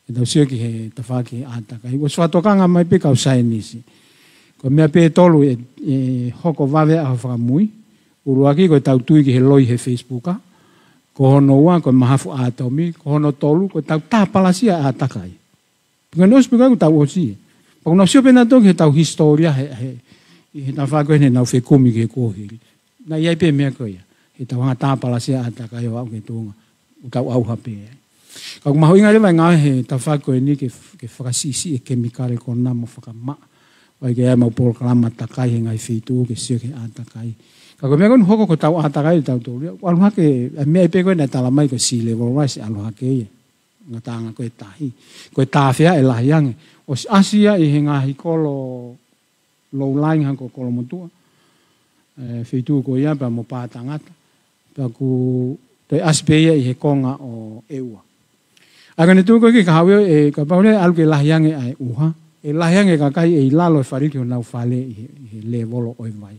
ʻE tau sio ki he tafaʻaki ʻātakai. ʻOsi fakatokanga mai pē kau saienisi. Ko e meʻa pē ʻe tolu ʻe, ʻe hoko vave ʻa e fakamui. ʻUluaki ko ʻetau tui ki he loi he Facebook. Ko hono ua ko e mahafu ʻātomi. Ko hono tolu ko ʻetau tāpalasia e ʻātakai. Pea ko eni ʻosi pē ko ē ʻoku tau ʻosi. Pea ʻoku nau sio pē nautolu ki heʻetau hisitōlia he, he, ʻi he tafaʻaki ko ē heʻenau fekumi ki he kuohili. Naʻe ʻi ai pē meʻa ko ia. Heʻetau hanga ʻo tāpalasia e ʻātakai ʻo aʻu ki he tuʻunga. ʻoku tau ʻauha pē ai. Ka ʻoku mahuʻinga leva e ngāue he tafaʻaki ko eni ke, ke fakasiʻisiʻi e kemikale ko ena mo fakamaʻa. ʻOku ʻi ai ke ʻi ai ʻemau polokalama takai he ngaahi feituʻu ke sio ki he ʻātakai. Ka ko e meʻa ko eni ʻoku hoko ko ʻetau ʻātakai ʻo tautolu ia, ʻoku ʻalu hake, ʻa e meʻa ia pē ko ē naʻe talamai ko e sea level rise ʻalu hake ia. Ngataʻanga ko e tahi. Ko e tāfea ʻe lahi ange. ʻOsi ʻasi ia ʻi he ngaahi kolo low-lying hangē ko Kolomotuʻa. ʻE, feituʻu ko ia pea mo Pātangata. Pea ʻoku toe ʻasi pē ia ʻi he konga ʻo ʻEua. ʻA ia ko ʻene tuʻu ko ē ki he kahaʻu ia, ʻe, kapau leva ʻe ʻalu ke lahi ange ʻa e ʻuha, ʻe lahi ange e kakai ʻe ʻi lalo e faliki honau fale ʻi he, ʻi he lēvolo ʻo e vai.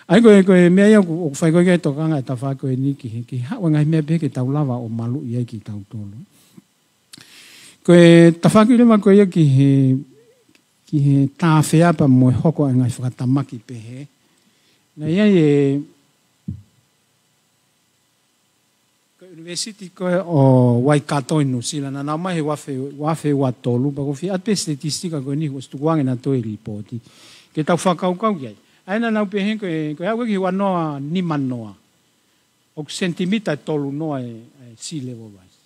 ʻA ia ko e, ko e meʻa ia ʻoku, ʻoku fai ko ē ki ai e tokanga e tafaʻaki ko eni ki he, ki he haʻu e ngaahi meʻa pehē ke tau lava ʻo maluʻi ai kitautolu. Ko e tafaʻaki leva ko ia ki he, ki he tāfea pea mo e hoko e ngaahi fakatamaki pehē. Naʻe ʻi ai e, ko e ʻunivēsiti ko ē ʻo Waikato ʻi Nuʻusila, naʻa nau ʻomai he ua afe, ua afe ua tolu, pea ʻoku ou fie ʻatu pē e statistika ko eni, ʻosi tukuange nautolu e lipooti. Ke tau fakakaukau ki ai. ʻA ia naʻa nau pehē ko e, ko e aʻu ki he ua noa nima noa, ʻoku senitimita ʻe tolu noa e, e sea level rise.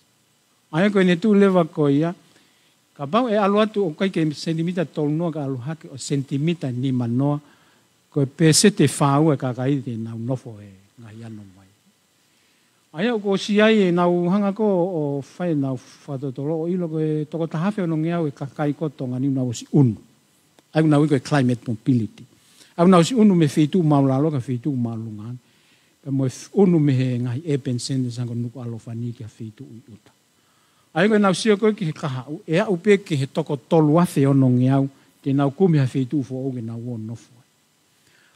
ʻA ia ko ʻene tuʻu leva ko ia, kapau ʻe ʻalu atu ʻo ʻikai ke senitimita tolu noa ka ʻalu hake ʻo senitimita nima noa, ko e pēseti ʻe fā ua e kakai te nau nofo he ngaahi ano vai. ʻA ia ʻoku ʻosi ʻi ai ʻenau hanga ko ē ʻo fai ʻenau fakatotolo ʻo ʻilo ko e toko taha afe onongeau e kakai ko ē ʻo Tonga ni ʻoku nau ʻosi ʻunu. ʻA ia ʻoku nau ui ko e climate mobility. ʻA ia ʻoku nau ʻosi ʻunu mei he feituʻu māʻulalo ki he feituʻu māʻolunga ange. Pea mo e f-, ʻunu mei he ngaahi urban centers hangē ko Nukuʻalofa ni ki ha feituʻu ʻi ʻuta. ʻA ia ko ʻenau sio ko ē ki he kahaʻu, ʻe aʻu pē ki he toko tolu afe onongeau, te nau kumi ha feituʻu foʻou ke nau ō ʻo nofo ai.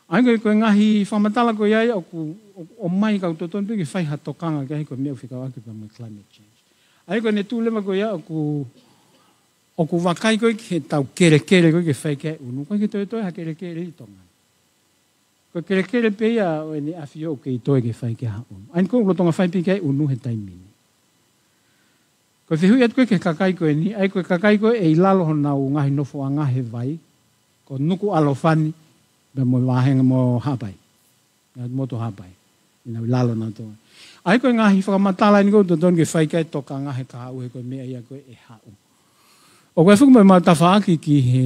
ʻA ia ko e, ko e ngaahi fakamatala ko ia ʻoku, ʻoku, ʻomai ka ʻoku totonu pē ke fai ha tokanga ki ai, ko e meʻa ʻoku fekauʻaki pea mo e climate change. ʻA ia ko ʻene tuʻu leva ko ia ʻoku, ʻoku vakai ko ē ki heʻetau kelekele ko ē ke fai ki ai e ʻunu, ʻoku ʻikai ke toetoe ha kelekele ʻi Tonga. Ko e kelekele pē ia ʻo ʻEne ʻAfio ʻoku kei toe ke fai ki ai ha ʻunu. ʻA ia ko e lolotonga fai pē ki ai e ʻunu he taimi ni. Ko e fehuʻi atu ko ē ki he kakai ko eni, ʻa ia ko e kakai ko ē ʻe ʻi lalo honau ngaahi nofoʻanga he vai, ko Nukuʻalofa ni, pea mo e vāhenga mo Haʻapai. Ngaahi motu Haʻapai. ʻI nau ʻi lalo nautolu. ʻA ia ko e ngaahi fakamatala eni ʻoku totonu ke fai ki ai e tokanga he kahaʻu he ko e meʻa ia ko ē ʻe haʻu. ʻOku ʻi ai foki mo ʻemau tafaʻaki ki he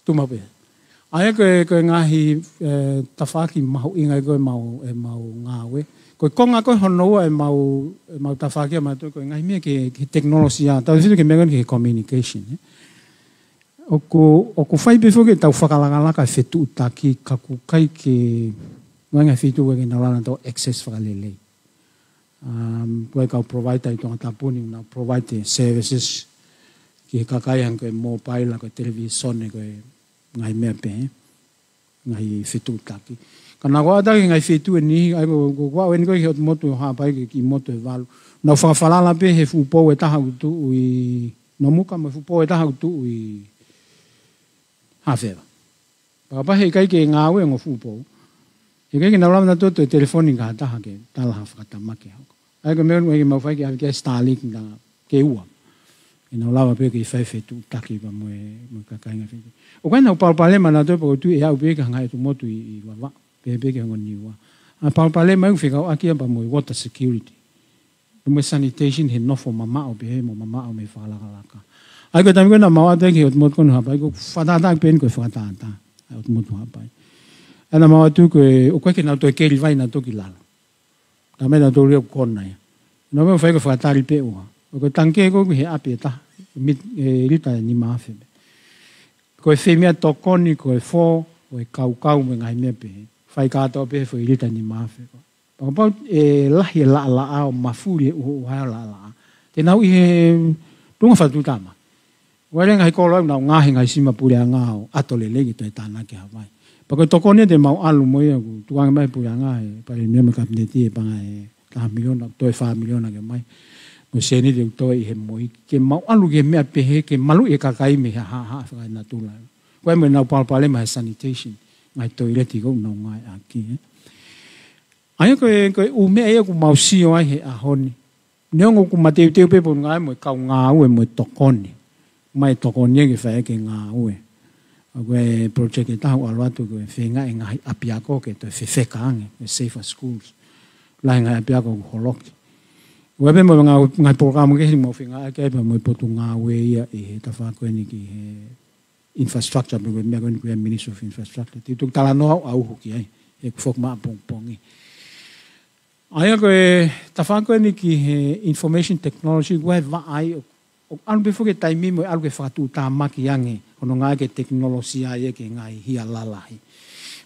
Tuma pē. ʻA ia ko e, ko e ngaahi, ʻe, tafaʻaki mahuʻinga ko ē ʻemau, ʻemau ngāue. Ko e konga ko ē hono ua ʻemau, ʻemau tafaʻaki ʻa mautolu ko e ngaahi meʻa ki he, ki he tekinolosia. Tautefito ki he meʻa ko eni ki he communication, ē. ʻOku, ʻoku fai pē foki ʻetau fakalakalaka e fetuʻutaki ka ʻoku ʻikai ke, ʻoku ʻi ai e ngaahi feituʻu ʻoku ʻikai ke nau lava nautolu ʻo access fakalelei. Um, ko e kau provider ʻi Tongatapu ni, nau provide e services ki he kakai hangē ko e mobile, ko e television, ko e ngaahi meʻa pehē, ngaahi fetuʻutaki. Ka naʻa ku ʻatā ki he ngaahi feituʻu ʻe niʻihi, ʻa ia ko, ko, ko au eni ko ē ki he ʻotu motu ʻo Haʻapai ki he kiʻi motu ʻe valu. Nau fakafalala pē he fuʻu pou ʻe taha ʻoku tuʻu ʻi Nomuka, mo e fuʻu pou ʻe taha ʻoku tuʻu ʻi Hafeva. Pea kapau he ʻikai ke ngāue e ongo fuʻu pou, he ʻikai ke nau lava nautolu ʻo telefoni ki ha taha ke tala ha fakatamaki hoko. ʻA ia ko e meʻa ʻoku ʻikai ke mau fai ke ʻave ki ai e Starlink na ke ua. Ke nau lava pē ke fai fetuʻutaki pea mo e, mo e kakai ngaahi feituʻu. ʻOku ʻi ai ʻenau palopalema nautolu pea ʻoku ou tui ʻe aʻu pē ki he ngaahi ʻotu motu ʻi, ʻi Vavaʻu, pehē pē ki he ongo Niua. ʻA e palopalema ʻoku fekauʻaki ia pea mo e water security. Pea mo e sanitation he nofo mamaʻo pehē mo mamaʻo mei he fakalakalaka. ʻA ia ko e taimi ko ē naʻa mau ʻatā ki he ʻotu motu ko eni ʻo Haʻapai, ko e fakatātā pē eni ko e fakatātā ʻa e ʻotu motu ʻo Haʻapai. ʻA ia naʻa mau ʻatu ko e, ʻoku ʻikai ke nau toe keli vai nautolu ki lalo. Talamai nautolu ia ʻoku kona ia. Naʻa mau fai ko e fakatali pē ʻuha. ʻOku ko e tangikē ko ē ʻoku ʻi he ʻapi ʻe taha, mit-, ʻe lita ʻe nima afe pē. Ko e foʻi meʻatokoni, ko e fō, ko e kaukau mo e ngaahi meʻa pehē. Fai kātoa pē he foʻi lita ʻe nima afe ko ē. Pea kapau ʻe lahi e laʻalaʻā ʻo mafuli e ʻuhoʻuha ʻo e laʻalaʻā, te nau ʻi he tuʻunga fakatuʻutāmaki. ʻOku ʻi ai e ngaahi kolo ʻoku nau ngaohi e ngaahi sima puleʻanga ʻo ʻato lelei ke toe tānaki ha vai. Pea ko e tokoni ia te mau ʻalu mo ia, ʻoku tukuange mai ʻe he puleʻanga, ʻe he palēmia mo e kapineti, ʻe paʻanga e taha miliona, toe fā miliona ke ʻomai. Mo e sēniti ʻoku toe ʻi he MOI, ke mau ʻalu ki he meʻa pehē, ke maluʻi e kakai mei he haʻahaʻa fakaenatula. Ko e meʻa ʻoku nau palopalema he sanitation, ngaahi toileti ko ē ʻoku nau ngāueʻaki, ē. ʻA ia ko e, ko e ʻū meʻa ia ʻoku mau sio ai he ʻaho ni. Neongo ʻoku mateuteu pē Potungāue mo e kau ngāue mo e tokoni. Mai tokoni ia ke fai ʻaki e ngāue. ʻA ia ko e project ʻe taha ʻoku ʻalu atu ko e feinga e ngaahi ʻapiako ke toe fefeka ange, e safer schools. Lahi e ngaahi ʻapiako ʻoku holoki. ʻA ia pē mo e ngaahi, ngaahi polokalama kehe ʻoku mau feinga ʻaki ai pea mo e Potungāue ia ʻi he tafaʻaki ko eni ki he infrastructure, pea ko e meʻa ko eni ko e Ministry of Infrastructure. Te u toki talanoa ʻo aʻu ki ai, he ʻoku foki mai ʻapongipongi. ʻA ia ko e tafaʻaki ko eni ki he information technology, ko e vaʻa ia ʻo, ʻo ʻalu pē foki e taimi mo e ʻalu ke fakatuʻutāmaki ange, hono ngāueʻaki e tekinolosia ia ki he ngaahi hia lalahi.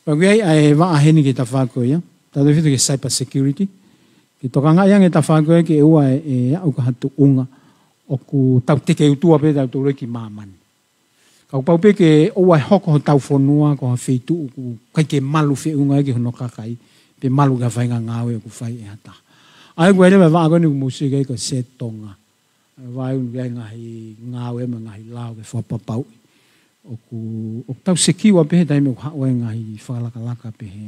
Pea ko e ʻai ʻa e vaʻa heni ki he tafaʻaki ko ia, tautefito ki he cyber security, ke tokangaʻi ange tafaʻaki ko ia ke ʻoua ʻe, ʻe aʻu ki ha tuʻunga ʻoku tau teke utua pē tautolu ki māmani. Kapau pē ke ʻoua ʻe hoko hotau fonua ko ha feituʻu ʻoku ʻikai ke malu feʻunga ki hono kakai, pe malu ki ha faʻahinga ngāue ʻoku fai ʻe ha taha. ʻA ia ko e leva e vaʻa ko eni ʻoku mou sio ki ai ko e Set Tonga. ʻA ia ʻoku ʻi ai e ngaahi ngāue mo e ngaahi lao ke fakapapauʻi ʻoku, ʻoku tau secure pē he taimi ʻoku haʻu ai e ngaahi fakalakalaka pehē.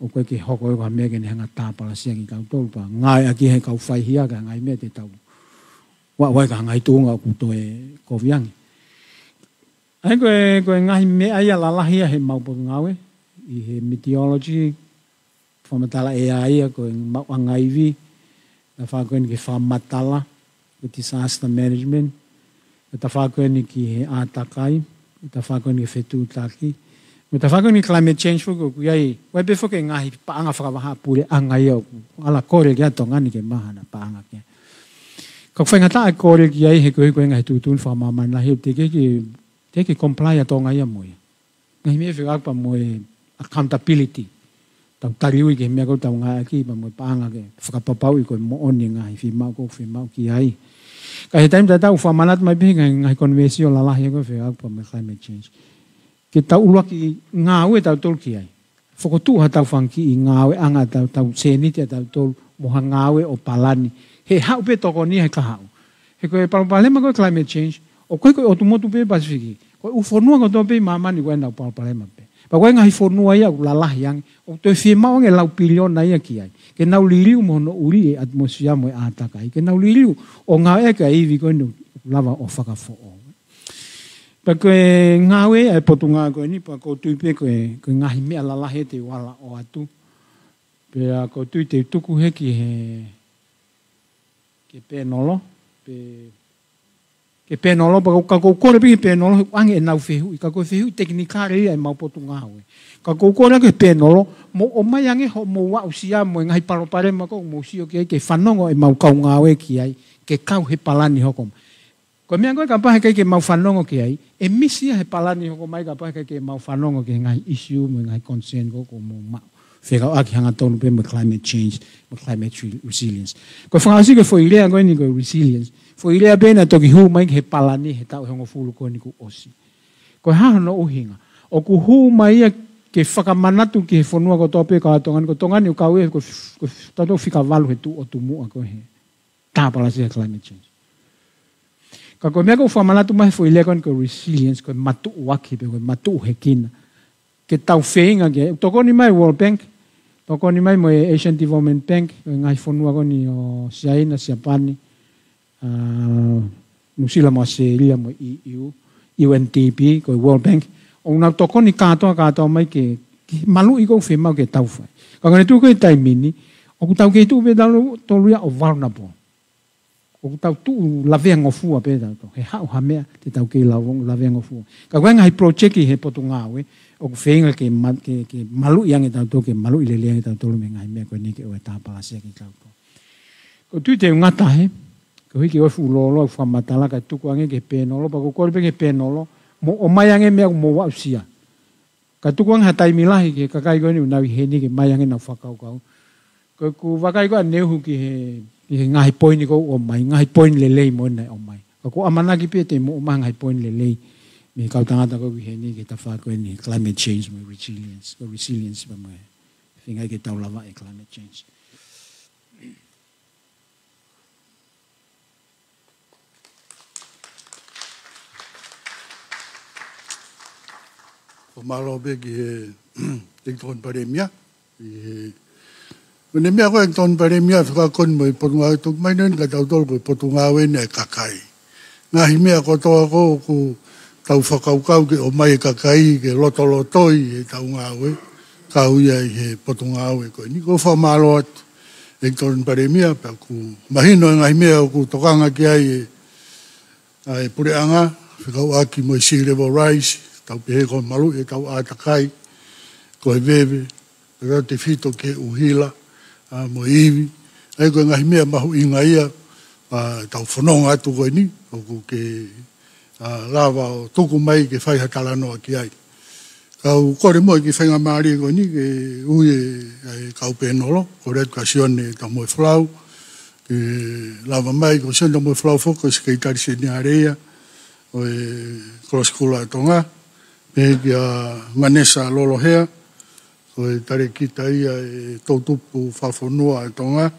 ʻOku ʻikai ke hoko ia ko ha meʻa ke ne hanga ʻo tāpalasia kitautolu pea ngāueʻaki ʻe he kau faihia ki ha ngaahi meʻa te tau vaʻavaʻai ki ha ngaahi tuʻunga ʻoku toe kovi ange. ʻA ia ko e, ko e ngaahi meʻa ia lalahi ia he mau Potungāue, ʻi he meteorology, fakamatala ʻea ia, ko e maʻuʻanga ivi, tafaʻaki ko eni ki he fakamatala, ko e disaster management, ko e tafaʻaki ko eni ki he ʻātakai, ko e tafaʻaki ko eni ki he fetuʻutaki, ko e tafaʻaki ko eni climate change foki ʻoku ʻi ai, ʻoku ʻi ai pē foki e ngaahi paʻanga fakavahaʻapuleʻanga ia ʻoku ala kole ki ai Tonga ni ke maʻu haʻana paʻanga ki ai. Ka ʻoku faingataʻa e kole ki ai he ko e, ko e ngaahi tuʻutuʻuni fakamāmani lahi ʻoku teʻeki ke, teʻeki ke comply ʻa Tonga ia mo ia. Ngaahi meʻa fekauʻaki pea mo e accountability. Tau tali ui ki he meʻa ʻoku tau ngāueʻaki pea mo e paʻanga ke fakapapauʻi ko e moʻoni e ngaahi fiemaʻu ʻoku fiemaʻu ki ai. Ka he taimi tatau ʻoku fakamanatu mai pē he ngaahi, ngaahi konivensio lalahi ʻoku fekauʻaki pea mo e climate change. Ke tau ʻuluaki ngāue tautolu ki ai. Fokotuʻu haʻatau fanga kiʻi ngāueʻanga tau, tau sēniti ʻatautolu mo ha ngāue ʻo palani. He haʻu pē tokoni ia he kahaʻu. He ko e palopalema ko e climate change, ʻoku ʻikai ko e ʻotu motu pē Pasifiki. Ko e ʻū fonua kotoa pē ʻi māmani ko ʻenau palopalema pē. Pea ko e ngaahi fonua ia ʻoku lalahi ange, ʻoku toe fiemaʻu ange e lau piliona ia ki ai. Ke nau liliu mo hono ʻuli e atmosphere mo e ʻātakai. Ke nau liliu ʻo ngāueʻaki e ivi ko eni ʻoku lava ʻo fakafoʻou. Pea ko e ngāue ʻa e Potungāue ko eni, pea ʻoku ou tui pē ko e, ko e ngaahi meʻa lalahi ia te u ala ʻoatu. Pea ʻoku ou tui te u tuku hē ki he, ki he pēnolo, pe, ki he pēnolo, pea ʻoku, ka ʻoku ou kole pē ki he pēnolo, he ʻoange ʻenau fehuʻi, ka ko e fehuʻi tekinikale ia ʻa e mau Potungāue. Ka ʻoku ou kole ki he pēnolo, mou ʻomai ange hoʻomou aʻusia mo e ngaahi palopalema ʻoku mou sio ki ai ke fanongo e mau kau ngāue ki ai, ke kau he palani hoko mai. Ko e meʻa ko ē kapau he ʻikai ke mau fanongo ki ai, ʻe misi ia he palani hoko mai kapau he ʻikai ke mau fanongo ki he ngaahi issue mo e ngaahi concern ʻoku mou maʻu. Fekauʻaki hangatonu pē mo e climate change, mo e climate re-, resilience. Ko e fakaʻosi ko e foʻi lea ko eni ko e resilience. Foʻi lea pē naʻe toki hū mai ki he palani he taʻu ʻe hongofulu ko eni kuo ʻosi. Ko e hā hono ʻuhinga? ʻOku hū mai ia ke fakamanatu ki he fonua kotoa pē kau Tonga ni, ko Tonga ni ʻoku kau ia ko, ko tautolu fika valu he tuʻu ʻotu muʻa ko ē he tāpalasia climate change. Ka ko e meʻa ʻoku fakamanatu mai he foʻi lea ko eni ko e resilience, ko e matuʻuaki pe ko e matuʻuhekina. Ke tau feinga ke, tokoni mai World Bank, tokoni mai mo e Asian Development Bank, ko e ngaahi fonua ko eni ʻo Siaina, Siapani, ʻa, Nuʻusila mo ʻAositelēlia mo e E U, U N D P, ko e World Bank, ʻoku nau tokoni kātoa, kātoa mai ke, ke maluʻi ʻoku fiemaʻu ke tau fai. Ka ko e tuʻu ko ē he taimi ni, ʻoku tau kei tuʻu pē tautolu ia ʻo vulnerable. ʻOku tau tuʻu laveangofua pē tautolu. He haʻu ha meʻa te tau kei lau-, laveangofua. Ka ko e ngaahi project he Potungāue, ʻoku feinga ke ma-, ke, ke maluʻi ange tautolu, ke maluʻi lelei ange tautolu mei he ngaahi meʻa ko eni ke ʻoua ʻe tāpalasia kitautolu. ʻOku ou tui te u ngata hē, ko e hiki ʻo e fuʻu lōloa ʻoku fakamatala kae tuku ange ki he pēnolo, pea ʻoku ou kole pē ki he pēnolo, mou ʻomai ange e meʻa ʻoku mou aʻusia. Kae tuku ange ha taimi lahi ki he kakai ko eni ʻoku nau ʻi heni ke ʻomai ange ʻenau fakakaukau. Ko ʻeku vakai ko ē ʻaneuhu ki he, ki he ngaahi poini ʻoku ʻomai, ngaahi poini lelei mo ʻena ʻomai. Ka ʻoku ou ʻamanaki pē te mou ʻomai ngaahi poini lelei mei he kau tangata ko ē ʻoku ʻi heni ki he tafaʻaki ko eni climate change mo e resilience, ko e resilience pea mo e feinga ke tau lavaʻi e climate change. Fakamālō pē ki he Toketā Palēmia, ʻi he Ko e meʻa ko ē ʻEiki Tokoni Palēmia, fekauʻaki mo e Potungāue Tuʻi, mahino eni kiate kitautolu ko e Potungāue eni ʻa e kakai. Ngaahi meʻa kotoa ko ē ʻoku tau fakakaukau ke ʻomai e kakai ke lotolotoi ʻetau ngāue, kau ia ʻi he Potungāue ko eni. ʻOku ou fakamālō atu ʻEiki Tokoni Palēmia, pea ʻoku mahino e ngaahi meʻa ʻoku tokanga ki ai e ʻa e puleʻanga, fekauʻaki mo e sea level rise, tau pehē ko e maluʻi ʻetau ʻātakai, ko e veve, pea tautefito ki he ʻuhila, ʻa, mo e ivi. ʻA ia ko e ngaahi meʻa mahuʻinga ia, ʻa, tau fononga atu ko eni, ʻoku ke, ʻa, lava ʻo tuku mai ke fai ha talanoa ki ai. Kau kole mo e kiʻi faingamālie ko eni ke ui e, e kau pēnolo, kole atu kia Sione Tamoefolau, ke lava mai, ko Sione Tamoefolau foki ko e Sekelitali Seniale ia ʻo e Kolosi Kula ʻa Tonga, pehē kia Vanessa Lolohea, ko e talēkita ia e toʻutupu fakafonua ʻa Tonga,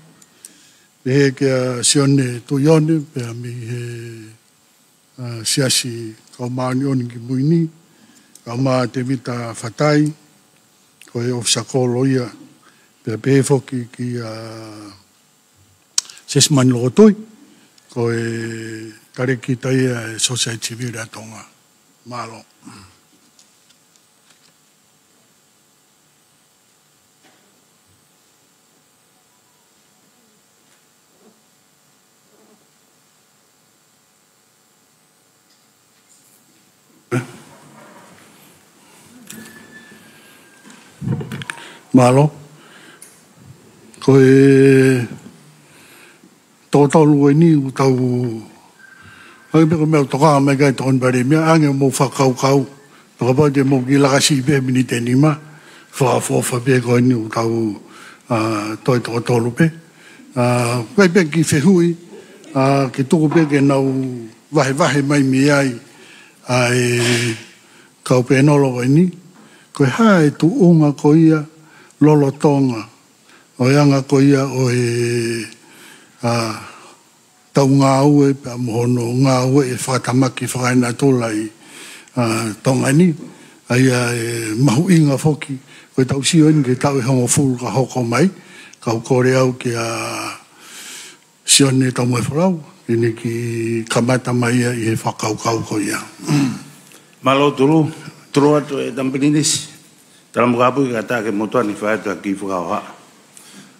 pehē kia Sione Tuʻione, pea mei he ʻa, Siasi Kau Māʻoniʻoni ki Mui ni, Kaumā Tēvita Fatai, ko e ʻōfisa kolo ia, pea pehē foki kia Siaosi Mani Lokotui, ko e talēkita ia e Sōsaieti Sivile ʻa Tonga. Mālō. Mālō. Ko e toko tolu ko eni ʻoku tau, ʻa ia pē ko e meʻa ʻoku tokanga mai ki ai ʻEiki Tokoni Palēmia, ʻange hoʻomou fakakaukau, tokapau te mou kiʻi laka siʻi pē miniti ʻe nima, fakaʻofoʻofa pē ko eni ʻoku tau, ʻa, toe toko tolu pē. ʻA, ʻoku ʻi ai pē kiʻi fehuʻi, ʻa, ke tuku pē ke nau vahevahe mai mei ai, ʻa e kau pēnolo ko eni, ko e hā e tuʻunga ko ia lolotonga ʻo e anga ko ia ʻo e, ʻa, tau ngāue pea mo hono ngāue e fakatamaki fakaenatula ʻi, ʻa, Tonga ni, ʻa ia e mahuʻinga foki, ko e tau sio eni ki he taʻu ʻe hongofulu ka hoko mai, kau kole au kia Sione Tamoefolau, ke ne kiʻi kamata mai ia ʻi he fakakaukau ko ia. Mālō Tulu, Tulu atu e Tama Pilinisi, Tala Makapu, kae ʻatā ke motuʻa ni fai atu ha kiʻi fakahohaʻa.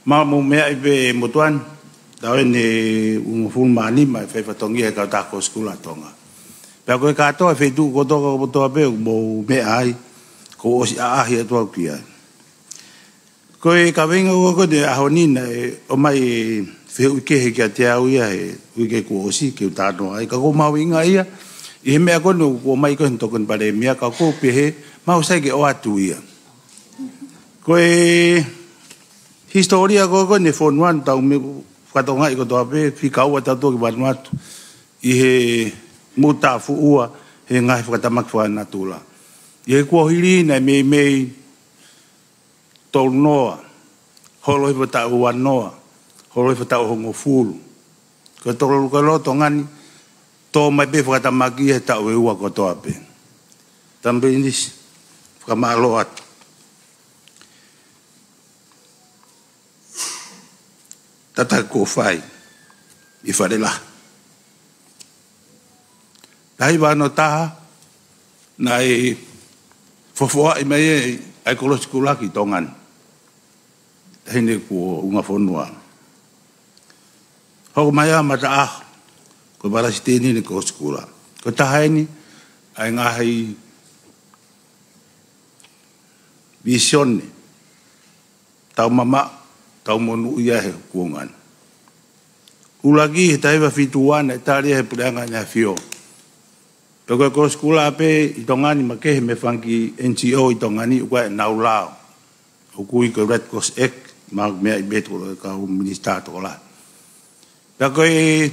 Mou meaʻi pē motuʻa ni, taʻu eni ʻe hongofulu mā nima e fai fatongia e kau tā Kolosi Kula ʻa Tonga. Pea ko e kātoa e feituʻu kotoa kotoa pē ʻoku mou meʻa ai, kuo ʻosi ʻaʻahi atu au ki ai. Ko e kaveinga ʻo e ʻaho ko eni, ʻaho ni naʻe ʻomai e fehuʻi kehe kiate au ia he uike kuo ʻosi ke u talanoa ai. Ka ko e mahuʻinga ia, ʻi he meʻa ko eni ʻoku ʻomai ko eni ʻe he Tokoni Palēmia, ka ʻoku ou pehē, mau sai ke ʻoatu ia. Ko e hisitōlia ko ē ko eni e fonua ni, tau meʻa fakatokangaʻi kotoa pē, fika ua tautolu ki Vanuatu ʻi he muʻa taʻu ua he ngaahi fakatamaki fakaenatula. ʻI he kuohili naʻe meimei tolu noa, holo hifo taʻu ua noa, holo hifo taʻu hongofulu. Ko e tokoluku lolotonga ni, tō mai pē fakatamaki he taʻu ʻe ua kotoa pē. Tama Pilinisi, fakamālō atu. Tataki kuo fai ʻi Fale Lahi. Taha hiva ono taha, naʻe fofoaʻi mai ai ʻa e Kolosi Kula ki Tonga ni. Taʻahine kuo ungafonua. Hoko mai ʻa Mataʻaho, ko e palesiteni ʻeni e Kolosi Kula. Ko e taha ʻeni ʻa e ngaahi vīsone, tau mamaʻo, tau monūʻia he kuonga ni. ʻUluaki he taha hiva fitu ua naʻe tali ia he Puleʻanga ʻEne ʻAfio. Pea ko e Kolosi Kula pē ʻi Tonga ni makehe mei he fanga kiʻi NGO ʻi Tonga ni ʻoku ʻi ai ʻenau lao. ʻOku ui ko e Red Cross Act, mahalo meaʻi pē ʻe he kau minisitā tokolahi. Pea ko e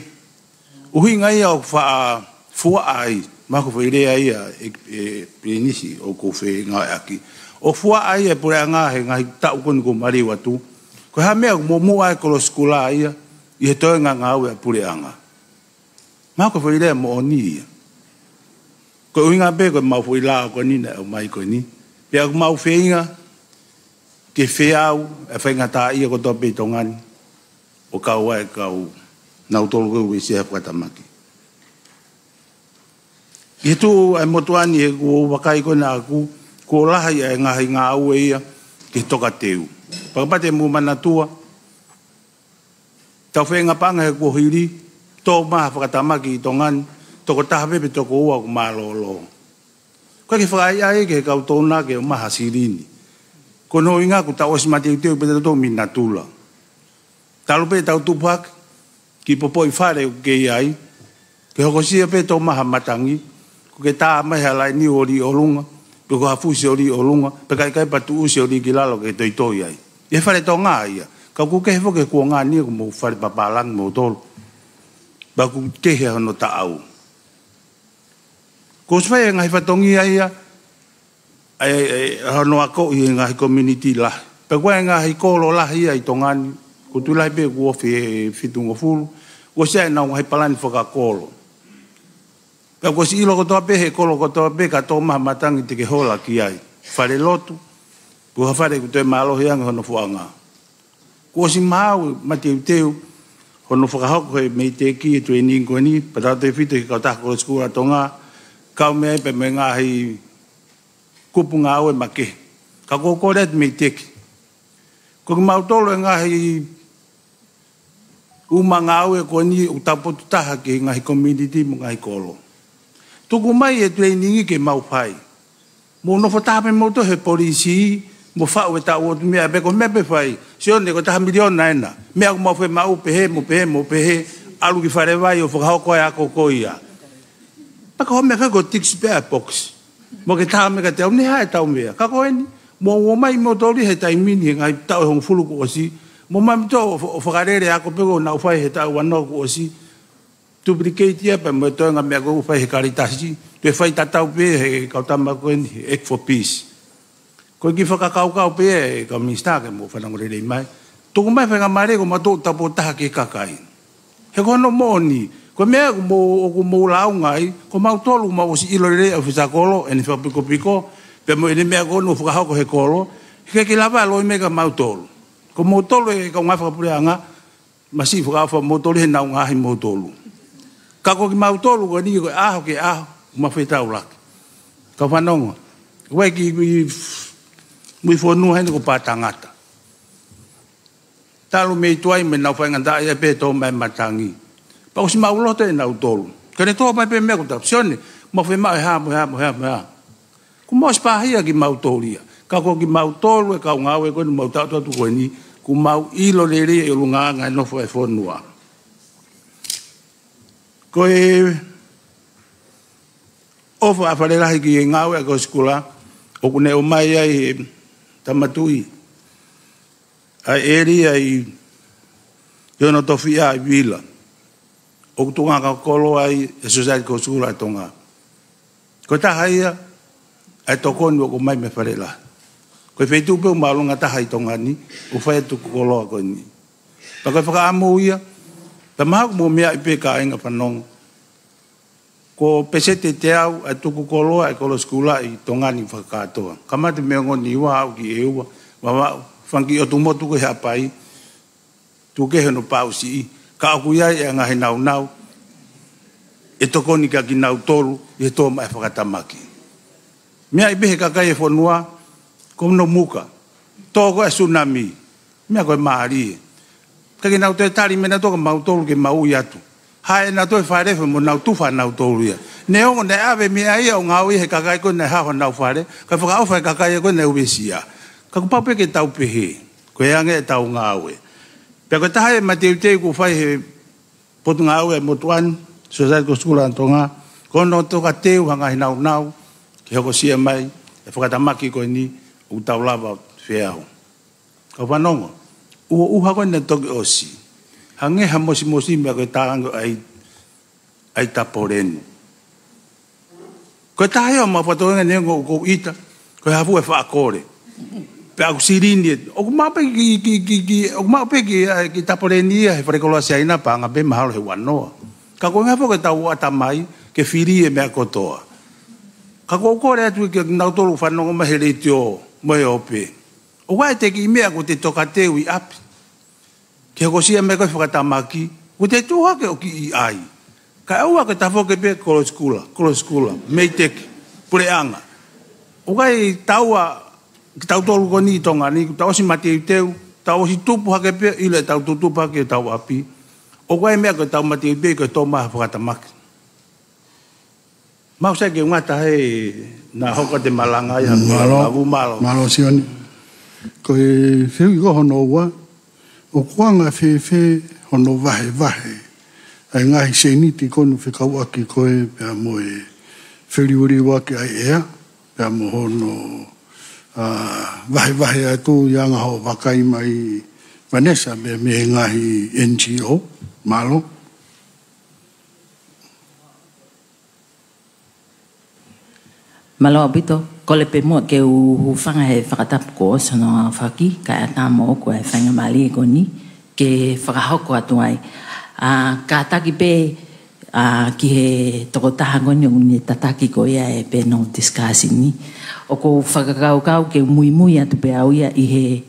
ʻuhinga ia ʻoku faʻa fuaʻa ai, mahalo ko e foʻi lea ia ʻe, ʻe Pilinisi ʻoku ou fengāueʻaki. ʻOku fuaʻa ai e Puleʻanga he ngaahi taʻu ko eni kuo maliu atu. Ko e hā e meʻa ʻoku muʻomuʻa ai e Kolosi Kula ia ʻi he toenga ngāue ʻa e Puleʻanga. Mahalo ko e foʻi lea moʻoni ia. Ko e ʻuhinga pē ko e mau foʻi lao ko eni naʻe ʻomai ko eni. Pea ʻoku mau feinga ke feau ʻa e faingataʻaʻia kotoa pē ʻi Tonga ni, ʻo kau ai e kau nautolu ko ē ʻoku uesia he fakatamaki. ʻI he tuʻu ʻa e motuʻa ni he kuo vakai ko ena ʻaku, kuo lahi ʻa e ngaahi ngāue ia ki he tokateu. Pea kapau te mou manatua, tau feinga paʻanga he kuohili, tō mai ha fakatamaki ʻi Tonga ni, toko taha pē pe toko ua ʻoku mālōlō. Ko e ke fakaʻaiʻai ki he kau tōnaki ʻo maha silini. Ko hono ʻuhinga kuo tau ʻosi mateuteu pē tautolu mei natula. Talu pē tau tupu hake ki he popoʻi fale ʻoku ke ʻi ai, ke hokosia pē tō mai ha matangi, ko ke tā mai ha laini ʻo lī ʻolunga, pe ko ha fusi ʻo lī ʻolunga, pe ka ʻikai pea tuʻusi ʻo lī ki lalo ke toitoi ai. ʻI he fale Tonga ia, ka ʻoku kehe foki he kuonga ni ʻoku mou fale papālangi moutolu. Pea ʻoku kehe hono taʻau. Kuo ʻosi fai e ngaahi fatongia ia, ʻa e, ʻa e, ʻa hono akoʻi he ngaahi community lahi. Pea ko e ngaahi kolo lahi ia ʻi Tonga ni, ʻoku ou tui lahi pē kuo ofi he fitungofulu, kuo ʻosi ʻi ai ʻenau ngaahi palani fakakolo. Pea kuo ʻosi ʻilo kotoa pē he kolo kotoa pē ka tō mai ha matangi te ke hola ki ai. Fale lotu, pe ko ha fale ʻoku toe mālohi ange hono foʻanga. Kuo ʻosi maau mateuteu hono fakahoko he MEIDECC e training ko eni, pea tautefito ki he kautaha Kolo Sikula ʻa Tonga, kau mei ai pea mo e ngaahi kupu ngāue makehe. Ka ʻoku ou kole atu MEIDECC, ko kimautolu e ngaahi uma ngāue ko eni ʻoku tau potu taha ki he ngaahi community mo e ngaahi kolo. Tuku mai e training ke mau fai. Mou nofo taha pē moutolu he polisi, mou faʻu e taʻu ʻotu meʻa pē ko e meʻa pē fai. Sione, ko e taha miliona ena. Meʻa ʻoku mau fai maʻu pehē, mo pehē, mo pehē, ʻalu ki fale vai ʻo fakahoko e ako ko ia. Pea ko e meʻa fai ko e tick pē ʻa e box. Mo ke tā mai kiate au, ne hā e tau meʻa. Ka ko eni, mou ō mai moutolu he taimi ni he ngaahi taʻu ʻe hongofulu kuo ʻosi. Mou ō mai moutolu ʻo, ʻo fakalele ako pē ko ē naʻa nau fai he taʻu ʻe ono kuo ʻosi. Duplicate ia pea mo e toenga meʻa ko ē ʻoku fai he Karitasi, toe fai tatau pē he kau tama ko eni, he Act for Peace. Ko e kiʻi fakakaukau pē ʻa e kau minisitā ke mou fanongo lelei mai. Tuku mai faingamālie ko mautolu tau potu taha ki he kakai. He ko hono moʻoni, ko e meʻa ʻoku mou, ʻoku mou lāunga ai, ko mautolu mau ʻosi ʻilo lelei ʻa e ʻōfisa kolo, ʻene fakapikopiko, pea mo ʻene meʻa ko ē ʻoku fakahoko he kolo, he ʻikai ke lava ʻo loi mai kia mautolu. Ko mautolu e kau ngāue fakapuleʻanga, masiʻi fakaʻofa moutolu he naʻa nau ngaahi moutolu. Ka ko kimautolu ko eni ko e ʻaho ki he ʻaho, mau fetaulaki. Kau fanongo, ʻoku ʻi ai e kiʻi, kiʻi mui fonua heni ko Patangata. Talu mei tuai mo ʻenau faingataʻaʻia pē tō mai e matangi. Pea ʻosi maʻuloto ʻe nautolu. Ka ne tō mai pē meʻa ko e tapu, Sione, mau fai maʻu e hā, mo e hā, mo e hā, mo e hā. Kuo mau ʻosi pāhia kimautolu ia. Ka ko kimautolu e kau ngāue ko eni mau taʻutu atu ko eni, kuo mau ʻilo lelei e ʻulungaanga e nofo e fonua. Ko e ʻofa ʻa Falelahi ki he ngāue ʻa e Kolo Sikula, ʻoku ne ʻomai ai e Tama Tuʻi ʻa e ʻēlia ʻi, ʻi hono tofiʻa ʻi Vila. ʻOku tuʻunga kau koloa ai e Sōsaieti Kolo Sikula ʻa Tonga. Ko e taha ia ʻa e tokoni ʻoku ʻomai mei Falelahi. Ko e feituʻu pē ʻoku māʻolunga taha ʻi Tonga ni ʻoku fai e tuku koloa ko eni. Pea ko e fakaʻamu ia, pea mahalo ʻoku mou meaʻi pē kāinga fanongo, ko e peseti ʻe teau ʻa e tuku koloa ʻa e Kolo Sikula ʻi Tonga ni fakakātoa. Kamata mei he ongo Niua aʻu ki ʻEua, Vavaʻu, fanga kiʻi ʻotu motu ko ē he Haʻapai, tuku kehe hono paʻusiʻi, ka ʻoku ʻi ai e ngaahi nāunau ʻe tokoni kia kinautolu ʻi he tō mai e fakatamaki. Meaʻi pē he kakai e fonua, ko hono muka, tō ko ē ʻa e sunami, meʻa ko ē mālie. Ka ke nau toe tali mei nautolu kia mautolu ke mau ui atu. Haʻu ʻe nautolu e fale fē mo nau tufa nautolu ia. Neongo naʻe ʻave meʻa ia ʻo ngāue he kakai ko ē naʻe haʻu honau fale, kae fakaʻofa e kakai ko ē naʻe uesia. Ka kuo pau pē ke tau pehē, ko e anga ʻetau ngāue. Pea ko e taha e mateuteu kuo fai he Potungāue ʻa e motuʻa ni, Sōsaieti Kolo Sikula ʻa Tonga, ko hono tokateu ha ngaahi nāunau ke hokosia mai e fakatamaki ko eni ʻoku tau lava ʻo feau. Kau fanongo, ʻuha ko ē naʻe toki ʻosi, hangē ha mosimosi meʻa ko e tāngo ʻa e, ʻa e tapoleni. Ko e taha ia ʻo e mau fatoenga neongo ʻoku ou ʻita, ko e hafu e faʻa kole. Pea ʻoku silini ē. ʻOku maʻu pē ki, ki, ki, ki, ʻoku maʻu pē ki, ʻa, ki tapoleni ia he fale koloa Siaina paʻanga pē mahalo he ua noa. Ka ko e ngaahi foʻi ke tau ʻatamai, ke fili e meʻa kotoa. Ka ʻoku ou kole atu kia kinautolu fanongo mai he letiō, mo e ope. ʻOku ʻi ai e kiʻi meʻa ko ʻete tokateu ʻi ʻapi ke hokosia mai ko e fakatamaki, ko ʻete tuʻu hake ʻo kiʻi ʻai. Kae ʻoua ke ta foki pē kolo sikula, kolo sikula, meiteki, puleʻanga. ʻOku ʻi ai taua, kitautolu ko eni ʻi Tonga ni, kuo tau ʻosi mateuteu, tau ʻosi tupu hake pē, ʻilo ʻetau tutupu hake ʻetau ʻapi. ʻOku ʻi ai e meʻa ko ʻetau mateuteu ko e tō mai ha fakatamaki. Mau sai ke ngata he naʻa hoko atu e malanga ia. Mālō. Mālō, mālō. Mālō Sione. Ko e fehuʻi ko hono ua, ʻoku anga fēfē hono vahevahe ʻa e ngaahi sēniti ko eni fekauʻaki ko ē pea mo e feliuliuaki ʻa e ʻea, pea mo hono, ā, vahevahe atu ʻi he anga hoʻo vakai mai Vanessa mei, mei he ngaahi N G O, mālō. Mālō ʻaupito, kole pē muʻa ke u hūfanga he fakatapu kuo ʻosi hono aofaki, kae ʻatā moʻoku ʻa e faingamālie ko eni ke fakahoko atu ai. Ā, kātaki pē, ā, ki he tokotaha ko eni ʻoku ne tataki ko ia e panel discussion ni. ʻOku ou fakakaukau ke muimui atu pē au ia ʻi he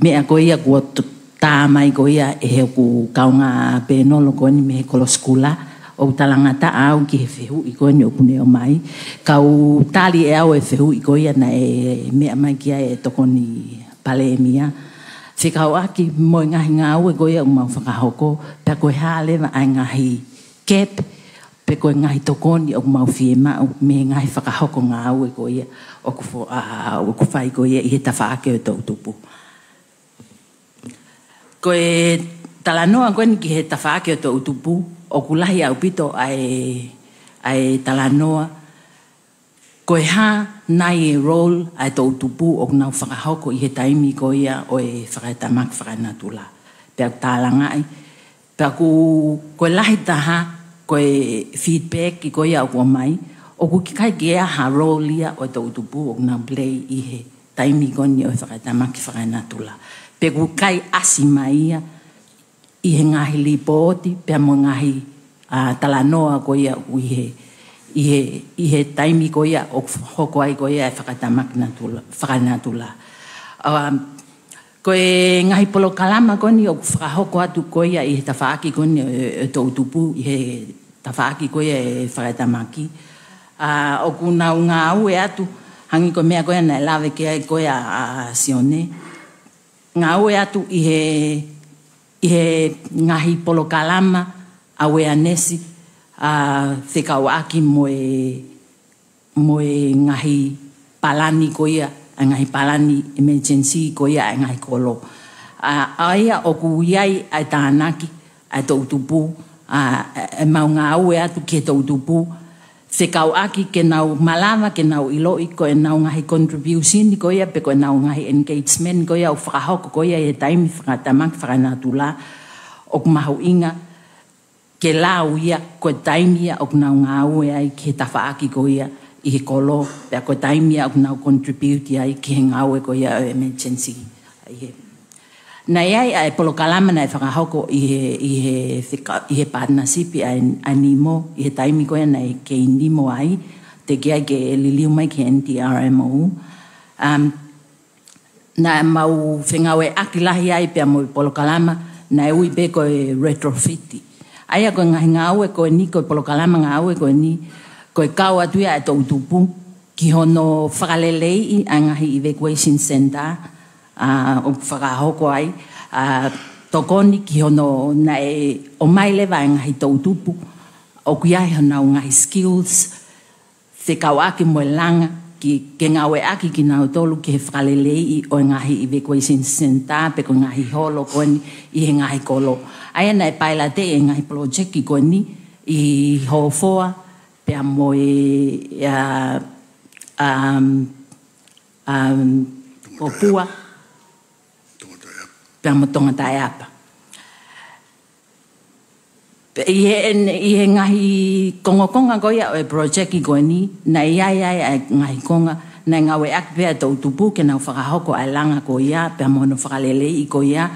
meʻa ko ia kuo t-, tā mai ko ia ʻe hoku kaungā pēnolo ko eni mei he kolo sikula, ʻoku talangataʻa au ki he fehuʻi ko eni ʻoku ne ʻomai. Kau tali ʻe au e fehuʻi ko ia naʻe meʻa mai ki ai e Tokoni Palēmia. Fekauʻaki mo e ngaahi ngāue ko ia ʻoku mau fakahoko, pea ko e hā leva ʻa e ngaahi gap, pe ko e ngaahi tokoni ʻoku mau fiemaʻu mei he ngaahi fakahoko ngāue ko ia ʻoku fo-, ā, ʻoku fai ko ia ʻi he tafaʻaki ʻo e toʻutupu. Ko e talanoa ko eni ki he tafaʻaki ʻo e toʻutupu, ʻoku lahi ʻaupito ʻa e, ʻa e talanoa, ko e hā nai e role ʻa e toʻutupu ʻoku nau fakahoko ʻi he taimi ko ia ʻo e fakaetamaki fakaenatula. Pea ʻoku tālangaʻi, pea ʻoku, ko e lahi taha, ko e feedback ko ia ʻoku ʻomai, ʻoku ʻikai ke ʻi ai ha role ia ʻo e toʻutupu ʻoku nau play ʻi he taimi ko eni ʻo e fakaetamaki fakaenatula. Pea ʻoku ʻikai ʻasi mai ia ʻi he ngaahi lipooti, pea mo e ngaahi, ā, talanoa ko ia ʻoku ʻi he, ʻi he, ʻi he taimi ko ia ʻoku hoko ai ko ia e fakaetamaki natula, fakaenatula. Ā, ko e ngaahi polokalama ko eni ʻoku fakahoko atu ko ia ʻi he tafaʻaki ko eni ʻo e, e toʻutupu, ʻi he tafaʻaki ko ia e fakaetamaki. Ā, ʻoku nau ngāue atu, hangē ko e meʻa ko ia naʻe lave ki ai ko ia ʻa, ʻa Sione. Ngāue atu ʻi he, ʻi he ngaahi polokalama awareness, ā, fekauʻaki mo e, mo e ngaahi palani ko ia, ʻa e ngaahi palani emergency ko ia ʻa e ngaahi kolo. Ā, ʻa ia ʻoku ʻi ai ʻa e tānaki ʻa e toʻutupu, ā, ʻemau ngāue atu ki he toʻutupu, fekauʻaki ke nau malava, ke nau ʻiloʻi ko ʻenau ngaahi contribution ko ia, pe ko ʻenau ngaahi engagement ko ia ʻoku fakahoko ko ia ʻi he taimi fakaetamaki fakaenatula, ʻoku mahuʻinga ke lau ia ko e taimi ia ʻoku nau ngāue ai ki he tafaʻaki ko ia ʻi he kolo, pea ko e taimi ia ʻoku nau contribute ai ki he ngāue ko ia ʻo e emergency. ʻI he Naʻe ʻi ai ʻa e polokalama naʻe fakahoko ʻi he, ʻi he feka-, ʻi he partnership ʻa e, ʻa e NEMO, ʻi he taimi ko ia naʻe kei NEMO ai, teʻeki ai ke liliu mai ki he NDRMO. Um, naʻa mau fengāueʻaki lahi ai pea mo e polokalama, naʻe ui pē ko e retrofit. ʻA ia ko e ngaahi ngāue ko eni, ko e polokalama ngāue ko eni, ko e kau atu ia ʻa e toʻutupu ki hono fakaleleiʻi ʻa e ngaahi evacuation center, ā, ʻoku fakahoko ai, ā, tokoni ki hono naʻe ʻomai leva ʻa e ngaahi toʻutupu ʻoku ʻi ai honau ngaahi skills, fekauʻaki mo e langa, ki, ke ngāueʻaki kinautolu ki he fakaleleiʻi ʻo e ngaahi evacuation center, pe ko e ngaahi holo ko eni ʻi he ngaahi kolo. ʻA ia naʻe pailateʻi e ngaahi project ko eni ʻi Hofoa, pea mo e, ā, um, um, ʻOpua, pea mo Tongataʻeapa. Pea ʻi he, ʻi he ngaahi kongokonga ko ia ʻo e project ko eni, naʻe ʻi ai ʻa e ngaahi konga, naʻe ngāueʻaki pē ʻa e toʻutupu ke nau fakahoko ʻa e langa ko ia, pea mo hono fakaleleiʻi ko ia,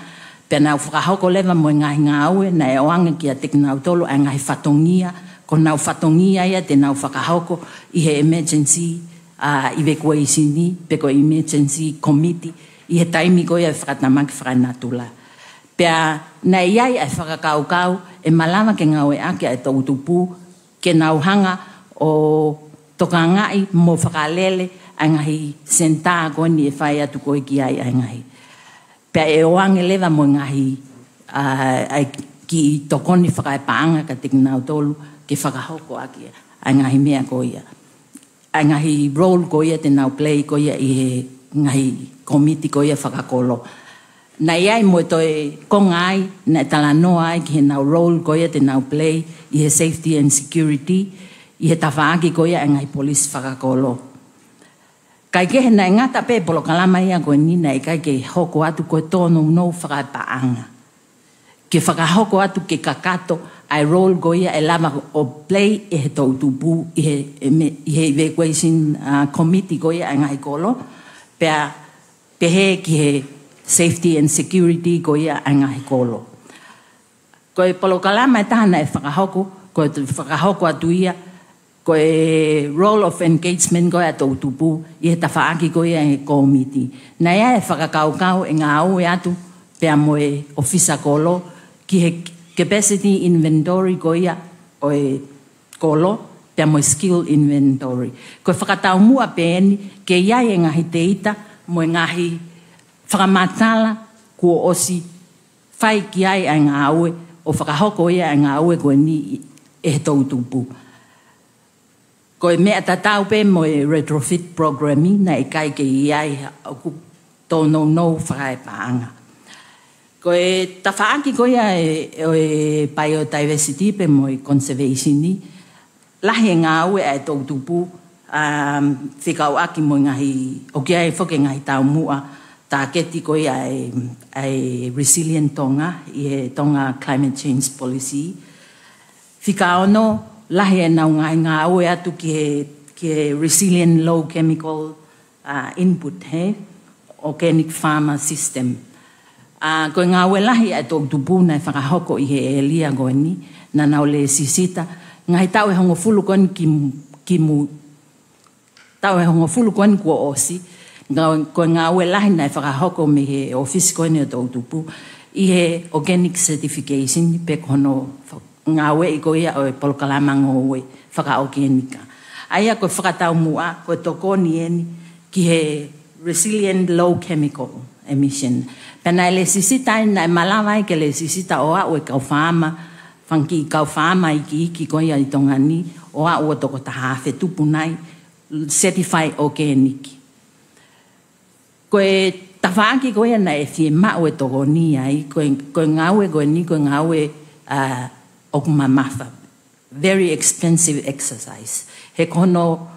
pea nau fakahoko leva mo e ngaahi ngāue, naʻe ʻoange kiate kinautolu ʻa e ngaahi fatongia, ko honau fatongia ia te nau fakahoko ʻi he emergency, ʻa e evacuation pe ko e emergency committee ʻi he taimi ko ia ʻo e fakatamaki fakanatula. Pea naʻe ʻi ai ʻa e fakakaukau ʻe malava ke ngāueʻaki ʻa e toʻutupu ke nau hanga ʻo tokangaʻi mo fakalele ʻa e ngaahi senitā ko eni ʻe fai atu ko ē ki ai ʻa e ngaahi. Pea ʻe ʻoange leva mo e ngaahi, ʻa, ʻa e kiʻi tokoni fakaepaʻanga kiate kinautolu ke fakahoko ʻaki ʻa e ngaahi meʻa ko ia. ʻA e ngaahi role ko ia te nau play ko ia ʻi he ngaahi kōmiti ko ia fakakolo. Naʻe ʻi ai mo e toe konga ai, naʻe talanoa ai ki heʻenau role ko ia te nau play ʻi he safety and security, ʻi he tafaʻaki ko ia ʻa e ngaahi polisi fakakolo. Kae kehe naʻe ngata pē polokalama ia ko eni naʻe ʻikai ke hoko atu ko e tōnounou fakaepaʻanga. Ke fakahoko atu ke kakato ʻa e role ko ia ʻe lava ʻo play ʻe he toʻutupu ʻi he, ʻe me-, ʻi he evacuation, ʻa, committee ko ia ʻa e ngaahi kolo, pea pehē ki he safety and security ko ia ʻa e ngaahi kolo. Ko e polokalama ʻe taha naʻe fakahoko, ko e fakahoko atu ia, ko e role of engagement ko ia ʻa e toʻutupu ʻi he tafaʻaki ko ia ʻa e kōmiti. Naʻe ʻi ai e fakakaukau ʻe ngāue atu pea mo e ʻōfisa kolo ki he capacity inventory ko ia ʻo e kolo, pea mo e skill inventory. Ko e fakataumuʻa pē eni ke ʻi ai e ngaahi teita mo e ngaahi fakamatala kuo ʻosi fai ki ai ʻa e ngāue, ʻo fakahoko ia ʻa e ngāue ko eni ʻe he toʻutupu. Ko e meʻa tatau pē mo e retrofit program ʻi, naʻe ʻikai ke ʻi ai ʻoku tōnounou fakaepaʻanga. Ko e tafaʻaki ko ia ʻe, ʻo e biodiversity pea mo e conservation ʻi, lahi e ngāue ʻa e toʻutupu, um, fekauʻaki mo e ngaahi, ʻoku ʻi ai foki e ngaahi taumuʻa, tāketi ko ia ʻa e, ʻa e Resilient Tonga, ʻi he Tonga Climate Change Policy. Fika ono, lahi ʻenau ngaahi ngāue atu ki he, ki he resilient low chemical, ʻa, input, he organic farmer system. ʻA, ko e ngāue lahi ʻa e toʻutupu naʻe fakahoko ʻi he ʻēlia ko eni, naʻa nau lēsisita, ngaahi taʻu ʻe hongofulu ko eni ki, ki mui, taʻu ʻe hongofulu ko eni kuo ʻosi, ngā-, ko e ngāue lahi naʻe fakahoko mei he ʻōfisi ko eni ʻo e toʻutupu, ʻi he organic certification pe ko hono fa-, ngāueʻi ko ia ʻo e polokalama ngoue fakaʻōkenika. ʻA ia ko e fakataumuʻa, ko e tokoni eni ki he resilient low chemical emission. Pea naʻe lēsisita ai, naʻe malava ai ke lēsisita ʻo aʻu e kau faama, fanga kiʻi kau faama iiki, iiki ko ia ʻi Tonga ni, ʻo aʻu ʻo toko taha afe tupu nai, certified organic. Ko e tafaʻaki ko ia naʻe fiemaʻu e tokoni ai, ko e, ko e ngāue ko eni, ko e ngāue, ʻa, ʻoku mamafa. Very expensive exercise. He ko hono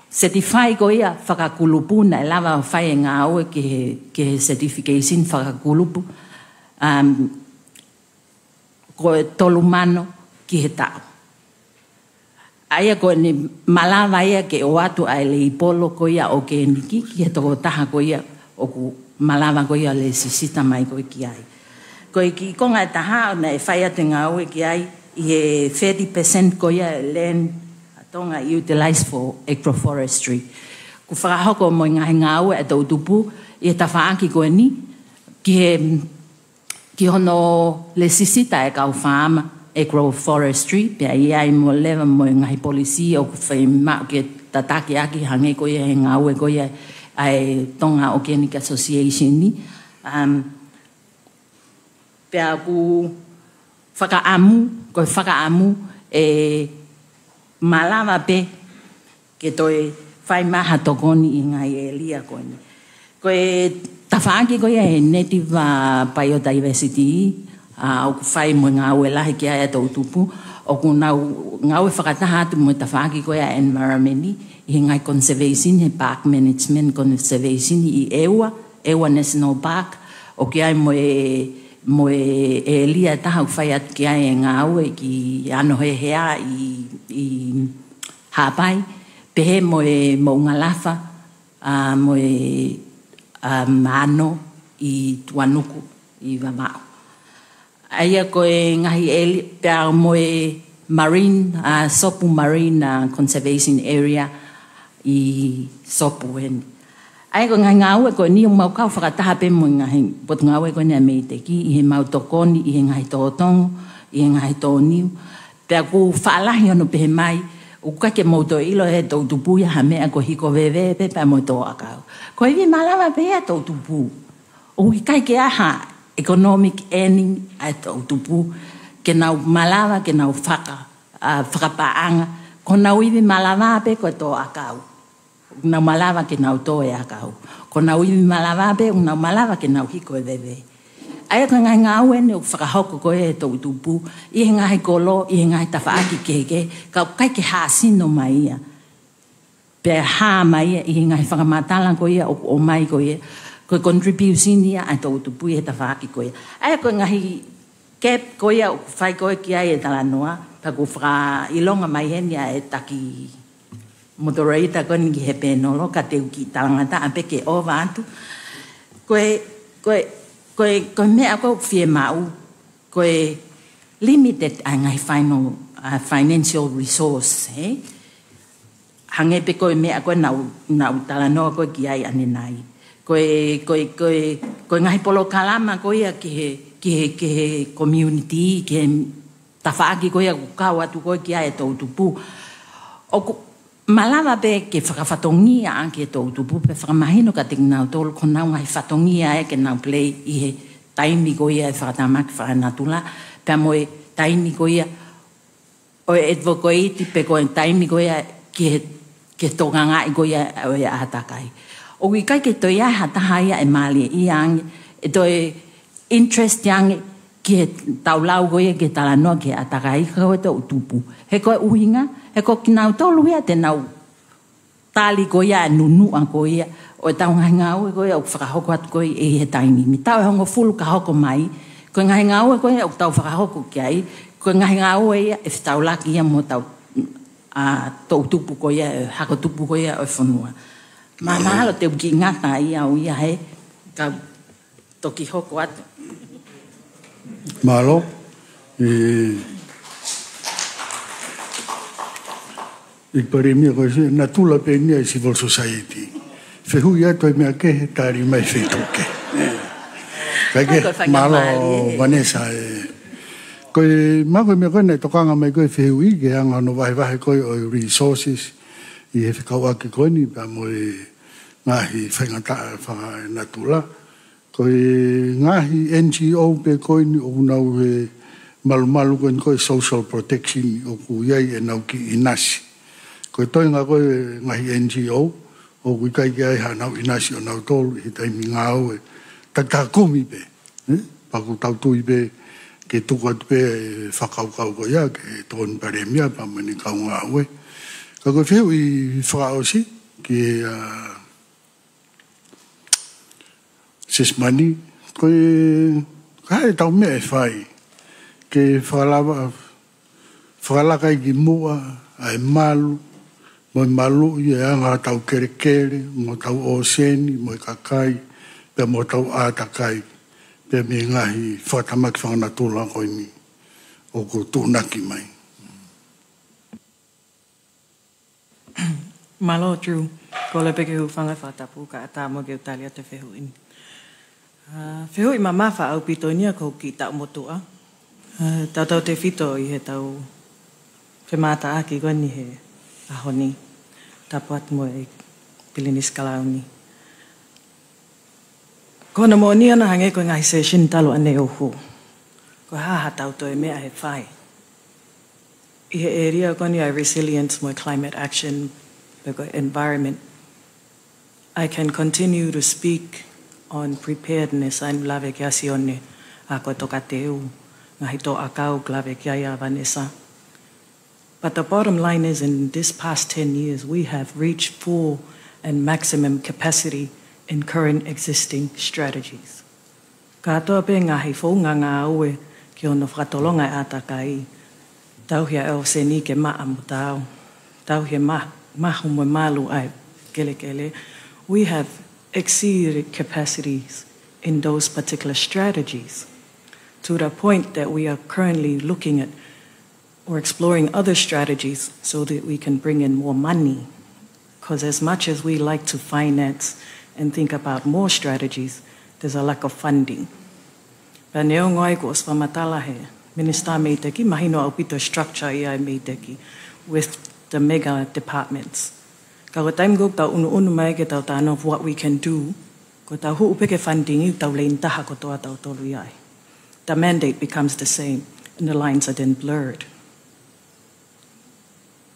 certify ko ia fakakulupu naʻe lava ʻo fai e ngāue ki he, ki he certification fakakulupu, um, ko e tolu mano ki he taʻu. ʻA ia ko eni malava ia ke ʻoatu ʻa e leipolo ko ia ʻokeniki ki he tokotaha ko ia ʻoku malava ko ia lēsisita mai ko ē ki ai. Ko e kiʻi konga ʻe taha naʻe fai atu e ngāue ki ai ʻi he thirty percent ko ia e land ʻa Tonga utilize for agroforestry. Kuo fakahoko mo e ngaahi ngāue ʻa e toʻutupu ʻi he tafaʻaki ko eni ki he ki hono lēsisita e kau faama agroforestry, pea ʻi ai mo leva mo e ngaahi polisi ʻoku fiemaʻu ke tataki ʻaki hangē ko ia he ngāue ko ia ʻa e Tonga Organic Association ni. Um, pea ʻoku fakaʻamu, ko e fakaʻamu ʻe malava pē ke toe fai mai ha tokoni ʻi he ngaahi ʻēlia ko eni. Ko e tafaʻaki ko ia he native, ʻa, biodiversity, ʻa, ʻoku fai mo e ngāue lahi ki ai ʻa e toʻutupu, ʻoku nau ngāue fakataha atu mo e tafaʻaki ko ia environment ʻi he ngaahi conservation, he park management conservation ʻi ʻEua, ʻEua National Park, ʻoku ʻi ai mo e, mo e ʻēlia ʻe taha ʻoku fai atu ki ai e ngāue ki Anohehea ʻi, ʻi Haʻapai, pehē mo e Moʻungalafa, ʻa, mo e, ʻa, Maʻano ʻi Tuanuku ʻi Vavaʻu. ʻA ia ko e ngaahi ʻēli-, pea mo e marine, ʻa, Sopu Marine, ʻa, Conservation Area, ʻi Sopu heni. ʻA ia ko e ngaahi ngāue ko eni ʻoku mau kau fakataha pē mo e ngaahi potungāue ko eni ʻa MEIDECC ʻi heʻemau tokoni ʻi he ngaahi tōtongo, ʻi he ngaahi tōniu. Pea ʻoku faʻa lahi hono pehē mai, ʻoku ʻikai ke mou toe ʻilo ʻe he toʻutupu ia ha meʻa, ko e hiko veve pē pea mo e tō ʻakau. Ko e ivi malava pē ia ʻa e toʻutupu. ʻOku ʻikai ke ʻi ai ha economic earning ʻa e toʻutupu ke nau malava ke nau faka-, ʻa, fakapaʻanga. Ko honau ivi malava pē ko e tō ʻakau. ʻOku nau malava ke nau tō e ʻakau. Ko honau ivi malava pē ʻoku nau malava ke nau hiko e veve. ʻA ia ko e ngaahi ngāue eni ʻoku fakahoko ko ē ʻe he toʻutupu ʻi he ngaahi kolo, ʻi he ngaahi tafaʻaki kehekehe, ka ʻoku ʻikai ke hāsino mai ia. Pea hā mai ia ʻi he ngaahi fakamatala ko ia ʻoku ʻomai ko ia, ko e contribution ia ʻa e toʻutupu ʻi he tafaʻaki ko ia. ʻA ia ko e ngaahi gap ko ia ʻoku fai ko ē ki ai e talanoa, pea ʻoku fakaʻilonga mai heni ʻa e taki moderator ko eni ki he pēnolo, ka te u kiʻi talangataʻa pē ke ʻova atu. Ko e, ko e, ko e, ko e meʻa ko ē ʻoku fiemaʻu, ko e limited ʻa e ngaahi final, ʻa, financial resource, hē? Hangē pē ko e meʻa ko ē naʻa ku, naʻa ku talanoa ko ē ki ai ʻanenai. Ko e, ko e, ko e, ko e ngaahi polokalama ko ia ki he, ki he, ki he community, ki he tafaʻaki ko ia ʻoku kau atu ko ē ki ai e toʻutupu. ʻOku malava pē ke fakafatongia ʻaki e toʻutupu, pea fakamahino kiate kinautolu ko honau ngaahi fatongia ia ke nau play ʻi he taimi ko ia e fakatamaki fakanatula, pea mo e taimi ko ia ʻo e advocate pe ko e taimi ko ia ki he, ki he tokangaʻi ko ia ʻo e ʻātakai. ʻOku ʻikai ke toe ʻi ai ha taha ia ʻe mālieʻia ange, ʻe toe interest ange ki he tau lau ko ia ki he talanoa ki he ʻātakai, ka ko e toʻutupu. He ko e ʻuhinga, he ko kinautolu ia te nau tali ko ia e nunuʻa ko ia ʻo e tau ngaahi ngāue ko ia ʻoku fakahoko atu ko ia ʻi he taimi. Mei he taʻu ʻe hongofulu ka hoko mai, ko e ngaahi ngāue ko ia ʻoku tau fakahoko ki ai, ko e ngaahi ngāue ia ʻe fetaulaki ia mo e tau, ʻa, toʻutupu ko ia, e hako tupu ko ia ʻo e fonua. Mahalo te u kiʻi ngata ai au ia he, ka toki hoko atu. Mālō. ʻE, ʻEiki Palēmia, ko e natula pē eni ia e civil society. Fehuʻi atu e meʻa kehe, tali mai feituʻu kehe. Kae kehe, mālō, Vanessa, ʻe. Ko e, ma ko e meʻa ko ē naʻe tokanga mai ko ē fehuʻi ki he anga hono vahevahe ko ē ʻo e resources ʻi he fekauʻaki ko eni pea mo e ngaahi faingataʻa fakanatula. Ko e ngaahi N G O pē ko eni ʻoku nau ʻi he malumalu ko eni ko e social protection ʻoku ʻi ai ʻenau kiʻi ʻinasi. Ko e toenga ko e ngaahi N G O ʻoku ʻikai ke ʻi ai haʻanau ʻinasi ʻo nautolu ʻi he taimi ngāue. Takitaha kumi pē, ē? Pea ʻoku tau tui pē ke tuku atu pē e fakakaukau ko ia ki he Tokoni Palēmia pea mo ʻene kau ngāue. Ka ko e fehuʻi fakaʻosi ki he, ʻa, Sesimani, ko e, ko e hā ʻetau meʻa ʻe fai ke fakalava, fakalaka ki muʻa ʻa e malu, mo e maluʻi e anga ʻetau kelekele, mo ʻetau ʻōseni, mo e kakai, pea mo ʻetau ʻātakai, pea mei he ngaahi fakatamaki fakanatula ko eni ʻoku tuʻunaki mai. Mālō, Drew. Kole pē ke u hūfanga he fakatapu kae ʻatā mo ke u tali atu e fehuʻi ni. ʻA, fehuʻi mamafa ʻaupito eni ia ki hoku kiʻi taʻu motuʻa. ʻA, tautautefito ʻi heʻetau femātaaki ko eni he ʻaho ni. Tapu atu mo e Pilinisi Kalauni. Ko hono moʻoni ia naʻe hangē ko e ngaahi session talu ʻaneuhu. Ko e hā haʻatau toe meʻa ʻe fai ʻi he ʻēlia ko eni ʻa e resilience mo e climate action, pe ko e environment. I can continue to speak on preparedness, ʻa ia ʻoku lave ki ai ʻa Sione, ʻa ia ko e tokateu, ngaahi tō ʻakau ʻoku lave ki ai ʻa Vanessa. But the bottom line is, in this past ten years, we have reached full and maximum capacity in current existing strategies. Kātoa pē ngaahi founga ngāue ki hono fakatolonga e ʻātakai, tauhi ʻa e ʻōseni ke maʻa mo taau, tauhi e ma-, mahu mo e malu ʻa e kelekele. We have exceeded capacities in those particular strategies to the point that we are currently looking at or exploring other strategies so that we can bring in more money. Because as much as we like to finance and think about more strategies, there's a lack of funding. Pea neongo ai kuo ʻosi fakamatala he Minisitā mei ʻEiki, mahino ʻaupito structure ia ʻa e mei ʻEiki with the mega departments. Ka ko e taimi ko ē ʻoku tau ʻunuʻunu mai ke tau talanoa of what we can do, ko ʻetau hū pē ki he funding ʻoku tau leini taha kotoa tautolu ia ai. The mandate becomes the same and the lines are then blurred.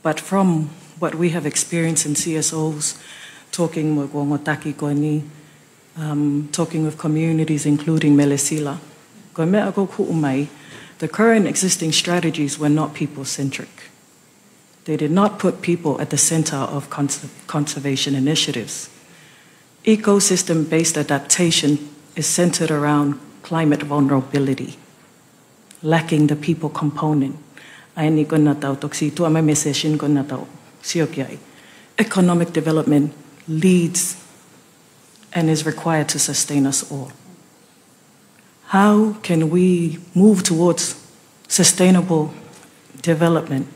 But from what we have experienced in C S Os, talking mo e ongo taki ko eni, um, talking with communities, including Mele Sila, ko e meʻa ʻoku hū mai, the current existing strategies were not people-centric. They did not put people at the center of cons-, conservation initiatives. Ecosystem-based adaptation is centered around climate vulnerability, lacking the people component. ʻA eni ko ena tau toki situʻa mai mei he session ko ena tau sio ki ai. Economic development leads and is required to sustain us all. How can we move towards sustainable development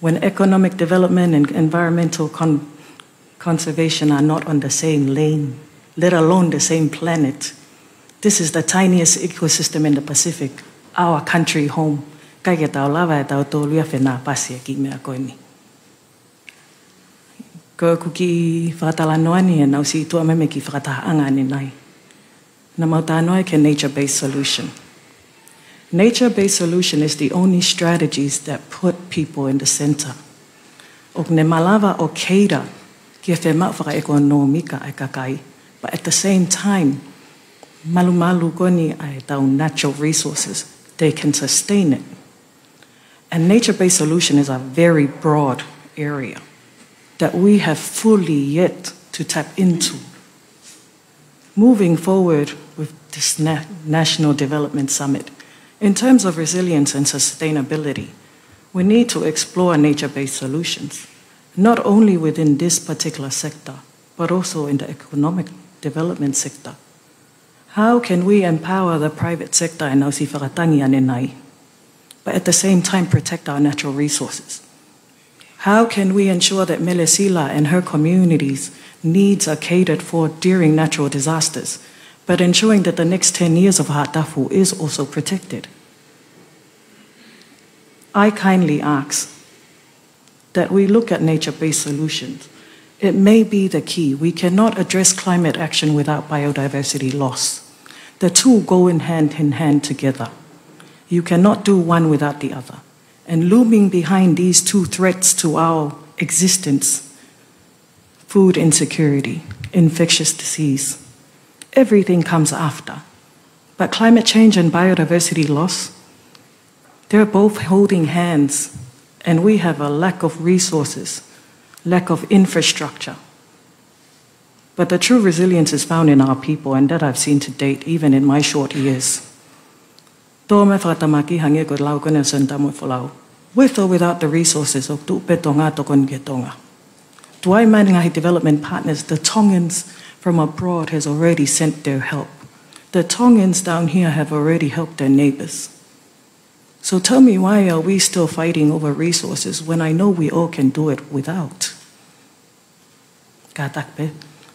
when economic development and environmental con-, conservation are not on the same lane, let alone the same planet? This is the tiniest ecosystem in the Pacific, our country home. ʻIkai ke tau lava ʻe tautolu ia ʻo fenāpasi e kiʻi meʻa ko eni. Ko ʻeku kiʻi fakatalanoa ni ʻe nau situʻa mai mei he kiʻi fakatahaʻanga ʻanenai. Naʻa mau talanoa ki he nature-based solution. Nature-based solution is the only strategies that put people in the center. ʻOku ne malava ʻo cater ki he fiemaʻu fakaʻekonōmika ʻa e kakai, but at the same time, malumalu ko eni ʻa ʻetau natural resources, they can sustain it. And nature-based solution is a very broad area that we have fully yet to tap into. Moving forward with this na-, National Development Summit, in terms of resilience and sustainability, we need to explore nature-based solutions, not only within this particular sector, but also in the economic development sector. How can we empower the private sector ʻo nau ʻosi fakatangi ʻanenai, but at the same time protect our natural resources? How can we ensure that Mele Sila and her community's needs are catered for during natural disasters, but ensuring that the next ten years of Haʻatafu is also protected? I kindly ask that we look at nature-based solutions. It may be the key. We cannot address climate action without biodiversity loss. The two go in hand in hand together. You cannot do one without the other. And looming behind these two threats to our existence, food insecurity, infectious disease, everything comes after. But climate change and biodiversity loss, they're both holding hands, and we have a lack of resources, lack of infrastructure. But the true resilience is found in our people, and that I've seen to date, even in my short years. Tō mai fakatamaki hangē ko e lau ko ena ʻa Senator Moʻefolau. With or without the resources ʻoku tuʻu pē Tonga ʻo tokoni ki Tonga. Tuai mai e ngaahi development partners, the Tongans from abroad has already sent their help. The Tongans down here have already helped their neighbors. So tell me, why are we still fighting over resources when I know we all can do it without? Kātaki pē,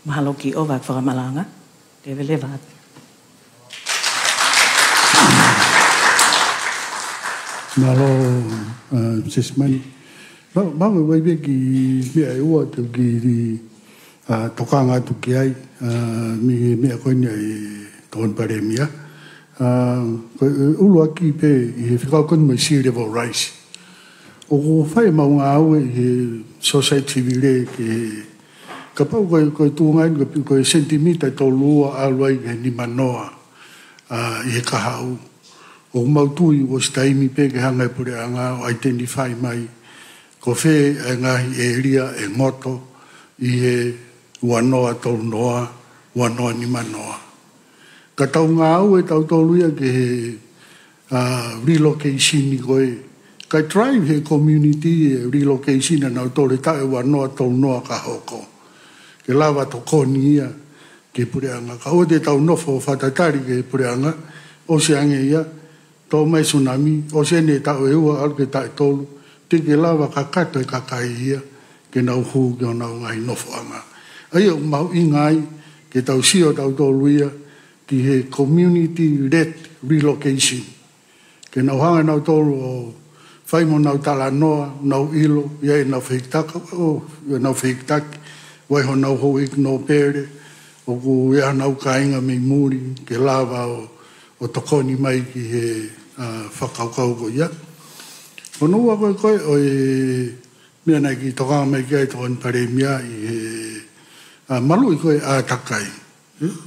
mahalo ko e ʻofa fakamalanga, leveleva atu. Mālō, uh, Sisimani. Mau, mau ʻosi ʻai pē kiʻi meʻa ʻe ua te u kiʻi, uh, tokanga atu ki ai, uh, mei he meʻa ko eni ʻa e Tokoni Palēmia. Uh, ko e ʻuluaki pē ʻi he fekauʻaki mo e sea level rise. ʻOku fai ʻemau ngāue ʻi he Society Village ke kapau ko e, ko e tuʻunga eni ko e, ko e sentimita ʻe tolu ua ʻalu ai ki he nima noa, uh, ʻi he kahaʻu. ʻOku mau tui ʻosi taimi pē ke hanga ʻe he puleʻanga ʻo identify mai ko fē ʻa e ngaahi ʻēlia ʻe ngoto ʻi he ua noa tolu noa, ua noa nima noa. Ka tau ngāue tautolu ia ki he, uh, relocation ko ē. Kae drive ʻe he community e relocation ʻanautolu he taʻu ʻe ua noa tolu noa ka hoko. Ke lava tokoni ia ki he puleʻanga. Ka ʻoua te tau nofo fakatatali ki he puleʻanga, ʻosi ange ia, tō mai tsunami, ʻosi eni e taʻu ʻe ua ʻalu ki he taʻu ʻe tolu, teʻeki ke lava kakato e kakai ia ke nau hū ki honau ngaahi nofoʻanga. ʻA ia ʻoku mahuʻinga ai ke tau sio tautolu ia ki he community-led relocation. Ke nau hanga nautolu ʻo fai mo nau talanoa, nau ʻilo, ʻi ai ʻenau fehikitaki, ʻo, ʻenau fehikitaki, ʻoku ʻi ai honau houʻeiki nōpele, ʻoku ʻi ai honau kāinga mei muli, ke lava ʻo, ʻo tokoni mai ki he, ʻa, fakakaukau ko ia. Ko hono ua ko ē ko ē ʻo e meʻa naʻe kiʻi tokanga mai ki ai e Tokoni Palēmia ʻi he, ʻa, maluʻi ko ē ʻātakai.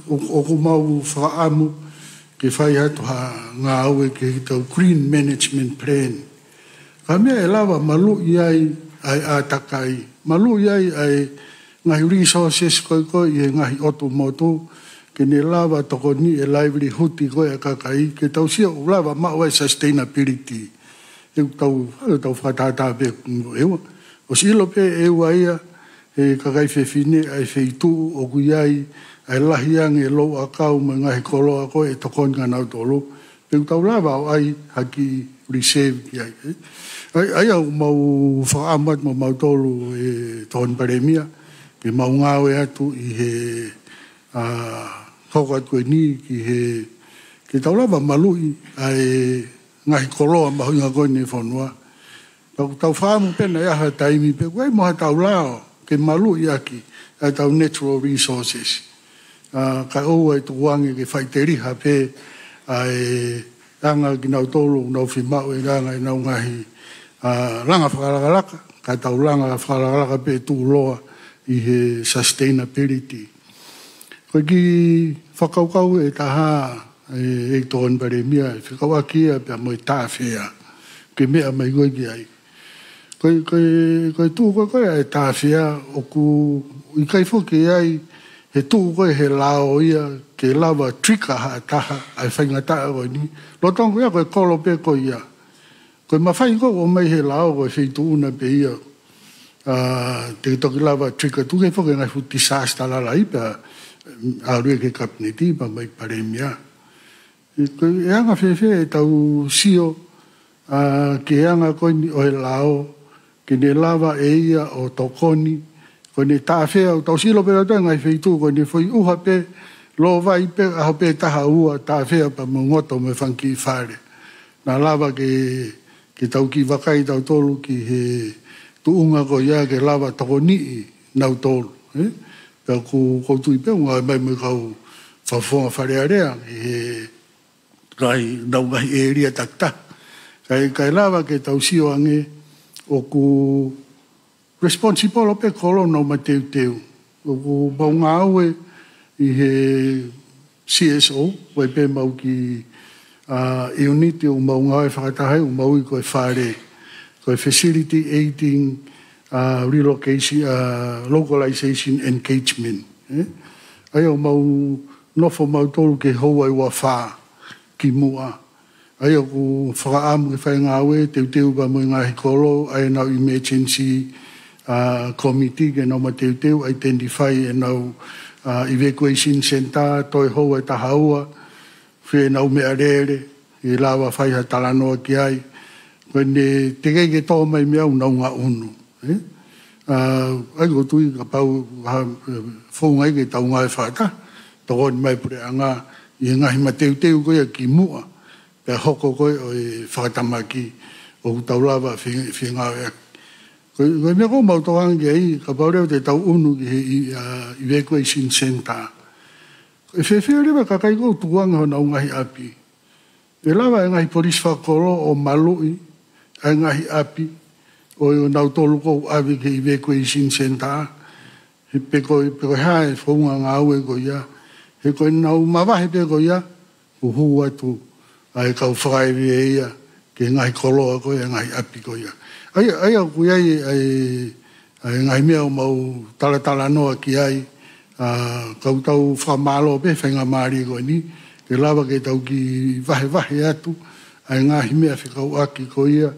ʻOku, ʻoku mau fakaʻamu ke fai atu ha ngāue ki heʻetau green management plan. Ko e meʻa ʻe lava maluʻi ai ʻa e ʻātakai, maluʻi ai ʻa e ngaahi resources ko ē ko ē ʻi he ngaahi ʻotu motu, ke ne lava tokoniʻi e livelihood ko ē ʻa e kakai, ke tau sio ʻoku lava maʻu ai e sustainability. ʻE tau, ʻe tau fakatātā pē ʻe ua. ʻOsi ʻilo pē ʻe ua ia, he kakai fefine ʻa e feituʻu ʻoku ʻi ai ʻa e lahi ange e louʻakau mo e ngaahi koloa ko ē ʻe tokoni kia nautolu. Pea ʻoku tau lava ʻo ʻai ha kiʻi reserve ki ai, ē. ʻA ia, ʻa ia ʻoku mau fakaʻamu atu mo mautolu e Tokoni Palēmia, ke mau ngāue atu ʻi he, ʻa, hoko atu ko eni ki he, ke tau lava maluʻi ʻa e ngaahi koloa mahuʻinga ko eni e fonua. Tau, tau fakaʻamu pē naʻa ʻi ai ha taimi pē, ʻoku ʻi ai mo haʻatau lao ke maluʻi ʻaki ʻa ʻetau natural resources. ʻA, kae ʻoua ʻe tukuange ke faʻiteliha pē ʻa e anga kinautolu ʻoku nau fiemaʻu e anga ʻenau ngaahi, ʻa, langa fakalakalaka, ka tau langa fakalakalaka pē tuʻuloa ʻi he sustainability. Ko e kiʻi fakakaukau ʻe taha, ʻe, ʻe Tokoni Palēmia, ʻe fekauʻaki ia pea mo e tāfea, ke meʻa mai ko ē ki ai. Ko e, ko e, ko e tuʻu ko ē ko ē ʻa e tāfea ʻoku ʻikai foki ʻi ai he tuʻu ko ē he lao ia ke lava trigger ha taha ʻa e faingataʻa ko eni. Lolotonga ko ia ko e kolo pē ko ia. Ko e mafai ko ē ʻoku ʻomai he lao ko e feituʻu na pē ia, ʻa, te ke toki lava trigger, tuku kehe foki e ngaahi fuʻu disaster lalahi pea, ʻa, ʻalu ia ki he Kapineti pea mai Palēmia. ʻE, ko e anga fēfē ʻetau sio, ʻa, ki he anga ko eni ʻo e lao, ke ne lava ʻe ia ʻo tokoni, ko ʻene tāfea, ʻoku tau sio pē ʻa e ngaahi feituʻu ko eni foʻi ʻuha pē, lōvai pē, ʻaho pē taha ua, tāfea pea mo e ngoto mo e fanga kiʻi fale. Naʻa lava ke, ke tau kiʻi vakai tautolu ki he tuʻunga ko ia ke lava tokoniʻi nautolu, ē? Pea ʻoku, ʻoku ou tui pē ʻoku ngāue mai mo e kau fakafofonga Fale Alea ʻi he ngaahi, ʻenau ngaahi ʻēlia takitaha. Kae, kae lava ke tau sio ange ʻoku responsible pē kolo ʻenau mateuteu. ʻOku mau ngāue ʻi he C S O, ʻoku ʻi ai pē ʻemau kiʻi, ʻa, unit ʻoku mau ngāue fakataha ai, ʻoku mau ui ko e FALE, ko e Facilitating, ʻa, Relocation, ʻa, Localization Engagement, ē? ʻA ia ʻoku mau nofo mautolu ki he houa ʻe ua fā ki muʻa. ʻA ia ʻoku fakaʻamu ke fai e ngāue, teuteu pea mo e ngaahi kolo, ʻa ʻenau emergency, ʻa, committee ke nau mateuteu, identify ʻenau, ʻa, evacuation center, toe houa ʻe taha ua, fai ʻenau meʻalele, ʻe lava fai ha talanoa ki ai. Ko ʻene teʻeki ke tō mai mei ai ʻenau ngaʻunu, ē? ʻA, ʻa ia ʻoku ou tui kapau ha, ʻe, founga ai ke tau ngāue fakataha, tokoni mai puleʻanga, ʻi he ngaahi mateuteu ko ia ki muʻa, pea hoko ko ē ʻo e fakatamaki ʻoku tau lava fe-, fengāueʻaki. Ko e, ko e meʻa ʻoku mau tokanga ki ai, kapau leva te tau ʻunu ki he, ʻa, evacuation center. ʻE fēfē leva e kakai ʻoku tukuange honau ngaahi ʻapi. ʻE lava e ngaahi polisi fakakolo ʻo maluʻi ʻa e ngaahi ʻapi ʻo nautolu ʻoku ʻave ki he evacuation center. He pe ko, pe ko e hā e founga ngāue ko ia. He ko ʻenau mavahe pē ko ia, ʻoku hū atu ʻa e kau fakaeveʻeva ia ki he ngaahi koloa ko ia, ngaahi ʻapi ko ia. ʻA ia, ʻa ia ʻoku ʻi ai ʻa e, ʻa e ngaahi meʻa ʻoku mau talatalanoa ki ai, ʻa, ka ʻoku tau fakamālō pē he faingamālie ko eni, ke lava ke tau kiʻi vahevahe atu ʻa e ngaahi meʻa fekauʻaki ko ia,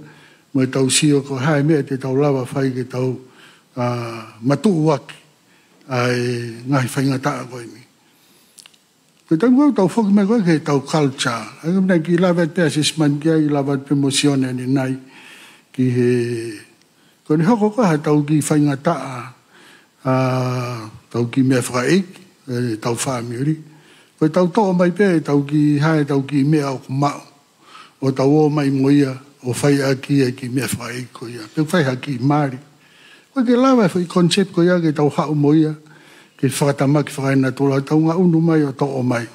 mo ʻetau sio ko e hā e meʻa te tau lava fai ke tau, ʻa, matuʻuaki ʻa e ngaahi faingataʻa ko eni. Ko e taimi ko ē ʻoku tau foki mai ko ē ki heʻetau culture. ʻA ia ko e meʻa naʻe kiʻi lave atu pē ʻa Sismani ki ai, lave atu pē mo Sione ʻanenai ki he Ko ʻene hoko ko ē ha tau kiʻi faingataʻa, ʻa, tau kiʻi meʻa fakaʻeiki, ʻe tau fāmili. Ko e tau toʻo mai pē, tau kiʻi hae, tau kiʻi meʻa ʻoku maʻu. ʻO tau ō mai mo ia, ʻo fai ʻaki ia e kiʻi meʻa fakaʻeiki ko ia. Pe fai ha kiʻi mali. Ko e ke lava e foʻi concept ko ia ke tau haʻu mo ia, ke fakatamaki fakaenatula, tau ngaʻunu mai ʻo toʻo mai.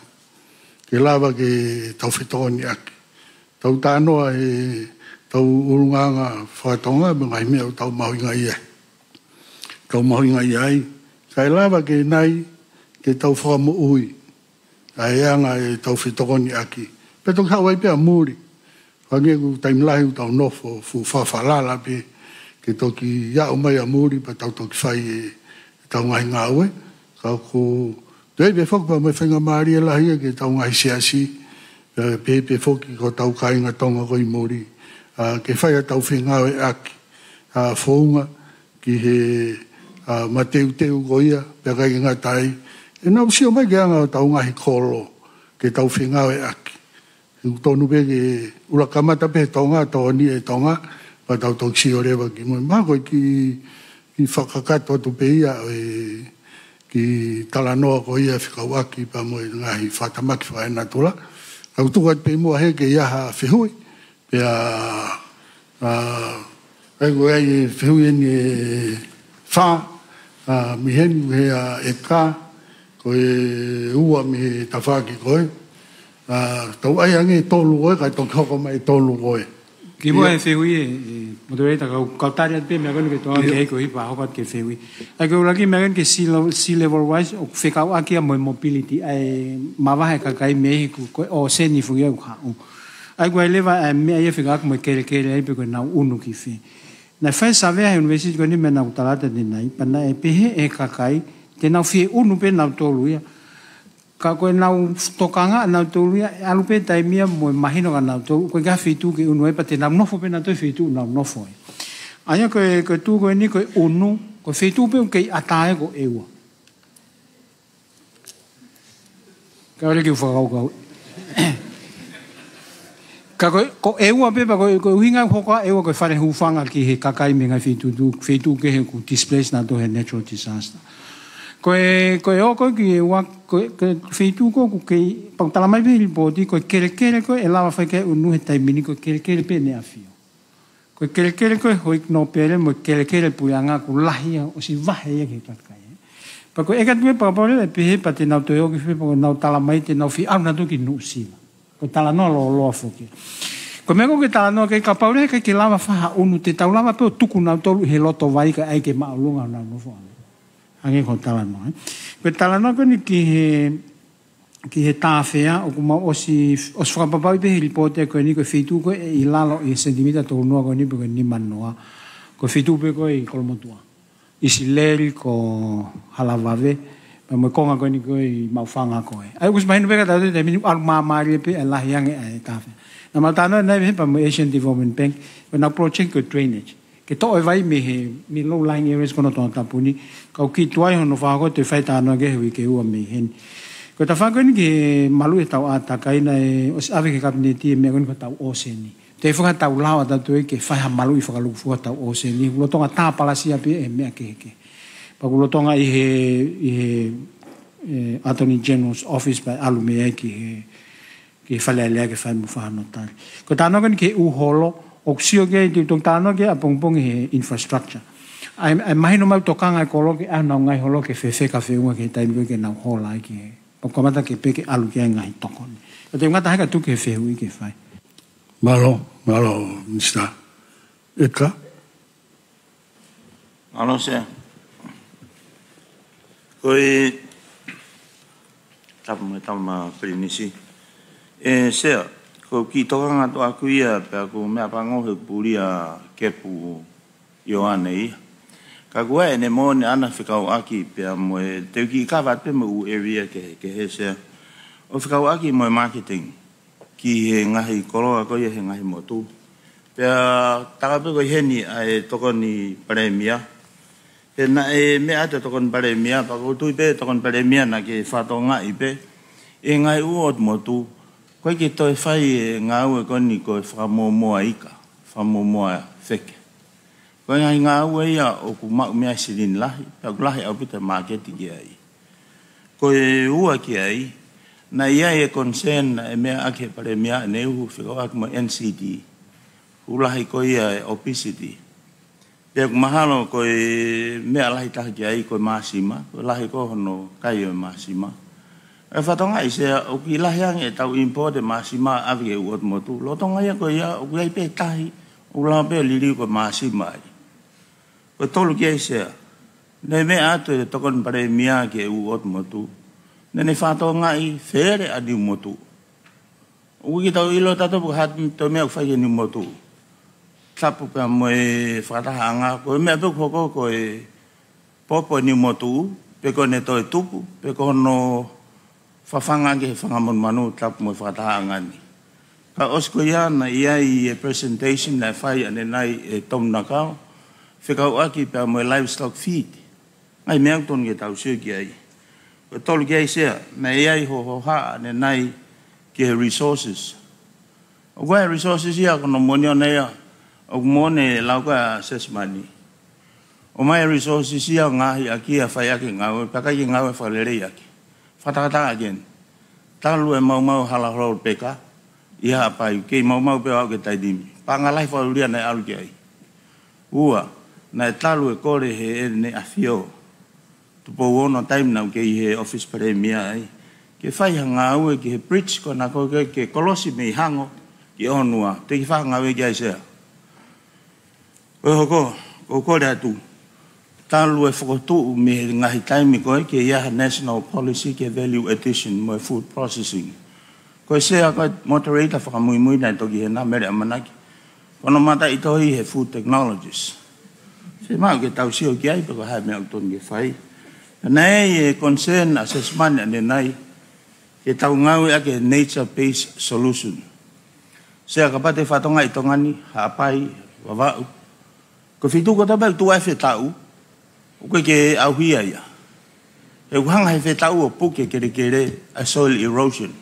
Ke lava ke tau fetokoniʻaki. Tau tānoa he tau ʻulungaanga fakatonga, mo e ngaahi meʻa ʻoku tau mahuʻingaʻia ai. Tau mahuʻingaʻia ai. Kae lava ke nai, ke tau fakamoʻui. ʻA e anga e tau fetokoniʻaki. Pea toki haʻu ai pē ʻa muli. Hangē ko e taimi lahi ʻoku tau nofo, fuʻu fakafalala pē. Ke toki aʻu mai ʻa muli, pea tau toki fai e, e tau ngaahi ngāue. Ka ko, toe pē foki pea mo e faingamālie lahi ia ki he tau ngaahi siasi. Pea pehē pē foki ko e tau kāinga Tonga ko ē ʻi muli. ʻA, ke fai ʻa e tau fengāueʻaki. ʻA, founga ki he, ʻa, mateuteu ko ia, pea ʻikai ke ngata ai. ʻE nau sio mai ki he anga ʻo e tau ngaahi kolo, ke tau fengāueʻaki. ʻOku tonu pē ke ʻuluaki kamata pē Tonga, tokoni ʻe Tonga, pea tau toki sio leva ki mui. Mahalo ko e kiʻi, kiʻi fakakakato atu pē ia, ʻe, kiʻi talanoa ko ia fekauʻaki pea mo e ngaahi fakatamaki fakaenatula. Ka ʻoku tuku atu pē muʻa he ke ʻi ai ha fehuʻi, pea, ʻa, ʻa ia ko e ʻai e fehuʻi eni ʻe fā, ʻa, mei heni he ʻa e ka, ko e ua mei he tafaʻaki ko ē. ʻA, tau ʻai ange tolu ko ē, kae toki hoko mai tolu ko ē. Kimuʻa he fehuʻi ē, ʻe, moderator, kau, kau tali atu pē meʻa ko eni ke toʻo ange ʻEiki ʻo hipa hoko atu ki he fehuʻi. ʻA ia ko e ʻuluaki meʻa ko eni ki he sea level, sea level rise, ʻoku fekauʻaki ia mo e mobility, ʻa e mavahe e kakai mei he ko, ko e ʻōseni foki ia ʻoku haʻu. ʻA ia ko e leva ʻa e meʻa ia fekauʻaki mo e kelekele ai pe ko e nau ʻunu ki fē. Naʻe fai e savea he university ko eni mei he ʻaho ʻoku tala atu ʻanenai, pea naʻe pehē ʻe he kakai, te nau fie ʻunu pē nautolu ia. Ka ko e nau tokanga nautolu ia, ʻe ʻalu pē taimi ia mo e mahino kia nautolu, ko e ʻikai ha feituʻu ke ʻunu ai pea te nau nofo pē nautolu he feituʻu ʻoku nau nofo ai. ʻA ia ko e, ko e tuʻu ko eni ko e ʻunu, ko e feituʻu pē ʻoku kei ʻatā ai ko ʻEua. Ka ʻoua ke u fakakaukau. Ka ko, ko ʻEua pē pea ko, ko e ʻuhinga ʻoku hoko ai ʻEua ko e fale hūfanga ki he kakai mei he ngaahi feituʻu, feituʻu kehe ʻoku displace nautolu he natural disaster. Ko e, ko e ʻoku ʻi ai ʻEua, ko e, ko e feituʻu ko ē ʻoku kei, pea ʻoku tala mai pē he lipooti, ko e kelekele ko ē ʻe lava fai ki ai e ʻunu he taimi ni ko e kelekele pē ʻEne ʻAfio. Ko e kelekele ko ē Hoiki Nōpele mo e kelekele puleʻanga ʻoku lahi ia ʻosi vahe ia ki he kakai. Pea ko e ʻeke atu pē pea kapau leva ʻe pehē pea te nau toe ō ki fē pea ko ʻenau tala mai te nau fie ʻalu nautolu ki Nuʻusila. Ko e talanoa lōloa foki. Ko e meʻa ko ē ke talanoa ki ai kapau leva ʻe ʻikai ke lava fai ha ʻunu te tau lava pē ʻo tuku nautolu he loto vai kae ʻai ke māʻolunga ʻenau nofo ange. Hangē ko e talanoa, ē. Ko e talanoa ko eni ki he ki he tāfea, ʻoku mau ʻosi, ʻosi fakapapauʻi pē he lipooti ko eni ko e feituʻu ko ē ʻi lalo ʻi he sentimita tolu noa ko eni pe ko e nima noa. Ko e feituʻu pē ko ē ʻi Kolomotuʻa. ʻIsileli ko Halavave, pea mo e konga ko eni ko ē ʻi Maʻufanga ko ē. ʻA ia ʻoku ʻosi mahino pē kia tautolu he taimi ni ʻalu māmālie pē ʻa e lahi ange ʻa e tāfea. Naʻa mau talanoa ʻanenai pē pea mo e Asian Development Bank, ko ʻenau project ko e drainage. Ke toʻo e vai mei he, mei he low-lying areas ko ē ʻo Tongatapu ni, ka ʻoku kiʻi tuai hono fakahoko, te u fai talanoa ki ai he uike ʻe ua mei heni. Ko e tafaʻaki ko eni ki he maluʻi e tau ʻātakai naʻe ʻosi ʻave ki he Kapineti e meʻa ko eni ko e tau ʻōseni. Toe fakatatau atu ʻa tautolu ke fai ha maluʻi fakalūkufua tau ʻōseni. Lolotonga tāpalasia pē e meʻa kehekehe. Pea ʻoku lolotonga ʻi he, ʻi he, ʻe, Attorney General's Office pea ʻalu mei ai ki he ki he Fale Alea ke fai mo fai hono tali. Ko e talanoa ko eni ki he ʻū holo, ʻoku sio ki ai, te u toki talanoa ki ai ʻapongipongi he infrastructure. ʻA e, ʻa e mahino mai ʻoku tokanga e kolo ke ʻai honau ngaahi holo ke fefeka feʻunga ki he taimi ko ē ke nau hola ai ki he. Pea kamata ke pē ke ʻalu ki ai e ngaahi tokoni. Ka te u ngata hake atu ki he fehuʻi ke fai. Mālō, mālō, Minisitā. ʻEka? Mālō, Sea. Ko e, tapu mo e tapu maʻa Pilinisi. ʻE, Sea, ko e kiʻi tokanga atu ʻaʻaku ia, pea ʻoku ou meʻapango he ʻoku puli ʻa Kepu ʻIoane ia. Ka ʻoku ʻi ai ʻene moʻoni ʻana fekauʻaki pea mo e, te u kiʻi kava atu pē mo e ʻū area kehekehe, Sea. ʻO fekauʻaki mo e marketing ki he ngaahi koloa ko ia he ngaahi motu. Pea taka pē ko ē ʻi heni ʻa e Tokoni Palēmia. He naʻe meʻa atu e Tokoni Palēmia, pea ʻoku ou tui pē Tokoni Palēmia naʻa ke fakatokangaʻi pē ʻi he ngaahi ʻū ʻotu motu, ʻoku ʻikai ke toe fai e ngāue ko eni ko e fakamuʻomuʻa ika, fakamuʻomuʻa feke. Ko e ngaahi ngāue ia ʻoku maʻu mei ai e silini lahi, pea ʻoku lahi ʻaupito e māketi ki ai. Ko e ua ki ai, naʻe ʻi ai e concern naʻe meʻa ʻaki ʻe he Palēmia ʻaneuhu fekauʻaki mo e N C D, ʻoku lahi ko ia e obesity. Pea ʻoku mahalo ko e meʻa lahi taha ki ai ko e māsima, ko e lahi ko hono kai ʻo e māsima. ʻE fatongia ʻi Sea ʻoku lahi ange ʻetau import e māsima ʻave ki he ʻū ʻotu motu. Lolotonga ia ko ia ʻoku ʻi ai pē tahi ʻoku lava pē liliu ko e māsima ai. Ko e tolu ki ai Sea, naʻe meʻa atu e Tokoni Palēmia ki he ʻū ʻotu motu, naʻa ne fatongia ʻi fele ʻa Niumotu. ʻOku ʻikai ke tau ʻilo tautolu pe ko e hā e toe meʻa ʻoku fai ki he Niumotu. Tapu pea mo e fakatahaʻanga, ko e meʻa pē ʻoku hoko ko e popo e Niumotu, pe ko ʻene toe tupu, pe ko hono fafanga ki he fanga monumanu, tapu mo e fakatahaʻanga ni. Ka ʻosi ko ia naʻe ʻi ai e presentation naʻe fai ʻanenai ʻe Tom Nakao, fekauʻaki pea mo e livestock feed. Ngaahi meʻa ʻoku totonu ke tau sio ki ai. Ko e tolu ki ai Sea, naʻe ʻi ai hoʻo hohaʻa ʻanenai ki he resources. ʻOku ʻi ai e resources ia ko hono moʻoni ʻona ia, ʻoku moʻoni e lau ko ē ʻa Sesimani. ʻOmai e resources ia ʻo ngaohi ʻaki ia ʻo fai ʻaki e ngāue, pea ʻikai ke ngāue fakaleleiʻaki. Fakatātā again. Talu e maumau hala holo peka, ʻi Haʻapai, kei maumau pē ʻo aʻu ki he taimi ni. Paʻanga lahi fakalielia naʻe ʻalu ki ai. Ua, naʻe talu e kole ʻe heʻene ʻAfio Tupou Ono, taimi naʻa ku kei ʻi he ʻōfisi Palēmia ai, ke fai ha ngāue ki he bridge ko ena ko ē ke, ke kolosi mei Hango ki ʻOhonua, te ke fai ha ngāue ki ai Sea. Ko e hoko, ko e kole atu. Talu e fokotuʻu mei he ngaahi taimi ko ē ke ʻi ai ha national policy ki he value addition mo e food processing. Ko e Sea ko e moderator fakamuimui naʻe toki ʻi hena, Mele ʻAmanaki. Ko hono mataʻitohi he food technologies. Fiemaʻu ke tau sio ki ai pe ko e hā e meʻa ʻoku totonu ke fai. Naʻe ʻi ai e concern ʻa Sesimani ʻanenai ke tau ngāueʻaki e nature-based solution. Sea, kapau te ke fatongia ʻi Tonga ni, Haʻapai, Vavaʻu, ko e feituʻu kotoa pē ʻoku tuʻu ai e fetaʻu, ʻoku ʻikai ke ʻauhia ia. He ʻoku hanga ʻe he fetaʻu ʻo puke kelekele ʻa e soil erosion.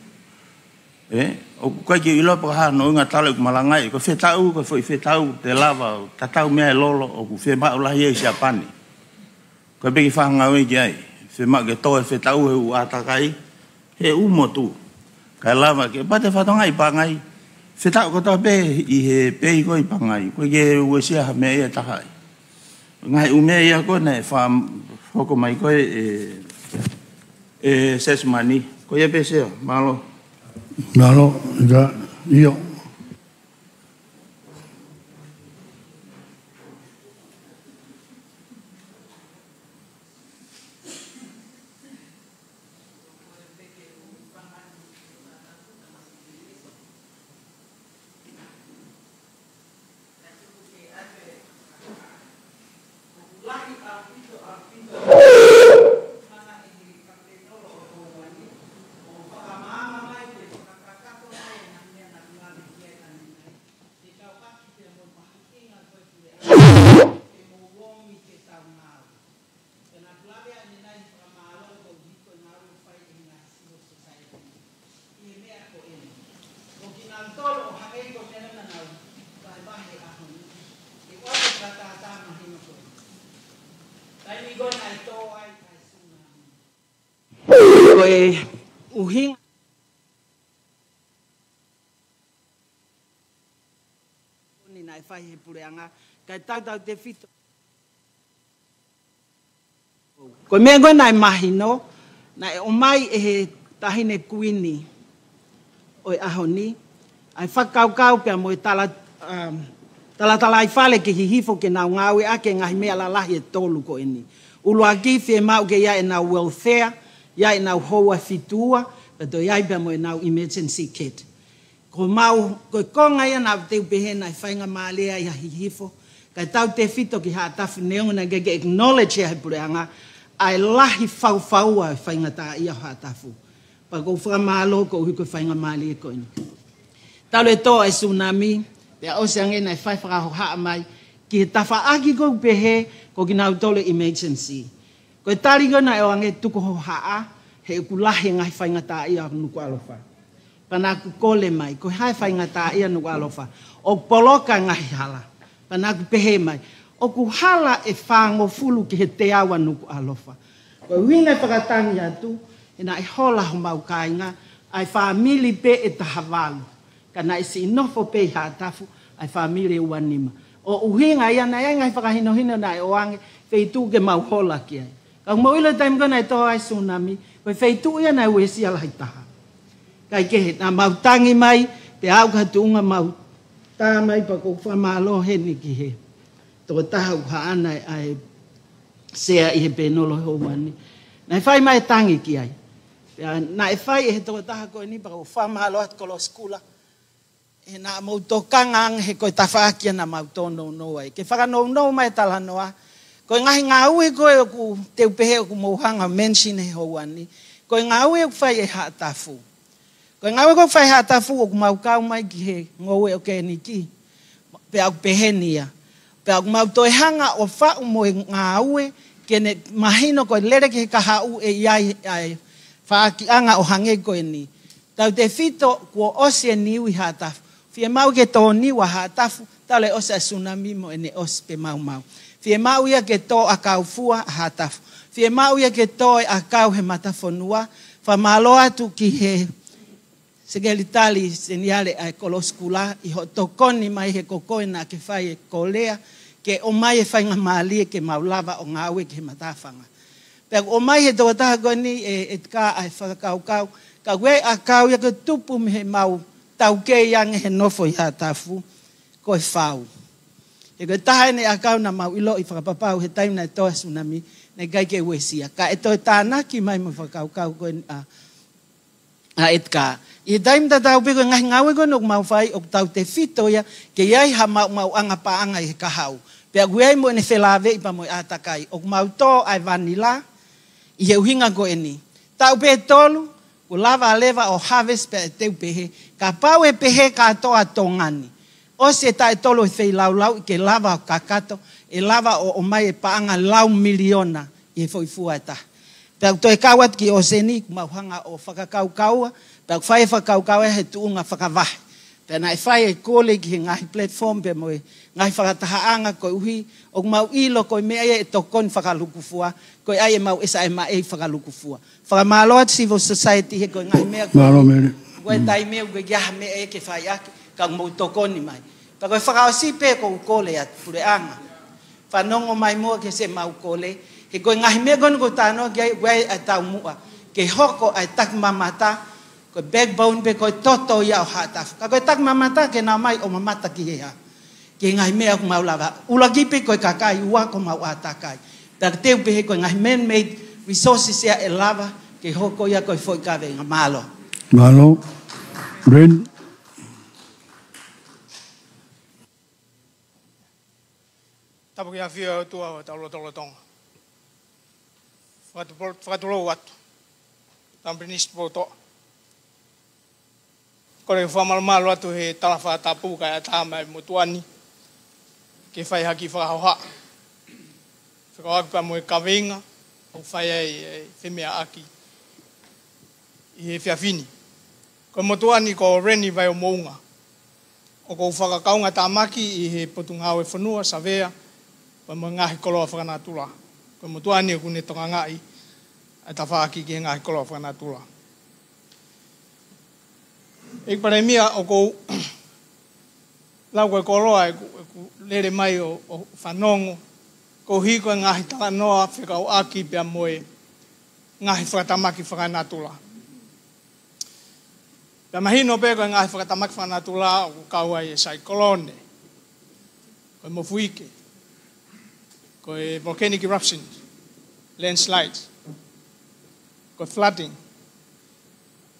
ʻE, ʻoku ʻikai ke ʻilo pe ko e hā hono ʻuhinga, talu ʻeku malangaʻi, ko e fetaʻu, ko e foʻi fetaʻu te lava ʻo tatau mei ai e lolo ʻoku fiemaʻu lahi ai ʻi Siapani. Ko e peki fai ha ngāue ki ai, fiemaʻu ke tō e fetaʻu he ʻū ʻātakai, he ʻū motu. Kae lava ke, kapau te ke fatongia ʻi Pangai, fetaʻu kotoa pē ʻi he pei ko ē ʻi Pangai, ʻoku ʻikai ke uesia ha meʻa ia ʻe taha ai. Ngaahi ʻū meʻa ia ko ē naʻe fakahoko mai ko ē ʻe, ʻe Sesimani, ko ia pē Sea, mālō. Mālō, ʻio. Ke na lave ʻanenai fakamālō koeʻuhi ko e ngāue ʻoku fai ʻe he ngaahi civil society ʻi he meʻa ko eni. Ko kinautolu ʻoku hangē ko e meʻa naʻa nau vahevahe he ʻaho ni, ʻe ʻoatu e fakatātā mahino ko ē. Taimi ko ē naʻe tō ai ʻa e tsunami, ko e ʻuhinga ni naʻe fai he puleʻanga, kae tautautefito. Ko e meʻa ko ē naʻe mahino, naʻe ʻomai ʻe he Taʻahine Kuini ʻo e ʻaho ni ʻa e fakakaukau pea mo e tala, um, talatalaifale ke hihifo ke nau ngāueʻaki e ngaahi meʻa lalahi ʻe tolu ko eni. ʻUluaki, fiemaʻu ke ʻi ai ʻenau welfare, ʻi ai ʻenau houa fitu ua, pea toe ʻi ai pea mo ʻenau emergency kit. Ko maʻu, ko e konga ia naʻa te u pehē naʻe faingamālie ai ha hihifo, kae tautautefito ki Haʻatafu, neongo naʻe ʻikai ke acknowledge ia he puleʻanga ʻa e lahi faufaua e faingataʻaʻia ʻo Haʻatafu. Pea ʻoku ou fakamālō koeʻuhi ko e faingamālie ko eni. Talu e tō ʻa e tsunami, pea ʻosi ange naʻe fai fakahohaʻa mai ki he tafaʻaki ko ē ʻoku pehē ko kinautolu e emergency. Ko e tali ko ē naʻe ʻoange, tuku hohaʻa, he ʻoku lahi e ngaahi faingataʻaʻia ʻo Nukuʻalofa. Pea naʻa ku kole mai, ko e hā e faingataʻaʻia ʻo Nukuʻalofa? ʻOku poloka e ngaahi hala. Pea naʻa ku pehē mai, ʻOku hala e fāngofulu ki he teau ʻa Nukuʻalofa. Ko e ʻuhinga e fakatangi atu, he naʻe hola homau kāinga, ʻa e fāmili pē ʻe taha valu. Ka naʻe siʻi nofo pē ʻi Haʻatafu, ʻa e fāmili ʻe ua nima. ʻO ʻuhinga ia naʻe ʻi ai e ngaahi fakahinohino naʻe ʻoange, feituʻu ke mau hola ki ai. Ka ʻoku mou ʻilo e taimi ko ē naʻe tō ai e sunami, ko e feituʻu ia naʻe uesia lahi taha. Kae kehe, naʻa mau tangi mai, pea aʻu ki ha tuʻunga mau tā mai pea ʻoku ou fakamālō heni ki he tokotaha ʻoku haʻana ʻa e sea ʻi he pēnolo he houa ni. Naʻe fai mai e tangi ki ai. Pea naʻe fai ʻe he tokotaha ko eni pea ʻoku ou fakamālō atu Kolosi Kula. He naʻa mou tokanga ange he ko e tafaʻaki ia naʻa mau tōnounou ai. Ke fakanounou mai e talanoa. Ko e ngaahi ngāue ko ē ʻoku teu pehē ʻoku mou hanga mention he houa ni. Ko e ngāue ʻoku fai ʻe Haʻatafu. Ko e ngāue ʻoku fai ʻe Haʻatafu ʻoku mau kau mai ki he ngoue ʻo Keniki. Pea ʻoku pehē ni ia. Pea ʻoku mau toe hanga ʻo faʻu mo e ngāue ke ne mahino ko e lele ki he kahaʻu ʻe ʻi ai ʻa e faʻahinga ʻo hangē ko eni. Tautefito kuo ʻosi e niu ʻi Haʻatafu. Fiemaʻu ke tō niu ʻa Haʻatafu, talu e ʻosi ʻa e sunami mo ʻene ʻosi pē maumau. Fiemaʻu ia ke tō ʻakau fua ʻa Haʻatafu. Fiemaʻu ia ke tō e ʻakau he matafonua. Fakamālō atu ki he Sekelitali Seniale ʻa e Kolosi Kula ʻi hoʻo tokoni mai he ko koe naʻa ke fai e kolea ke ʻomai e faingamālie ke mau lava ʻo ngāue ki he matāfanga. Pea ʻoku ʻomai he tokotaha ko eni ʻe, ʻe Edgar ʻa e fakakaukau, ka ʻoku ʻi ai e ʻakau ia ʻoku tupu mei heʻemau taukei ange he nofo ʻi Haʻatafu, ko e fau. He ko e taha eni e ʻakau naʻa mau ʻiloʻi fakapapau he taimi naʻe tō ai e sunami, naʻe ʻikai ke uesia. Ka ʻe toe tānaki mai mo e fakakaukau ko eni ʻa ʻa Edgar. ʻI he taimi tatau pē ko e ngaahi ngāue ko eni ʻoku mau fai ʻoku tautefito ia ke ʻi ai ha maumauʻanga paʻanga ʻi he kahaʻu. Pea ʻoku ʻi ai mo ʻene felāveʻi pea mo e ʻātakai. ʻOku mau tō ʻa e vanila ʻi he ʻuhinga ko eni. Taʻu pē tolu, kuo lava leva ʻo harvest pea ʻe teu pehē. Kapau ʻe pehē kātoa ʻa Tonga ni. ʻOsi e taʻu ʻe tolu ʻe feilaulau ke lava ʻo kakato, ʻe lava ʻo ʻomai e paʻanga lau miliona ʻi he foʻi fua ʻe taha. Pea ʻoku toe kau atu ki ʻōseni, ʻoku mau hanga ʻo fakakaukaua, pea ʻoku fai e fakakaukau ia he tuʻunga fakavahe. Pea naʻe fai e kole ki he ngaahi platform pea mo e ngaahi fakatahaʻanga koeʻuhi, ʻoku mau ʻilo ko e meʻa ia ʻe tokoni fakalukufua, ko e ʻai ʻemau ʻesa ʻe maʻei fakalukufua. Fakamālō atu civil society he ko e ngaahi meʻa ko ē. Mālō Mele. Ko e taimi ʻoku ʻikai ha meʻa ia ke fai ʻaki, ka mou tokoni mai. Pea ko e fakaʻosi pē ʻoku ou kole atu puleʻanga. Fanongo mai muʻa ki he siʻemau kole. He ko e ngaahi meʻa ko eni ʻoku ou talanoa ki ai, ʻoku ʻi ai e taumuʻa. Ke hoko ʻa e takimamata, ko e backbone pē ko e toto ia ʻo Haʻatafu. Ka ko e takimamata ke nau ō mai ʻo mamata ki he hā. Ki he ngaahi meʻa ʻoku mau lava. ʻUluaki pē ko e kakai, ua ko homau ʻātakai. Pea teu pehē ko e ngaahi man-made resources ia ʻe lava, ke hoko ia ko e foʻi kaveinga. Mālō. Mālō. Ren. Tapu ki he ʻafio ʻa e ʻOtua ʻi hotau lotolotonga. Fakatu-, fakatulou atu. Tamu Pilinisi Tupoutoʻa. Kole ke fakamalumalu atu he talafakatapu kae ʻatā mai e motuʻa ni. Ke fai ha kiʻi fakahohaʻa. Fekauʻaki pea mo e kaveinga, ʻoku fai ai e femeʻaʻaki ʻi he efiafi ni. Ko e motuʻa ni ko Reni Vaiomoʻunga. ʻOku ou fakakaungatāmaki ʻi he Potungāue Fonua, Savea, pea mo e ngaahi koloa fakanatula. Ko e motuʻa ni ʻoku ne tokangaʻi ʻa e tafaʻaki ki he ngaahi koloa fakanatula. ʻEiki Palēmia, ʻoku ou lau ko e koloa ʻeku, ʻeku lele mai ʻo, ʻo fanongo, koeʻuhi ko e ngaahi talanoa fekauʻaki pea mo e ngaahi fakatamaki fakanatula. Pea mahino pē ko e ngaahi fakatamaki fakanatula ʻoku kau ai e saikolone, ko e mofuike, ko e volcanic eruption, landslide, ko e flooding.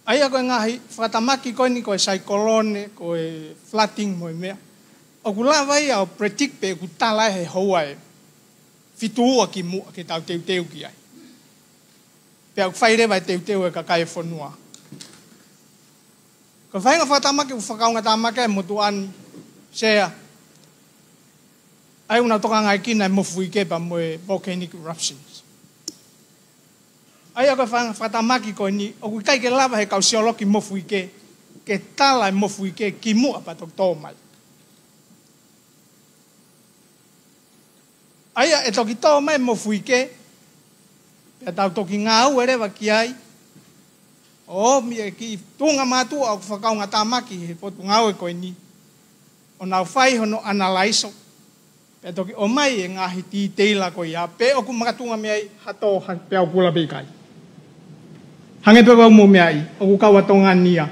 ʻA ia ko e ngaahi fakatamaki ko eni ko e saikolone, ko e flooding mo e meʻa. ʻOku lava ia ʻo predict pē ʻoku tala he houa ʻe fitu ua kimuʻa ke tau teuteu ki ai. Pea ʻoku fai leva e teuteu e kakai e fonua. Ko e faʻahinga fakatamaki ʻoku fakaungatāmaki ai e motuʻa ni, Sea. ʻA ia ʻoku nau tokangaekina e mofuike pea mo e volcanic eruptions. ʻA ia ko e faʻahinga fakatamaki ko eni, ʻoku ʻikai ke lava he kau sioloki mofuike, ke tala e mofuike kimuʻa pea toki tō mai. ʻA ia ʻe toki tō mai e mofuike, pea tau toki ngāue leva ki ai, ʻo ʻomi e kiʻi tuʻunga mātuʻa ʻoku fakaungatāmaki he potungāue ko eni, ʻo nau fai hono ʻanalaiso, pea toki ʻomai e ngaahi tīteila ko ia, pe ʻoku makatuʻunga mei ai ha tō ha Peaukula pe ʻikai. Hangē pē ko e mou meaʻi, ʻoku kau ʻa Tonga ni ia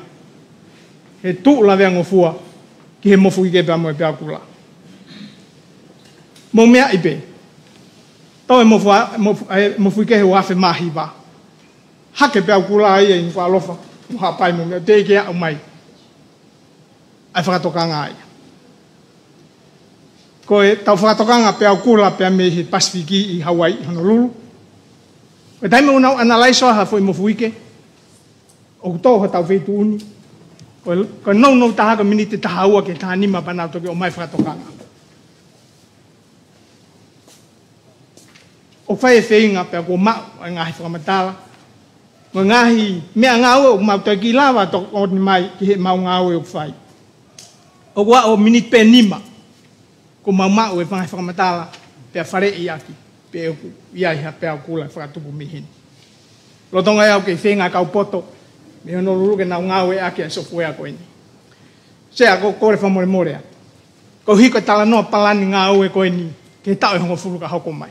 he tuʻu laveangofua ki he mofuike pea mo e Peaukula. Mou meaʻi pē, tō e mofua-, mofu-, e mofuike he ua afe mā hiva. Hake Peaukula ia ʻi Nukuʻalofa, mo Haʻapai mo meʻa, teʻeki ke aʻu mai ʻa e fakatokanga ia. Ko e tau fakatokanga Peaukula pea mei he Pasifiki ʻi Hauaiʻi, Honolulu. Ko e taimi ʻoku nau ʻanalaiso ai ha foʻi mofuike, ʻoku tō hotau feituʻu ni, ko e, ko e nounou taha ko e miniti taha ua ki he taha nima pea nau toki ʻomai fakatokanga. ʻOku fai e feinga pea kuo maʻu e ngaahi fakamatala mo e ngaahi meʻangāue ʻoku mau toki lava ʻo tokoni mai ki heʻemau ngāue ʻoku fai. ʻOku aʻu miniti pē nima kuo mau maʻu e ngaahi fakamatala pea faleʻi ʻaki pe ʻoku ʻi ai ha Peaukula ʻe fakatupu mei heni. Lolotonga ia ʻoku kei feinga e kau poto mei Honolulu ke nau ngāueʻaki e software ko eni. Sea, ʻoku ou kole fakamolemole atu. Koeʻuhi ko e talanoa palani ngāue ko eni ki he taʻu ʻe hongofulu ka hoko mai,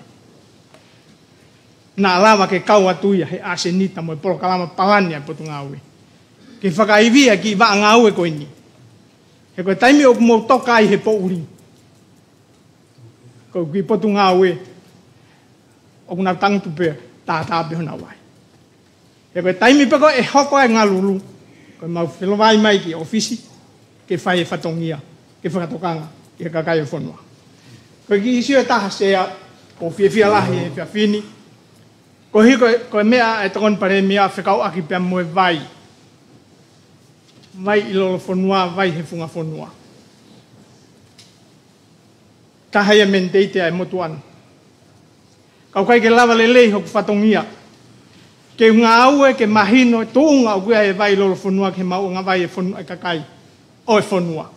naʻa lava ke kau atu ia he ʻasenita mo e polokalama palani ʻa e potungāue ke fakaivia e kiʻi vaʻa ngāue ko eni. He ko e taimi ʻoku mou toka ai he poʻuli, ko e kiʻi potungāue ʻoku nau tangutu pē, tātā pē honau vaʻe. He ko e taimi pē ko ē ʻe hoko ai e ngalulu, ko ʻemau felovai mai ki ʻōfisi ke fai e fatongia, ke fakatokanga ki he kakai ʻo e fonua. Ko e kiʻi ʻīsiu ʻe taha, Sea, ʻoku ou fiefia lahi he efiafi ni, koeʻuhi ko e, ko e meʻa ʻa e Tokoni Palēmia fekauʻaki pea mo e vai. Vai ʻi lolofonua, vai he funga fonua. Taha ia e mandate ʻa e motuʻa ni. Ka ʻoku ʻikai ke lava lelei hoku fatongia ke u ngāue ke mahino e tuʻunga ʻoku ʻi ai e vai ʻi lolofonua ki he maʻuʻanga vai e fonu-, e kakai ʻo e fonua,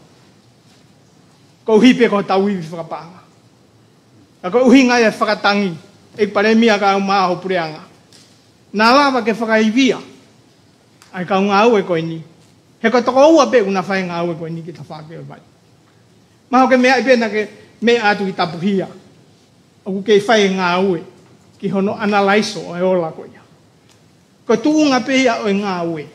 koeʻuhi pē ko hotau ivi fakapaʻanga. Ka ko e ʻuhinga ia e fakatangi, ʻEiki Palēmia kae ʻumaʻā ho puleʻanga, naʻa lava ke fakaivia ʻa e kau ngāue ko eni. He ko e toko ua pē ʻoku na fai e ngāue ko eni ki he tafaʻaki ʻo e vai. Mahalo ke meaʻi pē naʻa ke meʻa atu ki Tapuhia, ʻoku kei fai e ngāue ki hono ʻanalaiso ʻo e ola ko ia. Ko e tuʻunga pē ia ʻo e ngāue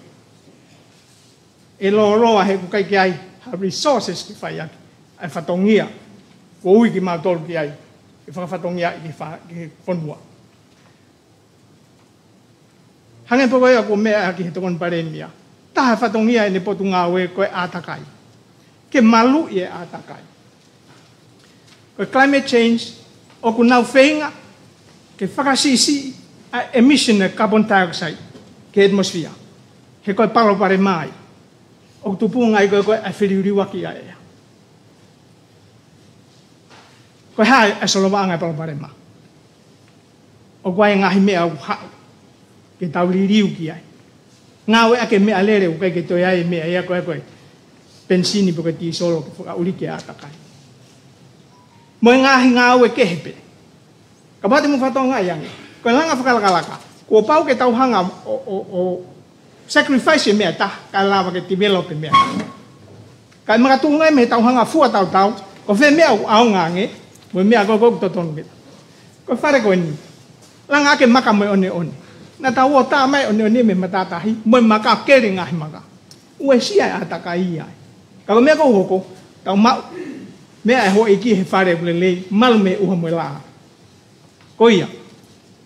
ʻe lōloa he ʻoku ʻikai ke ʻi ai ha resources ke fai ʻaki ʻa e fatongia kuo ui kimautolu ki ai, ke fakafatongiaʻi ki he fa-, ki he fonua. Hangē pē ko ia ʻoku meʻa ʻaki he Tokoni Palēmia, taha e fatongia ʻene potungāue ko e ʻātakai. Ke maluʻi e ʻātakai. Ko e climate change, ʻoku nau feinga ke fakasiʻisiʻi ʻa e emission ʻo e carbon dioxide ki he atmosphere. He ko e palopalema ia ʻoku tupunga ai ko ē ko e feliuliuaki ʻa e ʻea. Ko e hā e solovaʻanga e palopalema? ʻOku ʻi ai e ngaahi meʻa ʻoku haʻu ke tau liliu ki ai. Ngāueʻaki e meʻalele ʻoku ʻikai ke toe ʻi ai e meʻa ia ko ē ko e penisini pe ko e tīsolo ke fakaʻuli ki he ʻātakai. Mo e ngaahi ngāue kehe pē. Kapau te mou fakatokangaʻi ange, ko e langa fakalakalaka, kuo pau ke tau hanga ʻo, ʻo, ʻo sacrifice e meʻa ʻe taha kae lava ke develop e meʻa ʻe taha. Kae makatuʻunga ia mei he tau hanga fua tautau, ko fē meʻa ʻoku ʻaonga ange mo e meʻa ko ē ʻoku totonu ke tau. Ko e fale ko eni, langa ʻaki e maka mo e ʻoneʻone. Naʻa tau ō ʻo tā mai e ʻoneʻone mei he matātahi mo e maka, keli e ngaahi maka. Uesia e ʻātakai ia. Ka ko e meʻa ʻoku hoko, tau maʻu meʻa ʻe houʻeiki he fale ʻoku lelei, malu mei he ʻuha mo e lā. Ko ia,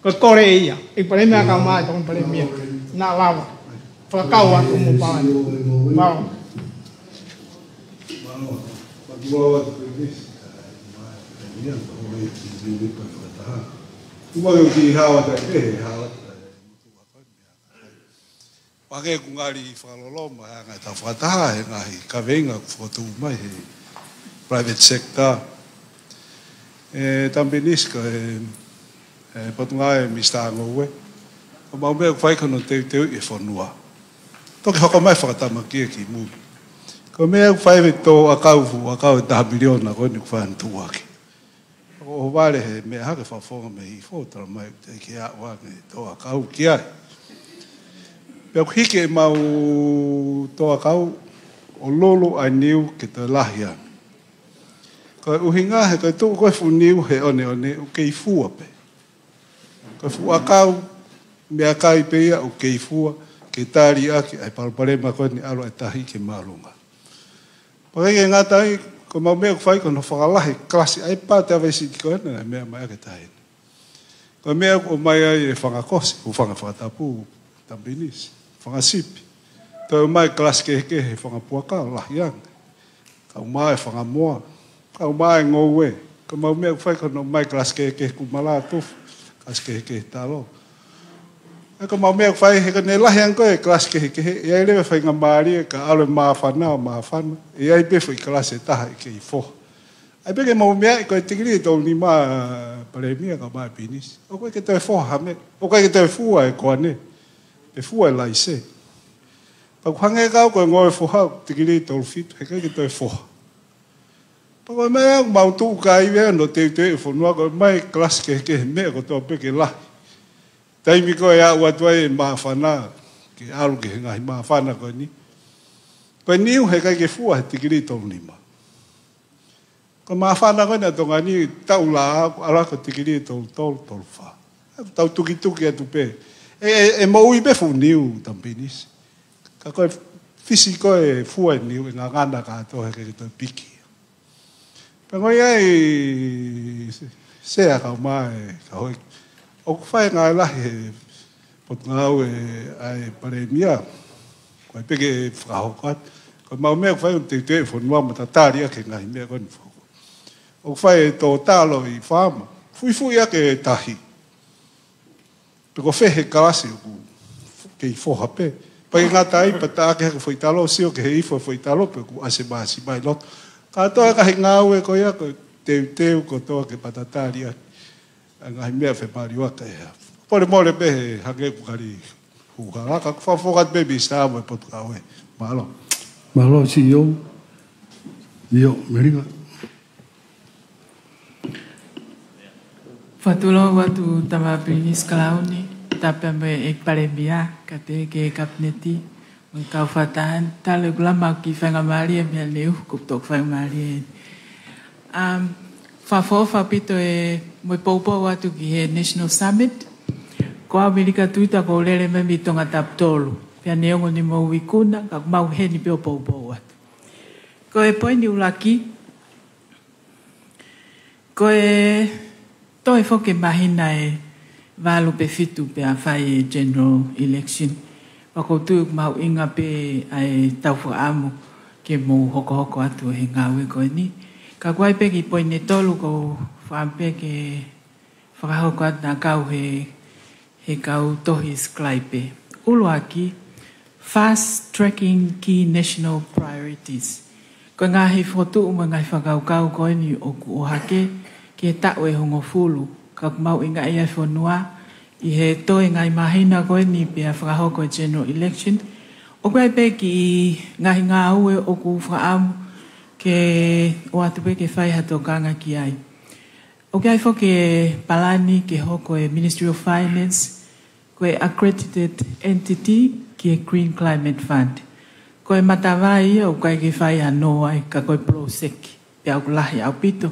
ko e kole ia, ʻEiki Palēmia kae ʻumaʻā e Tokoni Palēmia, naʻa lava fakakau atu mo palani. Mālō. Pea ke u kiʻi hao atu pē, hao atu. Pea ke u ngali fakaloloma he anga ʻetau fakataha he ngaahi kaveinga ʻoku fokotuʻu mai he private sector. ʻE Tamipinisi, ko e, e Potungāue Minisitā Ngoue, ko ʻemau meʻa ʻoku fai ko hono teuteuʻi e fonua. Toki hoko mai e fakatamaki ia ki mui. Ko e meʻa ʻoku fai e tō ʻakau, fuʻu ʻakau ʻe taha miliona ko eni ʻoku fai hono tuʻuaki. ʻO vale he meʻa hake fafonga mei he ifo, tala mai te ke aʻu ange toʻa kau ki ai. Pea ʻoku hiki ʻemau toʻa kau ʻo lolo ʻa e niu ke toe lahi ange. Ko e ʻuhinga he ko e tuʻu ko e fuʻu niu he ʻoneʻone ʻoku kei fua pē. Ko e fuʻu ʻakau, meʻakai pē ia ʻoku kei fua, ke tali ʻaki ʻa e palopalema ko eni ʻalu ʻa e tahi ke māʻolunga. Pea ʻikai ke ngata ai, ko ʻemau meʻa ʻoku fai ko hono fakalahi kalasi ʻa e pā te ave siti ko ena, meʻa mai ake tahi. Ko e meʻa ʻoku ʻomai ai e fanga kosi, ʻo fanga fakatapu, tamapinisi, fanga sipi. Toe ʻomai kalasi kehekehe, fanga puaka, lahi ange. Kau mai e fanga moa, kau mai e ngoue. Ko ʻemau meʻa ʻoku fai ko hono ʻomai kalasi kehekehe kumala, tufa, kalasi kehekehe talo. ʻA ia ko ʻemau meʻa ʻoku fai he ko ʻene lahi ange ko e kalasi kehekehe, ʻe ʻi ai leva e faingamālie ka ʻalu e māfana ʻo māfana. ʻE ʻi ai pē foʻi kalasi ʻe taha ʻe kei foha. ʻA ia pē ke mau meaʻi ko e tikilī tolu nima, Palēmia, kau mai e pinisi. ʻOku ʻikai ke toe foha ha meʻa, ʻoku ʻikai ke toe fua e koane, pe fua e laise. Pea ʻoku hangē kau ko e ngoue foha, tikilī tolu fitu, he ʻikai ke toe foha. Pea ko e meʻa ʻoku mau tuʻu kai ia ʻo teuteu e fonua, ko e ʻomai kalasi kehekehe meʻa kotoa pē ke lahi. Taimi ko ē ʻe aʻu atu ai e māfana, ke ʻalu ki he ngaahi māfana ko eni. Ko e niu he ʻikai ke fua he tikilī tolu nima. Ko e māfana ko eni ʻa Tonga ni taʻu laʻā, ʻoku ʻalu ko e tikilī tolu tolu, tolu fā. ʻOku tau tukituki atu pē. ʻE, ʻe, ʻe moʻui pē fuʻu niu, tamapinisi. Ka ko e fisi ko e fua e niu ʻe ngangana kātoa he ʻikai ke toe piki. Pea ko ia ai, Sea, kau mai e kau hoi. ʻOku fai ngāue lahi he Potungāue ʻa e Palēmia. Ko e peke fakahoko atu. Ko ʻemau meʻa ʻoku fai ʻo teuteu e fonua mo tatali ʻaki e ngaahi meʻa ko eni foki. ʻOku fai e tō talo ʻi faama. Fuifuiʻaki e tahi. Pe ko fē he kalasi ʻoku kei foha pē. Pea ʻikai ngata ai, pea taʻaki hake foʻi talo, sio ki he ifo foʻi talo, pe ʻoku ʻasi māsi mai loto. Kātoa e ngaahi ngāue ko ia, ko e teuteu kotoa ke patatali ai. ʻA e ngaahi meʻa femāliuaki ʻe hā. Fakamolemole pē he hangē ʻoku kali huhala, ka ʻoku fakafofonga atu pē Minisitā mo e Potungāue. Mālō. Mālō, C E O. ʻIo, Melika. Fakatulou atu Tamapinisi Kalauni, tapu mo e ʻEiki Palēmia, kae pehē ki he Kapineti, mo e kau fakataha, talu ʻeku lama ki he faingamālie mei he niu, ko e toki faingamālie. Um, fakaʻofoʻofa ʻaupito e, mo e poupou atu ki he National Summit, ko au Melika Tuita, ʻoku ou lele mai mei Tongatapu tolu, pea neongo ni mau ikuna, ka ʻoku mau ʻi heni pē ʻo poupou atu. Ko e poini ʻuluaki, ko e toe foki e māhina ʻe valu pe fitu pea fai e general election. Pea ʻoku ou tui ʻoku mahuʻinga pē ʻa e tau fakaʻamu ke mou hokohoko atu he ngāue ko eni. Ka ʻoku ʻi ai pē kiʻi poini ʻe tolu ʻoku ou fakaʻamu pē ke fakahoko atu naʻa kau he, he kau tohi scribe. ʻUluaki, fast tracking key national priorities. Ko e ngaahi fokotuʻu mo e ngaahi fakakaukau ko eni ʻoku ʻohake ki he taʻu ʻe hongofulu. Ka ʻoku mahuʻinga ia e fonua ʻi he toe ngaahi māhina ko eni pea fakahoko e general election. ʻOku ʻi ai pē kiʻi ngaahi ngāue ʻoku fakaʻamu ke ʻoatu pē ke fai ha tokanga ki ai. ʻOku ʻi ai foki e palani ke hoko e Ministry of Finance ko e accredited entity ki he Green Climate Fund. Ko e matavai ia ʻoku ʻikai ke fai hano ai ka ko e poloseki, pea ʻoku lahi ʻaupito.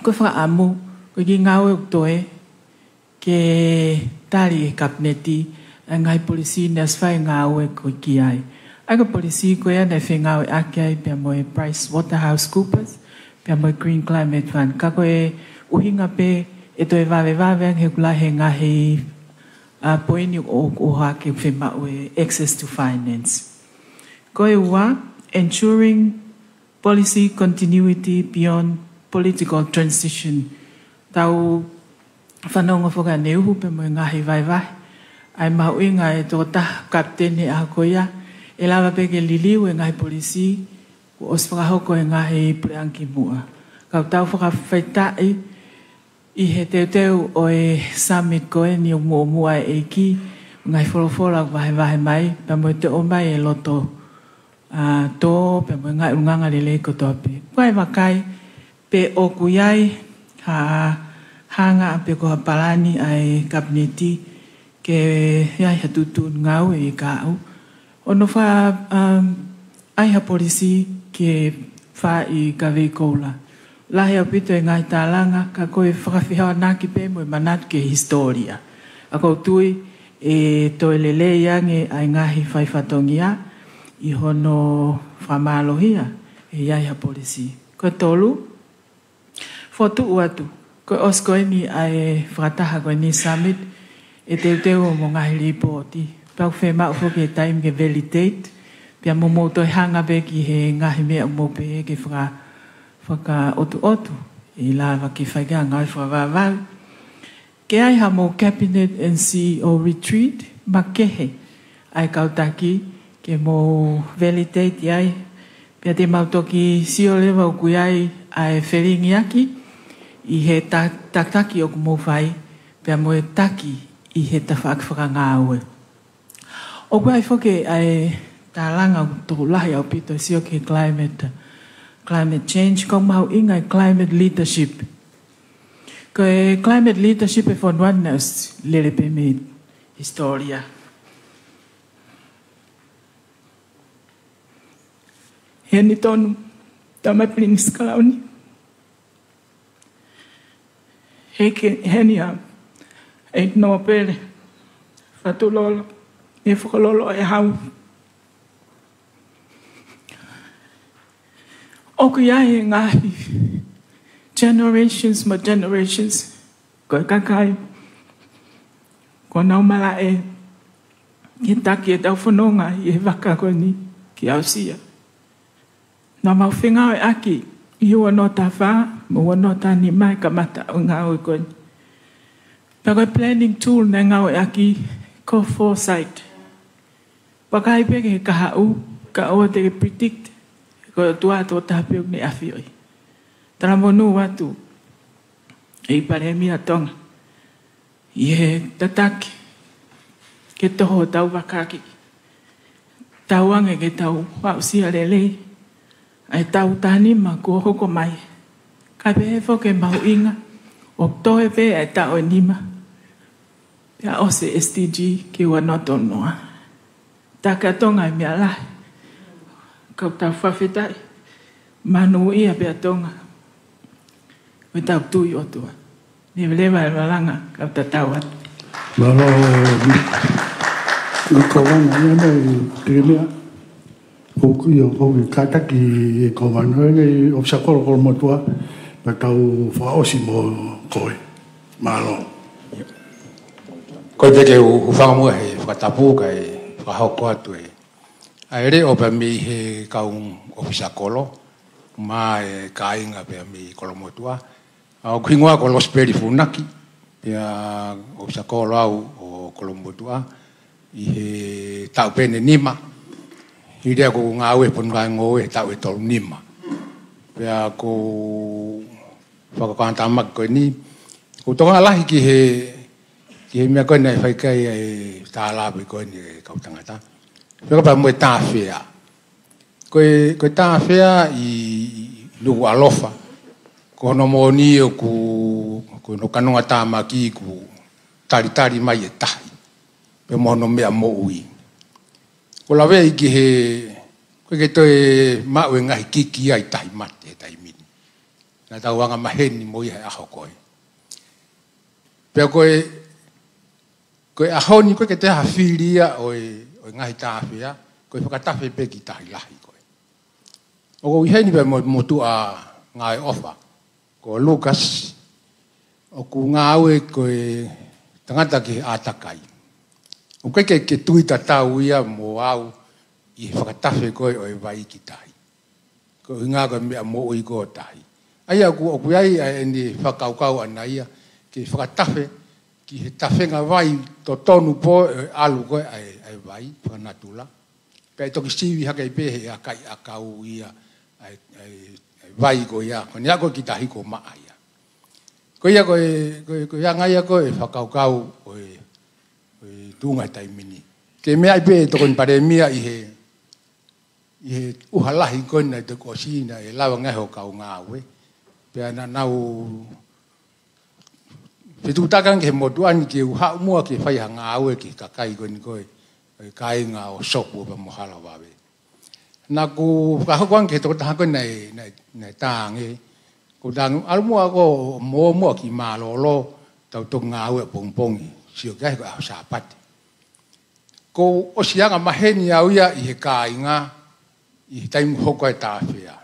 Ko e fakaʻamu, ko e kiʻi ngāue ʻoku toe, ke tali ʻe he Kapineti ʻa e ngaahi polisī naʻe ʻosi fai ngāue ko ē ki ai. ʻA ia ko e polisī ko ia naʻe fengāueʻaki ai pea mo e PricewaterhouseCoopers, pea mo e Green Climate Fund. Ka ko e ʻuhinga pē ʻe toe vavevave ange he ʻoku lahi e ngaahi, ʻa, poini ʻoku ʻohake ʻoku fiemaʻu e access to finance. Ko e ua, ensuring policy continuity beyond political transition. Tau fanongo foki ʻaneuhu pea mo e ngaahi vahevahe. ʻA e mahuʻinga e tokotaha kapiteni ʻaho ko ia, ʻe lava pē ke liliu e ngaahi polisī kuo ʻosi fakahoko e ngaahi puleʻanga kimuʻa. Ka ʻoku tau fakafaitaʻi ʻi he teuteu ʻo e summit ko eni ʻo muʻomuʻa e ʻEiki, ngaahi folofola vahevahe mai, pea mo e toe ʻomai e loto, ʻa, tō, pea mo e ngaahi ʻulungaanga lelei kotoa pē. Ko e vakai, pe ʻoku ʻi ai ha hanga pē ko ha palani ʻa e Kapineti ke ʻi ai ha tuʻutuʻuni ngāue ʻi he kahaʻu. ʻO nau fa-, um, ʻai ha polisi ke fai ʻi Kaveikoula. Lahi ʻaupito e ngaahi tālanga, ka ko e fakafehoanaki pē mo e manatu ki he hisitōlia. ʻA ia ʻoku ou tui ʻe toe lelei ange ʻa e ngaahi faifatongia ʻi hono fakamālohia ʻe ʻi ai ha polisi. Ko e tolu, fokotuʻu atu, ko e ʻosi ko eni ʻa e fakataha ko eni summit, ʻe teuteu mo e ngaahi lipooti. Pea ʻoku fiemaʻu foki e taimi ke validate, pea mo mou toe hanga pē ki he ngaahi meʻa ʻoku mou pehē ke faka-, fakaʻotuʻotu, ʻe lava ke fai ki ai ha ngāue fakavavevave. Ke ʻai ha mou Cabinet and C E O retreat, makehe ʻa e kau taki, ke mou validate ai, pea te mau toki sio leva ʻoku ʻi ai ʻa e felingiʻaki ʻi he ta-, tataki ʻoku mou fai, pea mo e taki ʻi he tafaʻaki fakangāue. ʻOku ʻi ai foki ʻa e tālanga ʻoku tokolahi ʻaupito sio ki he climate, climate change, ʻoku mahuʻinga e climate leadership. Ko e climate leadership ʻi he fonua ni naʻe ʻosi lele pē mei hisitōlia. Heni tonu, Tama Pilinisi Kalauni. He ke, heni ʻa e Nōpele, Fatulolo, ʻe Fakalolo e Hau. ʻOku ʻi ai e ngaahi generations mo generations, ko e kakai kuo nau malaʻe ke taki ʻetau fononga ʻi he vaka ko eni ki ʻAosia. Naʻa mau fengāueʻaki ʻi he ua noa taha fā mo e ua noa taha nima ʻi he kamata ʻo e ngāue ko eni. Pea ko e planning tool naʻe ngāueʻaki ko foresight. Vakai pē ki he kahaʻu, kae ʻoua te ke predict, ko e ʻOtua tokotaha pē ʻoku ne ʻafioʻi. Talamonū atu, ʻEiki Palēmia Tonga, ʻi he tataki ke toho hotau vaka ki, tauange ke tau aʻusia lelei ʻa e taʻu taha nima kuo hoko mai. Kae pehē foki e mahuʻinga ʻo toe pē ʻa e taʻu ʻe nima, pea ʻosi e S D G ki he ua noa tolu noa. Taki ʻa Tonga ʻi he meʻa lahi. Kau tau fakafetaʻi. Manuʻia pē ʻa Tonga. Ko ʻetau tui ʻOtua. Leveleva e lalanga, kau tatau atu. Mālō, ʻEiki Kovana, ia mai, te meʻa. ʻOku ʻi ai, ʻoku kātaki ʻe Kovana, ʻe ʻOfisa Kolo Kolomotuʻa, pea tau fakaʻosi mo koe. Mālō. Ko e peke u, u fanga mua he fakatapu kae fakahoko atu e ʻa e leʻo pea mei he kau ʻofisa kolo, mo e kāinga pea mei Kolomotuʻa. ʻA ʻoku hingoa ko Losipeli Funaki, pea ʻofisa kolo au ʻo Kolomotuʻa, ʻi he taʻu pē ʻe nima, hili ʻeku ngāue he Potungāue Ngoue he taʻu ʻe tolu nima. Pea ʻoku ou fakakaukau tāmaki ko eni, ʻoku ou tokanga lahi ki he, ki he meʻa ko eni naʻe fai ki ai e tālave ko eni e kau tangata. Pea kapau mo e tāfea. Ko e, ko e tāfea ʻi, ʻi Nukuʻalofa. Ko hono moʻoni ʻoku, ko hono kanonga tāmaki ʻoku talitali mai e tahi. Pea mo hono meʻa moʻui. ʻOku ou laveʻi ki he, ʻoku ʻikai ke toe maʻu e ngaahi kiki ʻa e tahi mate he taimi ni. Naʻa tau anga maheni mo ia he ʻaho ko ē. Pea ko e, ko e ʻaho ni ʻoku ʻikai ke toe ʻi ai ha fili ia ʻo e, ʻo e ngaahi tāfea, ko e fakatafe pē ki tahi lahi ko ē. ʻOku ou ʻi heni pea mo, motuʻa Ngāue ʻOfa, ko Lucas, ʻoku ngāue ko e tangata ki he ʻātakai. ʻOku ʻikai ke, ke tui tatau ia mo au ʻi he fakatafe ko ē ʻo e vai ki tahi. Ko e ʻuhinga ko e meʻa moʻui ko ē ʻo tahi. ʻA ia ʻoku, ʻoku ʻi ai ʻa ʻene fakakaukau ʻana ia ke fakatafe ki he tafenga vai totonu pē ʻo e ʻalu ko ē ʻa e, ʻa e vai fakanatula. Pea ʻe toki sivi hake pē he ʻakai ʻakau ia ʻa e, ʻa e, ʻa e vai ko ia. Ko ʻene ako ki tahi ko maʻa ia. Ko ia ko e, ko e, ko e anga ia ko e fakakaukau ʻo e, ʻo e tuʻunga he taimi ni. Ke meaʻi pē Tokoni Palēmia ʻi he ʻi he ʻuha lahi ko ē naʻe toki ʻosi naʻe lava ngai ho kau ngāue. Pea naʻa nau fetuʻutaki ange ki he motuʻa ni ke u haʻu muʻa ke fai ha ngāue ki he kakai ko eni ko ē, ʻa e kāinga ʻo Sopu pea mo Halavave. Naʻá ku fakahoko ange ki he tokotaha ko ē naʻe, naʻe, naʻe tā ange, ko u tā ange, ʻalu muʻa koe ʻo mō muʻa ki mālōlō, tau toki ngāue ʻapongipongi, sio ki ai ko e ʻaho Sāpate. Ko u ʻosi anga maheni au ia ʻi he kāinga, ʻi he taimi hoko ai e tāfea.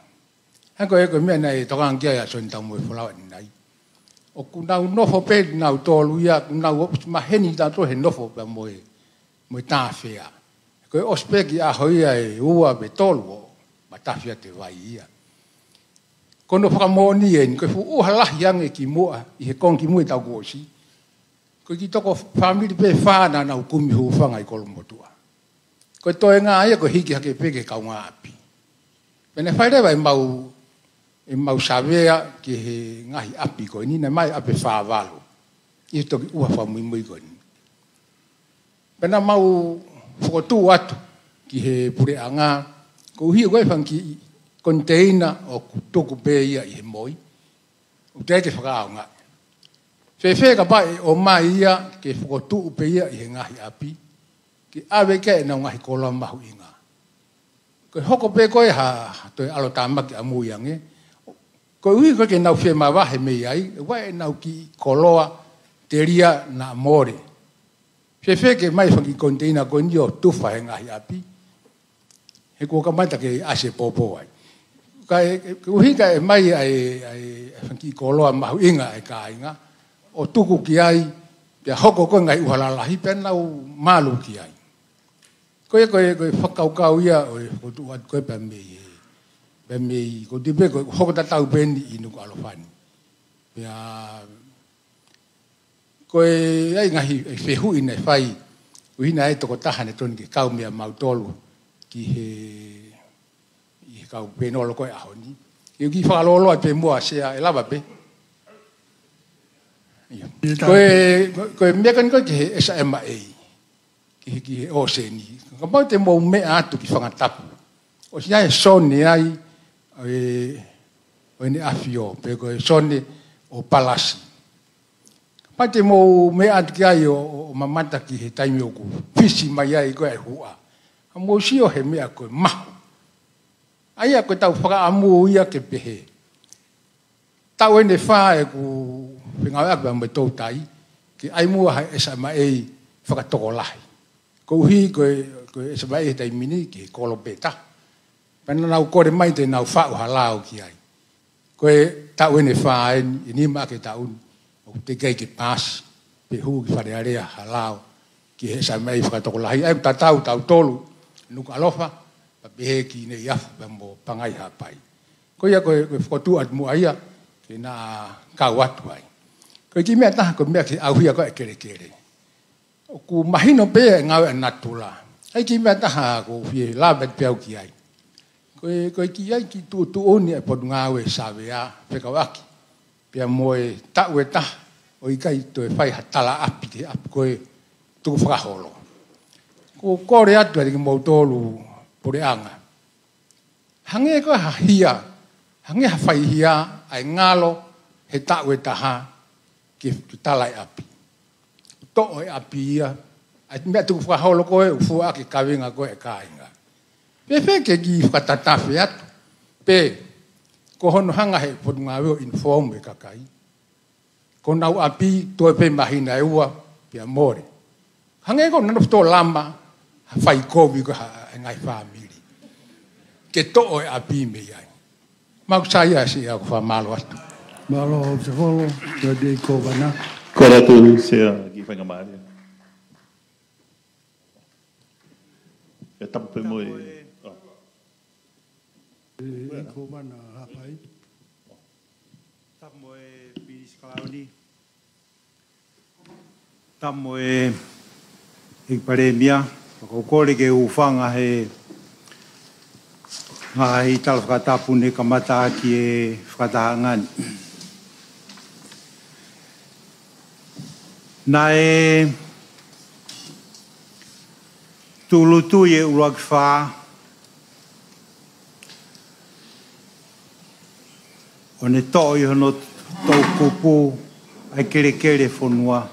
He ko e, ko e meʻa naʻe tokanga ki ai ʻa Sione Taumoefolau ʻanenai. ʻOku nau nofo pē nautolu ia, ʻoku nau ʻosi maheni nautolu he nofo pea mo e, mo e tāfea. Ko e ʻosi pē ki ʻaho ia ʻe ua pe tolu ʻo matafi atu e vai ia. Ko hono fakamoʻoni eni, ko e fuʻu ʻuha lahi ange kimuʻa, ʻi he konga kimuʻa ʻi he taʻu kuo ʻosi. Ko e kiʻi toko fāmili pē fā naʻa nau kumi hūfanga ʻi Kolomotuʻa. Ko e toenga ia ko e hiki hake pē ki he kaungāʻapi. Pea naʻe fai leva ʻemau, ʻemau savea ki he ngaahi ʻapi ko eni, naʻe ʻomai ʻapi ʻe fā valu ʻi he toki ʻuha fakamuimui ko eni. Pea naʻa mau fokotuʻu atu ki he puleʻanga, koeʻuhi ko e fanga kiʻi koniteina ʻoku tuku pē ia ʻi he moi, ʻoku teʻeki ke fakaʻaongaʻi. Fēfē kapau ʻe ʻomai ia ke fokotuʻu pē ia ʻi he ngaahi ʻapi, ke ʻave ki ai ʻenau ngaahi koloa mahuʻinga. Ko e hoko pē ko ē ha, ha toe ʻalotāmaki ʻamui ange. Koeʻuhi ko e ke nau fie mavahe mei ai, ʻoua ʻe nau kiʻi koloa telia naʻa mole. Fēfē ke ʻomai fanga kiʻi koniteina ko eni ʻo tufa he ngaahi ʻapi. He kuo kamata ke ʻasi e pōpō ai. Kae, koeʻuhi kae ʻomai ʻa e, ʻa e, ʻa e fanga kiʻi koloa mahuʻinga ʻa e kāinga, ʻo tuku ki ai, pea hoko ko e ngaahi ʻuha lalahi, pea nau malu ki ai. Ko ia, ko e, ko e fakakaukau ia ʻo e fokotuʻu atu ko ē pea mei, pea mei, ko e tui pē ko e hoko tatau pē eni ʻi Nukuʻalofa ni. Pea ko e ʻi ai e ngaahi, e fehuʻi naʻe fai, ʻuhinga ʻa e tokotaha naʻe totonu ke kau meia mautolu ki he, ʻi he kau pēnolo ko ē ʻaho ni. Ke u kiʻi fakalōloa pē muʻa Sea, ʻe lava pē. ʻIo. Ko e, ko e, ko e meʻa ko eni ko ē ki he S M A, ki he, ki he ʻōseni. Kapau te mou meʻa atu ki Fangatapu, ʻosi ʻi ai e Sone ai, ʻo e, ʻo ʻEne ʻAfio, pe ko e Sone ʻo Palasi. Kapau te mou meʻa atu ki ai ʻo, ʻo, ʻo mamata ki he taimi ʻoku fisi mai ai ko ē e huʻa, ka mou sio he meʻa ko e mahu. ʻA ia ko ʻetau fakaʻamu ia ke pehē, taʻu ʻeni ʻe fā ʻeku fengāueʻaki pea mo e toutai, ke ʻai muʻa ha S M A fakatokolahi. Koeʻuhi ko e, ko e S M A he taimi ni ki he kolo pē taha. Pea naʻa nau kole mai te nau faʻu ha lao ki ai. Ko e taʻu ʻeni ʻe fā ʻeni, ʻe nima ʻaki e taʻu ni, ʻoku teʻeki ai ke paasi, pe hū ki Fale Alea ha lao ki he S M A fakatokolahi. ʻA ia ʻoku tatau tautolu, Nukuʻalofa, pea pehē ki Neiafu pea mo Pangai Haʻapai. Ko ia ko e, ko e fokotuʻu atu muʻa ia, ke na kau atu ai. Ko e kiʻi meʻa ʻe taha, ko e meʻa ki he ʻauhia ko ē e kelekele. ʻOku mahino pē e ngāue ʻa natula. ʻA ia kiʻi meʻa ʻe taha ʻoku ou fie lave atu pē au ki ai. Ko e, ko e kiʻi ʻai kiʻi tuʻutuʻuni e Potungāue Savea, fekauʻaki pea mo e taʻu ʻe taha ʻo ʻikai toe fai ha tala ʻapi ki he ʻapi ko ē tukufakaholo. ʻOku ou kole atu ʻa kimoutolu puleʻanga. Hangē ko ha hia, hangē ha faihia ʻa e ngalo he taʻu ʻe taha ki he tala e ʻapi. Toʻo e ʻapi ia, ʻa e meʻa tukufakaholo ko ē, ʻo fua ʻaki e kaveinga ko ē e kāinga. Pea fēfē ke kiʻi fakatatafe atu, pe ko hono hanga he Potungāue ʻo inform e kakai. Ko honau ʻapi, toe pē māhina ʻe ua, pea mole. Hangē ko ʻena nofo tō lama, ha fai kovi ko ē ha, e ngaahi fāmili. Ke toʻo e ʻapi mei ai. Mau sai ʻa Sea, ʻoku ou fakamālō atu. Mālō, Sea Kolo, Sea Kolo. Kole atu Sea, kiʻi faingamālie. ʻE tapu pē mo e. Tapu mo e, ʻo. ʻE, Kovana Haʻapai. Tapu mo e Pilinisi Kalauni. Tapu mo e ʻEiki Palēmia. Ka ʻoku ou kole ke u hūfanga he ngaahi tala fakatapu ne kamata ʻaki e fakatahaʻanga ni. Naʻe tūʻulutui e ʻuluaki fā, ʻo ne toʻo ʻi hono toʻukupu ʻa e kelekele fonua,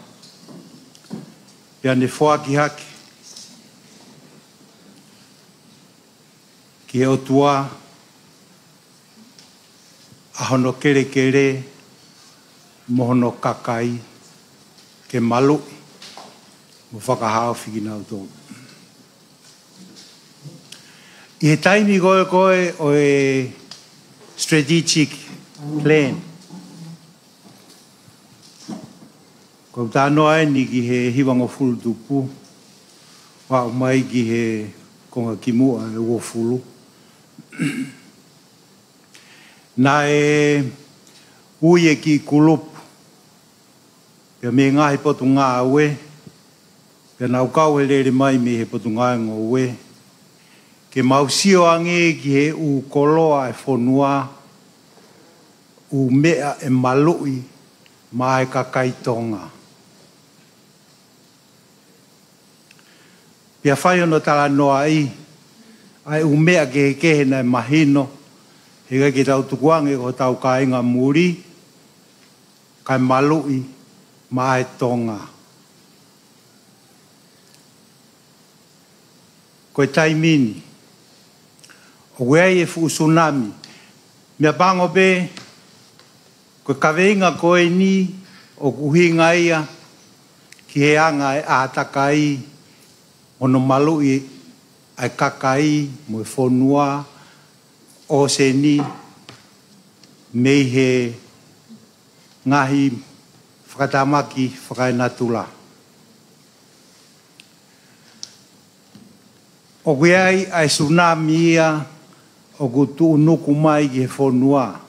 pea ne foaki hake ki he ʻOtua ʻa hono kelekele mo hono kakai ke maluʻi mo fakahaofi kinautolu. ʻI he taimi ko ē ko ē ʻo e strategic plan, ko e talanoa eni ki he hivangofulu tupu, ʻo aʻu mai ki he konga kimuʻa ʻe uofulu. Naʻe ui e kiʻi kulupu pea mei he ngaahi potungāue, pea nau kau he lele mai mei he potungāue ngoue, ke mau sio ange ki he ʻū koloa e fonua, ʻū meʻa ʻe maluʻi maʻa e kakai Tonga. Pea fai hono talanoaʻi ʻa e ʻū meʻa kehekehe naʻe mahino, heʻikai ke tau tukuange ko hotau kāinga muli, kae maluʻi maʻa e Tonga. Ko e taimi ni ʻoku ʻi ai e fuʻu sunami. Meʻapango pē, ko e kaveinga ko eni ʻoku ʻuhinga ia ki he anga e ʻātakai, hono maluʻi ʻa e kakai mo e fonua ʻo e ʻōseni mei he ngaahi fakatamaki fakaenatula. ʻOku ʻi ai ʻa e sunami ia ʻoku tuʻunuku mai ki he fonua.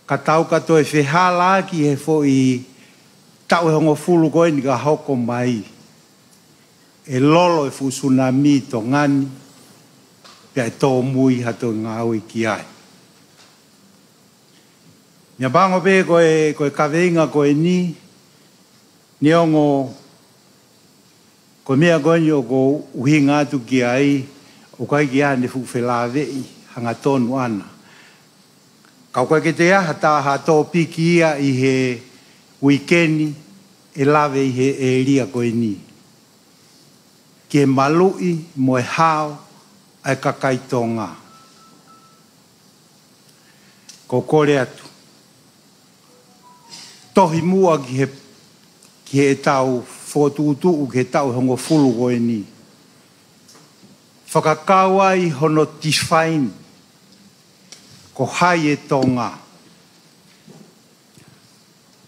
Ka tau ka toe fehālaaki he foʻi taʻu ʻe hongofulu ko eni ka hoko mai, ʻe lolo e fuʻu sunami ʻi Tonga ni, pea ʻe tōmui ha toe ngāue ki ai. Meʻapango pē ko e, ko e kaveinga ko eni, neongo ko e meʻa ko eni ʻoku ou ʻuhinga atu ki ai, ʻoku ʻikai ke ʻi ai haʻane fuʻu felāveʻi hangatonu ʻana. Ka ʻoku ʻikai ke toe ʻi ai ha taha tōpiki ia ʻi he uike ni ʻe lave ʻi he ʻēlia ko eni ki he maluʻi mo e hao ʻa e kakai Tonga. Ko e kole atu, tohi muʻa ki he, ki heʻetau fokotuʻutuʻu ki he taʻu ʻe hongofulu ko eni, fakakau ai hono define ko hai e Tonga.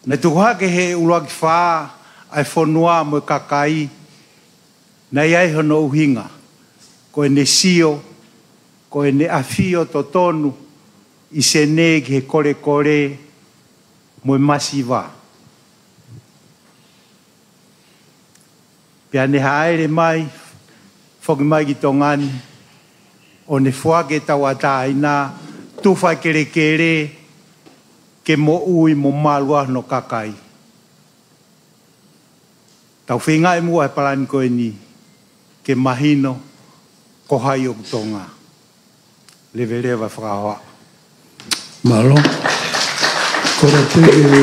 Naʻe tuku hake he ʻuluaki fā ʻa e fonua mo e kakai, naʻe ʻi ai hono ʻuhinga, ko ʻene sio, ko ʻene ʻafio totonu ʻi Senē ki he kolekole mo e masiva. Pea ne hāʻele mai, foki mai ki Tonga ni, ʻo ne foaki e tauʻatāina, tufa e kelekele, ke moʻui mo malu ai hono kakai. Tau feingaʻi muʻa he palani ko eni ke mahino ko hai ʻoku Tonga. Leveleva fakahoa. Mālō. Ko e pē ʻe,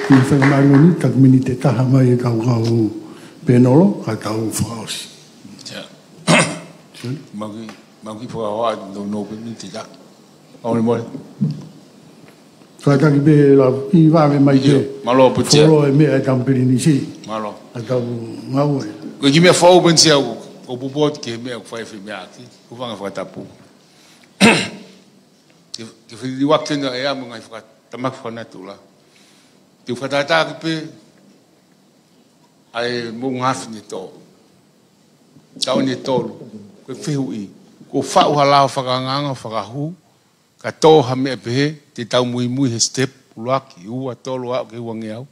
ʻi he faingamālie ni, taki miniti ʻe taha mai e kau kau pēnolo, ka tau fakaʻosi. Ia. Sorry. Mau kiʻi, mau kiʻi fakahoa atu, no, no, miniti ʻe taha. Au ni mole. Kātaki pē la, ʻi vave mai pē. Mālō, Putia. Folo e meʻa e tampere ni si. Mālō. A tau ngāue. Ko e kiʻi meʻa fou pē ni si au, ʻoku ou poupou atu ki he meʻa ʻoku fai fē meʻa ki. ʻOku fanga fakatapu. Ke, ke filiwaki ena e amo ngaahi fakatamaki fakanatula. Te u fakatātā ki pē, ʻa e moʻunga afi ne tō. Taʻu ʻe tolu. Ko e fehuʻi. Kuo faʻu ha lao fakaangaanga fakahū, ka tō ha meʻa pehē, te tau muimui he step, ʻuluaki, ua, tolu, aʻu ki he uangeau.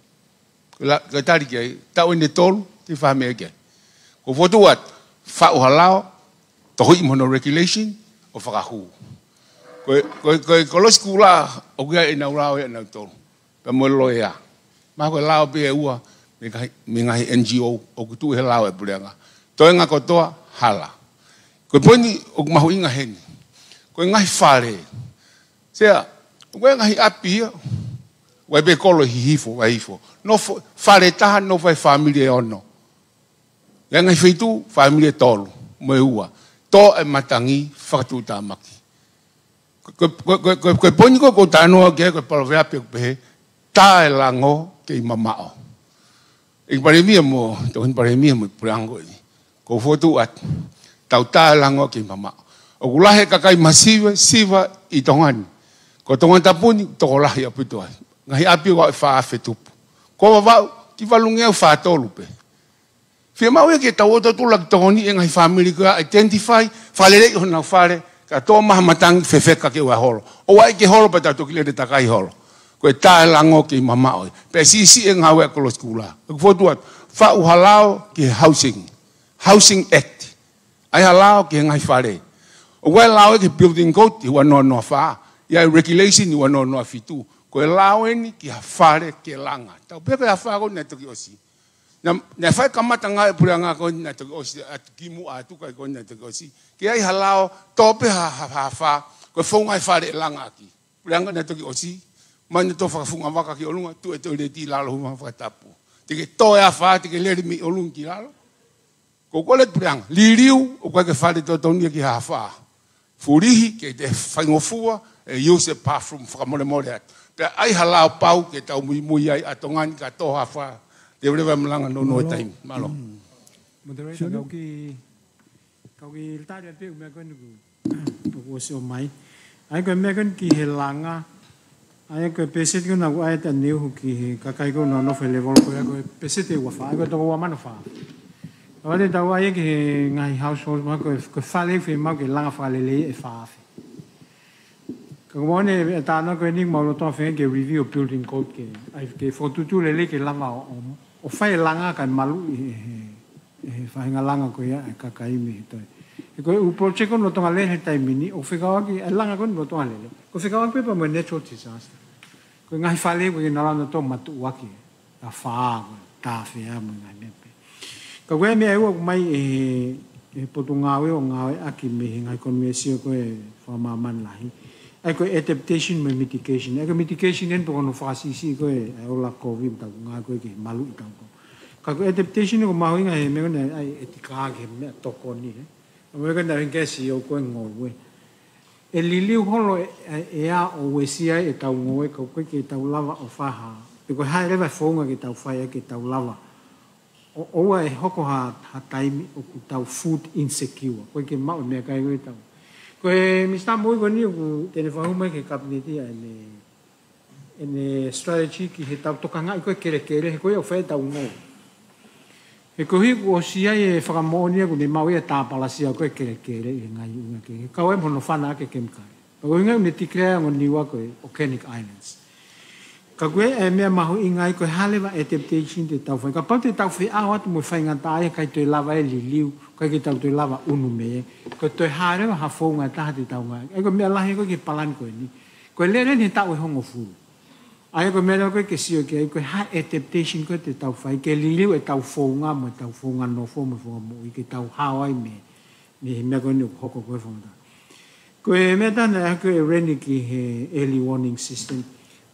Ko e la-, ko e tali ki ai, taʻu ʻe tolu, te u fai ha meʻa ki ai. Ko e fokotuʻu atu, faʻu ha lao, tohiʻi mo hono regulation, ʻo fakahū. Ko e, ko e, ko e kolosi kula, ʻoku ʻi ai ʻenau lao ʻe nautolu. Pea mo e loea. Mahalo ko e lao pē ʻe ua, mei he ngaahi, mei he ngaahi N G O, ʻoku tuʻu he lao e puleʻanga. Toenga kotoa, hala. Ko e poini ʻoku mahuʻinga heni. Ko e ngaahi fale. Sea, ko e ngaahi ʻapi ia, Ua pe kolo Hihifo, Vaihifo. Nofo, fale taha, nofo ai fāmili ʻe ono. ʻI he ngaahi feituʻu, fāmili ʻe tolu, mo e ua. Tō e matangi fakatuʻutāmaki. Ko, ko, ko, ko, ko e poini ko ē ʻoku ou talanoa ki ai ko e paloveape ʻoku pehē, tā e lango kei mamaʻo. ʻEiki Palēmia mo, Tokoni Palēmia mo e puleʻanga ko eni. Ko e fotu atu. Tau tā e lango kei mamaʻo. ʻOku lahi e kakai masiva, siva ʻi Tonga ni. Ko Tongatapu ni, tokolahi ʻaupito ai. Ngaahi ʻapi ʻoku ʻi ai e fā afe tupu. Ko Vavaʻu, ki valunge au fā tolu pē. Fiemaʻu ia ke tau ʻoatu ʻa e tokoni ʻa e ngaahi fāmili ko ia identify, fakaleleiʻi honau fale, ka tō mai ha matangi fefeka ke ʻoua ʻe holo. ʻOua ʻe ke holo pea tau toki lele takai holo. Ko e tā e lango kei mamaʻo ia. Pea siʻisiʻi e ngāue ʻa e kolo sikula. ʻOku fotu atu, faʻu ha lao ki he housing. Housing Act. ʻAi ha lao ki he ngaahi fale. ʻOku ʻi ai e lao ia ki he building code, ʻi he ua noa noa fā. ʻI ai e regulation, ʻi he ua noa noa fitu. Ko e lao eni ki ha fale ke langa. Tau pehē ko e afā ko eni naʻe toki ʻosi. Naʻa, naʻe fai kamata ngāue e puleʻanga ko eni naʻe toki ʻosi, atu kimuʻa atu kae ko eni naʻe toki ʻosi. Ke ʻai ha lao, tō pē ha, ha, ha afā, ko e founga e fale ʻe langa ʻaki. Puleʻanga naʻe toki ʻosi, mai naʻe tō fakafungavaka ki ʻolunga, tuʻu e toileti ʻi lalo, hū mai fakatapu. Te ke tō e afā, te ke lele mei ʻolunga ki lalo. Ko e kole atu e puleʻanga, liliu, ʻoku ʻikai ke fale totonu ia ki ha afā. Fulihi, ke te faingofua, ʻe use e bathroom, fakamolemole atu. Pea ʻai ha lao pau, ke tau muimui ai ʻa Tonga ni ka tō ha afā. Te u leva e malanga nounou e taimi. Mālō. Moderator, kau kiʻi, kau kiʻi tali atu pē ʻū meʻa ko eni ʻoku, ʻoku ʻosi ʻomai. ʻAi ko e meʻa ko eni ki he langa, ʻa ia ko e peseti ko ena ʻoku ʻai atu ʻa Niuhu ki he kakai ko ena ʻoku nofo he level ko ia ko e peseti ʻe ua fā, ʻa ia ko e toko ua mano fā. ʻOua te tau ʻai ki he ngaahi household, mahalo ko e, ko e fale ʻoku fiemaʻu ke langa fakalelei ʻe fā afe. Ka ko e moʻoni e talanoa ko eni ʻoku mau lolotonga feinga ke review building code ke, ʻai ke fokotuʻutuʻu lelei ke lava ʻo, ʻo, ʻo fai e langa kae maluʻi ʻe he, ʻe he faʻahinga langa ko ia ʻa e kakai mei he toe. He ko e ʻū project ʻoku lolotonga lele he taimi ni, ʻoku fekauʻaki, e langa ko eni ʻoku lolotonga lele. ʻOku fekauʻaki pē pea mo e natural disaster. Ko e ngaahi fale ko ē naʻa nau langa ʻo matuʻuaki, afā, ko e tāfea mo e ngaahi meʻa pehē. Ka ko e meʻa ʻe ua ʻoku ʻomai ʻe he, ʻe he Potungāue ʻo ngāueʻaki mei he ngaahi Konivensio ko ē Fakamāmani Lahi. ʻA ia ko e adaptation mo e mitigation. ʻA ia ko e mitigation eni pe ko hono fakasiʻisiʻi ko ē ʻa e ola kovi mo tau ngāue ko ē ke maluʻi tautolu. Ka ko e adaptation ʻoku mahuʻinga he meʻa ko ena ʻa e ʻetikā ki he meʻatokoni, ē. ʻA ia ko ena ʻoku ʻikai ke siʻi ʻoku ʻi ai e ngoue. ʻE liliu holo e, e, e ʻea ʻo uesia ai ʻetau ngoue ka ʻoku ʻikai ke tau lava ʻo fai ha. Pe ko e hā leva e founga ke tau fai ai ke tau lava ʻo, ʻoua ʻe hoko ha, ha taimi ʻoku tau food insecure. ʻOku ʻikai ke maʻu e meʻakai ko ē ʻetau. Ko e Minisitā Moʻui ko eni ʻoku te ne fakahū mai ki he Kapineti ʻa ʻene, ʻene strategy ki heʻetau tokangaʻi ko ē kelekele, he ko ia ʻoku fai ʻetau ngoue. He koeʻuhi kuo ʻosi ʻi ai e fakamoʻoni ia ʻoku ne maʻu ia e tāpalasia ko ē kelekele ʻi he ngaahi ʻuhinga kehe. Kau ai mo hono fana ʻaki e kemikale. Pea ko e ʻuhinga ia ʻoku ne declare ʻa Niua ko e organic islands. Ka ko e, e meʻa mahuʻinga ia ko e hā leva e adaptation te tau fai. Kapau te tau feʻao atu mo e faingataʻa ia kae toe lava e liliu, ʻikai ke tau toe lava ʻunu mei ai. Ko e toe hā leva ha founga ʻe taha te tau ngāueʻaki. ʻA ia ko e meʻa lahi ko ē ki he palani ko eni. Ko e lele eni he taʻu ʻe hongofulu. ʻA ia ko e meʻa leva ko ē ke sio ki ai, ko e hā e adaptation ko ē te tau fai, ke liliu ʻetau founga mo ʻetau founga nofo mo e founga moʻui, ke tau hao ai mei, mei he meʻa ko eni ʻoku hoko ko ē fakamatala. Ko e meʻa ʻe taha naʻe ʻai ko ē ʻe Reni ki he early warning system.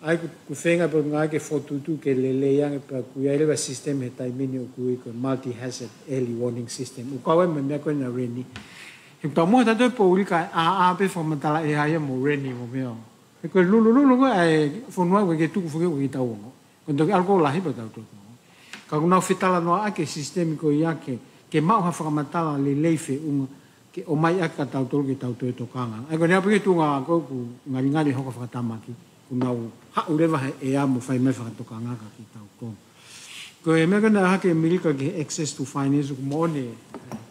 ʻA ia ʻoku, ʻoku feinga pē ngāue ke fokotuʻutuʻu ke lelei ange pea ʻoku ʻi ai leva e system he taimi ni ʻoku ui ko e multi-hazard early warning system. ʻOku kau ai mo e meʻa ko ena ʻa Reni. He ʻoku tau mohe tautolu he poʻuli kae ʻā, ʻā pē fakamatala ʻe ʻai ia mo Reni mo meʻa. He ko e lulululu ko ē ʻa e fonua ʻoku ʻikai ke tuku foki ʻoku ʻikai ke tau ongoʻi. Ko e toki ʻalu ko ē ʻo lahi pea tau toe ongoʻi. Ka ʻoku nau fetalanoaʻaki e sisitemi ko ia ke, ke maʻu ha fakamatala lelei feʻunga, ke ʻomai ʻaki kia tautolu ke tau toe tokanga. ʻA ia ko e neongo pē ko e tuʻunga ko ē ʻoku ngalingali hoko fakatamaki, ʻoku nau haʻu leva he ʻea mo fai mai fakatokanga kia tautolu. Ko e meʻa ko ē naʻe ʻai hake ʻe Milika ki he access to finance, ʻoku moʻoni e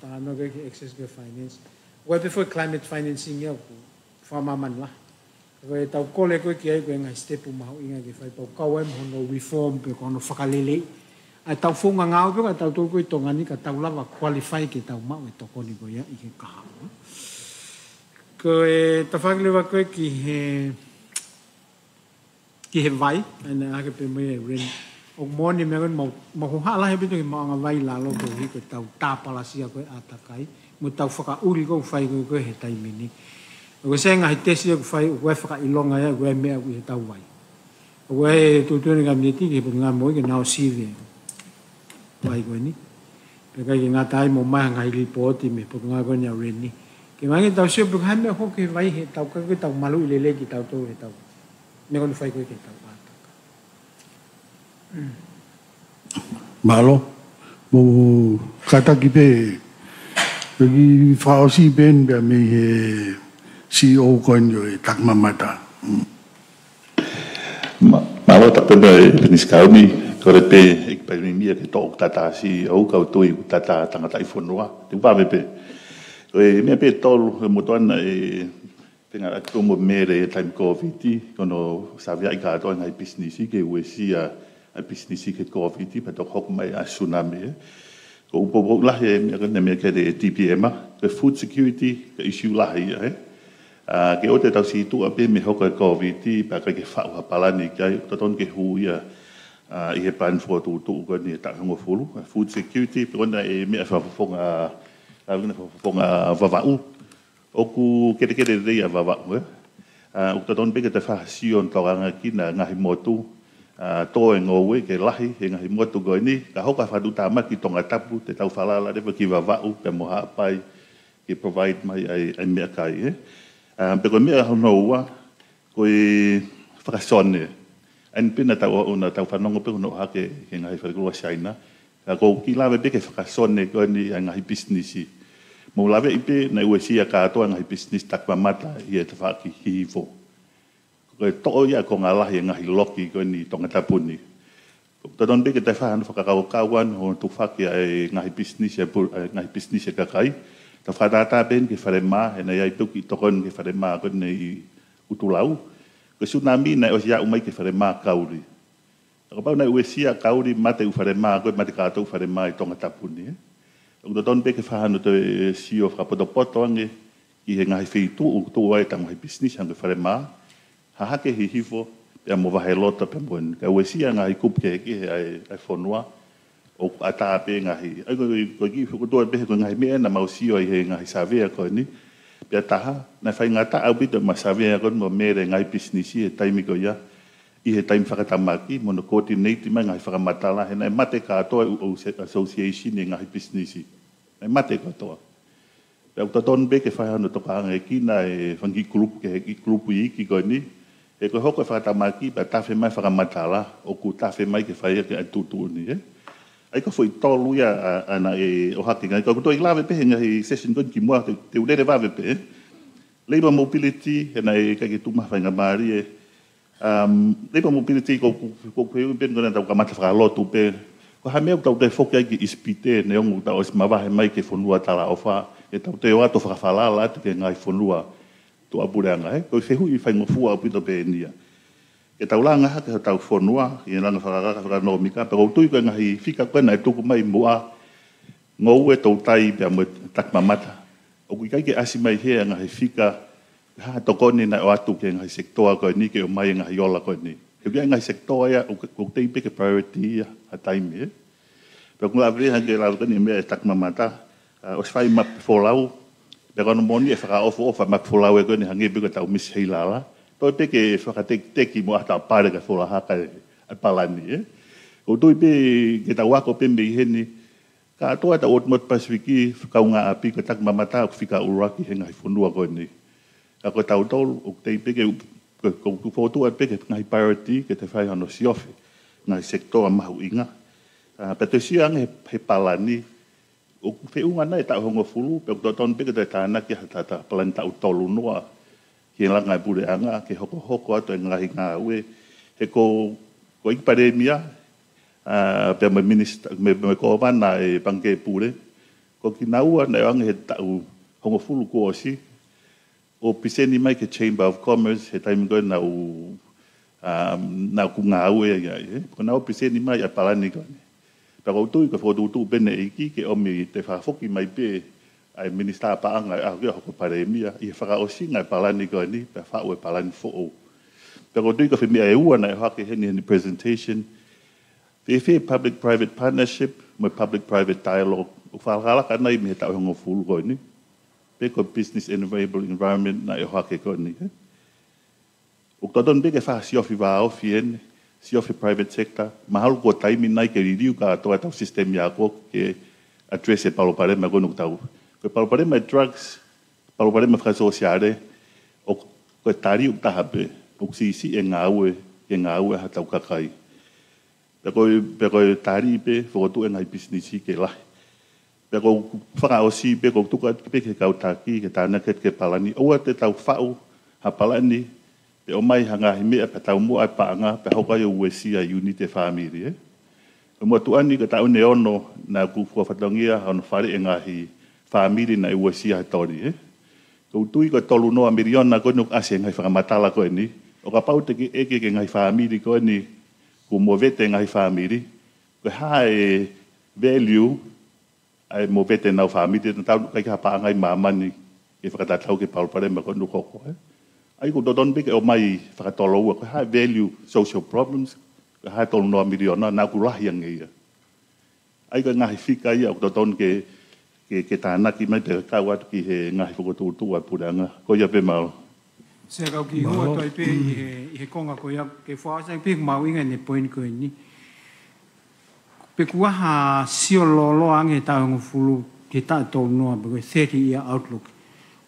talanoa ko ē ki he access to finance. ʻOku ʻi ai pē foki e climate financing ia ʻoku fakamāmani lahi. Ko ʻetau kole ko ē ki ai ko e ngaahi sitepu mahuʻinga ke fai pea ʻoku kau ai mo hono reform pe ko hono fakaleleiʻi ʻa ʻetau founga ngāue pē ko ē ʻa tautolu ko ē ʻi Tonga ni ka tau lava qualify ke tau maʻu e tokoni ko ia ʻi he kahaʻu. Ko e tafaʻaki leva ko ē ki he, ki he vai, ʻa ia naʻe ʻai hake pē mo ia ʻe Reni. ʻOku moʻoni e meʻa ko eni mau, mau hohaʻa lahi ʻaupito ki he maʻuʻanga vai ʻi lalo koeʻuhi ko ʻetau tāpalasia ko ē ʻātakai. Mo ʻetau fakaʻuli ʻoku fai ko ē ko ē he taimi ni. ʻOku ʻi ai e ngaahi tesi ʻoku fai, ʻoku ʻi ai e fakaʻilonga ia, ʻoku ʻi ai e meʻa ʻoku ʻi heʻetau vai. ʻOku ʻi ai e tuʻutuʻuni ʻa e Kapineti ki he Potungāue Moʻui ke nau sivi e vai ko eni. Pea ʻikai ke ngata ai, ʻomai ha ngaahi lipooti mei he Potungāue ko eni ʻa Reni. Ke mahino tau sio pe ko e hā e meʻa ʻoku hoko he vai heʻetau, ka ke tau maluʻi lelei kitautolu heʻetau. Meʻa ko eni fai ko ē ke tau ʻātaka. Mālō. Mou kātaki pē, pea ke fakaʻosi pē eni pea mei he C E O ko eni ʻo e Takimamata. Mm. Ma-, mālō tapu pē ʻe Pilinisi Kauni, kole pē ʻEiki Palēmia ke toʻo ʻeku tata C E O, ka ʻoku ou tui ʻoku tata tangataʻi fonua. Te u vave pē. Ko e meʻa pē ʻe tolu, ʻe motuʻa ʻa e fengāueʻaki mo Mele he taimi Kōviti, ko hono saveaʻi kātoa e ngaahi pisinisi ke uesia ʻa e pisinisi ki he Kōviti, pea toki hoko mai ʻa e tsunami, ē. Ko e poupou lahi e meʻa ko eni, meʻa ko ē ʻa e T P M, ko e food security, ko e issue lahi ia, ē. ʻA, ke ʻoua te tau situʻa pē mei he hoko e Kōviti, pea ʻikai ke faʻu ha palani ki ai, totonu ke hū ia, ʻa, ʻi he palani fokotuʻutuʻu ko eni ʻe taha hongofulu, ʻa e food security, pea ko ena e meʻa fakafofonga, ʻa, meʻa fakafofonga Vavaʻu. ʻOku kelekele lelei ʻa Vavaʻu, ē. ʻA, ʻoku totonu pē ke toe fakasio ʻo tokanga ki he ngaahi motu, ʻa, tō e ngoue ke lahi he ngaahi motu ko eni, ka hoko ʻa e fakatuʻutāmaki Tongatapu, te tau falala leva ki Vavaʻu, pea mo Haʻapai, ke provide mai ʻa e, ʻa e meʻakai, ē. ʻA, pea ko e meʻa hono ua, ko e fakasone. ʻA eni pē naʻa tau, naʻa tau fanongo pē hono ʻohake ki he ngaahi falekulua Siaina. Ka ʻoku ou kiʻi lave pē ki he fakasone ko eni ʻa e ngaahi pisinisi. Mou laveʻi pē naʻe uesia kātoa e ngaahi pisinisi Takimamata ʻi he tafaʻaki Hihifo. Ko e toʻo ia e konga lahi e ngaahi loki ko eni ʻi Tongatapu ni. Totonu pē ke toe fai hano fakakaukau ʻa hono tufaki ʻa e ngaahi pisinisi ʻa e pu-, ʻa e ngaahi pisinisi ʻa e kakai. Tau fakatātā pē eni ki he falemā, he naʻe ʻi ai pē ʻeku kiʻi tokoni ki he falemā ko eni ʻi ʻUtulau. Ko e tsunami naʻe ʻosi aʻu mai ki he falemā Kauli. Ka kapau naʻe uesia Kauli, mate ʻū falemā, ko e mate kātoa ʻū falemā ʻi Tongatapu ni, ē. ʻOku totonu pē ke fai hano toe sio fakapotopoto ange ki he ngaahi feituʻu ʻoku tuʻu ai ʻetau ngaahi pisinisi hangē ko e falemā, Hahake, Hihifo, pea mo Vaheloto, pea mo eni. Ka uesia ngaahi kupu kehekehe ʻa e, ʻa e fonua, ʻoku ʻatā pē ngaahi. ʻA ia ko, ko e kiʻi fokotuʻu pē he ko e ngaahi meʻa naʻa mau sio ai he ngaahi savea ko eni. Pea taha, naʻe faingataʻa ʻaupito ʻema savea ko eni mo Mele ngaahi pisinisi he taimi ko ia, ʻi he taimi fakatamaki, mo hono coordinate mai ngaahi fakamatala, he naʻe mate kātoa ʻū, ʻū se-, association e ngaahi pisinisi. Naʻe mate kātoa. Pea ʻoku totonu pē ke fai hano tokanga ki he ngaahi fanga kiʻi kulupu, ki he kiʻi kulupu iiki ko eni. He ko e hoko e fakatamaki, pea tafe mai fakamatala, ʻoku tafe mai ke fai ʻaki ʻa e tuʻutuʻuni, ē. ʻA ia ko e foʻi tolu ia ʻa, ʻa naʻe ʻohake ki ai. Ka ʻoku ou toe lave pē he ngaahi session ko eni kimuʻa, te, te u lele vave pē, ē. Labour mobility, he naʻe ʻikai ke tuʻu mai ha faingamālie, ē. Um, labour mobility ko, ko, ko, ko e ʻuhinga pē ko ena ʻetau kamata fakalotu pē. Ko e hā e meʻa ʻoku tau toe foki ai ki ʻIsipite, neongo ʻoku tau ʻosi mavahe mai ki he fonua talaʻofa, ʻe tau toe ō atu ʻo fakafalala atu ki he ngaahi fonua tuʻapuleʻanga, ē? Ko e fehuʻi faingofua ʻaupito pē eni ia. Ke tau langa hake hotau fonua, ʻi he langa fakakaka fakanōmika, pea ʻoku ou tui ko e ngaahi fika ko ena naʻe tuku mai muʻa, ngoue, toutai, pea mo e Takimamata. ʻOku ʻikai ke ʻasi mai hē ʻa e ngaahi fika, hā e tokoni naʻe ʻoatu ki he ngaahi sekitoa ko eni ke ʻomai e ngaahi ola ko eni. He ʻoku ʻi ai e ngaahi sekitoa ia, ʻoku, ʻoku teʻeki pē ke priority ia ha taimi, ē. Pea ʻoku lave hangē ko e lave ko eni meʻa ʻa e Takimamata, ʻa, ʻosi fai mape folau, pea ko hono moʻoni ʻe fakaʻofoʻofa mape folau ē ko eni hangē pē ko ʻetau misi heilala. Toe pē ke fakatekiteki mo ʻatā pale ka fola hake ʻa e palani, ē. ʻOku ou tui pē ke tau ako pē mei heni, kātoa ʻetau ʻotu motu Pasifiki, kaungāʻapi, ko e Takimamata ʻoku fika ʻuluaki he ngaahi fonua ko eni. Ka ko tautolu, ʻoku teʻeki pē ke, ko, ko, ko e fokotuʻu pē ke ngaahi priority, ke te fai hano siofi ngaahi sekitoa mahuʻinga. ʻA, pea toe sio ange he, he palani, ʻoku feʻunga nai e taʻu hongofulu, pea ʻoku totonu pē ke toe tānaki ha ta, ta palani taʻu tolu noa, ki he langa e puleʻanga, ke hokohoko atu e ngaahi ngāue, he ko, ko e ʻEiki Palēmia, ʻa, pea mo e minisitā, mo e, mo e kōvana e Pangikē Pule, ko kinaua naʻe ʻoange he taʻu hongofulu kuo ʻosi, ʻo piseni mai ki he Chamber of Commerce, he taimi ko ē naʻa ku, ʻa, naʻa ku ngāue ai, ē. Ko naua ʻo piseni mai ʻa e palani ko eni. Pea ʻoku ou tui ko e fokotuʻutuʻu pē eni ʻEiki ke ʻomi te fakafoki mai pē ʻa e minisitā paʻanga ʻe ʻaho ke hoko ko e palēmia, ʻi he fakaʻosinga e palani ko eni, pea faʻu e palani foʻou. Pea ʻoku ou tui ko e foʻi meʻa ʻe ua naʻe ʻohake heni, heni presentation, fēfē public-private partnership, mo e public-private dialogue, ʻoku fakalakalaka nai mei he taʻu hongofulu ko eni, pe ko e business enable environment naʻe ʻohake ko eni, ē. ʻOku totonu pē ke fakasiofi vāofi eni, siofi private sector, mahalo ko e taimi nai ke liliu kātoa ʻetau system ia ko ē ke address e palopalema ko eni ʻoku tau. Ko e palopalema e drugs, palopalema fakasōsiale, ʻoku, ko e tali ʻoku taha pē, ʻoku siʻisiʻi e ngāue, ke ngāue ʻa hotau kakai. Pea ko e, pea ko e tali pē, fokotuʻu e ngaahi pisinisi ke lahi. Pea ʻoku ou fakaʻosi pē ʻoku ou tuku atu pē ki he kau taki, ke tānaki atu ki he palani. ʻOua te tau faʻu ha palani, pea ʻomai ha ngaahi meʻa pea taumuʻa e paʻanga, pea hoko ai ʻo uesia e unit e fāmili, ē. Ko e motuʻa ni ko e taʻu ʻe ono naʻa ku fua fatongia hono faleʻi e ngaahi fāmili naʻe uesia he toli, ē. ʻOku ou tui ko e tolu noa miliona ko eni ʻoku ʻasi he ngaahi fakamatala ko eni. ʻO kapau te ke ʻeke ki he ngaahi fāmili ko eni, kuo movete e ngaahi fāmili, ko e hā e value ʻa e movete ʻenau fāmili, te nau ʻikai ke ha paʻanga ʻi māmani ke fakatatau ki he palopalema ko eni ʻoku hoko, ē. ʻA ia ʻoku totonu pē ke ʻomai fakatoloua, ko e hā e value social problems, ko e hā e tolu noa miliona, naʻa ku lahi ange ia. ʻA ia ko e ngaahi fika ia ʻoku totonu ke, ke, ke tānaki mai pea kau atu ki he ngaahi fokotuʻutuʻu ʻa e puleʻanga. Ko ia pē, mālō. Sea, kau kiʻi hū atu ai pē ʻi he, ʻi he konga ko ia, ke fakaʻosi pē ʻeku mahuʻinga ʻene poini ko eni. Pe kuo ha sio lōloa ange he taʻu hongofulu ki he taʻu tolu noa, pe ko e thirty year outlook.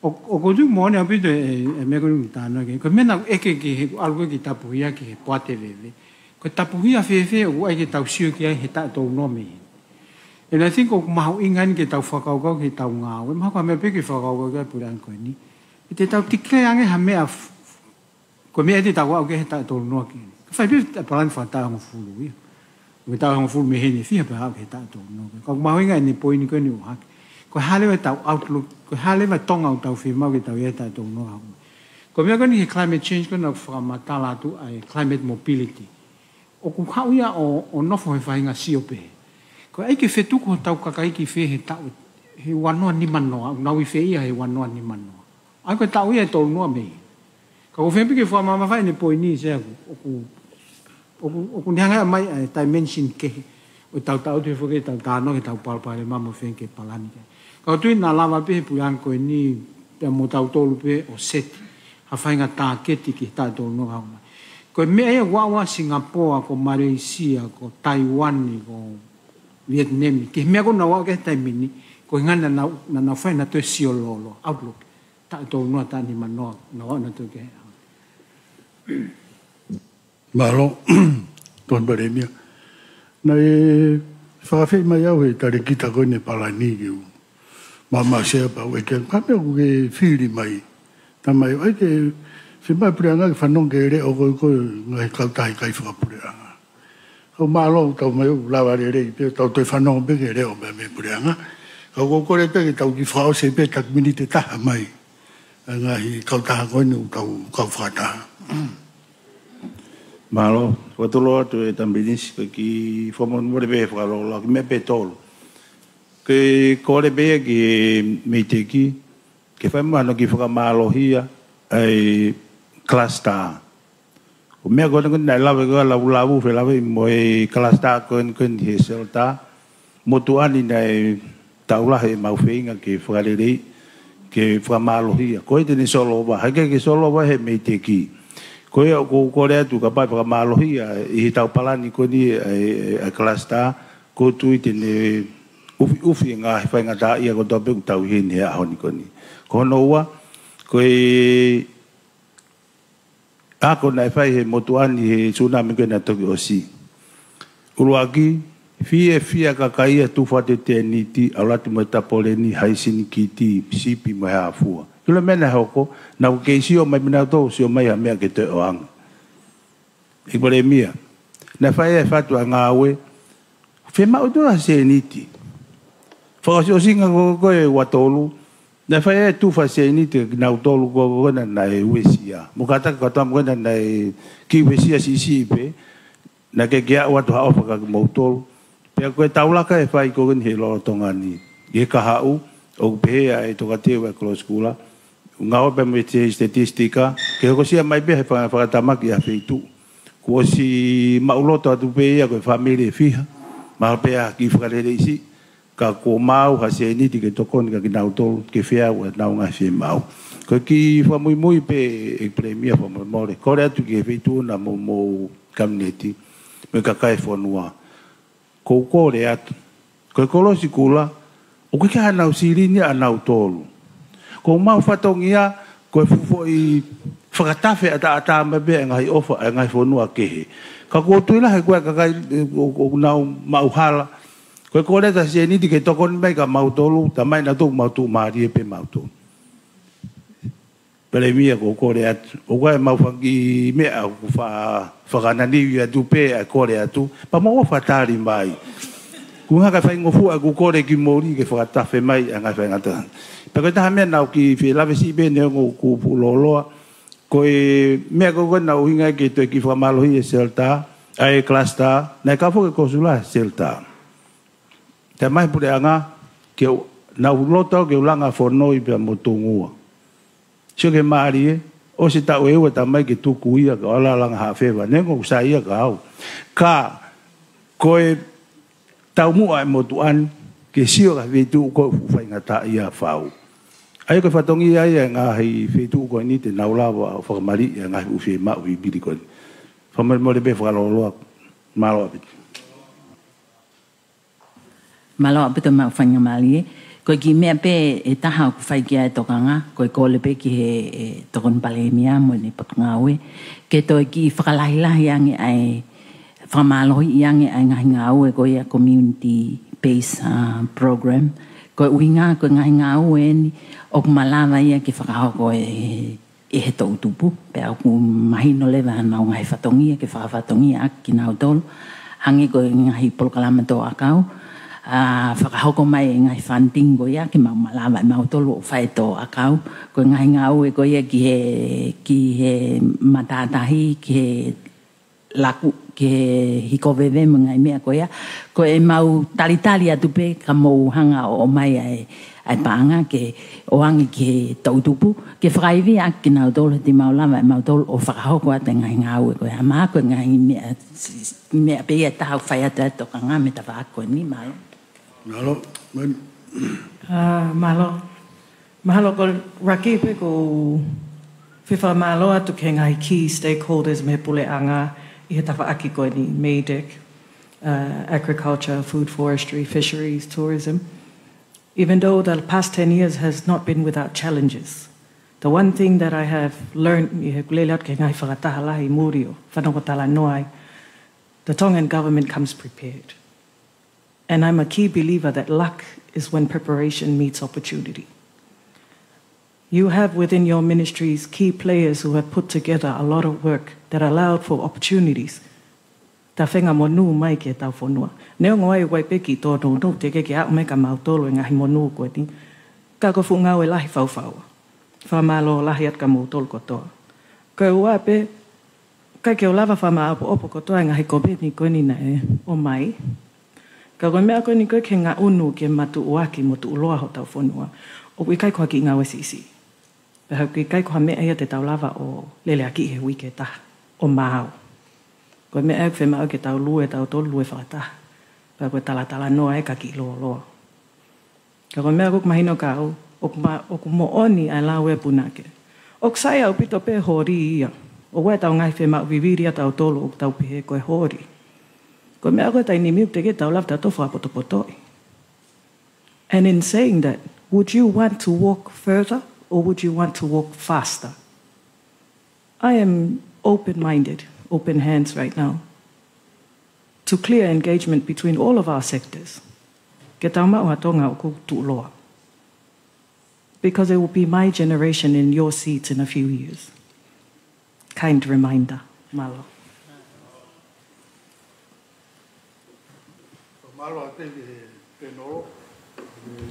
ʻO, ʻoku ou tui moʻoni ʻaupito e, e meʻa ko eni ʻoku tānaki. Ko e meʻa naʻa ku ʻeke ki he ʻalu ko ē ki Tapuhia ki he poate veve. Ko e Tapuhia fēfē ʻoku ʻai ke tau sio ki ai he taʻu tolu noa mei heni. And I think ʻoku mahuʻinga eni ke tau fakakaukau ki heʻetau ngāue. Mahalo ko e meʻa pē ke fakakaukau ki ai e puleʻanga ko eni. ʻE te tau declare ange ha meʻa f-, ko e meʻa te tau aʻu ki ai he taʻu tolu noa ki heni. Ka fai pē e palani fakataʻu hongofulu ia. Ko e taʻu hongofulu mei heni ʻe fiha pea aʻu ki he taʻu tolu noa. Ka ʻoku mahuʻinga ʻene poini ko eni ʻoku hake. Ko e hā leva ʻetau outlook, ko e hā leva e Tonga ʻoku tau fiemaʻu ke tau ʻi ai he taʻu tolu noa. Ko e meʻa ko eni he climate change ko ena ʻoku fakamatala atu ʻa e climate mobility. ʻOku haʻu ia ʻo, ʻo nofo he faʻahinga sio pē. Ko e ʻai ke fetuku hotau kakai ki fē he taʻu, he ua noa nima noa, ʻoku nau ʻi fē ia he ua noa nima noa. ʻA ia ko e taʻu ia ʻe tolu noa mei. Ka ʻoku ou fiemaʻu pē ke fakamamafaʻi ʻene poini, Sea, ʻoku, ʻoku, ʻoku ne hanga mai ʻa e dimension kehe ʻo tau tau te foke tau tāno ke tau palopalema mo fēfē ke palani ki ai. Ka ʻoku ou tui naʻa lava pē he puleʻanga ko eni pea mo tautolu pē ʻo seti ha faʻahinga tāketi ki he taʻu tolu noa ka hoko mai. Ko e meʻa ia ʻoku ʻi ai ʻa Singapore, ko Malaysia, ko Taiwan, ko Vietnam, ki he meʻa ko ē naʻa nau aʻu ki ai he taimi ni, ko e ʻuhinga naʻa nau, naʻa nau fai ʻenau toe sio lōloa, outlook, taʻu tolu noa, taʻu nima noa, naʻa nau aʻu ʻenau toe ki ai. Mālō, Tokoni Palēmia. Naʻe fakaafeʻi mai au he talēkita ko eni e palani ke u maʻu maʻu Sea pea u ʻeke ange, ko e hā e meʻa ʻoku ke fili mai. Talamai ʻoku ʻai ke fiemaʻu e puleʻanga ke fanongo ki he leʻo ko ē ʻo e ngaahi kautaha ʻikai fakapuleʻanga. Ka ʻoku mālō ʻoku tau mai ʻo lava lelei pē, tau toe fanongo pē ki he leʻo mei, mei he puleʻanga. Ka ʻoku ou kole pē ke tau kiʻi fakaʻosi pē taki miniti ʻe taha mai ʻa e ngaahi kautaha ko eni ʻoku tau kau fakataha. Mālō, fakatulou atu e Tama Pilinisi, ko e kiʻi fakamolemole pē he fakalōloa, kiʻi meʻa pē ʻe tolu. Ke kole pē ia ki he MEIDECC, ke fai mai hano kiʻi fakamālohia ʻa e cluster. Ko e meʻa ko ena ko ena naʻe lave ko ē ʻa Lavulavu, felāveʻi mo e cluster ko eni ko eni he shelter. Motuʻa ni naʻe taʻu lahi ʻemau feinga ke fakaleleiʻi, ke fakamālohia. Ko ia te ne solova, ʻikai ke solova he MEIDECC. Ko ia ʻoku ou kole atu kapau ʻe fakamālohia ʻi heʻetau palani ko eni ʻa e, ʻa e cluster, ʻoku ou tui te ne ʻufiʻufi e ngaahi faingataʻaʻia kotoa pē ʻoku tau ʻi heni he ʻaho ni ko eni. Ko hono ua, ko e ako naʻe fai he motuʻa ni he tsunami ko ē naʻe toki ʻosi. ʻUluaki, fiefia kakai ia tufa ʻa e tēniti, ʻalu atu mo e tapoleni, haisini kiti, sipi mo e hā fua. Kilo meʻa naʻe hoko, naʻa ku kei sio mai mei nautolu, sio mai ha meʻa ke toe ʻoange. ʻEiki Palēmia, naʻe fai e fatu ʻa e ngāue, fiemaʻu ʻe toe ha sēniti. Fakaʻosiʻosinga ko ē ʻo e ua tolu, naʻe fai e tufa sēniti kia kinautolu ko ē naʻe uesia. Mo e kātaki kātoa mo ena naʻe kiʻi uesia siʻisiʻi pē, naʻe ʻikai ke aʻu atu ha ʻofa kia kimoutolu. Pea ko e taulaka ʻe fai ko eni he lolotonga ni. ʻI he kahaʻu, ʻoku pehē ʻa e tokateu ʻa e Kolosi Kula, ngāue pē mo e statistika, ke hokosia mai pē he faka-, fakatamaki ʻa e feituʻu. Kuo ʻosi maʻuloto atu pē ia ko e fāmili ʻe fiha, mahalo pē ha kiʻi fakaleleiʻi siʻi. Ka kuo maau ha sēniti ke tokoni kia kinautolu ke feau ʻenau ngaahi fiemaʻu. Ko e kiʻi fakamuimui pē ʻEiki Palēmia, fakamolemole, kole atu ki he Feituʻu na mo hoʻomou Kapineti mo e kakai e fonua. Ko u kole atu, ko e kolosi kula, ʻoku ʻikai ke ʻi ai haʻanau silini ʻanautolu. Ko homau fatongia, ko e fuʻu foʻi fakatafe ʻataʻatā mai pē e ngaahi ʻofa e ngaahi fonua kehe. Ka ʻoku ou tui lahi ko e kakai ʻoku nau maʻu hala. Ko e kole atu ha sēniti ke tokoni mai kia mautolu, talamai ʻe nautolu ʻoku mau tuʻumālie pē mautolu. Palēmia, ko u kole atu, ʻoku ʻi ai ʻemau fanga kiʻi meʻa ʻoku fa-, fakananivi atu pē ʻa e kole atu, pea mou ʻofa tali mai. Ko e ngaahi faingofua ʻeku kole kimui ke fakatafe mai ʻa e ngaahi faingataʻa. Pea ko e taha meʻa naʻa ku kiʻi fie lave siʻi pē neongo ʻoku fuʻu lōloa. Ko e meʻa ko ē naʻe ʻuhinga ke toe kiʻi fakamālohi e shelter, ʻa e cluster, naʻe kau foki e kōsula he shelter. Talamai ʻe he puleʻanga, ke u, naʻa ku loto ke u langa fonoi pea mo Tungua. Sio ki he mālie, ʻosi e taʻu ʻe ua talamai ke tuku ia, ka u ʻalu ʻo langa Haʻafeva, neongo ʻoku sai ia kia au. Ka, ko e taumuʻa e motuʻa ni, ke sio ki he feituʻu ko ē ʻoku faingataʻaʻia fau. ʻA ia ko e fatongia ia e ngaahi feituʻu ko eni te nau lava ʻo fakamaliʻi e ngaahi fuʻu fiemaʻu vivili ko eni. Fakamolemole pē fakalōloa, mālō ʻaupito. Mālō ʻaupito maʻu faingamālie. Ko e kiʻi meʻa pē ʻe taha ʻoku fai ki ai e tokanga, ko e kole pē ki he, e, Tokoni Palēmia mo ʻene Potungāue, ke toe kiʻi fakalahilahi ange ʻa e, fakamālohiʻi ange ʻa e ngaahi ngāue ko ia community based, uh, program. Ko e ʻuhinga, ko e ngaahi ngāue eni ʻoku malava ia ke fakahoko ʻe ʻe he toʻutupu, pea ʻoku mahino leva ʻenau ngaahi fatongia ke fakafatongiaʻaki kinautolu, hangē ko e ngaahi polokalama tō ʻakau, ʻa, fakahoko mai e ngaahi funding ko ia ke mau malava ʻe mautolu ʻo fai e tō ʻakau, ko e ngaahi ngāue ko ia ki he, ki he matātahi, ki he laku, ki he hikoveve mo e ngaahi meʻa ko ia, ko ʻemau talitali atu pē ka mou hanga ʻo ʻomai ʻa e, ʻa e paʻanga ke ʻoange ki he toʻutupu, ke fakaivia ʻaki kinautolu, he te mau lava ʻe mautolu ʻo fakahoko atu e ngaahi ngāue ko ia. Mahalo ko e ngaahi meʻa, meʻa pē ia ʻe taha ʻoku fai atu ai e tokanga mei he tafaʻaki ko eni, mālō. Mālō, man. Ah, mālō. Mahalo ko e ʻuluaki pē ko e fie fakamālō atu ki he ngaahi key stakeholders mei he puleʻanga ʻi he tafaʻaki ko eni, MEIDECC, uh, agriculture, food, forestry, fisheries, tourism. Even though the past ten years has not been without challenges, the one thing that I have learned ʻi heʻeku lele atu ki he ngaahi fakataha lahi muli ʻo fanongo talanoa ai, the Tongan government comes prepared. And I'm a key believer that luck is when preparation meets opportunity. You have within your ministries key players who have put together a lot of work that allowed for opportunities. Tafenga monū mai ki heʻetau fonua. Neongo ʻoku ʻi ai pē kiʻi tōnounou teʻeki ke aʻu mai kia mautolu e ngaahi monū ko eni. Ka ko e fuʻu ngāue lahi faufaua. Fakamālō lahi atu kia moutolu kotoa. Ko e ua pē, ʻikai ke u lava fakamāʻopoʻopo kotoa e ngaahi komeni ko eni naʻe ʻomai. Ka ko e meʻa ko eni ko ē ke ngaʻunu ke matuʻuaki mo tuʻuloa hotau fonua, ʻoku ʻikai ko ha kiʻi ngāue siʻisiʻi. Pea ʻoku ʻikai ko ha meʻa ia te tau lava ʻo lele ʻaki he uike ʻe taha ʻo maau. Ko e meʻa ʻoku fiemaʻu ke tau lue, tautolu lue fakataha. Pea ko e talatalanoa ē ka kiʻi lōloa. Ka ko e meʻa ʻoku mahino kia au, ʻoku ma-, ʻoku moʻoni ʻa e lau ʻa e punake. ʻOku sai ʻaupito pē holi ia. ʻOku ʻi ai ʻetau ngaahi fiemaʻu vivili ʻatautolu ʻoku tau pehē ko e holi. Ko e meʻa ko e taimi ni ʻoku teʻeki ke tau lava tautolu fakapotopotoʻi. And in saying that, would you want to walk further or would you want to walk faster? I am open-minded, open hands right now to clear engagement between all of our sectors. Ke tau maʻu ha Tonga ʻoku tuʻuloa. Because it will be my generation in your seats in a few years. Kind reminder. Mālō. Mālō ʻaupito ki he panel.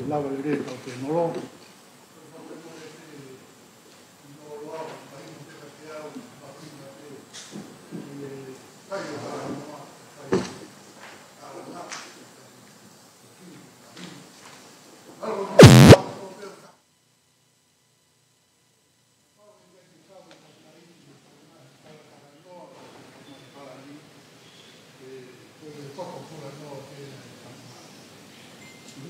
Lava lelei ʻetau panel.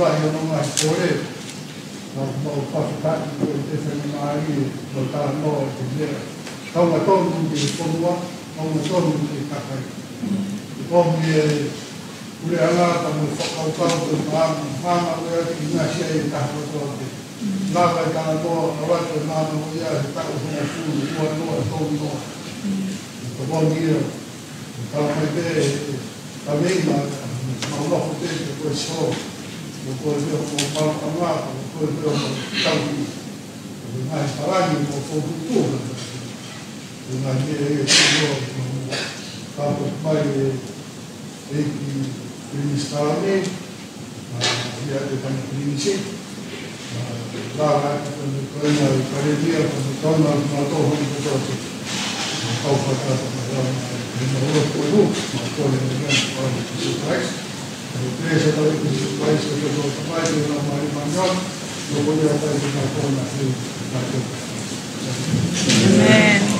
lahi hono ngaahi kole. Naʻa mau fakatapu ko e te fenga mālie, ko e talanoa ʻo e meʻa. Kaunga tonu ki he fonua, kaunga tonu ki he kakai. ʻOmi e puleʻanga pea mo e fakakaukau ko e maama, maama ko ia ke ʻinasi ai e taha kotoa pē. Lava e talanoa, ʻalu atu e maama ko ia he taʻu hongofulu, ua noa, tolu noa. Ko e ʻomi ia, tau mai pē, tau nei ma, mau nofo pē, ko e sō, ko e pē hoʻomou maama, ko e pē hoʻomou tauhi. Ko e ngaahi palani mo e fokotuʻutuʻu. Ko e ngaahi meʻa ia ʻoku tau, tau mai e ʻEiki Pilinisi Taloni, ʻa ia ʻe Tama Pilinisi, ʻa, lava atu pea mo e Toenga ʻi Kalevia, pea mo e Toenga ʻo kinautolu hono kotoa pē. Kau fakatapu mai lava mai, ʻi he mau lotu ʻoku, mau kole mai lava, ʻi he huafa ʻo Sīsū Kalaisi. Ko e pēlesi ʻa e ʻEiki ko Sīsū Kalaisi, ko e ʻOtua ko e Tamai, ko e Laumālie Māʻoniʻoni, ko ia pē ʻoku nau kona he, nau kona. ʻĒmeni.